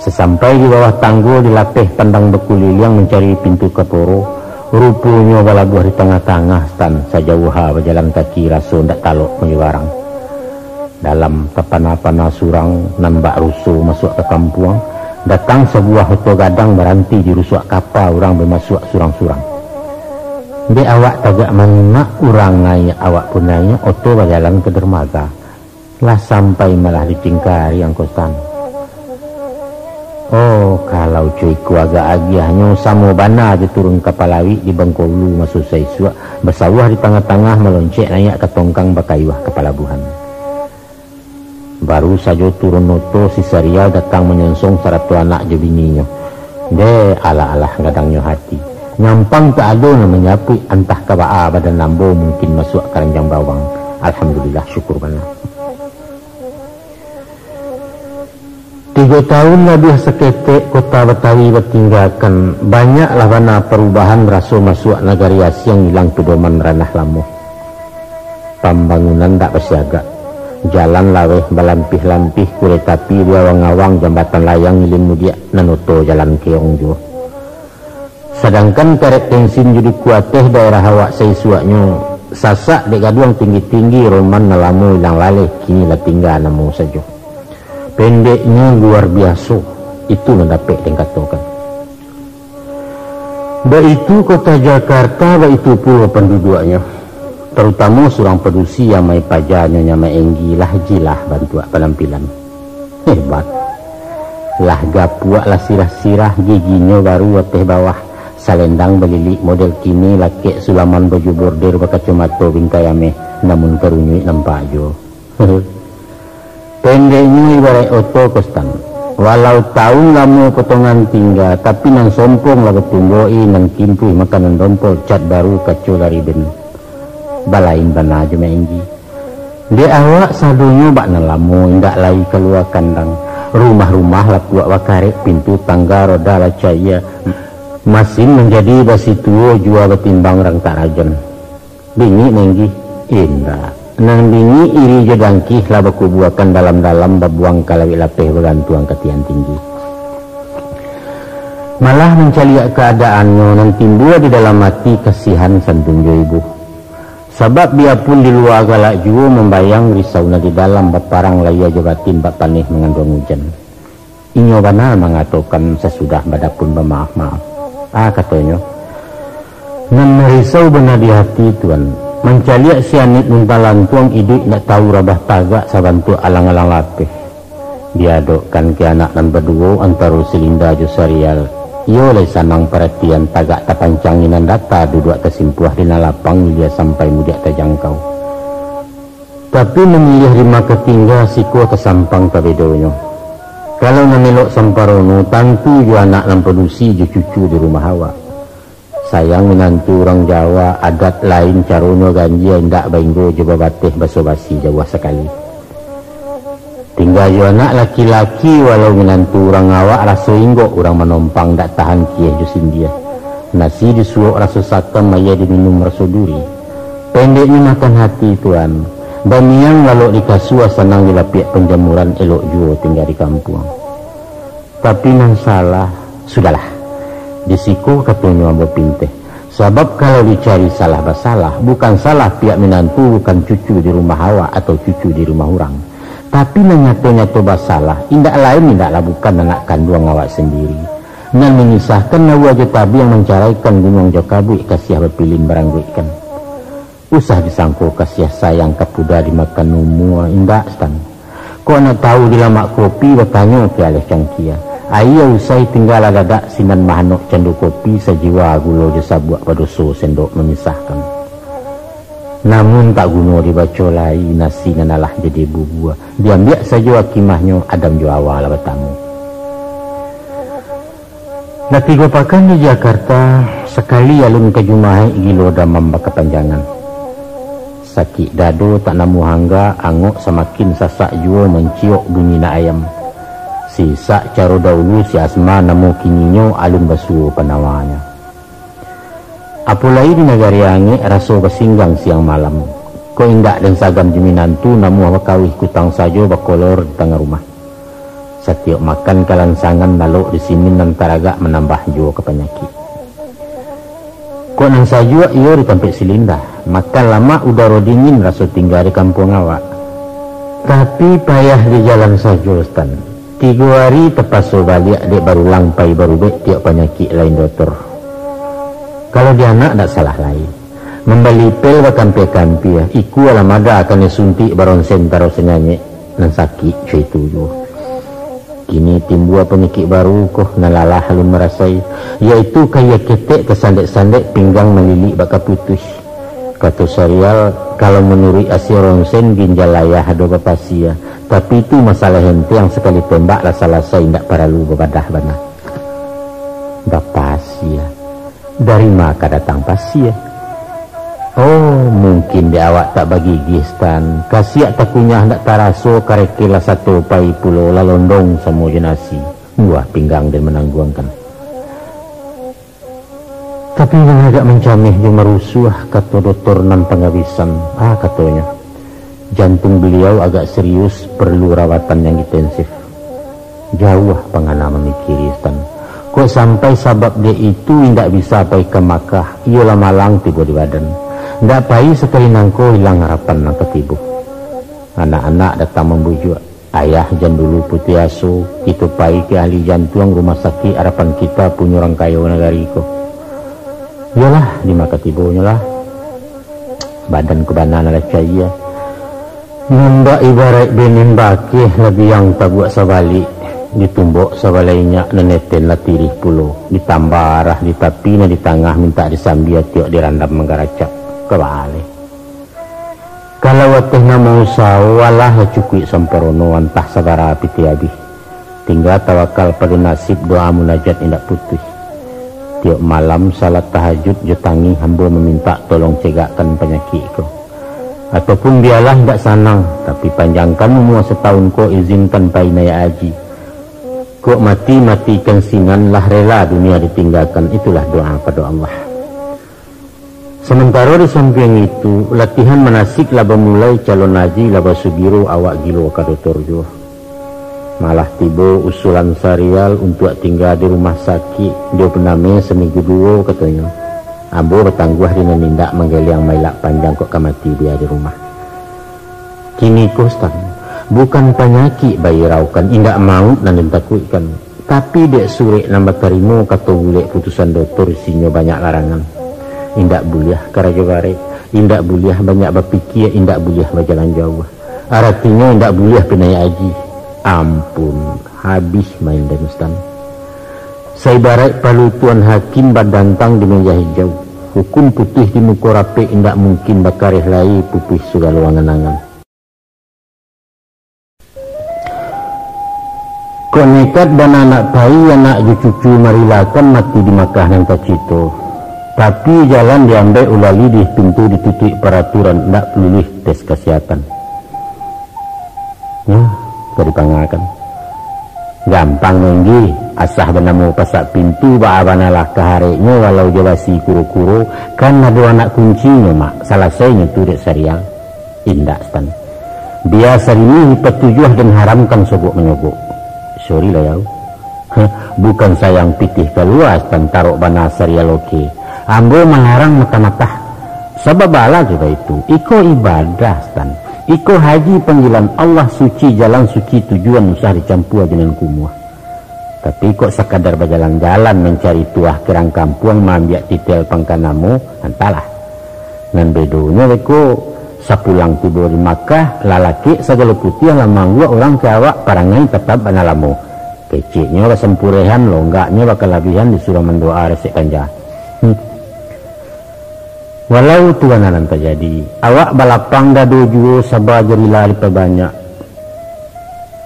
Sasampai di bawah tanggo, di lapeh pandang bakuliliang mancari pintu kaporo, ruponyo balabuah di tangah-tangah, stan, sajauah ha bajalan kaki, raso ndak talok manjubarang. Dalam tapana-pana surang, nan bak ruso masuak ka kampuang, datang sabuah oto gadang baranti di rusuak kapa, urang bamasuak surang-surang. Dek awak tagak manyimak, urang naiak, awak pun naiak, oto bajalan ka dermaga. Lah sampai malah di Cingkari, angko stan. Oh, kalau co iko agak agiahnyo, samo bana jo turun ka Palawik di Bangkolu maso saisuak, basawah di tangah-tangah, maloncek naiak ka tongkang, bakayuah ka palabuahan. Baru sajo turun oto, si Sarial datang manyonsong sarato anak jo bininyo. Deh, alah-alah gadangnyo hati. Nyampang tak ado nan manyapuik, antah ka baa badan ambo, mungkin masuak karanjang bawang. Alhamdulillah, syukur bana. Tigo tahun labiah saketek kota Batawi batinggakan, banyaklah bana parubahan, raso masuak nagari asiang, ilang pedoman ranah lamo. Pambangunan dak basiagak. Jalan laweh balampih-lampih, kuretapi diawang-awang, jambatan layang ilin mudiak, nan oto jalan keong juo. Sadangkan karek tensin jo duku ateh daerah awak saisuaknyo, sasak dek gaduang tinggi-tinggi, roman nan lamo ilang laleh, kini lah tingga namo sajo. Pendeknyo luar biaso, itu nan dapek den katokan. Baitu kota Jakarta, baitu pulo panduduaknyo. Tarutamo surang padusi, amai pajanyo nyamai Enggi, lah jilah bantuak panampilan. Hebat. Lah gapuak, lah sirah-sirah, giginyo baru ateh bawah. Salendang balilik model kini, lakek sulaman baju border, bakacomato bingkai ameh, namun karunyuik nampak juo. Pendeknyo ibaraik oto ko, Stan. Walau taun lamo potongan tingga, tapi nan sompong lah batumbuah, nan kimpuih makanan dompol, cat baru kaco dari ben. Balain bana jo Mak Enggi. Dek awak sadonyo bak nan lamo indak lai kalua kandang. Rumah-rumah lapuak bakarek, pintu tangga roda lah caia. Masin manjadi basi tuo, jua batimbang rang tak rajan. Bingik Mak Enggi? Indak. Nan bingik iri jo dangkih lah bakubuakan dalam-dalam, babuang ka lauik lapeh, bagantuang ka tian tinggi. Malah mancaliak kaadaannyo, nan timbua di dalam ati kasihan santun jo ibo. Sabab biapun di lua galak juo mambayang, risau nan di dalam baparang, lahia jo batin bak paneh manganduang ujan. Inyo bana mangatokan sasudah badapun bamaaf-maaf. Ah, katonyo, nan marisau bana di ati, Tuan, mancaliak si Anik Luntang Lantuang iduik ndak tahu rabah tagak sabantuak alang-alang lapeh. Diadokkan ka anak nan baduo antaro si Linda jo Sarial, iyo lai sanang paratian, tagak tapancang inan data, duduak tasimpuah di nan lapang, ilia sampai mudiak tajangkau. Tapi mamiliah di ma ka tingga, siko tasampang tabedonyo. Kalau nan elok samparono, tantu jo anak nan padusi jo cucu di rumah awak. Sayang minantu urang Jawa, adat lain caronyo ganjia, indak bainggo jo babateh baso-basi jauah sakali. Tingga jo anak laki-laki, walau minantu urang awak, raso inggok urang manompang, dak tahan kieh jo sindia. Nasi disuok raso sakam, aia diminum raso duri. Pendeknyo makan hati, Tuan. Bamiang lalok di kasua, sanang di lapiak panjamuran, elok juo tingga di kampuang. Tapi nan salah, sudahlah. Di siko katonyo ambo pinteh. Sabab kalau dicari salah basalah, bukan salah pihak minantu, bukan cucu di rumah awak atau cucu di rumah urang. Tapi nan nyato-nyato basalah, indak lain, indaklah bukan anak kanduang awak sandiri. Nan mamisahkan aua jo tabiang, mancaraikan gunuang jo kabuik, kasiah bapilin barangguikkan. Usah disangko kasiah sayang, kapuda dimakan umua, indak, Stan. Kok nak tahu di lamak kopi, batanyo ka aleh cangkia. Aia usai tinggalah dadak, sinan mahanok cando kopi, sajiwa gulo jo sabuak, badoso sendok mamisahkan. Namun tak guno dibaco lai, nasi nan alah jadi bubua, diambiak sajo akimahnyo, adam jo awa lah batamu. Lah tigo pakan di Jakarta, sakali alun ka Jumaik, gilo damam bakapanjangan. Sakik dado tak namuah angga, angok samakin sasak juo, manciok bunyi nak ayam. Sisak caro daulu si Asma, namo kininyo alun basuo panawanyo. Apo lai di nagari angek, raso basinggang siang malam. Kok indak den sagam jo minantu, namuah bakawih kutang sajo, bakolor di tangah rumah. Satiok makan kalangsangan, lalok di sinin nan taragak, manambah juo ka panyakik. Kok nan sajuak iyo di tampek si Linda, makan lamak udaro dingin, raso tingga di kampuang awak. Tapi payah di jalan sajo, Stan. Tigo ari tapaso baliak, dek barulang pai barubek, tiok panyakik lain dotor. Kalau di anak dak salah lai. Mambali pel bakampia-kampia, ikua lah mada kanai suntik, baronsen taro sanyanyek, nan sakik co itu juo. Kini timbua panyakik baru ko, nan lalah alun marasai, yaitu kaia ketek tasandek-sandek, pinggang malilik bak kaputuih. Kato Sarial, kalau manuruik asia ronsen, ginjal ayah ado bapasia, tapi itu masalah enteng, sakali tembak lah salasai, indak paralu babadah bana. Bapasia? Dari ma ka datang pasia? Oh, mungkin dek awak tak bagigih, Stan. Kasiak takunyah ndak taraso, karekel lah sato pai pulo, lah londong samo jo nasi. Buah pinggang den manangguangkan. Tapi nan agak mancameh jo marusuah, kato dotor nan pangabisan. Ah, katonyo, jantung beliau agak serius, perlu rawatan yang intensif. Jauah pangana mamikiri, Stan. Kok sampai sabab dek itu indak bisa pai ka Makkah, iyolah malang tibo di badan. Ndak pai sakali nangko, ilang harapan nan ka tibo. Anak-anak datang mambujuak. Ayah, jan dulu putuih aso, kito pai ka ahli jantuang, rumah sakik harapan kita, punyo urang kayo nagari ko. Iyolah, di ma ka tibonyo lah. Badan ko bana nan lah caia. Nan bak ibaraik benin bakeh, lah biang tabuak sabalik, ditumbok sabalai inyak, nan neten lah tirih pulo, ditambah arah di tapi, nan di tangah mintak disambia, tiok dirandam manggaracak. Kabaleh. Kalau ateh namo usaho, alah lah cukuik samparono, antah sabara pitih abih. Tingga tawakal pado nasib, doa munajat indak putuih. Tiok malam salat tahajud jo tangih ambo mamintak tolong cegakkan panyakik ko. Ataupun bialah indak sanang, tapi panjangkan umua satahun ko, izinkan pai naiak aji. Kok mati, matikan sinan, lah rela dunia ditinggakan, itulah doa pado Allah. Samantaro di sampiang itu, latihan manasik lah bamulai, calon aji lah basugiro, awak gilo ka dotor juo. Malah tibo usulan Sarial untuak tingga di rumah sakik, dio bename saminggu duo, katonyo. Ambo batangguah di nan indak, manggeliang mailak panjang, kok ka mati bia di rumah. Kini ko, Stan, bukan panyakik bairaukan, indak mauik nan den takuikkan, tapi dek surek nan batarimo kato bulek putusan dotor, isinyo banyak larangan. Indak buliah karajo barek, indak buliah banyak bapikia, indak buliah bajalan jauah. Aratinyo indak buliah pai naiak aji. Ampun, habih main den, Stan. Saibaraik palu Tuan Hakim badantang di meja hijau. Hukum putuih di muko rapek, indak mungkin bakareh lai pupuih sagalo angan-angan. Kok nekat bana nak pai, anak jo cucu marilakan mati di Makkah nan tacito. Tapi jalan diambek ulali, di pintu ditutuik paraturan, ndak luluih tes kasihatan. Nyo, ka dipangakan. Gampang, Menggi, asah banamo pasak pintu, baa banalah kahareknyo, walau jo basi kuro-kuro, kan ado anak kuncinyo, Mak, salasainyo tu dek Sarial. Indak, Stan. Bia sadini dipatujuah den haramkan sogok-manyogok. Sorry lah, Yau. Heh, bukan sayang pitih kalua, Stan, tarok bana Sarial oke. Ambo malarang matah-matah. Sabab baa lah jo baitu. Iko ibadah, Stan. Iko haji panggilan Allah, suci jalan, suci tujuan, usah dicampua jo nan kumuah. Tapi kok sakadar bajalan-jalan, mancari tuah kirang kampuang, maambiak titel pangka namo, antahlah. Nan bedonyo beko, sapulang tibo di Makkah, lah lakek sagalo putiah, lah maangguak urang ka awak, parangai tatap bana lamo. Keceknyo basampurehan, longgaknyo bakalabihan, disuruah mandoa resek panja. Hmm. Walau tu bana nan tajadi, awak balapang dado juo, saba jo rila dipabanyak.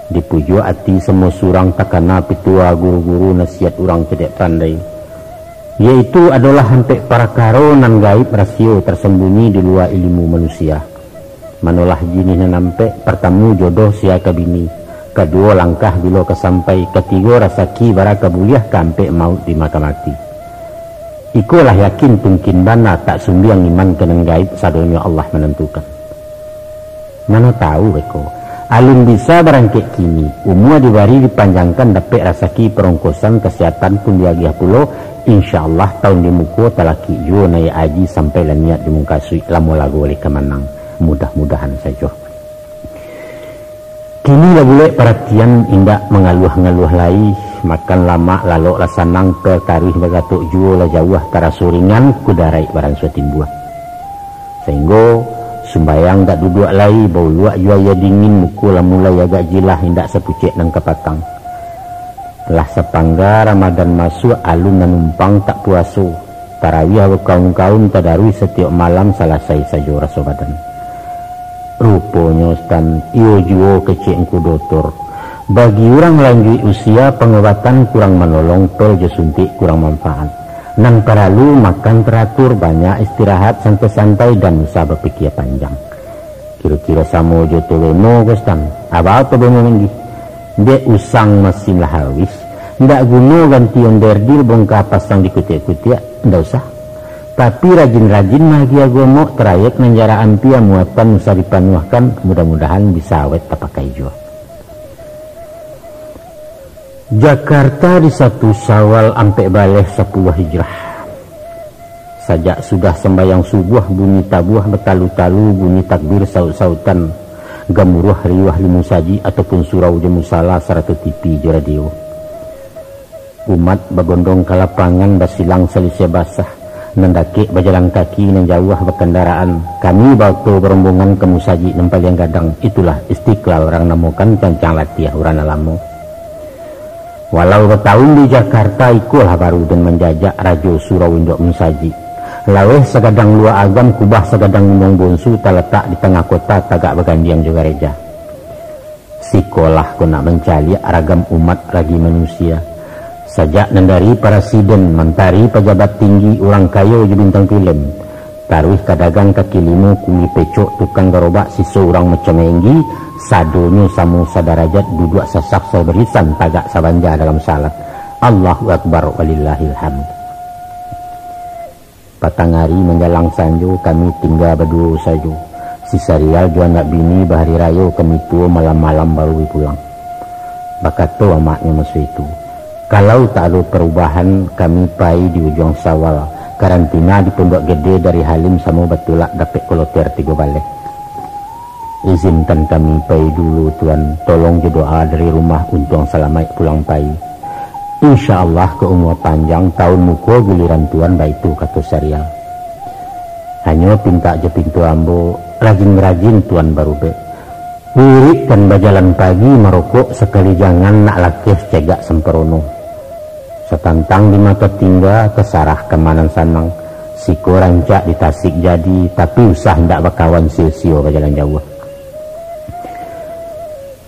Dipujuak ati samo surang, takana pitua guru-guru, nasihat urang cadiak pandai, yaitu adolah ampek parakaro nan gaib, rasio, tasambunyi di lua ilimu manusia. Manolah jinih nan ampek, partamo jodoh sia ka bini, kaduo langkah bilo ka sampai, katigo rasaki bara ka buliah, kaampek mauik di maka mati. Ikolah yakin tungkin bana, tak sumbiang iman ka nan gaib, sadonyo Allah manantukan. Mano tahu beko, alun bisa barangkek kini, umua dibari dipanjangkan, dapek rasaki parongkosan, kasihatan pun diagiah pulo, insya Allah taun di muko talakik juo naiak aji, sampai lah niat di mungkasuik, lamo lago lai ka manang, mudah-mudahan sajo. Kini lah bulek paratian, indak mangaluah-ngaluah lai, makan lamak lalok lah sanang, pel taruih bagatok juo lah jauah, taraso ringan, kudaraik baransua timbuah. Sainggo, sumbayang dak duduak lai, bauluak jo aia dingin, muko lah mulai agak jilah, indak sapucek nan kapatang. Lah sapangga Ramadan masuak, alun manumpang tak puaso. Tarawiah bakaun-kaun, tadaruih satiok malam, salasai sajo raso badan. Ruponyo, Stan, iyo juo kecek Ngku Dotor. Bagi urang lanjuik usia, pangobatan kurang manolong, pel jo suntik kurang manfaat. Nan paralu, makan taratur, banyak istirahat, santai-santai, dan usah bapikia panjang. Kiro-kiro samo jo tu bemo ko, Stan. Aba tu bemo, Menggi? Dek usang masin lah awis, ndak guno ganti onderdil, bongka pasang di kutiak-kutiak, ndak usah. Tapi rajin-rajin maagiah gomok, trayek nan jarak ampia, muatan usah dipanuahkan, mudah-mudahan bisa awet tapakai juo. Jakarta di satu Syawal ampek baleh sapuluah Hijrah. Sajak sudah sambayang subuah, bunyi tabuah batalu-talu, bunyi takbir saut-sautan, gamuruah riuah di musajik ataupun surau jo musala, sarato T V jo radio. Umat bagondong ka lapangan, basilang salisah basah, nan dakek bajalan kaki, nan jauah bakandaraan. Kami baoto barombongan ka musajik nan paliang gadang, itulah Istiqlal urang namokan, cancang latiah urang nan lamo. Walau bataun di Jakarta, ikolah baru den manjajak, rajo surau indok musajik. Laweh sagadang luak agam, kubah sagadang gunuang bonsu, talatak di tangah kota, tagak bagandiang jo gareja. Sikolah ko nak mancaliak ragam umat ragi manusia. Sajak nan dari parasiden, mantari, pajabat tinggi, urang kayo jo bintang filem, taruih ka dagang kaki limo, kuli pecok, tukang garobak, siso urang macam enggi, sadonyo samo sadarajat, duduak sasaf sabarisan, tagak sabanja dalam salat. Allahu Akbar, walillahil hamd. Patang ari manjalang sanjo, kami tingga baduo sajo. Si Sarial jo anak bini bahari rayo, kami tuo malam-malam baru bi pulang. Bakato amaknyo maso itu, "Kalau tak ado parubahan, kami pai di ujuang Sawal, karantina di Pondok Gede, dari Halim samo batulak dapek koloter tigo baleh." "Izinkan kami pai dulu, Tuan. Tolong jo doa dari rumah, untuang salamaik pulang pai. Insya Allah, ka umua panjang, taun muko giliran Tuan," baitu kato Sarial. "Hanyo pintak jo pintu ambo, rajin-rajin Tuan barubek. Wirikkan bajalan pagi, marokok sakali jangan, nak lakeh cegak samparono. Satantang di mato tingga, tasarah ka ma nan sanang. Siko rancak di tasik jadi, tapi usah indak bakawan sio-sio bajalan jauah."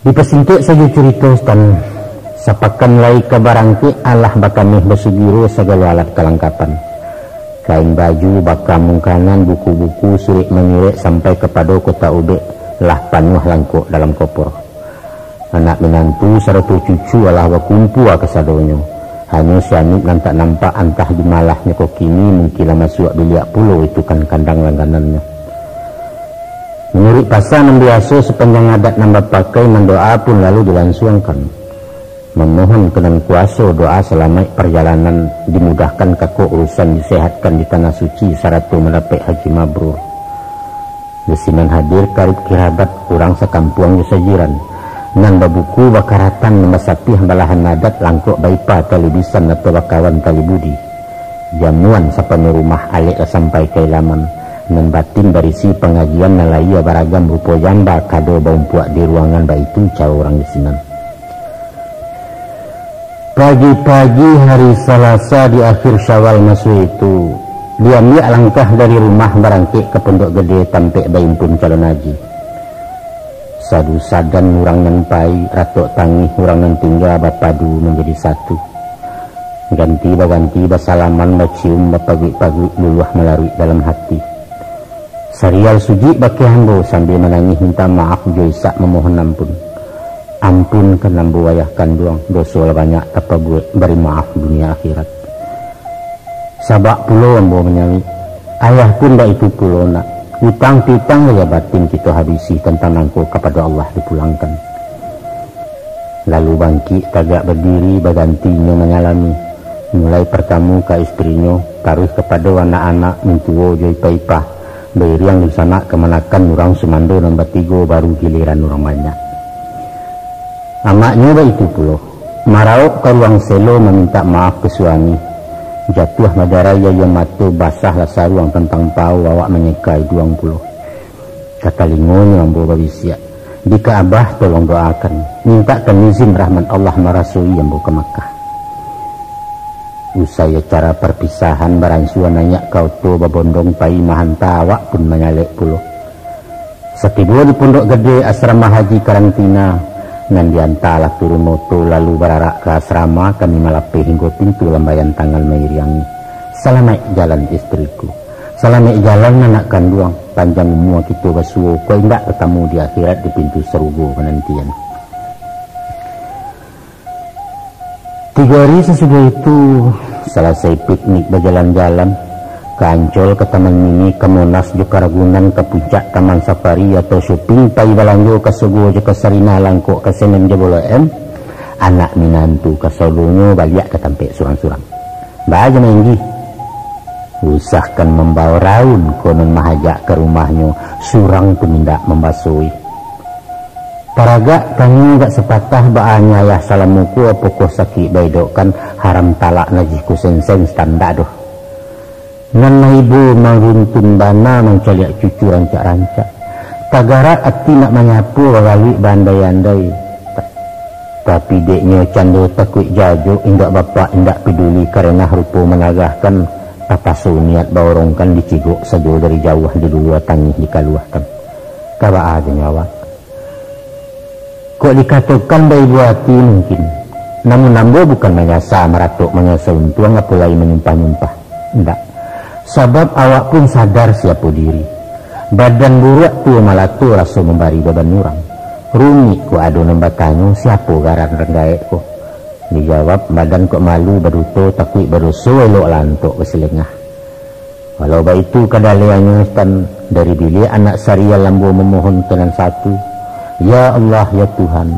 Dipasingkek sajo curito, Tan. Sapakan lai ka barangkek, alah bakameh basugiro, sagalo alat kalangkapan. Kain baju, baka mungkanan, buku-buku, surek manyurek, sampai kapado kotak ubek, lah panuah langkok dalam kopor. Anak minantu sarato cucu alah bakumpua kasadonyo. Hanyo si Anik nan tak nampak, antah di mananyo ko kini, mungkin lah masuak biliak pulo, itu kan kandang langganannyo. Manuruik pasa nan biaso, sapanjang adat nan bapakai, nan doa pun lalu dilansuangkan. Mamohon ka Nan Kuaso, doa salamaik parjalanan, dimudahkan kako urusan, disehatkan di tanah suci, sarato mandapek haji mabrur. Di sinan hadir karib kirabat, urang sakampuang jo sajiran. Nan babuku bakaratan, nan basapiah balahan adat, langkok baipa tali bisan, atau bakawan tali budi. Jamuan sapanuah rumah, alek lah sampai ka ilaman. Nan batin barisi pangajian, nan lahia baragam rupo jamba, kado baumpuak di ruangan, baitu caro urang di sinan. Pagi-pagi hari Salasa di akhir Syawal maso itu, diambiak langkah dari rumah barangkek ka Pondok Gede tampek baimpun calon haji. Sadu sadan urang nan pai, ratok tangih urang nan tingga bapadu manjadi satu. Ganti baganti basalaman, bacium, bapaguik-paguik, luluah malaruik dalam hati. Sarial sujuik bakeh ambo sambia manangih minta maaf jo isak mamohon ampun. Ampunkan ambo ayah kanduang, doso lah banyak tapabuek, bari maaf dunia akhirat. Sabak pulo ambo manyawik, ayah pun baitu pulo nak, utang piutang lahia batin kito habisi, tantang nangko kapado Allah dipulangkan. Lalu bangkik tagak badiri, baganti inyo manyalami. Mulai partamo ka istrinyo, taruih kapado anak-anak, mintuo jo ipah-ipah, bairiang dunsanak kamanakan urang sumando nan batigo, baru giliran urang banyak. Amaknyo baitu pulo, maraok ka ruang selo mamintak maaf ka suami. Jatuah madarai aia mato, basah lah saruang tantang pao, awak manyeka iduang pulo. Ka talingonyo ambo babisiak, "Jika Abah tolong doakan, mintakkan izin rahmat Allah marasoi ambo ka Makkah." Usai acara parpisahan, baransua naiak ka oto babondong pai mahanta, awak pun manyalek pulo. Satibo di Pondok Gede asrama haji karantina, nan diantalah turun oto lalu bararak ka asrama, kami malapeh hinggo pintu lambaian tangan mairiangi. Salamaik jalan istriku. Salamaik jalan anak kanduang, panjang umua kito basuo, kok indak batamu di akhirat di pintu sarugo manantian. Tigo ari sasudah itu, salasai piknik bajalan-jalan, ka Ancol, ka Taman Mini, ka Monas, jo ka Ragunan, ka Puncak, Taman Safari, atau shopping, pai balanjo ka Sogo jo ka Sarinah, langkok ka Semen jo Blok M, anak minantu kasadonyo baliak ka tampek surang-surang. Baa jo main gi. Usahkan mambao raun, konon mahajak ka rumahnyo, surang pun indak mambasoi. Taragak tanyo agak sapatah, baa nyo ayah salamo ko, apokoh sakik baidokkan, haram talak najih ko senseng, standar doh. Nan maibo maruntun bana, mancaliak cucu rancak-rancak. Tagarak ati nak manyapo, bagaluik baandai-andai. Tapi dek nyo cando takuik jajok, indak bapak indak piduli, karena rupo managahkan, Tapaso niat baorongkan, dicigok sajo dari jauah, dilulua tangih dikaluahkan. Ka baa jo nyo awak? Kok dikatokan baibo ati mungkin. Namun ambo bukan manyasa maratok, manyasa untuang, apo lai manyumpah-nyumpah. Indak. Sabab awak pun sadar siapo diri. Badan buruak tuo malato, raso mambari baban urang. Rumik kok ado nan batanyo, siapo garan rang gaek ko? Dijawab, badan kok malu baduto, takuik badoso, eloklah antok basilengah. Walau baitu kadaleannyo, Tan, dari biliak anak Sarial ambo mamohon ka nan satu, "Ya Allah, ya Tuhan,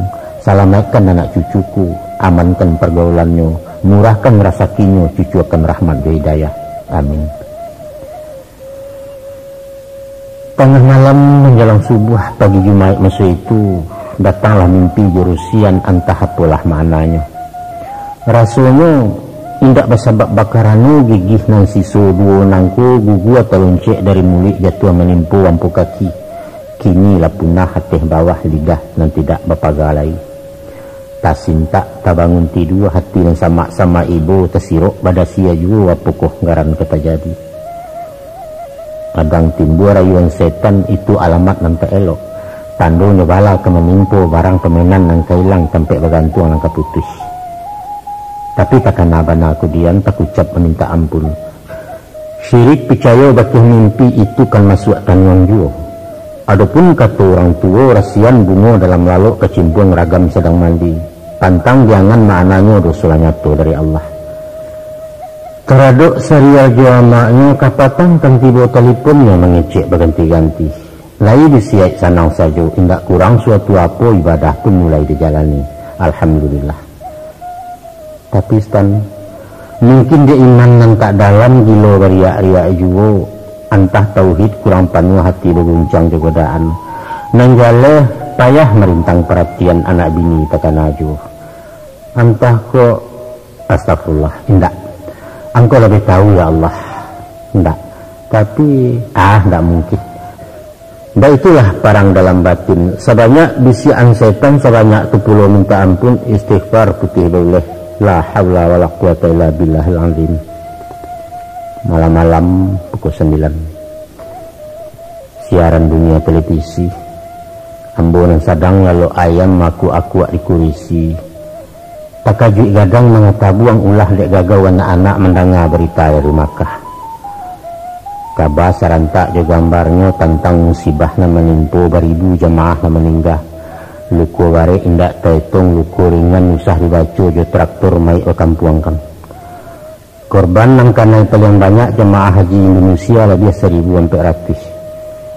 salamaikkan anak cucuku, amankan pargaulannyo, murahkan rasakinyo, cucuakan rahmat jo hidayah. Amin." Tangah malam manjalang subuah pagi Jumaik maso itu, datanglah mimpi jo rusian, antah apolah maknanyo. Rasonyo indak basabab, bakarano gigih nan siso duo nangko gugua taloncek dari muluik, jatuah manimpo ampo kaki. Kini lah punah ateh bawah, lidah nan tidak bapaga lai. Tasintak, tabangun tidua, hati nan samak-samak ibo, tasirok badasia juo, apokoh garan ka tajadi? Kadang timbua rayuan setan, itu alamat nan tak elok. Tandonyo bala ka manimpo, barang pamenan nan ka ilang, tampek bagantuang nan ka putuih. Tapi takana bana kudian, takucap mamintak ampun. Sirik picayo bakeh mimpi, itu kan masuak tanuang juo. Adopun kato urang tuo, rasian bungo dalam lalok, kacimpuang ragam sadang mandi. Pantang diangan maknanyo, doso lah nyato dari Allah. Taradok Sarial jo amaknyo, kapatang kan tibo taliponnyo, mangecek baganti-ganti. Lai disiaik sanang sajo, indak kurang suatu apo, ibadah pun mulai dijalani. Alhamdulillah. Tapi, Stan, mungkin dek iman nan tak dalam, gilo bariak-riak juo, antah tauhid kurang panuah, hati baguncang jo godaan. Nan jaleh, payah marintang paratian, anak bini takana juo. Antah kok, astagfirullah, indak. Angkau labiah tahu, ya Allah. Indak. Tapi, ah, indak mungkin. Indak, itulah parang dalam batin. Sabanyak bisiakan setan, sabanyak tu pulo minta ampun, istighfar putih bauleh. La haula wala quwata illa billahil azim. Malam-malam pukul sambilan. Siaran dunia televisi. Ambo nan sadang lalok ayam, akuak-akuak di kurisi. Takajuik gadang mangatabuang, ulah dek gagau anak-anak mandanga barita dari Makkah. Kaba sarantak jo gambarnyo tantang musibah nan manimpo baribu jamaah nan maningga. Luko barek indak taetong, luko ringan usah dibaco, jo traktor maik bakampuangkan. Korban nan kanai paliang banyak jamaah haji Indonesia, labiah saribu ampek ratuih.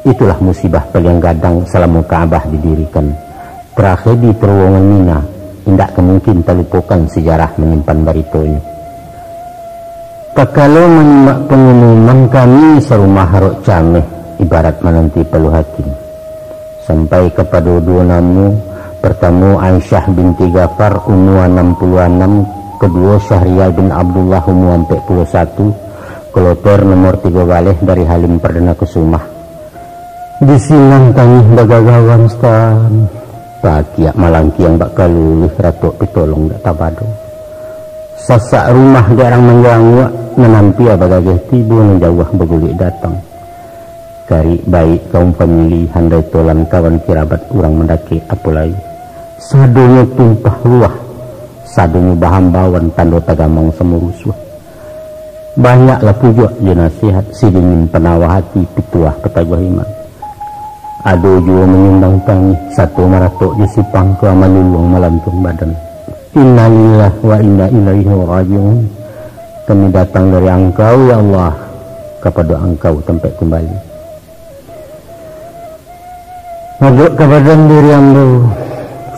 Itulah musibah paliang gadang salamo Ka'bah didirikan. Tragedi terowongan Mina indak ka mungkin talupokan, sejarah manyimpan baritonyo. Takalo manyimak pangumuman, kami sarumah arok cameh, ibarat mananti palu hakim. Sampai kapado duo namo, partamo Aisyah binti Ghafar, umua anam puluah anam, kaduo Syahrial bin Abdullah, umua ampek puluah satu, kloter nomor tigo baleh dari Halim Perdana Kusuma. Di sinan tangih bagagauan, Stan. Pakiak malangkiang bak kaluluih, ratok pitolong dak tabado. Sasak rumah dek arang manjanguak, nan ampia bagageh tibo, nan jauah bagulik datang. Karik baik kaum famili, handai tolan kawan kirabat urang mandakek, apo lai. Sadonyo tumpah ruah, sadonyo bahambauan, tando tagamang samo rusuah. Banyaklah pujuak jo nasihat, sidingin panawah ati, pituah pataguah iman. Ado juo manyumbang tangih, sato maratok jo sipangka, maluluang malantuang badan. Innalillah wa inna ilaihi raji'un. Kami datang dari Angkau, ya Allah, kapado Angkau tampek kumbali. Madok ka badan diri ambo,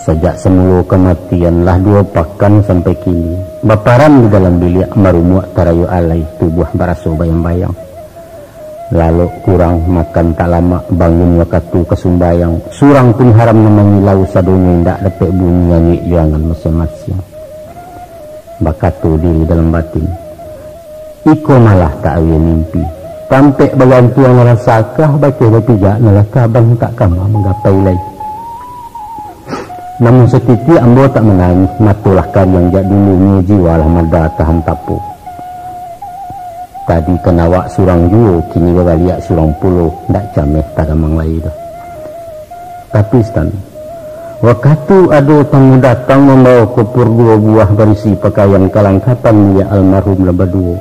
sajak samulo kamatian lah duo pakan sampai kini, baparam di dalam biliak, marumuak tarayo alai, tubuah baraso bayang-bayang. Lalok kurang, makan tak lamak, bangun wakatu ka sumbayang, surang pun haram nan mangilau, sadonyo indak dapek bunyi, anyuik jo angan masiang-masiang. Bakato diri dalam batin, "Iko malah tak awie mimpi. Tampek bagantuang nan lah sakah, bakeh bapijak nan lah kabang, tak kama manggapai lai." Namun satitiak ambo tak manangih, mato lah kariang jak dulunyo, jiwa lah mada tahan tapo. Tadi kan awak surang juo, kini babaliak surang pulo, ndak cameh tagamang lai doh. Tapi, Sutan, wakatu ado tamu datang mambawa kopor duo buah barisi pakaian kalangkapan milik almarhum lah baduo,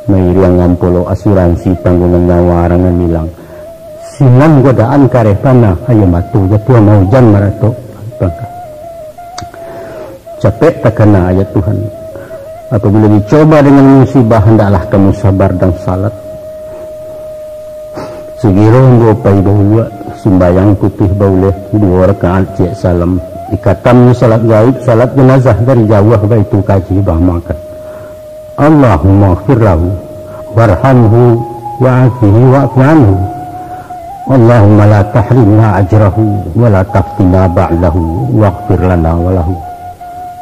mairiangan pulo asuransi tanggungan nyawa urang nan ilang, sinan godaan kareh panah, aia mato jatuah maujan maratok. Capek takana ayat Tuhan. Apabila dicoba dengan musibah, hendaklah kamu sabar dan salat. Sugiro ambo pai bauluak, sumbayang putuih bauleh, duo rakaat ciek salam. Dikatamnyo salat gaib, salat jenazah dari jauah, baitu kaji bamakan. Allahumma ighfir lahu, warhamhu, wa'afihi, wa'fu anhu. Allahumma la tahrimna ajrahu, wa la taftina ba'dahu, waghfir lana wa lahu.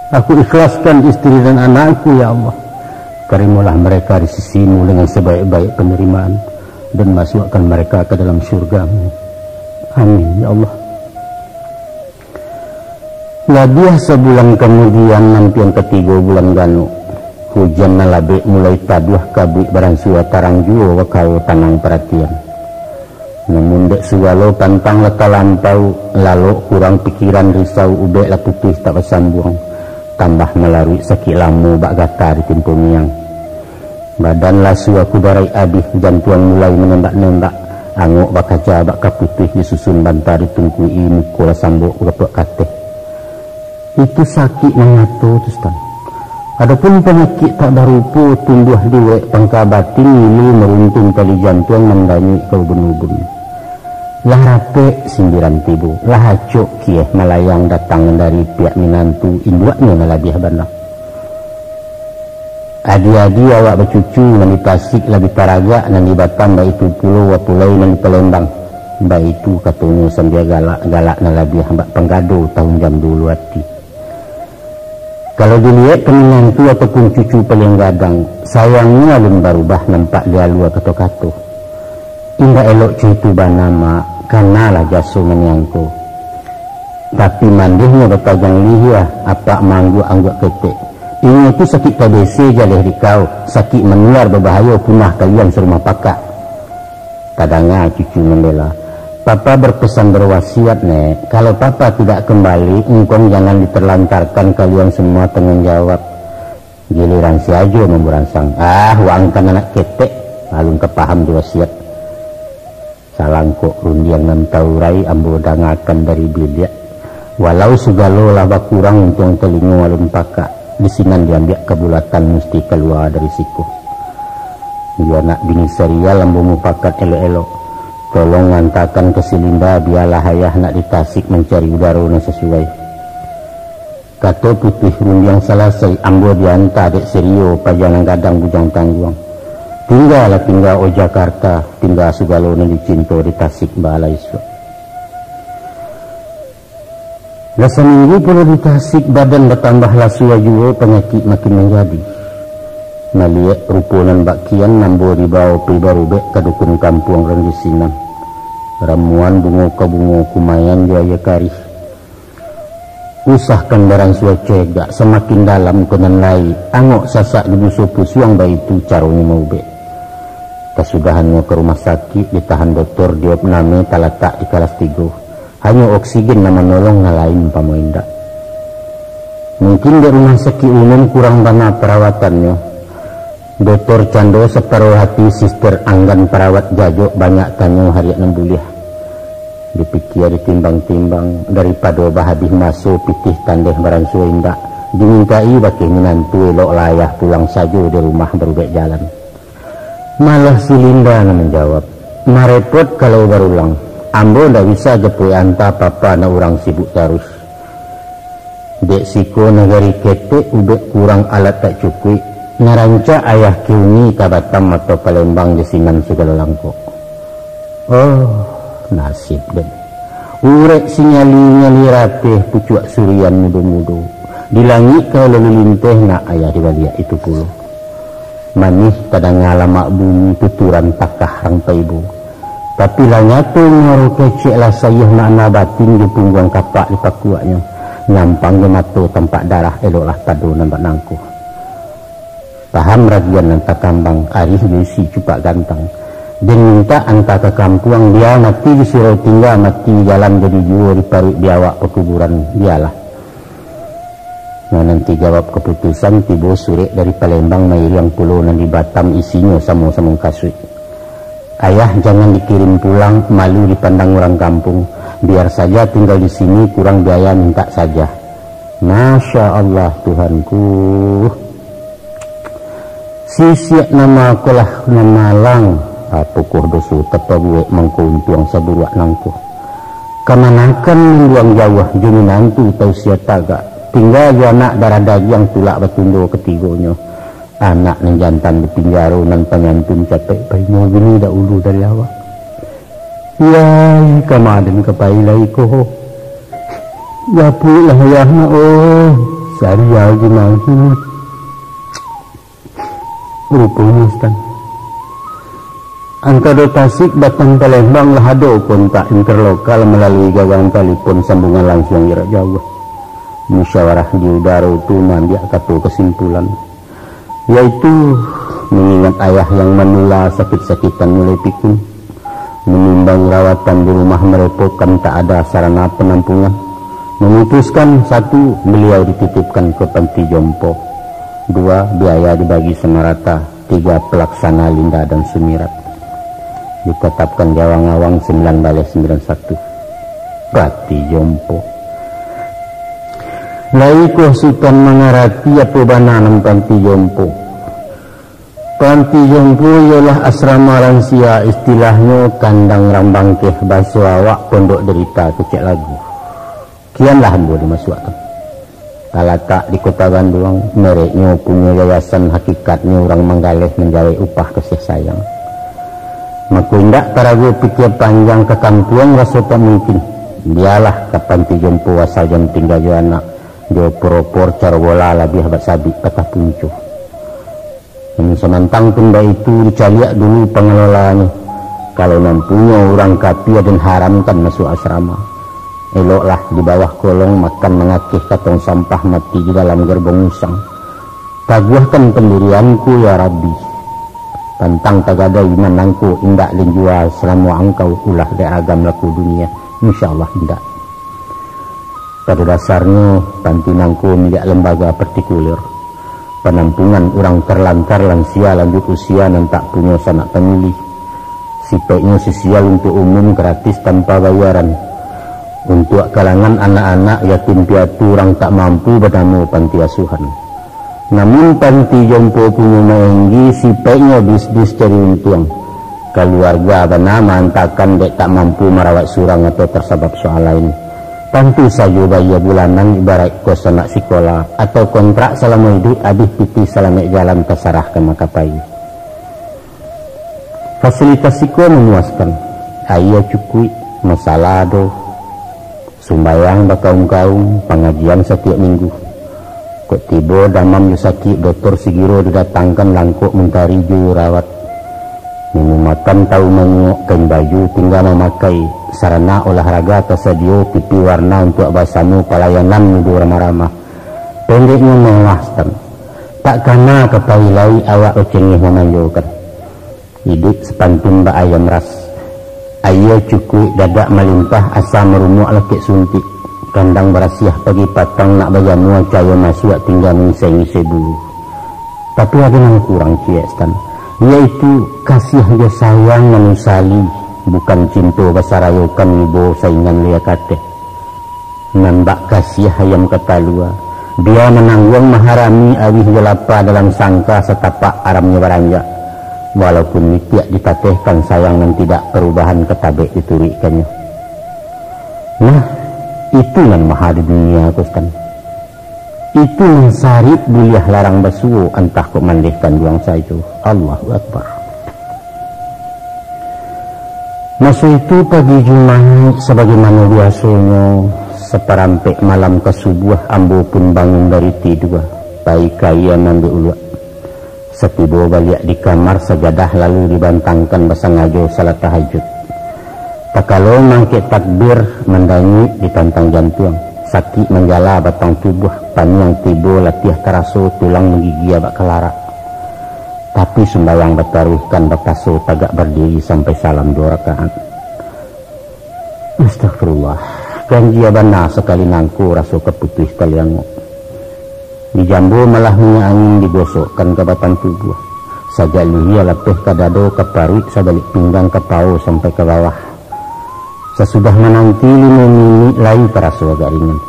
Aku ikhlaskan istri dan anakku, ya Allah. Terimalah mereka di sisimu dengan sebaik-baik penerimaan, dan masukkan mereka ke dalam syurga-Mu. Amin, ya Allah. Labiah sabulan kamudian, nampiang katigo bulan ganok, hujan nan labek mulai taduah, kabuik baransua tarang juo, wakao tanang paratian. Namun dek sugalo pantang lah talampau, lalok kurang pikiran, risau, ubek lah putuih tak basambuang, tambah malaruik sakik lamo bak gata ditimpo miang. Badan lah suah kudaraik abih, jantuang mulai manembak-nembak, angok bakaja bak ka putuih, disusun banta ditungkuik-i, muko lah sambok gapok kateh. Itu sakik nan nyato tu, Sutan. Adopun panyakik tak barupo tumbuah di urek pangka batin, ngilu maruntung tali jantuang, mandanyuik ka ubun-ubun. Lah rapek sindiran tibo, lah acok kieh malayang datang dari piak minantu, induaknyo nan labiah bana. Adi-adi awak bacucu nan di Tasik labiah taragak nan di Batam, baitu pulo wapulai nan di Palembang. Baitu katonyo sambia galak, galak nan labiah bak panggado tahun jam dulu ati. Kalau diliek ka minantu ataupun cucu paliang gadang, sayangnyo alun barubah nampak di alua kato-kato. Indak elok co itu bana, Mak, kanalah jaso maniangko. Tapi mandehnyo bapajang lihiah, apak maangguak-angguak ketek. Inyo tu sakik T B C jaleh dikau, sakik manular babahayo, punah kalian sarumah pakak. Tadanga cucu mambela. Papa berpesan berwasiat, Nek, kalau Papa tidak kembali, engkong jangan diterlantarkan kalian semua tanggung jawab. Giliran si Ajo mamburansang. Ah, waang kan anak ketek, alun ka paham jo wasiat. Salangkok rundiang nan taurai ambo dangakan dari biliak. Walau sugalo lah bakurang, untuang talingo alun pakak, di sinan diambiak kabulatan musti kalua dari siko. Iyo nak bini Sarial, ambo mupakat elok-elok. Tolong antakan ka si Linda, bialah ayah nak di Tasik mancari udaro nan sasuai. Kato putuih rundiang salasai, ambo dianta dek si Rio, paja nan gadang bujang tangguang. Tingga lah tingga o Jakarta, tingga sugalo nan dicinto di Tasik bala isuak. Lah saminggu pulo di Tasik, badan batambah lasua juo, panyakik makin manjadi. Maliek rupo nan bak kian, ambo dibao pai barubek ka dukun kampuang urang di sinan. Ramuan bungo ka bungo, kumaian jo aia karih. Usahkan baransua cegak, samakin dalam ko nan lai, angok sasak di buso pusuang, baitu caronyo maubek. Kasudahannyo ka rumah sakik, ditahan dotor di opname talatak di kalas tigo. Hanyo oksigen nan manolong, nan lain umpamo indak. Mungkin dek rumah sakik umum kurang bana parawatannyo. Dotor cando saparo hati, sister anggan, parawat jajok banyak tanyo, hariak nan buliah. Dipikia, ditimbang-timbang, daripado bahabih maso, pitih tandeh baransua indak, dimintai bakeh minantu, eloklah ayah pulang sajo di rumah barubek jalan. Malah si Linda nan manjawab, "Marepot kalau barulang. Ambo ndak bisa japuik anta papa, nak urang sibuk tarus. Dek siko nagari ketek, ubek kurang, alat tak cukuik, nan rancak ayah kiungi ka Batam atau Palembang, di sinan sagalo langkok." Oh, nasib den. Urek sinyali-nyali rateh, pucuak surian mudo-mudo. Di langik kau lalu linteh, nak ayah di baliak itu pulo. Manih tadanga lamak bunyi tuturan takah rang paibo. Tapi lah nyato muaro kecek, lah sayuah makna batin jo pungguang kapak dipakuaknyo. Nyampang jo mato tampak darah, eloklah pado nan bak nangko. Paham ragian nan takambang, arih jo isi cupak gantang. Den mintak anta ka kampuang, bia mati di surau tingga, mati di jalan jadi juo, diparuik di awak pakuburan, bialah. Mananti jawab kaputusan, tibo surek dari Palembang, mairiang pulo nan di Batam, isinyo samo-samo kasuik. Ayah jangan dikirim pulang, malu dipandang urang kampuang. Biar saja tinggal di sini, kurang biaya mintak saja. Masya Allah, Tuhanku. Sisiak nama ko lah nan malang, apokoh doso tapabuek mangko untuang saburuak nangko. Kamanakan manduang jauah jo minantu tau sia tagak, tingga jo anak darah dagiang tulak batundo katigonyo. Anak nan jantan di pinjaro nan panyantun capek painyo bini dahulu dari awak. Yai, kama den ka pai lai ko? Japuiklah ayah nak, oh, sariah gimang kini. Ruponyo, Sutan, antaro Tasik Batam Palembang lah ado kontak interlokal malalui gagang talipon, sambungan lansuang jarak jauah. Musyawarah di udaro tu maambiak kato kasimpulan, yaitu mangingat ayah yang manula sakik-sakitan mulai pikun, menimbang rawatan di rumah merepotkan, tak ada sarana penampungan, memutuskan, satu, beliau dititipkan ke panti jompo, dua, biaya dibagi sama rata, tiga, pelaksana linda dan sumirat. Ditetapkan di awang-awang sembilan baleh sembilan satu. Panti jompo. Lai ko Sutan mangarati apo bana nan panti jompo? Panti jompo iyolah asrama lansia, istilahnyo kandang rambangkeh, baso awak Pondok Derita Kecek Lagu. Kianlah ambo dimasuakkan. Talatak di Kota Banduang, mereknyo punyo yayasan, hakikatnyo urang manggaleh manjawek upah kasih sayang. Mako indak tarago pikia panjang, ka kampuang raso tak mungkin. Bialah ka panti jompo asal jan tingga jo anak, diopor-opor caro bola labiah basabik patah punco. Namun samantang pun baitu, dicaliak dulu pangelolanyo. Kalau nan punyo urang kapia, den haramkan masuak asrama. Eloklah di bawah kolong, makan mangakeh ka tong sampah, mati di dalam gerbong usang. Taguahkan pendirianku, ya Rabbi. Pantang tagadai iman nangko, indak den jua salamo angkau ulah dek agam laku dunia. Insya Allah indak. Pado dasarnyo, panti nangko milik lembaga partikuler, panampungan urang tarlantar, lansia, lanjuik usia, nan tak punyo sanak pamilih. Sipaiknyo sosial, untuak umum, gratis, tanpa bayaran. Untuak kalangan anak-anak yatim piatu, urang tak mampu, banamo panti asuhan. Namun panti jompo punyo maenggi, sipaiknyo bisnis cari untuang. Kaluarga bana maantakan dek tak mampu marawat surang atau tasabab soal lain. Tantu sajo bayia bulanan, ibaraik kos anak sikola, atau kontrak salamo iduik, abih pitih salamaik jalan, tasarah ka makapai. Fasilitas siko mamuaskan, aia cukuik, masalah ado, sumbayang bakaum-kaum, pangajian satiok minggu. Kok tibo damam jo sakik, dotor sigiro didatangkan, langkok muntari jo rawat. Minum makan tahu manyuok, kain baju tingga mamakai, sarana olahraga tasadio, T V warna untuak basamo, palayanan mudo ramah-ramah. Pendeknyo mewah, Sutan. Tak kana ka pai lai, awak ocengeh mamanjokan. Iduik sapantun bak ayam ras. Aia cukuik dadak malimpah, asa marumuak lakek suntik. Kandang barasiah pagi patang, nak bajamuah cayo masuak, tingga mangisai-ngisai bulu. Tapi ado nan kurang ciek, Sutan, yaitu kasiah jo sayang nan usali, bukan cinto basarayokan, ibo saingan lia kateh. Nan bak kasiah ayam ka talua, bia manangguang maharami, awih jo lapa dalam sangka, satapak aramnyo baranjak. Walaupun mitiak ditatehkan, sayang nan tidak parubahan, ka tabek dituruikkannyo. Nah, itu nan maha di dunia ko, Sutan. Itu nan sarik buliah larang basuo, antah kok mandeh kanduang sajo. Allahu Akbar. Maso itu pagi Jumaik, sabagaimano biasonyo, saparampek malam ka subuah, ambo pun bangun dari tidua, pai ka aia maambiak uluak. Satibo baliak di kamar, sajadah lalu dibantangkan, basangajo salat tahajud. Takalo mangkek takbir, mandanyuik ditantang jantuang, sakik manjala batang tubuah, paniang tibo latiah taraso, tulang manggigia bak kalarak. Tapi sumbayang bataruihkan bapaso tagak bardiri sampai salam duo rakaat. Astagfirullah, ganjia bana sakali nangko raso ka putuih taliango. Dijambo malah minyak angin digosokkan ka batang tubuah. Sajak lihia lapeh ka dado, ka paruik, sabalik pinggang, ka pawo sampai ka bawah. Sasudah mananti limo minik lai taraso agak ringan.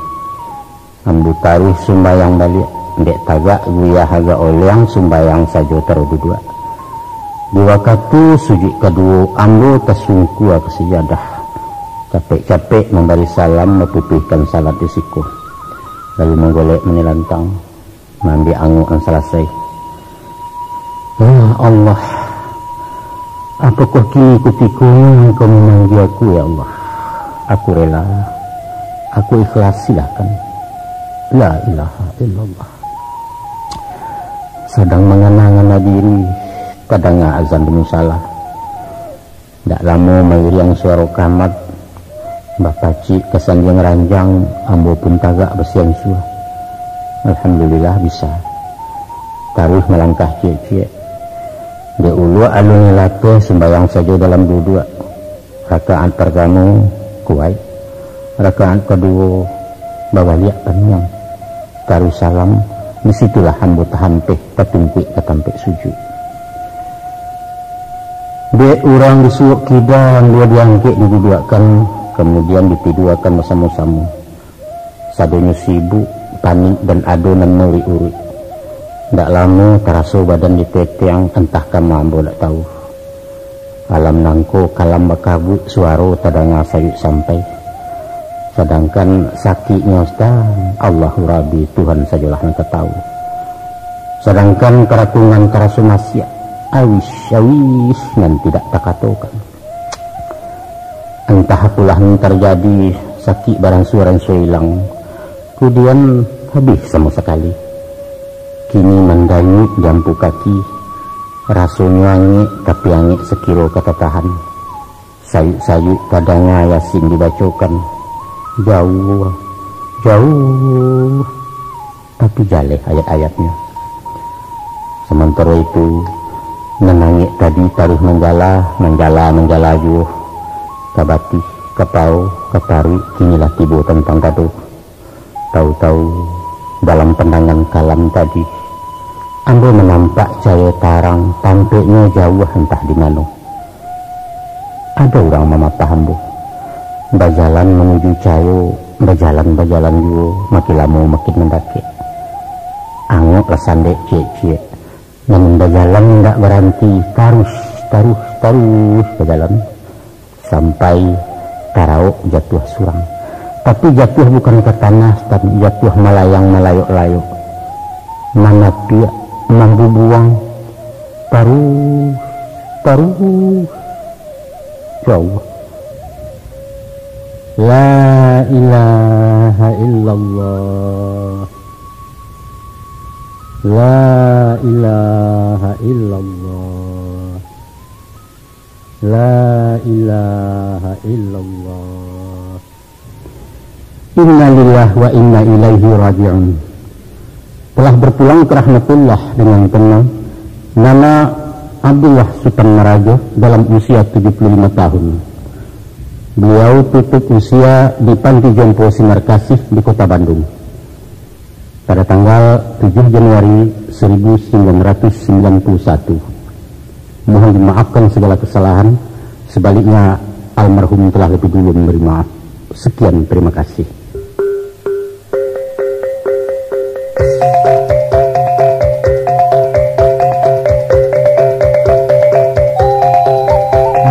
Ambo taruih sumbayang baliak, dek tagak guyah agak oleang sumbayang sajo taruih duduak. Di wakatu sujuik kaduo, ambo tasungkua ka sajadah, capek-capek mambari salam, baputuihkan salat di siko, lalu manggolek manilantang, maambiak angok nan salasai. Ya Allah, apokoh kini kutiko Engkau mamanggia aku, ya Allah? Aku rela, aku ikhlas, silahkan. La ilaha illallah. Sadang mangana-ngana diri, tadanga azan di musala. Dak lamo mairiang suaro kamat, bapacik ka sandiang ranjang, ambo pun tagak basiansua. Alhamdulillah, bisa. Taruih malangkah ciek-ciek. Dek uluak alun latih, sumbayang sajo dalam duduak. Rakaat partamo, kuaik. Rakaat kaduo, babaliak paniang. Taruih salam, di situlah ambo tahampeh, tatungkuik ka tampek sujuik. Dek urang di suok kida, ambo diangkek diduduakkan, kamudian ditiduakan basamo-samo. Sadonyo sibuk, panik, dan ado nan mauruik-uruik. Dak lamo taraso badan dipeteang, antah kama ambo dak tahu. Alam nangko kalam bakabuik, suaro tadanga sayuik sampai. Sadangkan sakiknyo, Ustaz, Allahu Rabbi, Tuhan sajolah nan ka tahu. Sadangkan karatungan karaso masiak, awis, awis nan tidak takatokan. Antah apolah nan tarjadi, sakik baransua-ransua ilang, kudian habih samo sakali. Kini mandanyuik di ampu kaki, rasonyo angek, tapi angek sakiro ka tatahan. Sayuik-sayuik tadanga Yasin dibacokan. Jauah, jauah, tapi jaleh ayat-ayatnyo. Samantaro itu, nan angek tadi taruih manjala, manjala, manjala juo, ka batih, ka pawo, ka paruik, kini lah tibo tantang dado. Tahu-tahu, dalam pandangan kalam tadi, ambo manampak cayo tarang, tampeknyo jauah antah di mano. Ado urang mamapah ambo. Bajalan manuju cayo, bajalan-bajalan juo, makin lamo makin mandakek. Angok lah sandek ciek-ciek, namun bajalan indak baranti, taruih, taruih, taruih bajalan, sampai tarawok jatuah surang. Tapi jatuah bukan ka tanah, tapi jatuah malayang malayok-layok, manapiak, mambubuang, taruih, taruih. Ya Allah. La ilaha illallah. La ilaha illallah. La ilaha illallah. Innalillahi wa inna ilaihi raji'un. Telah berpulang ke rahmatullah dengan tenang, Nana Abdullah Sutan Marajo dalam usia tujuh puluh lima tahun. Beliau tutup usia di Panti Jompo Sinar Kasih di Kota Bandung pada tanggal tujuh Januari seribu sembilan ratus sembilan puluh satu. Mohon dimaafkan segala kesalahan, sebaliknya almarhum telah lebih dulu memberi maaf. Sekian, terima kasih.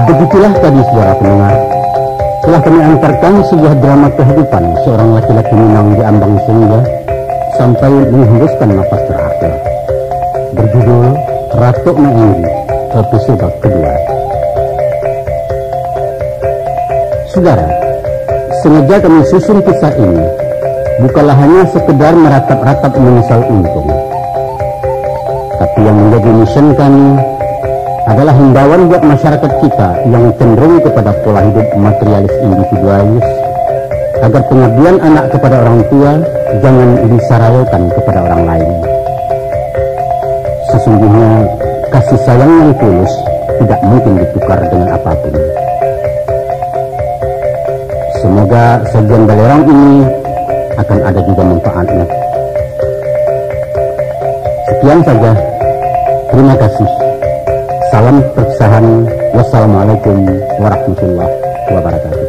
Begitulah tadi, saudara pendengar, telah kami antarkan sebuah drama kehidupan seorang laki-laki Minang di Ambang Senja sampai menghembuskan nafas terakhir, berjudul Ratok Mainggi, episode kedua. Saudara, sengaja kami susun kisah ini, bukanlah hanya sekedar meratap-ratap menyesal untung. Tapi yang menjadi mission kami adalah himbauan buat masyarakat kita yang cenderung kepada pola hidup materialis individualis, agar pengabdian anak kepada orang tua jangan disarayokan kepada orang lain. Sesungguhnya, Kasih sayang yang tulus tidak mungkin ditukar dengan apapun. Semoga sajian Balerang ini akan ada juga manfaatnya. Sekian saja. Terima kasih. Salam perpisahan. Wassalamualaikum warahmatullahi wabarakatuh.